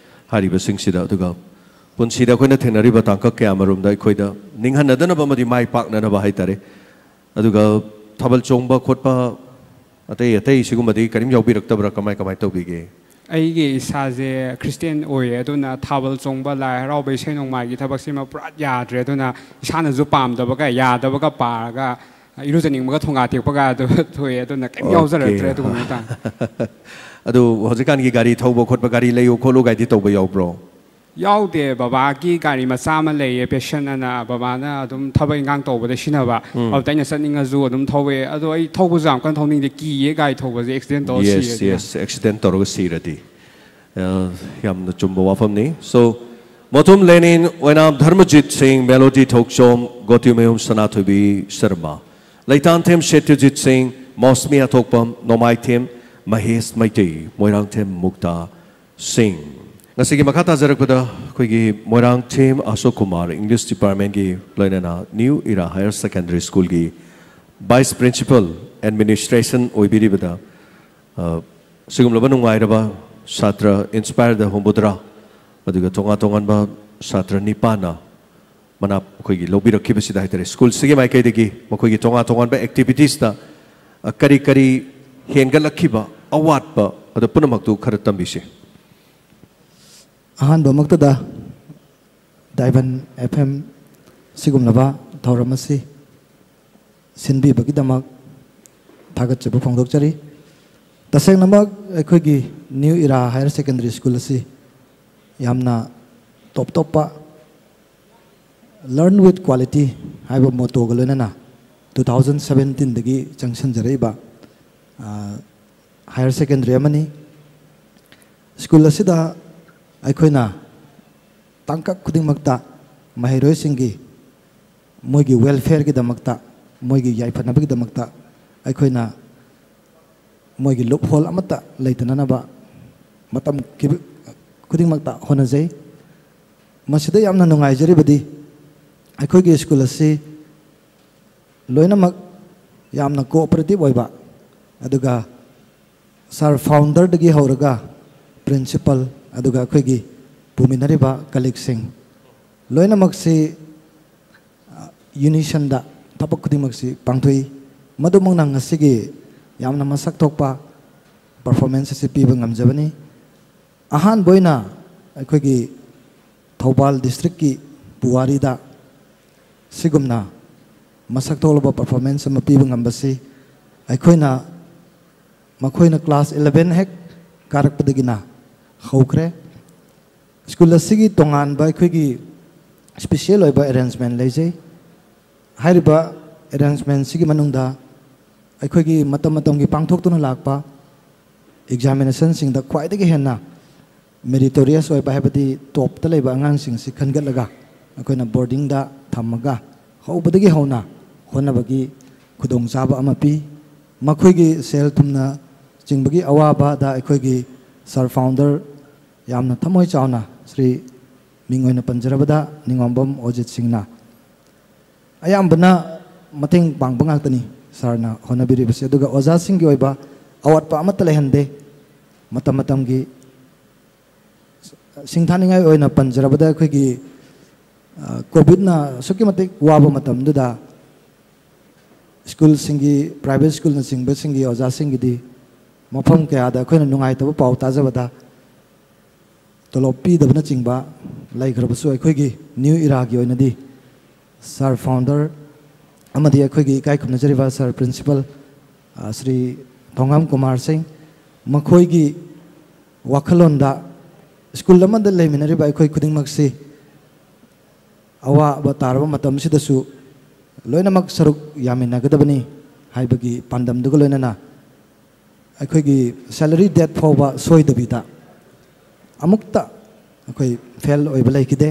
ꯍꯥꯏꯔꯤꯕꯁꯤꯡꯁꯤꯗ꯫ ꯑꯗꯨꯒ ꯄꯨꯟꯁꯤꯗ ꯑꯩꯈꯣꯏꯅ ꯊꯦꯡꯅꯔꯤꯕ ꯇꯥꯡꯀꯛ ꯀꯌꯥꯃꯔꯨꯝꯗ ꯑꯩꯈꯣꯏꯗ ꯅꯤꯡꯍꯟꯅꯗꯅꯕ ꯑꯃꯗꯤ ꯃꯥꯏ ꯄꯥꯛꯅꯅꯕ ꯍꯥꯏꯇꯥꯔꯦ꯫ ꯑꯗꯨꯒ ꯊꯥꯕꯜ ꯆꯣꯡꯕ ꯈꯣꯠꯄ, ꯑꯇꯩ ꯑꯇꯩ ꯁꯤꯒꯨꯝꯕꯗꯤ ꯀꯔꯤꯝ ꯌꯥꯎꯕꯤꯔꯛꯇꯕ꯭ꯔꯥ? ꯀꯃꯥꯏ ꯀꯃꯥꯏ ꯇꯧꯕꯤꯒꯦ? ꯑꯩꯒꯤ ꯏꯁꯥꯁꯦ Christian ꯑꯣꯏꯌꯦ, ꯑꯗꯨꯅ ꯊꯥꯕꯜ ꯆꯣꯡꯕ, ꯂꯥꯏ ꯍꯔꯥꯎꯕ, ꯏꯁꯩ ꯅꯣꯡꯃꯥꯏꯒꯤ ꯊꯕꯛꯁꯤꯃ ꯄꯨꯔꯥ ꯌꯥꯗ꯭ꯔꯦ꯫ ꯑꯗꯨꯅ ꯏꯁꯥꯅꯁꯨ ꯄꯥꯝꯗꯕꯒ ꯌꯥꯗꯕꯒ ꯄꯥꯔꯒ, ꯏꯔꯨꯖꯅꯤꯡꯕꯒ ꯊꯣꯡꯒꯥ ꯇꯦꯛꯄꯒ ꯑꯗꯨ ꯊꯣꯛꯑꯦ꯫ ꯑꯗꯨꯅ ꯀꯩꯝ ꯌꯥꯎꯖꯔꯛꯇ꯭ꯔꯦ ꯑꯗꯨꯒꯨꯝꯕ ꯃꯇꯥꯡ꯫ ꯑꯗꯨ ꯍꯧꯖꯤꯛꯀꯥꯟꯒꯤ ꯒꯥꯔꯤ ꯊꯧꯕ ꯈꯣꯠꯄ, ꯒꯥꯔꯤ ꯂꯩꯌꯨ ꯈꯣꯠꯂꯨ ꯒꯥꯏꯗꯤ ꯇꯧꯕ ꯌꯥꯎꯕ꯭ꯔꯣ? ꯌꯥꯎꯗꯦ꯫ ꯕꯕꯥꯒꯤ ꯒꯥꯔꯤ ꯃꯆꯥ ꯑꯃ ꯂꯩꯌꯦ, Passion ꯑꯅ, ꯕꯕꯥꯅ ꯑꯗꯨꯝ ꯊꯕꯛ ꯏꯟꯈꯥꯡ ꯇꯧꯕꯗ ꯁꯤꯖꯤꯟꯅꯕ꯫ ꯎꯝ꯫ ꯑꯗꯨꯗ ꯑꯩꯅ ꯆꯠꯅꯤꯡꯉꯁꯨ ꯑꯗꯨꯝ ꯊꯧꯋꯦ꯫ ꯑꯗꯣ ꯑꯩ ꯊꯧꯕꯁꯨ ꯌꯥꯝ ꯀꯟꯅ ꯊꯧꯅꯤꯡꯗꯦ, ꯀꯤꯌꯦ ꯒꯥꯔꯤ ꯊꯧꯕꯁꯦ, accident ꯇꯧꯔ ꯁꯤꯔꯗꯤ꯫ Yes, accident ꯇꯧꯔꯒ ꯁꯤꯔꯗꯤ꯫ ꯑ, ꯌꯥꯝꯅ ꯆꯨꯝꯕ ꯋꯥꯐꯝꯅꯤ꯫ So, ꯃꯣꯊꯨꯝ ꯂꯦꯅꯤꯟ, ꯑꯣꯏꯅꯥꯝ ꯙꯔꯃꯖꯤꯠ ꯁꯤꯡ, ꯃꯦꯂꯣꯗꯤ ꯊꯣꯛꯆꯣꯝ, ꯒꯣꯇꯤꯃꯌꯨꯝ ꯁꯅꯥꯊꯣꯏꯕꯤ ꯁꯔꯃ, ꯂꯩꯇꯥꯟꯊꯦꯝ ꯁꯦꯇ꯭ꯌꯖꯤꯠ ꯁꯤꯡ, ꯃꯣꯁꯃꯤ ꯑꯊꯣꯛꯄꯝ, ꯅꯣꯡꯃꯥꯏꯊꯦꯝ ꯃꯍꯦꯁ ꯃꯩꯇꯩ, ꯃꯣꯏꯔꯥꯡꯊꯦꯝ ꯃꯨꯛꯇꯥ ꯁꯤꯡ꯫ ꯉꯁꯤꯒꯤ ꯃꯈꯥ ꯇꯥꯖꯔꯛꯄꯗ ꯑꯩꯈꯣꯏꯒꯤ ꯃꯣꯏꯔꯥꯡꯊꯦꯝ ꯑꯁꯣꯛ ꯀꯨꯃꯥꯔ, English Department-ꯀꯤ, ꯂꯣꯏꯅꯅ New Era Higher Secondary School-ꯒꯤ Vice Principal Administration ꯑꯣꯏꯕꯤꯔꯤꯕꯗ, ꯑ, ꯁꯤꯒꯨꯝꯂꯕ ꯅꯨꯡꯉꯥꯏꯔꯕ ꯁꯥꯇ꯭ꯔ inspire-ꯗ ꯍꯨꯝꯐꯨꯇꯔꯥ, ꯑꯗꯨꯒ ꯇꯣꯉꯥꯟ ꯇꯣꯉꯥꯟꯕ ꯁꯥꯇ꯭ꯔ ꯅꯤꯄꯥꯟꯅ ꯃꯅꯥ ꯑꯩꯈꯣꯏꯒꯤ ꯂꯧꯕꯤꯔꯛꯈꯤꯕꯁꯤꯗ ꯍꯥꯏꯇꯥꯔꯦ, school-ꯁꯤꯒꯤ ꯃꯥꯏꯀꯩꯗꯒꯤ ꯃꯈꯣꯏꯒꯤ ꯇꯣꯉꯥꯟ ꯇꯣꯉꯥꯟꯕ activities-ꯇ, ꯑ, ꯀꯔꯤ ꯀꯔꯤ ꯍꯦꯟꯒꯠꯂꯛꯈꯤꯕ, ꯑꯋꯥꯠꯄ, ꯑꯗꯨ ꯄꯨꯝꯅꯃꯛꯇꯨ ꯈꯔ ꯇꯝꯕꯤꯁꯤ꯫ ꯑꯍꯥꯟꯕꯃꯛꯇꯗ Diamond F M ꯁꯤꯒꯨꯝꯂꯕ ꯊꯧꯔꯝ ꯑꯁꯤ ꯁꯤꯟꯕꯤꯕꯒꯤꯗꯃꯛ ꯊꯥꯒꯠꯆꯕ ꯐꯣꯡꯗꯣꯛꯆꯔꯤ꯫ ꯇꯁꯦꯡꯅꯃꯛ ꯑꯩꯈꯣꯏꯒꯤ New Era Higher Secondary School ꯑꯁꯤ ꯌꯥꯝꯅ ꯇꯣꯞ ꯇꯣꯞꯄ "Learn with quality" ꯍꯥꯏꯕ motto-ꯒ ꯂꯣꯏꯅꯅ two thousand seventeen-ꯗꯒꯤ ꯆꯪꯁꯤꯟꯖꯔꯛꯏꯕ, ꯑ, higher secondary ꯑꯃꯅꯤ꯫ School ꯑꯁꯤꯗ ꯑꯩꯈꯣꯏꯅ ꯇꯥꯡꯀꯛ ꯈꯨꯗꯤꯡꯃꯛꯇ ꯃꯍꯩꯔꯣꯏꯁꯤꯡꯒꯤ, ꯃꯣꯏꯒꯤ welfare-ꯒꯤꯗꯃꯛꯇ, ꯃꯣꯏꯒꯤ ꯌꯥꯏꯐꯅꯕꯒꯤꯗꯃꯛꯇ ꯑꯩꯈꯣꯏꯅ ꯃꯣꯏꯒꯤ loophole ꯑꯃꯠꯇ ꯂꯩꯇꯅꯅꯕ ꯃꯇꯝ ꯈꯤꯕ-, ꯈꯨꯗꯤꯡꯃꯛꯇ ꯍꯣꯠꯅꯖꯩ꯫ ꯃꯁꯤꯗ ꯌꯥꯝꯅ ꯅꯨꯡꯉꯥꯏꯖꯔꯤꯕꯗꯤ, ꯑꯩꯈꯣꯏꯒꯤ school ꯑꯁꯤ ꯂꯣꯏꯅꯃꯛ ꯌꯥꯝꯅ ꯀꯣꯑꯣꯄꯔꯦꯇꯤꯞ ꯑꯣꯏꯕ, ꯑꯗꯨꯒ ꯁꯥꯔ ꯐꯥꯎꯟꯗꯔꯗꯒꯤ ꯍꯧꯔꯒ ꯄ꯭ꯔꯤꯟꯁꯤꯄꯜ, ꯑꯗꯨꯒ ꯑꯩꯈꯣꯏꯒꯤ ꯄꯨꯃꯤꯟꯅꯔꯤꯕ ꯀꯂꯤꯛꯁꯤꯡ ꯂꯣꯏꯅꯃꯛꯁꯤ ꯌꯨꯅꯤꯁꯟꯗ ꯊꯕꯛ ꯈꯨꯗꯤꯡꯃꯛꯁꯤ ꯄꯥꯡꯊꯣꯛꯏ꯫ ꯃꯗꯨꯃꯛꯅ ꯉꯁꯤꯒꯤ ꯌꯥꯝꯅ ꯃꯁꯛ ꯊꯣꯛꯄ ꯄꯔꯐꯣꯔꯃꯦꯟꯁ ꯑꯁꯤ ꯄꯤꯕ ꯉꯝꯖꯕꯅꯤ꯫ ꯑꯍꯥꯟꯕ ꯑꯣꯏꯅ ꯑꯩꯈꯣꯏꯒꯤ ꯊꯧꯕꯥꯜ ꯗꯤꯁꯇ꯭ꯔꯤꯛꯀꯤ ꯄꯨꯋꯥꯔꯤꯗ ꯁꯤꯒꯨꯝꯅ ꯃꯁꯛ ꯊꯣꯛꯂꯕ ꯄꯔꯐꯣꯔꯃꯦꯟꯁ ꯑꯃ ꯄꯤꯕ ꯉꯝꯕꯁꯤ ꯑꯩꯈꯣꯏꯅ, ꯃꯈꯣꯏꯅ ꯀ꯭ꯂꯥꯁ ꯏꯂꯚꯦꯟ ꯍꯦꯛ ꯀꯥꯔꯛꯄꯗꯒꯤꯅ ꯍꯧꯈ꯭ꯔꯦ꯫ ꯁ꯭ꯀꯨꯜ ꯑꯁꯤꯒꯤ ꯇꯣꯉꯥꯟꯕ ꯑꯩꯈꯣꯏꯒꯤ ꯏꯁꯄꯤꯁꯦꯜ ꯑꯣꯏꯕ ꯑꯦꯔꯦꯟꯖꯃꯦꯟ ꯂꯩꯖꯩ꯫ ꯍꯥꯏꯔꯤꯕ ꯑꯦꯔꯦꯟꯖꯃꯦꯟꯁꯤꯒꯤ ꯃꯅꯨꯡꯗ ꯑꯩꯈꯣꯏꯒꯤ ꯃꯇꯝ ꯃꯇꯝꯒꯤ ꯄꯥꯡꯊꯣꯛꯇꯨꯅ ꯂꯥꯛꯄ ꯑꯦꯛꯖꯥꯃꯤꯅꯦꯁꯟꯁꯤꯡꯗ ꯈ꯭ꯋꯥꯏꯗꯒꯤ ꯍꯦꯟꯅ ꯃꯦꯔꯤꯇꯣꯔꯤꯌꯁ ꯑꯣꯏꯕ, ꯍꯥꯏꯕꯗꯤ ꯇꯣꯞꯇ ꯂꯩꯕ ꯑꯉꯥꯡꯁꯤꯡꯁꯤ ꯈꯟꯒꯠꯂꯒ ꯑꯩꯈꯣꯏꯅ ꯕꯣꯔꯗꯤꯡꯗ ꯊꯝꯃꯒ ꯍꯧꯕꯗꯒꯤ ꯍꯧꯅ ꯍꯣꯠꯅꯕꯒꯤ ꯈꯨꯗꯣꯡꯆꯥꯕ ꯑꯃ ꯄꯤ꯫ ꯃꯈꯣꯏꯒꯤ ꯁꯦꯜ ꯊꯨꯝꯅ ꯆꯤꯡꯕꯒꯤ ꯑꯋꯥꯕꯗ ꯑꯩꯈꯣꯏꯒꯤ ꯁꯥꯔ ꯐꯥꯎꯟꯗꯔ, ꯌꯥꯝꯅ ꯊꯃꯣꯏ ꯆꯥꯎꯅ ꯁ꯭ꯔꯤ, ꯃꯤꯡ ꯑꯣꯏꯅ ꯄꯟꯖꯔꯕꯗ ꯅꯤꯉꯣꯝꯕꯝ ꯑꯣꯖꯤꯠ ꯁꯤꯡꯅ ꯑꯌꯥꯝꯕꯅ ꯃꯇꯦꯡ ꯄꯥꯡꯕ ꯉꯥꯛꯇꯅꯤ ꯁꯥꯔꯅ ꯍꯣꯠꯅꯕꯤꯔꯤꯕꯁꯦ꯫ ꯑꯗꯨꯒ ꯑꯣꯖꯥꯁꯤꯡꯒꯤ ꯑꯣꯏꯕ ꯑꯋꯥꯠꯄ ꯑꯃꯠꯇ ꯂꯩꯍꯟꯗꯦ꯫ ꯃꯇꯝ ꯃꯇꯝꯒꯤ ꯁꯤꯡꯊꯥꯅꯤꯡꯉꯥꯏ ꯑꯣꯏꯅ ꯄꯟꯖꯔꯕꯗ, ꯑꯩꯈꯣꯏꯒꯤ, ꯑ, ꯀꯣꯚꯤꯗꯅ ꯑꯁꯨꯛꯀꯤ ꯃꯇꯤꯛ ꯋꯥꯕ ꯃꯇꯝꯗꯨꯗ ꯁ꯭ꯀꯨꯜꯁꯤꯡꯒꯤ, ꯄ꯭ꯔꯥꯏꯚꯦꯠ ꯁ꯭ꯀꯨꯜꯅꯆꯤꯡꯕꯁꯤꯡꯒꯤ ꯑꯣꯖꯥꯁꯤꯡꯒꯤꯗꯤ ꯃꯐꯝ ꯀꯌꯥꯗ ꯑꯩꯈꯣꯏꯅ ꯅꯨꯡꯉꯥꯏꯇꯕ ꯄꯥꯎ ꯇꯥꯖꯕꯗ ꯇꯣꯂꯣꯞ ꯄꯤꯗꯕꯅꯆꯤꯡꯕ ꯂꯩꯈ꯭ꯔꯕꯁꯨ, ꯑꯩꯈꯣꯏꯒꯤ ꯅ꯭ꯌꯨ ꯏꯔꯥꯒꯤ ꯑꯣꯏꯅꯗꯤ ꯁꯥꯔ ꯐꯥꯎꯟꯗꯔ ꯑꯃꯗꯤ ꯑꯩꯈꯣꯏꯒꯤ ꯏꯀꯥꯏ ꯈꯨꯝꯅꯖꯔꯤꯕ ꯁꯥꯔ ꯄ꯭ꯔꯤꯟꯁꯤꯄꯜ, ꯑ, ꯁ꯭ꯔꯤ ꯊꯣꯡꯉꯥꯝ ꯀꯨꯃꯥꯔ ꯁꯤꯡ, ꯃꯈꯣꯏꯒꯤ ꯋꯥꯈꯜꯂꯣꯟꯗ ꯁ꯭ꯀꯨꯜ ꯑꯃꯗ ꯂꯩꯃꯤꯟꯅꯔꯤꯕ ꯑꯩꯈꯣꯏ ꯈꯨꯗꯤꯡꯃꯛꯁꯤ ꯑꯋꯥꯕ ꯇꯥꯔꯕ ꯃꯇꯝꯁꯤꯗꯁꯨ ꯂꯣꯏꯅꯃꯛ ꯁꯔꯨꯛ ꯌꯥꯃꯤꯟꯅꯒꯗꯕꯅꯤ ꯍꯥꯏꯕꯒꯤ ꯄꯥꯟꯗꯝꯗꯨꯒ ꯂꯣꯏꯅꯅ ꯑꯩꯈꯣꯏꯒꯤ ꯁꯦꯂꯔꯤ ꯗꯦꯠ ꯐꯥꯎꯕ ꯁꯣꯏꯗꯕꯤꯗ ꯑꯃꯨꯛꯇ ꯑꯩꯈꯣꯏ ꯐꯦꯜ ꯑꯣꯏꯕ ꯂꯩꯈꯤꯗꯦ꯫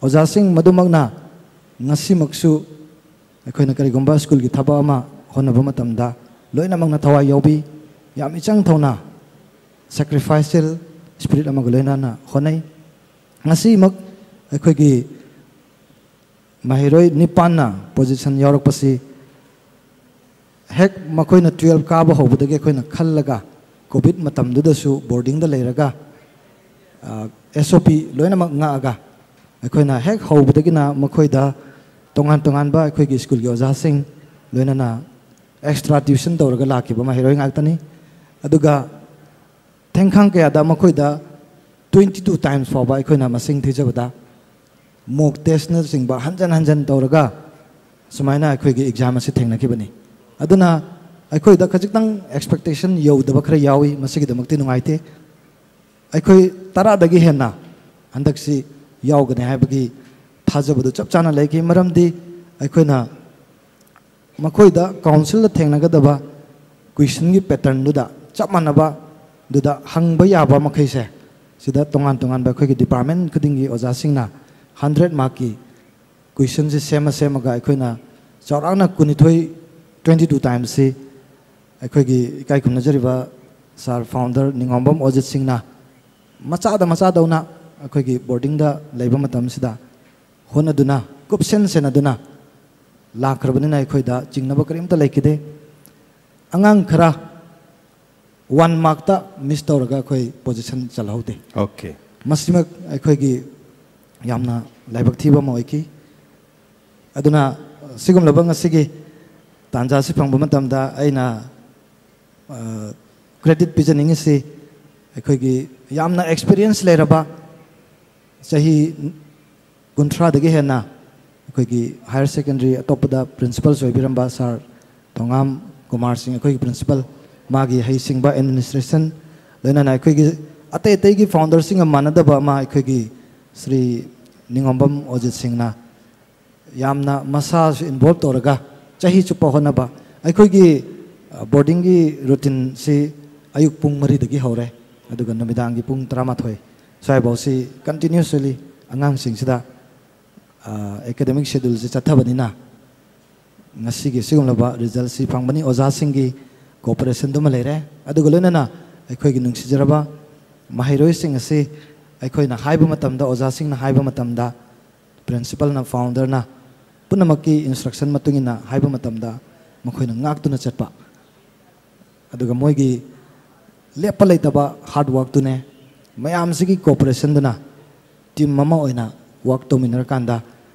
ꯑꯣꯖꯥꯁꯤꯡ ꯃꯗꯨꯃꯛꯅ ꯉꯁꯤꯃꯛꯁꯨ ꯑꯩꯈꯣꯏꯅ ꯀꯔꯤꯒꯨꯝꯕ ꯁ꯭ꯀꯨꯜꯒꯤ ꯊꯕꯛ ꯑꯃ ꯍꯣꯠꯅꯕ ꯃꯇꯝꯗ ꯂꯣꯏꯅꯃꯛꯅ ꯊꯋꯥꯏ ꯌꯥꯎꯕꯤ, ꯌꯥꯝ ꯏꯆꯪ ꯊꯧꯅ, ꯁꯦꯀ꯭ꯔꯤꯐꯥꯏꯁꯦꯜ ꯁ꯭ꯄꯤꯔꯤꯠ ꯑꯃꯒ ꯂꯣꯏꯅꯅ ꯍꯣꯠꯅꯩ꯫ ꯉꯁꯤꯃꯛ ꯑꯩꯈꯣꯏꯒꯤ ꯃꯍꯩꯔꯣꯏ ꯅꯤꯄꯥꯟꯅ ꯄꯣꯖꯤꯁꯟ ꯌꯥꯎꯔꯛꯄꯁꯤ ꯍꯦꯛ ꯃꯈꯣꯏꯅ ꯇꯨꯌꯦꯜꯐ ꯀꯥꯕ ꯍꯧꯕꯗꯒꯤ ꯑꯩꯈꯣꯏꯅ ꯈꯜꯂꯒ, ꯀꯣꯚꯤꯗ ꯃꯇꯝꯗꯨꯗꯁꯨ ꯕꯣꯔꯗꯤꯡꯗ ꯂꯩꯔꯒ, ꯑꯦꯁ ꯑꯣ ꯄꯤ ꯂꯣꯏꯅꯃꯛ ꯉꯥꯛꯑꯒ, ꯑꯩꯈꯣꯏꯅ ꯍꯦꯛ ꯍꯧꯕꯗꯒꯤꯅ ꯃꯈꯣꯏꯗ ꯇꯣꯉꯥꯟ ꯇꯣꯉꯥꯟꯕ ꯑꯩꯈꯣꯏꯒꯤ ꯁ꯭ꯀꯨꯜꯒꯤ ꯑꯣꯖꯥꯁꯤꯡ, ꯂꯣꯏꯅꯅ ꯑꯦꯛꯁꯇ꯭ꯔꯥ ꯇ꯭ꯌꯨꯁꯟ ꯇꯧꯔꯒ ꯂꯥꯛꯈꯤꯕ ꯃꯍꯩꯔꯣꯏ ꯉꯥꯛꯇꯅꯤ꯫ ꯑꯗꯨꯒ ꯊꯦꯡꯈꯥꯡ ꯀꯌꯥꯗ ꯃꯈꯣꯏꯗ ꯇ꯭ꯋꯦꯟꯇꯤ ꯇꯨ ꯇꯥꯏꯝꯁ ꯐꯥꯎꯕ ꯑꯩꯈꯣꯏꯅ ꯃꯁꯤꯡ ꯊꯤꯖꯕꯗ ꯃꯣꯛ ꯇꯦꯁꯅꯆꯤꯡꯕ ꯍꯟꯖꯟ ꯍꯟꯖꯟ ꯇꯧꯔꯒ ꯁꯨꯃꯥꯏꯅ ꯑꯩꯈꯣꯏꯒꯤ ꯑꯦꯛꯖꯥꯝ ꯑꯁꯤ ꯊꯦꯡꯅꯈꯤꯕꯅꯤ꯫ ꯑꯗꯨꯅ ꯑꯩꯈꯣꯏꯗ ꯈꯖꯤꯛꯇꯪ ꯑꯦꯛꯁꯄꯦꯛꯇꯦꯁꯟ ꯌꯧꯗꯕ ꯈꯔ ꯌꯥꯎꯏ, ꯃꯁꯤꯒꯤꯗꯃꯛꯇꯤ ꯅꯨꯡꯉꯥꯏꯇꯦ꯫ ꯑꯩꯈꯣꯏ ꯇꯔꯥꯗꯒꯤ ꯍꯦꯟꯅ ꯍꯟꯗꯛꯁꯤ ꯌꯥꯎꯒꯅꯤ ꯍꯥꯏꯕꯒꯤ ꯊꯥꯖꯕꯗꯨ ꯆꯞ ꯆꯥꯅ ꯂꯩꯈꯤ, ꯃꯔꯝꯗꯤ ꯑꯩꯈꯣꯏꯅ ꯃꯈꯣꯏꯗ ꯀꯥꯎꯟꯁꯤꯜꯗ ꯊꯦꯡꯅꯒꯗꯕ ꯀ꯭ꯋꯦꯁꯟꯒꯤ ꯄꯦꯇꯔꯟꯗꯨꯗ ꯆꯞ ꯃꯥꯟꯅꯕꯗꯨꯗ ꯍꯪꯕ ꯌꯥꯕ ꯃꯈꯩꯁꯦ, ꯁꯤꯗ ꯇꯣꯉꯥꯟ ꯇꯣꯉꯥꯟꯕ ꯑꯩꯈꯣꯏꯒꯤ ꯗꯤꯄꯥꯔꯠꯃꯦꯟ ꯈꯨꯗꯤꯡꯒꯤ ꯑꯣꯖꯥꯁꯤꯡꯅ ꯍꯟꯗ꯭ꯔꯦꯠ ꯃꯥꯔꯛꯀꯤ ꯀ꯭ꯋꯦꯁꯟꯁꯦ ꯁꯦꯝꯃ ꯁꯦꯝꯃꯒ ꯑꯩꯈꯣꯏꯅ ꯆꯥꯎꯔꯥꯛꯅ ꯀꯨꯟꯅꯤꯊꯣꯏ, ꯇ꯭ꯋꯦꯟꯇꯤ ꯇꯨ ꯇꯥꯏꯝꯁꯁꯤ ꯑꯩꯈꯣꯏꯒꯤ ꯏꯀꯥꯏ ꯈꯨꯝꯅꯖꯔꯤꯕ ꯁꯥꯔ ꯐꯥꯎꯟꯗꯔ ꯅꯤꯉꯣꯝꯕꯝ ꯑꯣꯖꯤꯠ ꯁꯤꯡꯅ ꯃꯆꯥꯗ ꯃꯆꯥꯗꯧꯅ ꯑꯩꯈꯣꯏꯒꯤ ꯕꯣꯔꯗꯤꯡꯗ ꯂꯩꯕ ꯃꯇꯝꯁꯤꯗ ꯍꯣꯠꯅꯗꯨꯅ, ꯀꯨꯞꯁꯦꯟ ꯁꯦꯟꯅꯗꯨꯅ ꯂꯥꯛꯈ꯭ꯔꯕꯅꯤꯅ ꯑꯩꯈꯣꯏꯗ ꯆꯤꯡꯅꯕ ꯀꯔꯤꯝꯇ ꯂꯩꯈꯤꯗꯦ꯫ ꯑꯉꯥꯡ ꯈꯔ ꯋꯥꯟ ꯃꯥꯔꯛꯇ ꯃꯤꯁ ꯇꯧꯔꯒ ꯑꯩꯈꯣꯏ ꯄꯣꯖꯤꯁꯟ ꯆꯜꯍꯧꯗꯦ꯫ ꯑꯣꯀꯦ꯫ ꯃꯁꯤꯃꯛ ꯑꯩꯈꯣꯏꯒꯤ ꯌꯥꯝꯅ ꯂꯥꯏꯕꯛ ꯊꯤꯕ ꯑꯃ ꯑꯣꯏꯈꯤ꯫ ꯑꯗꯨꯅ ꯁꯤꯒꯨꯝꯂꯕ ꯉꯁꯤꯒꯤ ꯇꯥꯟꯖꯥ ꯑꯁꯤ ꯐꯪꯕ ꯃꯇꯝꯗ ꯑꯩꯅ ꯀ꯭ꯔꯦꯗꯤꯠ ꯄꯤꯖꯅꯤꯡꯉꯤꯁꯤ ꯑꯩꯈꯣꯏꯒꯤ ꯌꯥꯝꯅ ꯑꯦꯛꯁꯄꯤꯔꯤꯌꯦꯟꯁ ꯂꯩꯔꯕ, ꯆꯍꯤ ꯀꯨꯟꯊ꯭ꯔꯥꯗꯒꯤ ꯍꯦꯟꯅ ꯑꯩꯈꯣꯏꯒꯤ ꯍꯥꯌꯔ ꯁꯦꯀꯦꯟꯗꯔꯤ ꯑꯇꯣꯞꯄꯗ ꯄ꯭ꯔꯤꯟꯁꯤꯄꯜꯁ ꯑꯣꯏꯕꯤꯔꯝꯕ ꯁꯥꯔ ꯊꯣꯉꯥꯝ ꯀꯨꯃꯥꯔ ꯁꯤꯡ, ꯑꯩꯈꯣꯏꯒꯤ ꯄ꯭ꯔꯤꯟꯁꯤꯄꯜ, ꯃꯥꯒꯤ ꯍꯩꯁꯤꯡꯕ ꯑꯦꯗꯃꯤꯅꯤꯁꯇ꯭ꯔꯦꯁꯟ, ꯂꯣꯏꯅꯅ ꯑꯩꯈꯣꯏꯒꯤ ꯑꯇꯩ ꯑꯇꯩꯒꯤ ꯐꯥꯎꯟꯗꯔꯁꯤꯡꯒ ꯃꯥꯟꯅꯗꯕ ꯑꯃ ꯑꯩꯈꯣꯏꯒꯤ ꯁ꯭ꯔꯤ ꯅꯤꯉꯣꯝꯕꯝ ꯑꯣꯖꯤꯠ ꯁꯤꯡꯅ ꯌꯥꯝꯅ ꯃꯁꯥꯁꯨ ꯏꯟꯚꯣꯜꯕ ꯇꯧꯔꯒ ꯆꯍꯤ ꯆꯨꯞꯄ ꯍꯣꯠꯅꯕ꯫ ꯑꯩꯈꯣꯏꯒꯤ ꯕꯣꯔꯗꯤꯡꯒꯤ ꯔꯨꯇꯤꯟꯁꯤ ꯑꯌꯨꯛ ꯄꯨꯡ ꯃꯔꯤꯗꯒꯤ ꯍꯧꯔꯦ, ꯑꯗꯨꯒ ꯅꯨꯃꯤꯗꯥꯡꯒꯤ ꯄꯨꯡ ꯇꯔꯥꯃꯥꯊꯣꯏ ꯁ꯭ꯋꯥꯏꯐꯥꯎꯁꯤ ꯀꯟꯇꯤꯅ꯭ꯌꯨꯁꯂꯤ ꯑꯉꯥꯡꯁꯤꯡꯁꯤꯗ ꯑꯦꯀꯥꯗꯃꯤꯛ ꯁꯦꯗ꯭ꯌꯨꯜꯁꯤ ꯆꯠꯊꯕꯅꯤꯅ ꯉꯁꯤꯒꯤ ꯁꯤꯒꯨꯝꯂꯕ ꯔꯤꯖꯜꯁꯤ ꯐꯪꯕꯅꯤ꯫ ꯑꯣꯖꯥꯁꯤꯡꯒꯤ ꯀꯣꯑꯣꯄꯔꯦꯁꯟꯗꯨꯃ ꯂꯩꯔꯦ, ꯑꯗꯨꯒ ꯂꯣꯏꯅꯅ ꯑꯩꯈꯣꯏꯒꯤ ꯅꯨꯡꯁꯤꯖꯔꯕ ꯃꯍꯩꯔꯣꯏꯁꯤꯡ ꯑꯁꯤ ꯑꯩꯈꯣꯏꯅ ꯍꯥꯏꯕ ꯃꯇꯝꯗ, ꯑꯣꯖꯥꯁꯤꯡꯅ ꯍꯥꯏꯕ ꯃꯇꯝꯗ, ꯄ꯭ꯔꯤꯟꯁꯤꯄꯜꯅ, ꯐꯥꯎꯟꯗꯔꯅ ꯄꯨꯝꯅꯃꯛꯀꯤ ꯏꯟꯁꯇ꯭ꯔꯛꯁꯟ ꯃꯇꯨꯡ ꯏꯟꯅ ꯍꯥꯏꯕ ꯃꯇꯝꯗ ꯃꯈꯣꯏꯅ ꯉꯥꯛꯇꯨꯅ ꯆꯠꯄ, ꯑꯗꯨꯒ ꯃꯣꯏꯒꯤ ꯂꯦꯞꯄ ꯂꯩꯇꯕ ꯍꯥꯔꯗ ꯋꯥꯔꯛꯇꯨꯅꯦ꯫ ꯃꯌꯥꯝꯁꯤꯒꯤ ꯀꯣꯑꯣꯄꯔꯦꯁꯟꯗꯨꯅ ꯇꯤꯝ ꯑꯃ ꯑꯣꯏꯅ ꯋꯥꯔꯛ ꯇꯧꯃꯤꯟꯅꯔꯀꯥꯟꯗ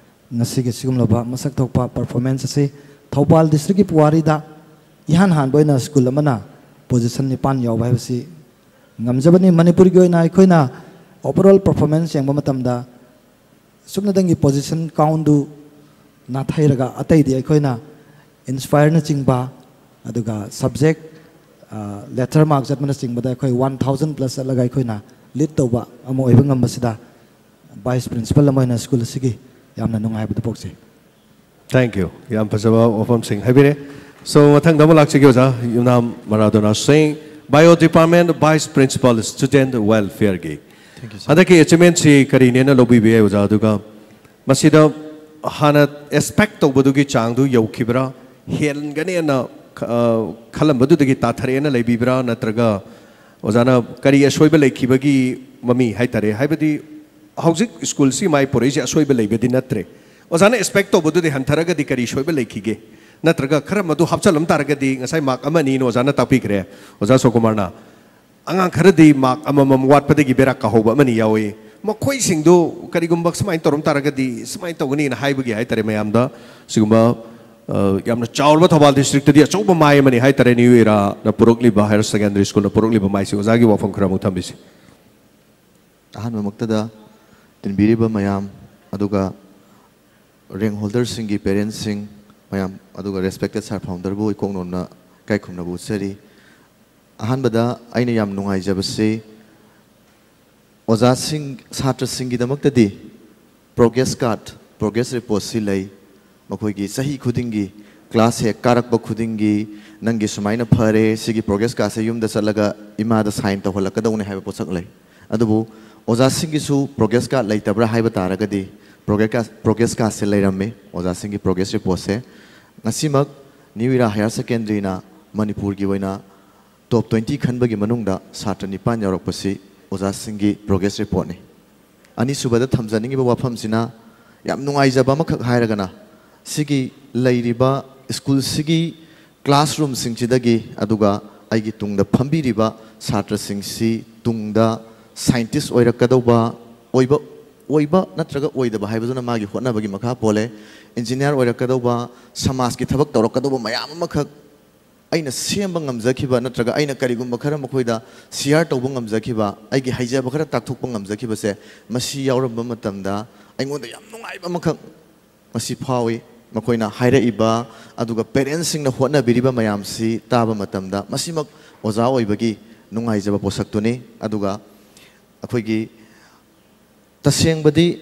ꯉꯁꯤꯒꯤ ꯁꯤꯒꯨꯝꯂꯕ ꯃꯁꯛ ꯊꯣꯛꯄ ꯄꯔꯐꯣꯔꯃꯦꯟꯁ ꯑꯁꯤ ꯊꯧꯕꯥꯜ ꯗꯤꯁꯇ꯭ꯔꯤꯛꯀꯤ ꯄꯨꯋꯥꯔꯤꯗ ꯏꯍꯥꯟ ꯍꯥꯟꯕ ꯑꯣꯏꯅ ꯁ꯭ꯀꯨꯜ ꯑꯃꯅ ꯄꯣꯖꯤꯁꯟ ꯅꯤꯄꯥꯟ ꯌꯥꯎꯕ ꯍꯥꯏꯕꯁꯤ ꯉꯝꯖꯕꯅꯤ꯫ ꯃꯅꯤꯄꯨꯔꯒꯤ ꯑꯣꯏꯅ ꯑꯩꯈꯣꯏꯅ ꯑꯣꯚꯔꯑꯣꯜ ꯄꯔꯐꯣꯔꯃꯦꯟꯁ ꯌꯦꯡꯕ ꯃꯇꯝꯗ ꯁꯨꯞꯅꯇꯪꯒꯤ ꯄꯣꯖꯤꯁꯟ ꯀꯥꯎꯟꯗꯨ ꯅꯥꯊꯩꯔꯒ ꯑꯇꯩꯗꯤ ꯑꯩꯈꯣꯏꯅ ꯏꯟꯁꯄꯥꯌꯔꯅꯆꯤꯡꯕ, ꯑꯗꯨꯒ ꯁꯕꯖꯦꯛ ꯂꯦꯇꯔ ꯃꯥꯔꯛ ꯆꯠꯄꯅꯆꯤꯡꯕꯗ ꯑꯩꯈꯣꯏ ꯋꯥꯟ ꯊꯥꯎꯖꯟ ꯄ꯭ꯂꯁ ꯆꯠꯂꯒ ꯑꯩꯈꯣꯏꯅ ꯂꯤꯗ ꯇꯧꯕ ꯑꯃ ꯑꯣꯏꯕ ꯉꯝꯕꯁꯤꯗ ꯚꯥꯏꯁ ꯄ꯭ꯔꯤꯟꯁꯤꯄꯜ ꯑꯃ ꯑꯣꯏꯅ ꯁ꯭ꯀꯨꯜ ꯑꯁꯤꯒꯤ ꯌꯥꯝꯅ ꯅꯨꯡꯉꯥꯏꯕꯗꯨ ꯄꯣꯛꯆꯩ꯫ Thank you. ꯌꯥꯝ ꯐꯖꯕ ꯋꯥꯐꯝꯁꯤꯡ ꯍꯥꯏꯕꯤꯔꯦ꯫ So, ꯃꯊꯪꯗ ꯑꯃꯨꯛ ꯂꯥꯛꯆꯒꯦ ꯑꯣꯖꯥ ꯌꯨꯝꯅꯥꯝ ꯃꯔꯥꯗꯣꯅꯥ ꯁꯤꯡ, Bio Department Vice Principal, Student Welfare ꯒꯤ꯫ Thank you, sir. ꯍꯟꯗꯛꯀꯤ ꯑꯦꯆꯤꯞꯃꯦꯟꯁꯤ ꯀꯔꯤꯅꯦꯅ ꯂꯧꯕꯤꯕ ꯌꯥꯏ ꯑꯣꯖꯥ? ꯑꯗꯨꯒ ꯃꯁꯤꯗ ꯍꯥꯟꯅ ꯑꯦꯛꯁꯄꯦꯛ ꯇꯧꯕꯗꯨꯒꯤ ꯆꯥꯡꯗꯨ ꯌꯧꯈꯤꯕ꯭ꯔꯥ, ꯍꯦꯟꯒꯅꯦꯅ ꯈ-, ꯑ, ꯈꯜꯂꯝꯕꯗꯨꯗꯒꯤ ꯇꯥꯊꯔꯛꯑꯦꯅ ꯂꯩꯕꯤꯕ꯭ꯔꯥ, ꯅꯠꯇ꯭ꯔꯒ ꯑꯣꯖꯥꯅ ꯀꯔꯤ ꯑꯁꯣꯏꯕ ꯂꯩꯈꯤꯕꯒꯤ ꯃꯃꯤ ꯍꯥꯏꯇꯥꯔꯦ? ꯍꯥꯏꯕꯗꯤ ꯍꯧꯖꯤꯛ ꯁ꯭ꯀꯨꯜꯁꯤ ꯃꯥꯏ ꯄꯨꯔꯛꯏꯁꯦ ꯑꯁꯣꯏꯕ ꯂꯩꯕꯗꯤ ꯅꯠꯇ꯭ꯔꯦ꯫ ꯑꯣꯖꯥꯅ ꯑꯦꯛꯁꯄꯦꯛ ꯇꯧꯕꯗꯨꯗꯤ ꯍꯟꯊꯔꯒꯗꯤ ꯀꯔꯤ ꯁꯣꯏꯕ ꯂꯩꯈꯤꯒꯦ? ꯅꯠꯇ꯭ꯔꯒ ꯈꯔ ꯃꯗꯨ ꯍꯥꯞꯆꯜꯂꯝ ꯇꯥꯔꯒꯗꯤ, ꯉꯁꯥꯏ ꯃꯥꯔꯛ ꯑꯃ ꯑꯅꯤꯅ ꯑꯣꯖꯥꯅ ꯇꯥꯛꯄꯤꯈ꯭ꯔꯦ, ꯑꯣꯖꯥ ꯁꯣꯀꯨꯃꯥꯔꯅ꯫ ꯑꯉꯥꯡ ꯈꯔꯗꯤ ꯃꯥꯔꯛ ꯑꯃꯃꯝ ꯋꯥꯠꯄꯗꯒꯤ ꯕꯦꯔꯥ ꯀꯥꯍꯧꯕ ꯑꯃꯅꯤ ꯌꯥꯎꯏ꯫ ꯃꯈꯣꯏꯁꯤꯡꯗꯨ ꯀꯔꯤꯒꯨꯝꯕ ꯁꯨꯃꯥꯏꯅ ꯇꯧꯔꯝ ꯇꯥꯔꯒꯗꯤ ꯁꯨꯃꯥꯏꯅ ꯇꯧꯒꯅꯤꯅ ꯍꯥꯏꯕꯒꯤ ꯍꯥꯏꯇꯥꯔꯦ, ꯃꯌꯥꯝꯗ ꯁꯤꯒꯨꯝꯕ, ꯑ, ꯌꯥꯝꯅ ꯆꯥꯎꯔꯕ ꯊꯧꯕꯥꯜ ꯗꯤꯁꯇ꯭ꯔꯤꯛꯇꯗꯤ ꯑꯆꯧꯕ ꯃꯥꯏ ꯑꯃꯅꯤ ꯍꯥꯏꯇꯥꯔꯦ, ꯅ꯭ꯌꯨ ꯏꯔꯥꯅ ꯄꯨꯔꯛꯂꯤꯕ, ꯍꯥꯌꯔ ꯁꯦꯀꯦꯟꯗꯔꯤ ꯁ꯭ꯀꯨꯜꯅ ꯄꯨꯔꯛꯂꯤꯕ ꯃꯥꯏꯁꯤ꯫ ꯑꯣꯖꯥꯒꯤ ꯋꯥꯐꯝ ꯈꯔ ꯑꯃꯨꯛ ꯊꯝꯕꯤꯁꯤ꯫ ꯑꯍꯥꯟꯕꯃꯛꯇꯗ ꯇꯤꯟꯕꯤꯔꯤꯕ ꯃꯌꯥꯝ, ꯑꯗꯨꯒ ꯔꯦꯡ ꯍꯣꯜꯗꯔꯁꯤꯡꯒꯤ ꯄꯦꯔꯦꯟꯁꯁꯤꯡ ꯃꯌꯥꯝ, ꯑꯗꯨꯒ ꯔꯦꯁꯄꯦꯛꯇꯦꯠ ꯁꯥꯔ ꯐꯥꯎꯟꯗꯔꯕꯨ ꯏꯀꯣꯛ ꯅꯣꯟꯅ ꯏꯀꯥꯏ ꯈꯨꯝꯅꯕ ꯎꯠꯆꯔꯤ꯫ ꯑꯍꯥꯟꯕꯗ ꯑꯩꯅ ꯌꯥꯝ ꯅꯨꯡꯉꯥꯏꯖꯕꯁꯤ ꯑꯣꯖꯥꯁꯤꯡ, ꯁꯥꯇ꯭ꯔꯁꯤꯡꯒꯤꯗꯃꯛꯇꯗꯤ ꯄ꯭ꯔꯣꯒ꯭ꯔꯦꯁ ꯀꯥꯔꯗ, ꯄ꯭ꯔꯣꯒ꯭ꯔꯦꯁ ꯔꯤꯄꯣꯔꯠꯁꯤ ꯂꯩ꯫ ꯃꯈꯣꯏꯒꯤ ꯆꯍꯤ ꯈꯨꯗꯤꯡꯒꯤ ꯀ꯭ꯂꯥꯁ ꯍꯦꯛ ꯀꯥꯔꯛꯄ ꯈꯨꯗꯤꯡꯒꯤ ꯅꯪꯒꯤ ꯁꯨꯃꯥꯏꯅ ꯐꯔꯦ, ꯁꯤꯒꯤ ꯄ꯭ꯔꯣꯒ꯭ꯔꯦꯁ ꯀꯥꯔꯗꯁꯦ ꯌꯨꯝꯗ ꯆꯠꯂꯒ ꯏꯃꯥꯗ ꯁꯥꯏꯟ ꯇꯧꯍꯜꯂꯛꯀꯗꯧꯅꯦ ꯍꯥꯏꯕ ꯄꯣꯠꯁꯛ ꯂꯩ꯫ ꯑꯗꯨꯕꯨ ꯑꯣꯖꯥꯁꯤꯡꯒꯤꯁꯨ ꯄ꯭ꯔꯣꯒ꯭ꯔꯦꯁ ꯀꯥꯔꯗ ꯂꯩꯇꯕ꯭ꯔꯥ ꯍꯥꯏꯕ ꯇꯥꯔꯒꯗꯤ ꯄ꯭ꯔꯣꯒ꯭ꯔꯦꯁ ꯀꯥꯔꯗ, ꯄ꯭ꯔꯣꯒ꯭ꯔꯦꯁ ꯀꯥꯔꯗꯁꯦ ꯂꯩꯔꯝꯃꯤ, ꯑꯣꯖꯥꯁꯤꯡꯒꯤ ꯄ꯭ꯔꯣꯒ꯭ꯔꯦꯁ ꯔꯤꯄꯣꯔꯠꯁꯦ꯫ ꯉꯁꯤꯃꯛ ꯅ꯭ꯌꯨ ꯏꯔꯥ ꯍꯥꯌꯔ ꯁꯦꯀꯦꯟꯗꯔꯤꯅ ꯃꯅꯤꯄꯨꯔꯒꯤ ꯑꯣꯏꯅ ꯇꯣꯞ ꯇ꯭ꯋꯦꯟꯇꯤ ꯈꯟꯕꯒꯤ ꯃꯅꯨꯡꯗ ꯁꯥꯇ꯭ꯔ ꯅꯤꯄꯥꯟ ꯌꯥꯎꯔꯛꯄꯁꯤ ꯑꯣꯖꯥꯁꯤꯡꯒꯤ ꯄ꯭ꯔꯣꯒ꯭ꯔꯦꯁ ꯔꯤꯄꯣꯔꯠꯅꯤ꯫ ꯑꯅꯤꯁꯨꯕꯗ ꯊꯝꯖꯅꯤꯡꯉꯤꯕ ꯋꯥꯐꯝꯁꯤꯅ, ꯌꯥꯝ ꯅꯨꯡꯉꯥꯏꯖꯕ ꯑꯃꯈꯛ ꯍꯥꯏꯔꯒꯅ, ꯁꯤꯒꯤ ꯂꯩꯔꯤꯕ ꯁ꯭ꯀꯨꯜꯁꯤꯒꯤ ꯀ꯭ꯂꯥꯁꯔꯨꯝꯁꯤꯡꯁꯤꯗꯒꯤ, ꯑꯗꯨꯒ ꯑꯩꯒꯤ ꯇꯨꯡꯗ ꯐꯝꯕꯤꯔꯤꯕ ꯁꯥꯇ꯭ꯔꯁꯤꯡꯁꯤ ꯇꯨꯡꯗ ꯁꯥꯏꯟꯇꯤꯁ ꯑꯣꯏꯔꯛꯀꯗꯧꯕ, ꯑꯣꯏꯕ ꯑꯣꯏꯕ ꯅꯠꯇ꯭ꯔꯒ ꯑꯣꯏꯗꯕ ꯍꯥꯏꯕꯗꯨꯅ ꯃꯥꯒꯤ ꯍꯣꯠꯅꯕꯒꯤ ꯃꯈꯥ ꯄꯣꯜꯂꯦ꯫ ꯏꯟꯖꯤꯅꯤꯌꯥꯔ ꯑꯣꯏꯔꯛꯀꯗꯧꯕ, ꯁꯃꯥꯖꯀꯤ ꯊꯕꯛ ꯇꯧꯔꯛꯀꯗꯧꯕ ꯃꯌꯥꯝ ꯑꯃꯈꯛ ꯑꯩꯅ ꯁꯦꯝꯕ ꯉꯝꯖꯈꯤꯕ, ꯅꯠꯇ꯭ꯔꯒ ꯑꯩꯅ ꯀꯔꯤꯒꯨꯝꯕ ꯈꯔ ꯃꯈꯣꯏꯗ ꯁꯤꯌꯥꯔ ꯇꯧꯕ ꯉꯝꯖꯈꯤꯕ, ꯑꯩꯒꯤ ꯍꯩꯖꯕ ꯈꯔ ꯇꯥꯛꯊꯣꯛꯄ ꯉꯝꯖꯈꯤꯕꯁꯦ, ꯃꯁꯤ ꯌꯥꯎꯔꯝꯕ ꯃꯇꯝꯗ ꯑꯩꯉꯣꯟꯗ ꯌꯥꯝ ꯅꯨꯡꯉꯥꯏꯕ ꯑꯃꯈꯛ ꯃꯁꯤ ꯐꯥꯎꯏ꯫ ꯃꯈꯣꯏꯅ ꯍꯥꯏꯔꯛꯏꯕ, ꯑꯗꯨꯒ ꯄꯦꯔꯦꯟꯁꯁꯤꯡꯅ ꯍꯣꯠꯅꯕꯤꯔꯤꯕ ꯃꯌꯥꯝꯁꯤ ꯇꯥꯕ ꯃꯇꯝꯗ, ꯃꯁꯤꯃꯛ ꯑꯣꯖꯥ ꯑꯣꯏꯕꯒꯤ ꯅꯨꯡꯉꯥꯏꯖꯕ ꯄꯣꯠꯁꯛꯇꯨꯅꯤ꯫ ꯑꯗꯨꯒ ꯑꯩꯈꯣꯏꯒꯤ ꯇꯁꯦꯡꯕꯗꯤ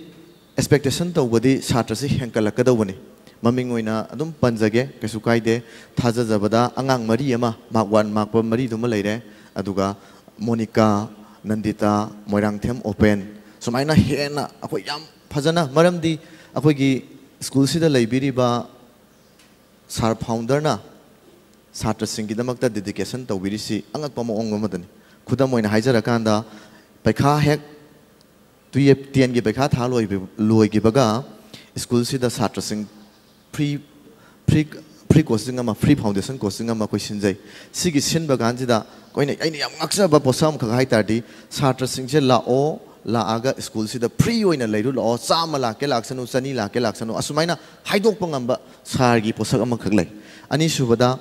ꯑꯦꯛꯁꯄꯦꯛꯇꯦꯁꯟ ꯇꯧꯕꯗꯤ ꯁꯥꯇ꯭ꯔꯁꯤ ꯍꯦꯟꯀꯠꯂꯛꯀꯗꯧꯕꯅꯤ꯫ ꯃꯃꯤꯡ ꯑꯣꯏꯅ ꯑꯗꯨꯝ ꯄꯟꯖꯒꯦ, ꯀꯩꯁꯨ ꯀꯥꯏꯗꯦ꯫ ꯊꯥꯖꯖꯕꯗ ꯑꯉꯥꯡ ꯃꯔꯤ ꯑꯃ, ꯃꯥꯔꯛ ꯋꯥꯟ, ꯃꯥꯔꯛ ꯃꯔꯤꯗꯨꯃ ꯂꯩꯔꯦ, ꯑꯗꯨꯒ ꯃꯣꯅꯤꯀꯥ, ꯅꯟꯗꯤꯇꯥ, ꯃꯣꯏꯔꯥꯡꯊꯦꯝ ꯑꯣꯄꯦꯟ, ꯁꯨꯃꯥꯏꯅ ꯍꯦꯟꯅ ꯑꯩꯈꯣꯏ ꯌꯥꯝ ꯐꯖꯅ, ꯃꯔꯝꯗꯤ ꯑꯩꯈꯣꯏꯒꯤ ꯁ꯭ꯀꯨꯜꯁꯤꯗ ꯂꯩꯕꯤꯔꯤꯕ ꯁꯥꯔ ꯐꯥꯎꯟꯗꯔꯅ ꯁꯥꯇ꯭ꯔꯁꯤꯡꯒꯤꯗꯃꯛꯇ ꯗꯦꯗꯤꯀꯦꯁꯟ ꯇꯧꯕꯤꯔꯤꯁꯤ ꯑꯉꯛꯄ ꯃꯑꯣꯡ ꯑꯃꯗꯅꯤ꯫ ꯈꯨꯗꯝ ꯑꯣꯏꯅ ꯍꯥꯏꯖꯔꯀꯥꯟꯗ, ꯄꯩꯈꯥ ꯍꯦꯛ, ꯇꯨꯌꯦꯞ, ꯇꯦꯟꯒꯤ ꯄꯩꯈꯥ ꯊꯥ ꯂꯣꯏꯕ-, ꯂꯣꯏꯈꯤꯕꯒ ꯁ꯭ꯀꯨꯜꯁꯤꯗ ꯁꯥꯇ꯭ꯔꯁꯤꯡ ꯐ꯭ꯔꯤ, ꯐ꯭ꯔꯤ, ꯐ꯭ꯔꯤ ꯀꯣꯆꯤꯡ ꯑꯃ, ꯐ꯭ꯔꯤ ꯐꯥꯎꯟꯗꯦꯁꯟ ꯀꯣꯆꯤꯡ ꯑꯃ ꯑꯩꯈꯣꯏ ꯁꯤꯟꯖꯩ꯫ ꯁꯤꯒꯤ ꯁꯤꯟꯕ ꯀꯥꯟꯁꯤꯗ ꯑꯩꯈꯣꯏꯅ, ꯑꯩꯅ ꯌꯥꯝ ꯉꯥꯛꯆꯕ ꯄꯣꯠꯁꯛ ꯑꯃꯈꯛ ꯍꯥꯏ ꯇꯥꯔꯗꯤ, ꯁꯥꯇ꯭ꯔꯁꯤꯡꯁꯦ ꯂꯥꯛꯑꯣ, ꯂꯥꯛꯑꯒ ꯁ꯭ꯀꯨꯜꯁꯤꯗ ꯐ꯭ꯔꯤ ꯑꯣꯏꯅ ꯂꯩꯔꯨ ꯂꯥꯛꯑꯣ, ꯆꯥꯝꯃ ꯂꯥꯛꯀꯦ ꯂꯥꯛꯁꯅꯨ, ꯆꯅꯤ ꯂꯥꯛꯀꯦ ꯂꯥꯛꯁꯅꯨ, ꯑꯁꯨꯃꯥꯏꯅ ꯍꯥꯏꯗꯣꯛꯄ ꯉꯝꯕ ꯁꯥꯔꯒꯤ ꯄꯣꯠꯁꯛ ꯑꯃꯈꯛ ꯂꯩ꯫ ꯑꯅꯤꯁꯨꯕꯗ,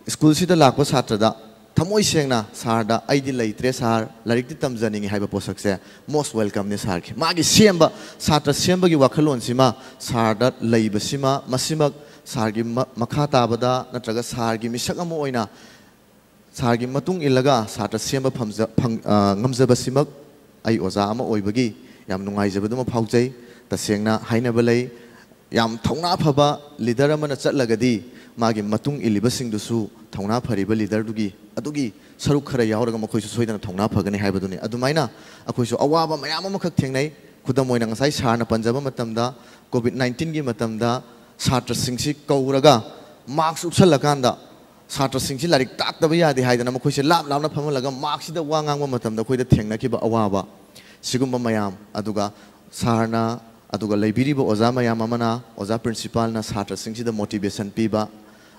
ꯁ꯭ꯀꯨꯜꯁꯤꯗ ꯂꯥꯛꯄ ꯁꯥꯇ꯭ꯔꯗ ꯊꯃꯣꯏ ꯁꯦꯡꯅ, "ꯁꯥꯔꯗ ꯑꯩꯗꯤ ꯂꯩꯇ꯭ꯔꯦ ꯁꯥꯔ, ꯂꯥꯏꯔꯤꯛꯇꯤ ꯇꯝꯖꯅꯤꯡꯉꯤ" ꯍꯥꯏꯕ ꯄꯣꯠꯁꯛꯁꯦ most welcomeꯅꯤ ꯁꯥꯔꯒꯤ꯫ ꯃꯥꯒꯤ ꯁꯦꯝꯕ, ꯁꯥꯇ꯭ꯔ ꯁꯦꯝꯕꯒꯤ ꯋꯥꯈꯜꯂꯣꯟꯁꯤꯃ ꯁꯥꯔꯗ ꯂꯩꯕꯁꯤꯃ, ꯃꯁꯤꯃꯛ ꯁꯥꯔꯒꯤ ꯃ-, ꯃꯈꯥ ꯇꯥꯕꯗ ꯅꯠꯇ꯭ꯔꯒ ꯁꯥꯔꯒꯤ ꯃꯤꯁꯛ ꯑꯃ ꯑꯣꯏꯅ ꯁꯥꯔꯒꯤ ꯃꯇꯨꯡ ꯏꯜꯂꯒ ꯁꯥꯇ꯭ꯔ ꯁꯦꯝꯕ ꯐꯝꯖ-, ꯐꯪ-, ꯑ, ꯉꯝꯖꯕꯁꯤꯃꯛ ꯑꯩ ꯑꯣꯖꯥ ꯑꯃ ꯑꯣꯏꯕꯒꯤ ꯌꯥꯝ ꯅꯨꯡꯉꯥꯏꯖꯕꯗꯨꯃ ꯐꯥꯎꯖꯩ꯫ ꯇꯁꯦꯡꯅ ꯍꯥꯏꯅꯕ ꯂꯩ, ꯌꯥꯝ ꯊꯧꯅꯥ ꯐꯕ ꯂꯤꯗꯔ ꯑꯃꯅ ꯆꯠꯂꯒꯗꯤ ꯃꯥꯒꯤ ꯃꯇꯨꯡ ꯏꯜꯂꯤꯕꯁꯤꯡꯗꯨꯁꯨ ꯊꯧꯅꯥ ꯐꯔꯤꯕ ꯂꯤꯗꯔꯗꯨꯒꯤ, ꯑꯗꯨꯒꯤ ꯁꯔꯨꯛ ꯈꯔ ꯌꯥꯎꯔꯒ ꯃꯈꯣꯏꯁꯨ ꯁꯣꯏꯗꯅ ꯊꯧꯅꯥ ꯐꯒꯅꯤ ꯍꯥꯏꯕꯗꯨꯅꯤ꯫ ꯑꯗꯨꯃꯥꯏꯅ ꯑꯩꯈꯣꯏꯁꯨ ꯑꯋꯥꯕ ꯃꯌꯥꯝ ꯑꯃꯈꯛ ꯊꯦꯡꯅꯩ꯫ ꯈꯨꯗꯝ ꯑꯣꯏꯅ ꯉꯁꯥꯏ ꯁꯥꯔꯅ ꯄꯟꯖꯕ ꯃꯇꯝꯗ, ꯀꯣꯚꯤꯗ ꯅꯥꯏꯟꯇꯤꯟꯒꯤ ꯃꯇꯝꯗ ꯁꯥꯇ꯭ꯔꯁꯤꯡꯁꯤ ꯀꯧꯔꯒ ꯃꯥꯛꯁ ꯎꯞꯁꯜꯂꯀꯥꯟꯗ ꯁꯥꯇ꯭ꯔꯁꯤꯡꯁꯤ ꯂꯥꯏꯔꯤꯛ ꯇꯥꯛꯇꯕ ꯌꯥꯗꯦ ꯍꯥꯏꯗꯅ ꯃꯈꯣꯏꯁꯦ ꯂꯥꯞ ꯂꯥꯞꯅ ꯐꯝꯍꯜꯂꯒ ꯃꯥꯛꯁꯤꯗ ꯋꯥ ꯉꯥꯡꯕ ꯃꯇꯝꯗ ꯑꯩꯈꯣꯏꯗ ꯊꯦꯡꯅꯈꯤꯕ ꯑꯋꯥꯕ, ꯁꯤꯒꯨꯝꯕ ꯃꯌꯥꯝ, ꯑꯗꯨꯒ ꯁꯥꯔꯅ ꯑꯗꯨꯒ ꯂꯩꯕꯤꯔꯤꯕ ꯑꯣꯖꯥ ꯃꯌꯥꯝ ꯑꯃꯅ, ꯑꯣꯖꯥ ꯄ꯭ꯔꯤꯟꯁꯤꯄꯥꯜꯅ ꯁꯥꯇ꯭ꯔꯁꯤꯡꯁꯤꯗ ꯃꯣꯇꯤꯚꯦꯁꯟ ꯄꯤꯕ,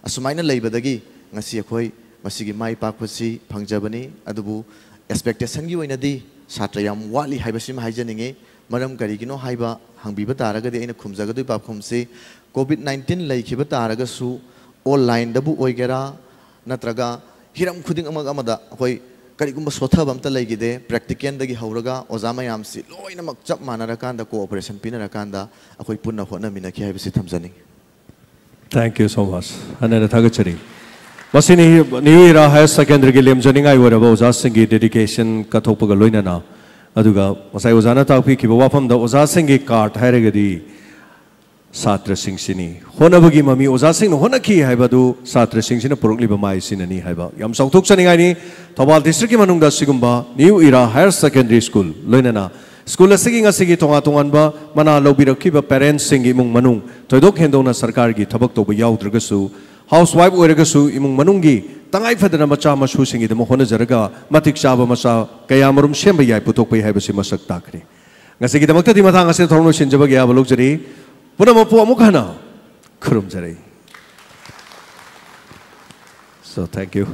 ꯑꯁꯨꯃꯥꯏꯅ ꯂꯩꯕꯗꯒꯤ ꯉꯁꯤ ꯑꯩꯈꯣꯏ ꯃꯁꯤꯒꯤ ꯃꯥꯏ ꯄꯥꯛꯄꯁꯤ ꯐꯪꯖꯕꯅꯤ꯫ ꯑꯗꯨꯕꯨ ꯑꯦꯛꯁꯄꯦꯛꯇꯦꯁꯟꯒꯤ ꯑꯣꯏꯅꯗꯤ ꯁꯥꯇ꯭ꯔ ꯌꯥꯝ ꯋꯥꯠꯂꯤ ꯍꯥꯏꯕꯁꯤꯃ ꯍꯥꯏꯖꯅꯤꯡꯉꯤ꯫ ꯃꯔꯝ ꯀꯔꯤꯒꯤꯅꯣ ꯍꯥꯏꯕ ꯍꯪꯕꯤꯕ ꯇꯥꯔꯒꯗꯤ ꯑꯩꯅ ꯈꯨꯝꯖꯒꯗꯣꯏ ꯄꯥꯎꯈꯨꯝꯁꯤ, ꯀꯣꯚꯤꯗ ꯅꯥꯏꯟꯇꯤꯟ ꯂꯩꯈꯤꯕ ꯇꯥꯔꯒꯁꯨ, ꯑꯣꯟꯂꯥꯏꯟꯗꯕꯨ ꯑꯣꯏꯒꯦꯔꯥ, ꯅꯠꯇ꯭ꯔꯒ ꯍꯤꯔꯝ ꯈꯨꯗꯤꯡꯃꯛ ꯑꯃꯗ ꯑꯩꯈꯣꯏ ꯀꯔꯤꯒꯨꯝꯕ ꯁꯣꯊꯕ ꯑꯝꯇ ꯂꯩꯈꯤꯗꯦ꯫ ꯄ꯭ꯔꯦꯛꯇꯤꯀꯦꯜꯗꯒꯤ ꯍꯧꯔꯒ ꯑꯣꯖꯥ ꯃꯌꯥꯝꯁꯤ ꯂꯣꯏꯅꯃꯛ ꯆꯞ ꯃꯥꯟꯅꯔꯀꯥꯟꯗ, ꯀꯣꯑꯣꯄꯔꯦꯁꯟ ꯄꯤꯅꯔꯀꯥꯟꯗ ꯑꯩꯈꯣꯏ ꯄꯨꯟꯅ ꯍꯣꯠꯅꯃꯤꯟꯅꯈꯤ ꯍꯥꯏꯕꯁꯤ ꯊꯝꯖꯅꯤꯡꯏ꯫ Thank you so much. ꯍꯟꯅ ꯊꯥꯒꯠꯆꯔꯤ꯫ ꯃꯁꯤꯅꯤ ꯅ꯭ꯌꯨ ꯏꯔꯥ ꯍꯥꯌꯔ ꯁꯦꯀꯦꯟꯗꯔꯤꯒꯤ ꯂꯦꯝꯖꯅꯤꯡꯉꯥꯏ ꯑꯣꯏꯔꯕ ꯑꯣꯖꯥꯁꯤꯡꯒꯤ ꯗꯦꯗꯤꯀꯦꯁꯟ ꯀꯠꯊꯣꯛꯄꯒ ꯂꯣꯏꯅꯅ, ꯑꯗꯨꯒ ꯉꯁꯥꯏ ꯑꯣꯖꯥꯅ ꯇꯥꯛꯄꯤꯈꯤꯕ ꯋꯥꯐꯝꯗ ꯑꯣꯖꯥꯁꯤꯡꯒꯤ ꯀꯥꯔꯠ ꯍꯥꯏꯔꯒꯗꯤ ꯁꯥꯇ꯭ꯔꯁꯤꯡꯁꯤꯅꯤ꯫ ꯍꯣꯠꯅꯕꯒꯤ ꯃꯃꯤ ꯑꯣꯖꯥꯁꯤꯡꯅ ꯍꯣꯠꯅꯈꯤ ꯍꯥꯏꯕꯗꯨ ꯁꯥꯇ꯭ꯔꯁꯤꯡꯁꯤꯅ ꯄꯨꯔꯛꯂꯤꯕ ꯃꯥꯏꯁꯤꯅꯅꯤ ꯍꯥꯏꯕ ꯌꯥꯝ ꯆꯥꯎꯊꯣꯛꯆꯅꯤꯡꯉꯥꯏꯅꯤ꯫ ꯊꯧꯕꯥꯜ ꯗꯤꯁꯇ꯭ꯔꯤꯛꯀꯤ ꯃꯅꯨꯡꯗ ꯁꯤꯒꯨꯝꯕ new era higher secondary school ꯂꯣꯏꯅꯅ ꯁ꯭ꯀꯨꯜ ꯑꯁꯤꯒꯤ ꯉꯁꯤꯒꯤ ꯇꯣꯉꯥꯟ ꯇꯣꯉꯥꯟꯕ ꯃꯅꯥ ꯂꯧꯕꯤꯔꯛꯈꯤꯕ ꯄꯦꯔꯦꯟꯁꯁꯤꯡꯒꯤ ꯏꯃꯨꯡ ꯃꯅꯨꯡ, ꯊꯣꯏꯗꯣꯛ ꯍꯦꯟꯗꯣꯛꯅ ꯁꯔꯀꯥꯔꯒꯤ ꯊꯕꯛ ꯇꯧꯕ ꯌꯥꯎꯗ꯭ꯔꯒꯁꯨ, ꯍꯥꯎꯁ ꯋꯥꯏꯐ ꯑꯣꯏꯔꯒꯁꯨ ꯏꯃꯨꯡ ꯃꯅꯨꯡꯒꯤ ꯇꯉꯥꯏ ꯐꯗꯅ ꯃꯆꯥ ꯃꯁꯨꯁꯤꯡꯒꯤꯗꯃꯛ ꯍꯣꯠꯅꯖꯔꯒ ꯃꯇꯤꯛ ꯆꯥꯕ ꯃꯆꯥ ꯀꯌꯥ ꯃꯔꯨꯝ ꯁꯦꯝꯕ ꯌꯥꯏ, ꯄꯨꯊꯣꯛꯄ ꯌꯥꯏ ꯍꯥꯏꯕꯁꯤ ꯃꯁꯛ ꯇꯥꯛꯈ꯭ꯔꯦ꯫ ꯉꯁꯤꯒꯤꯗꯃꯛꯇꯗꯤ ꯃꯇꯥꯡ ꯑꯁꯤꯗ ꯊꯧꯔꯝ ꯂꯣꯏꯁꯤꯟꯖꯕꯒꯤ ꯑꯌꯥꯕ ꯂꯧꯖꯔꯤ꯫ ꯄꯨꯝꯅꯃꯛꯄꯨ ꯑꯃꯨꯛ ꯍꯟꯅ ꯈꯨꯔꯨꯝꯖꯔꯤ꯫ So, thank you.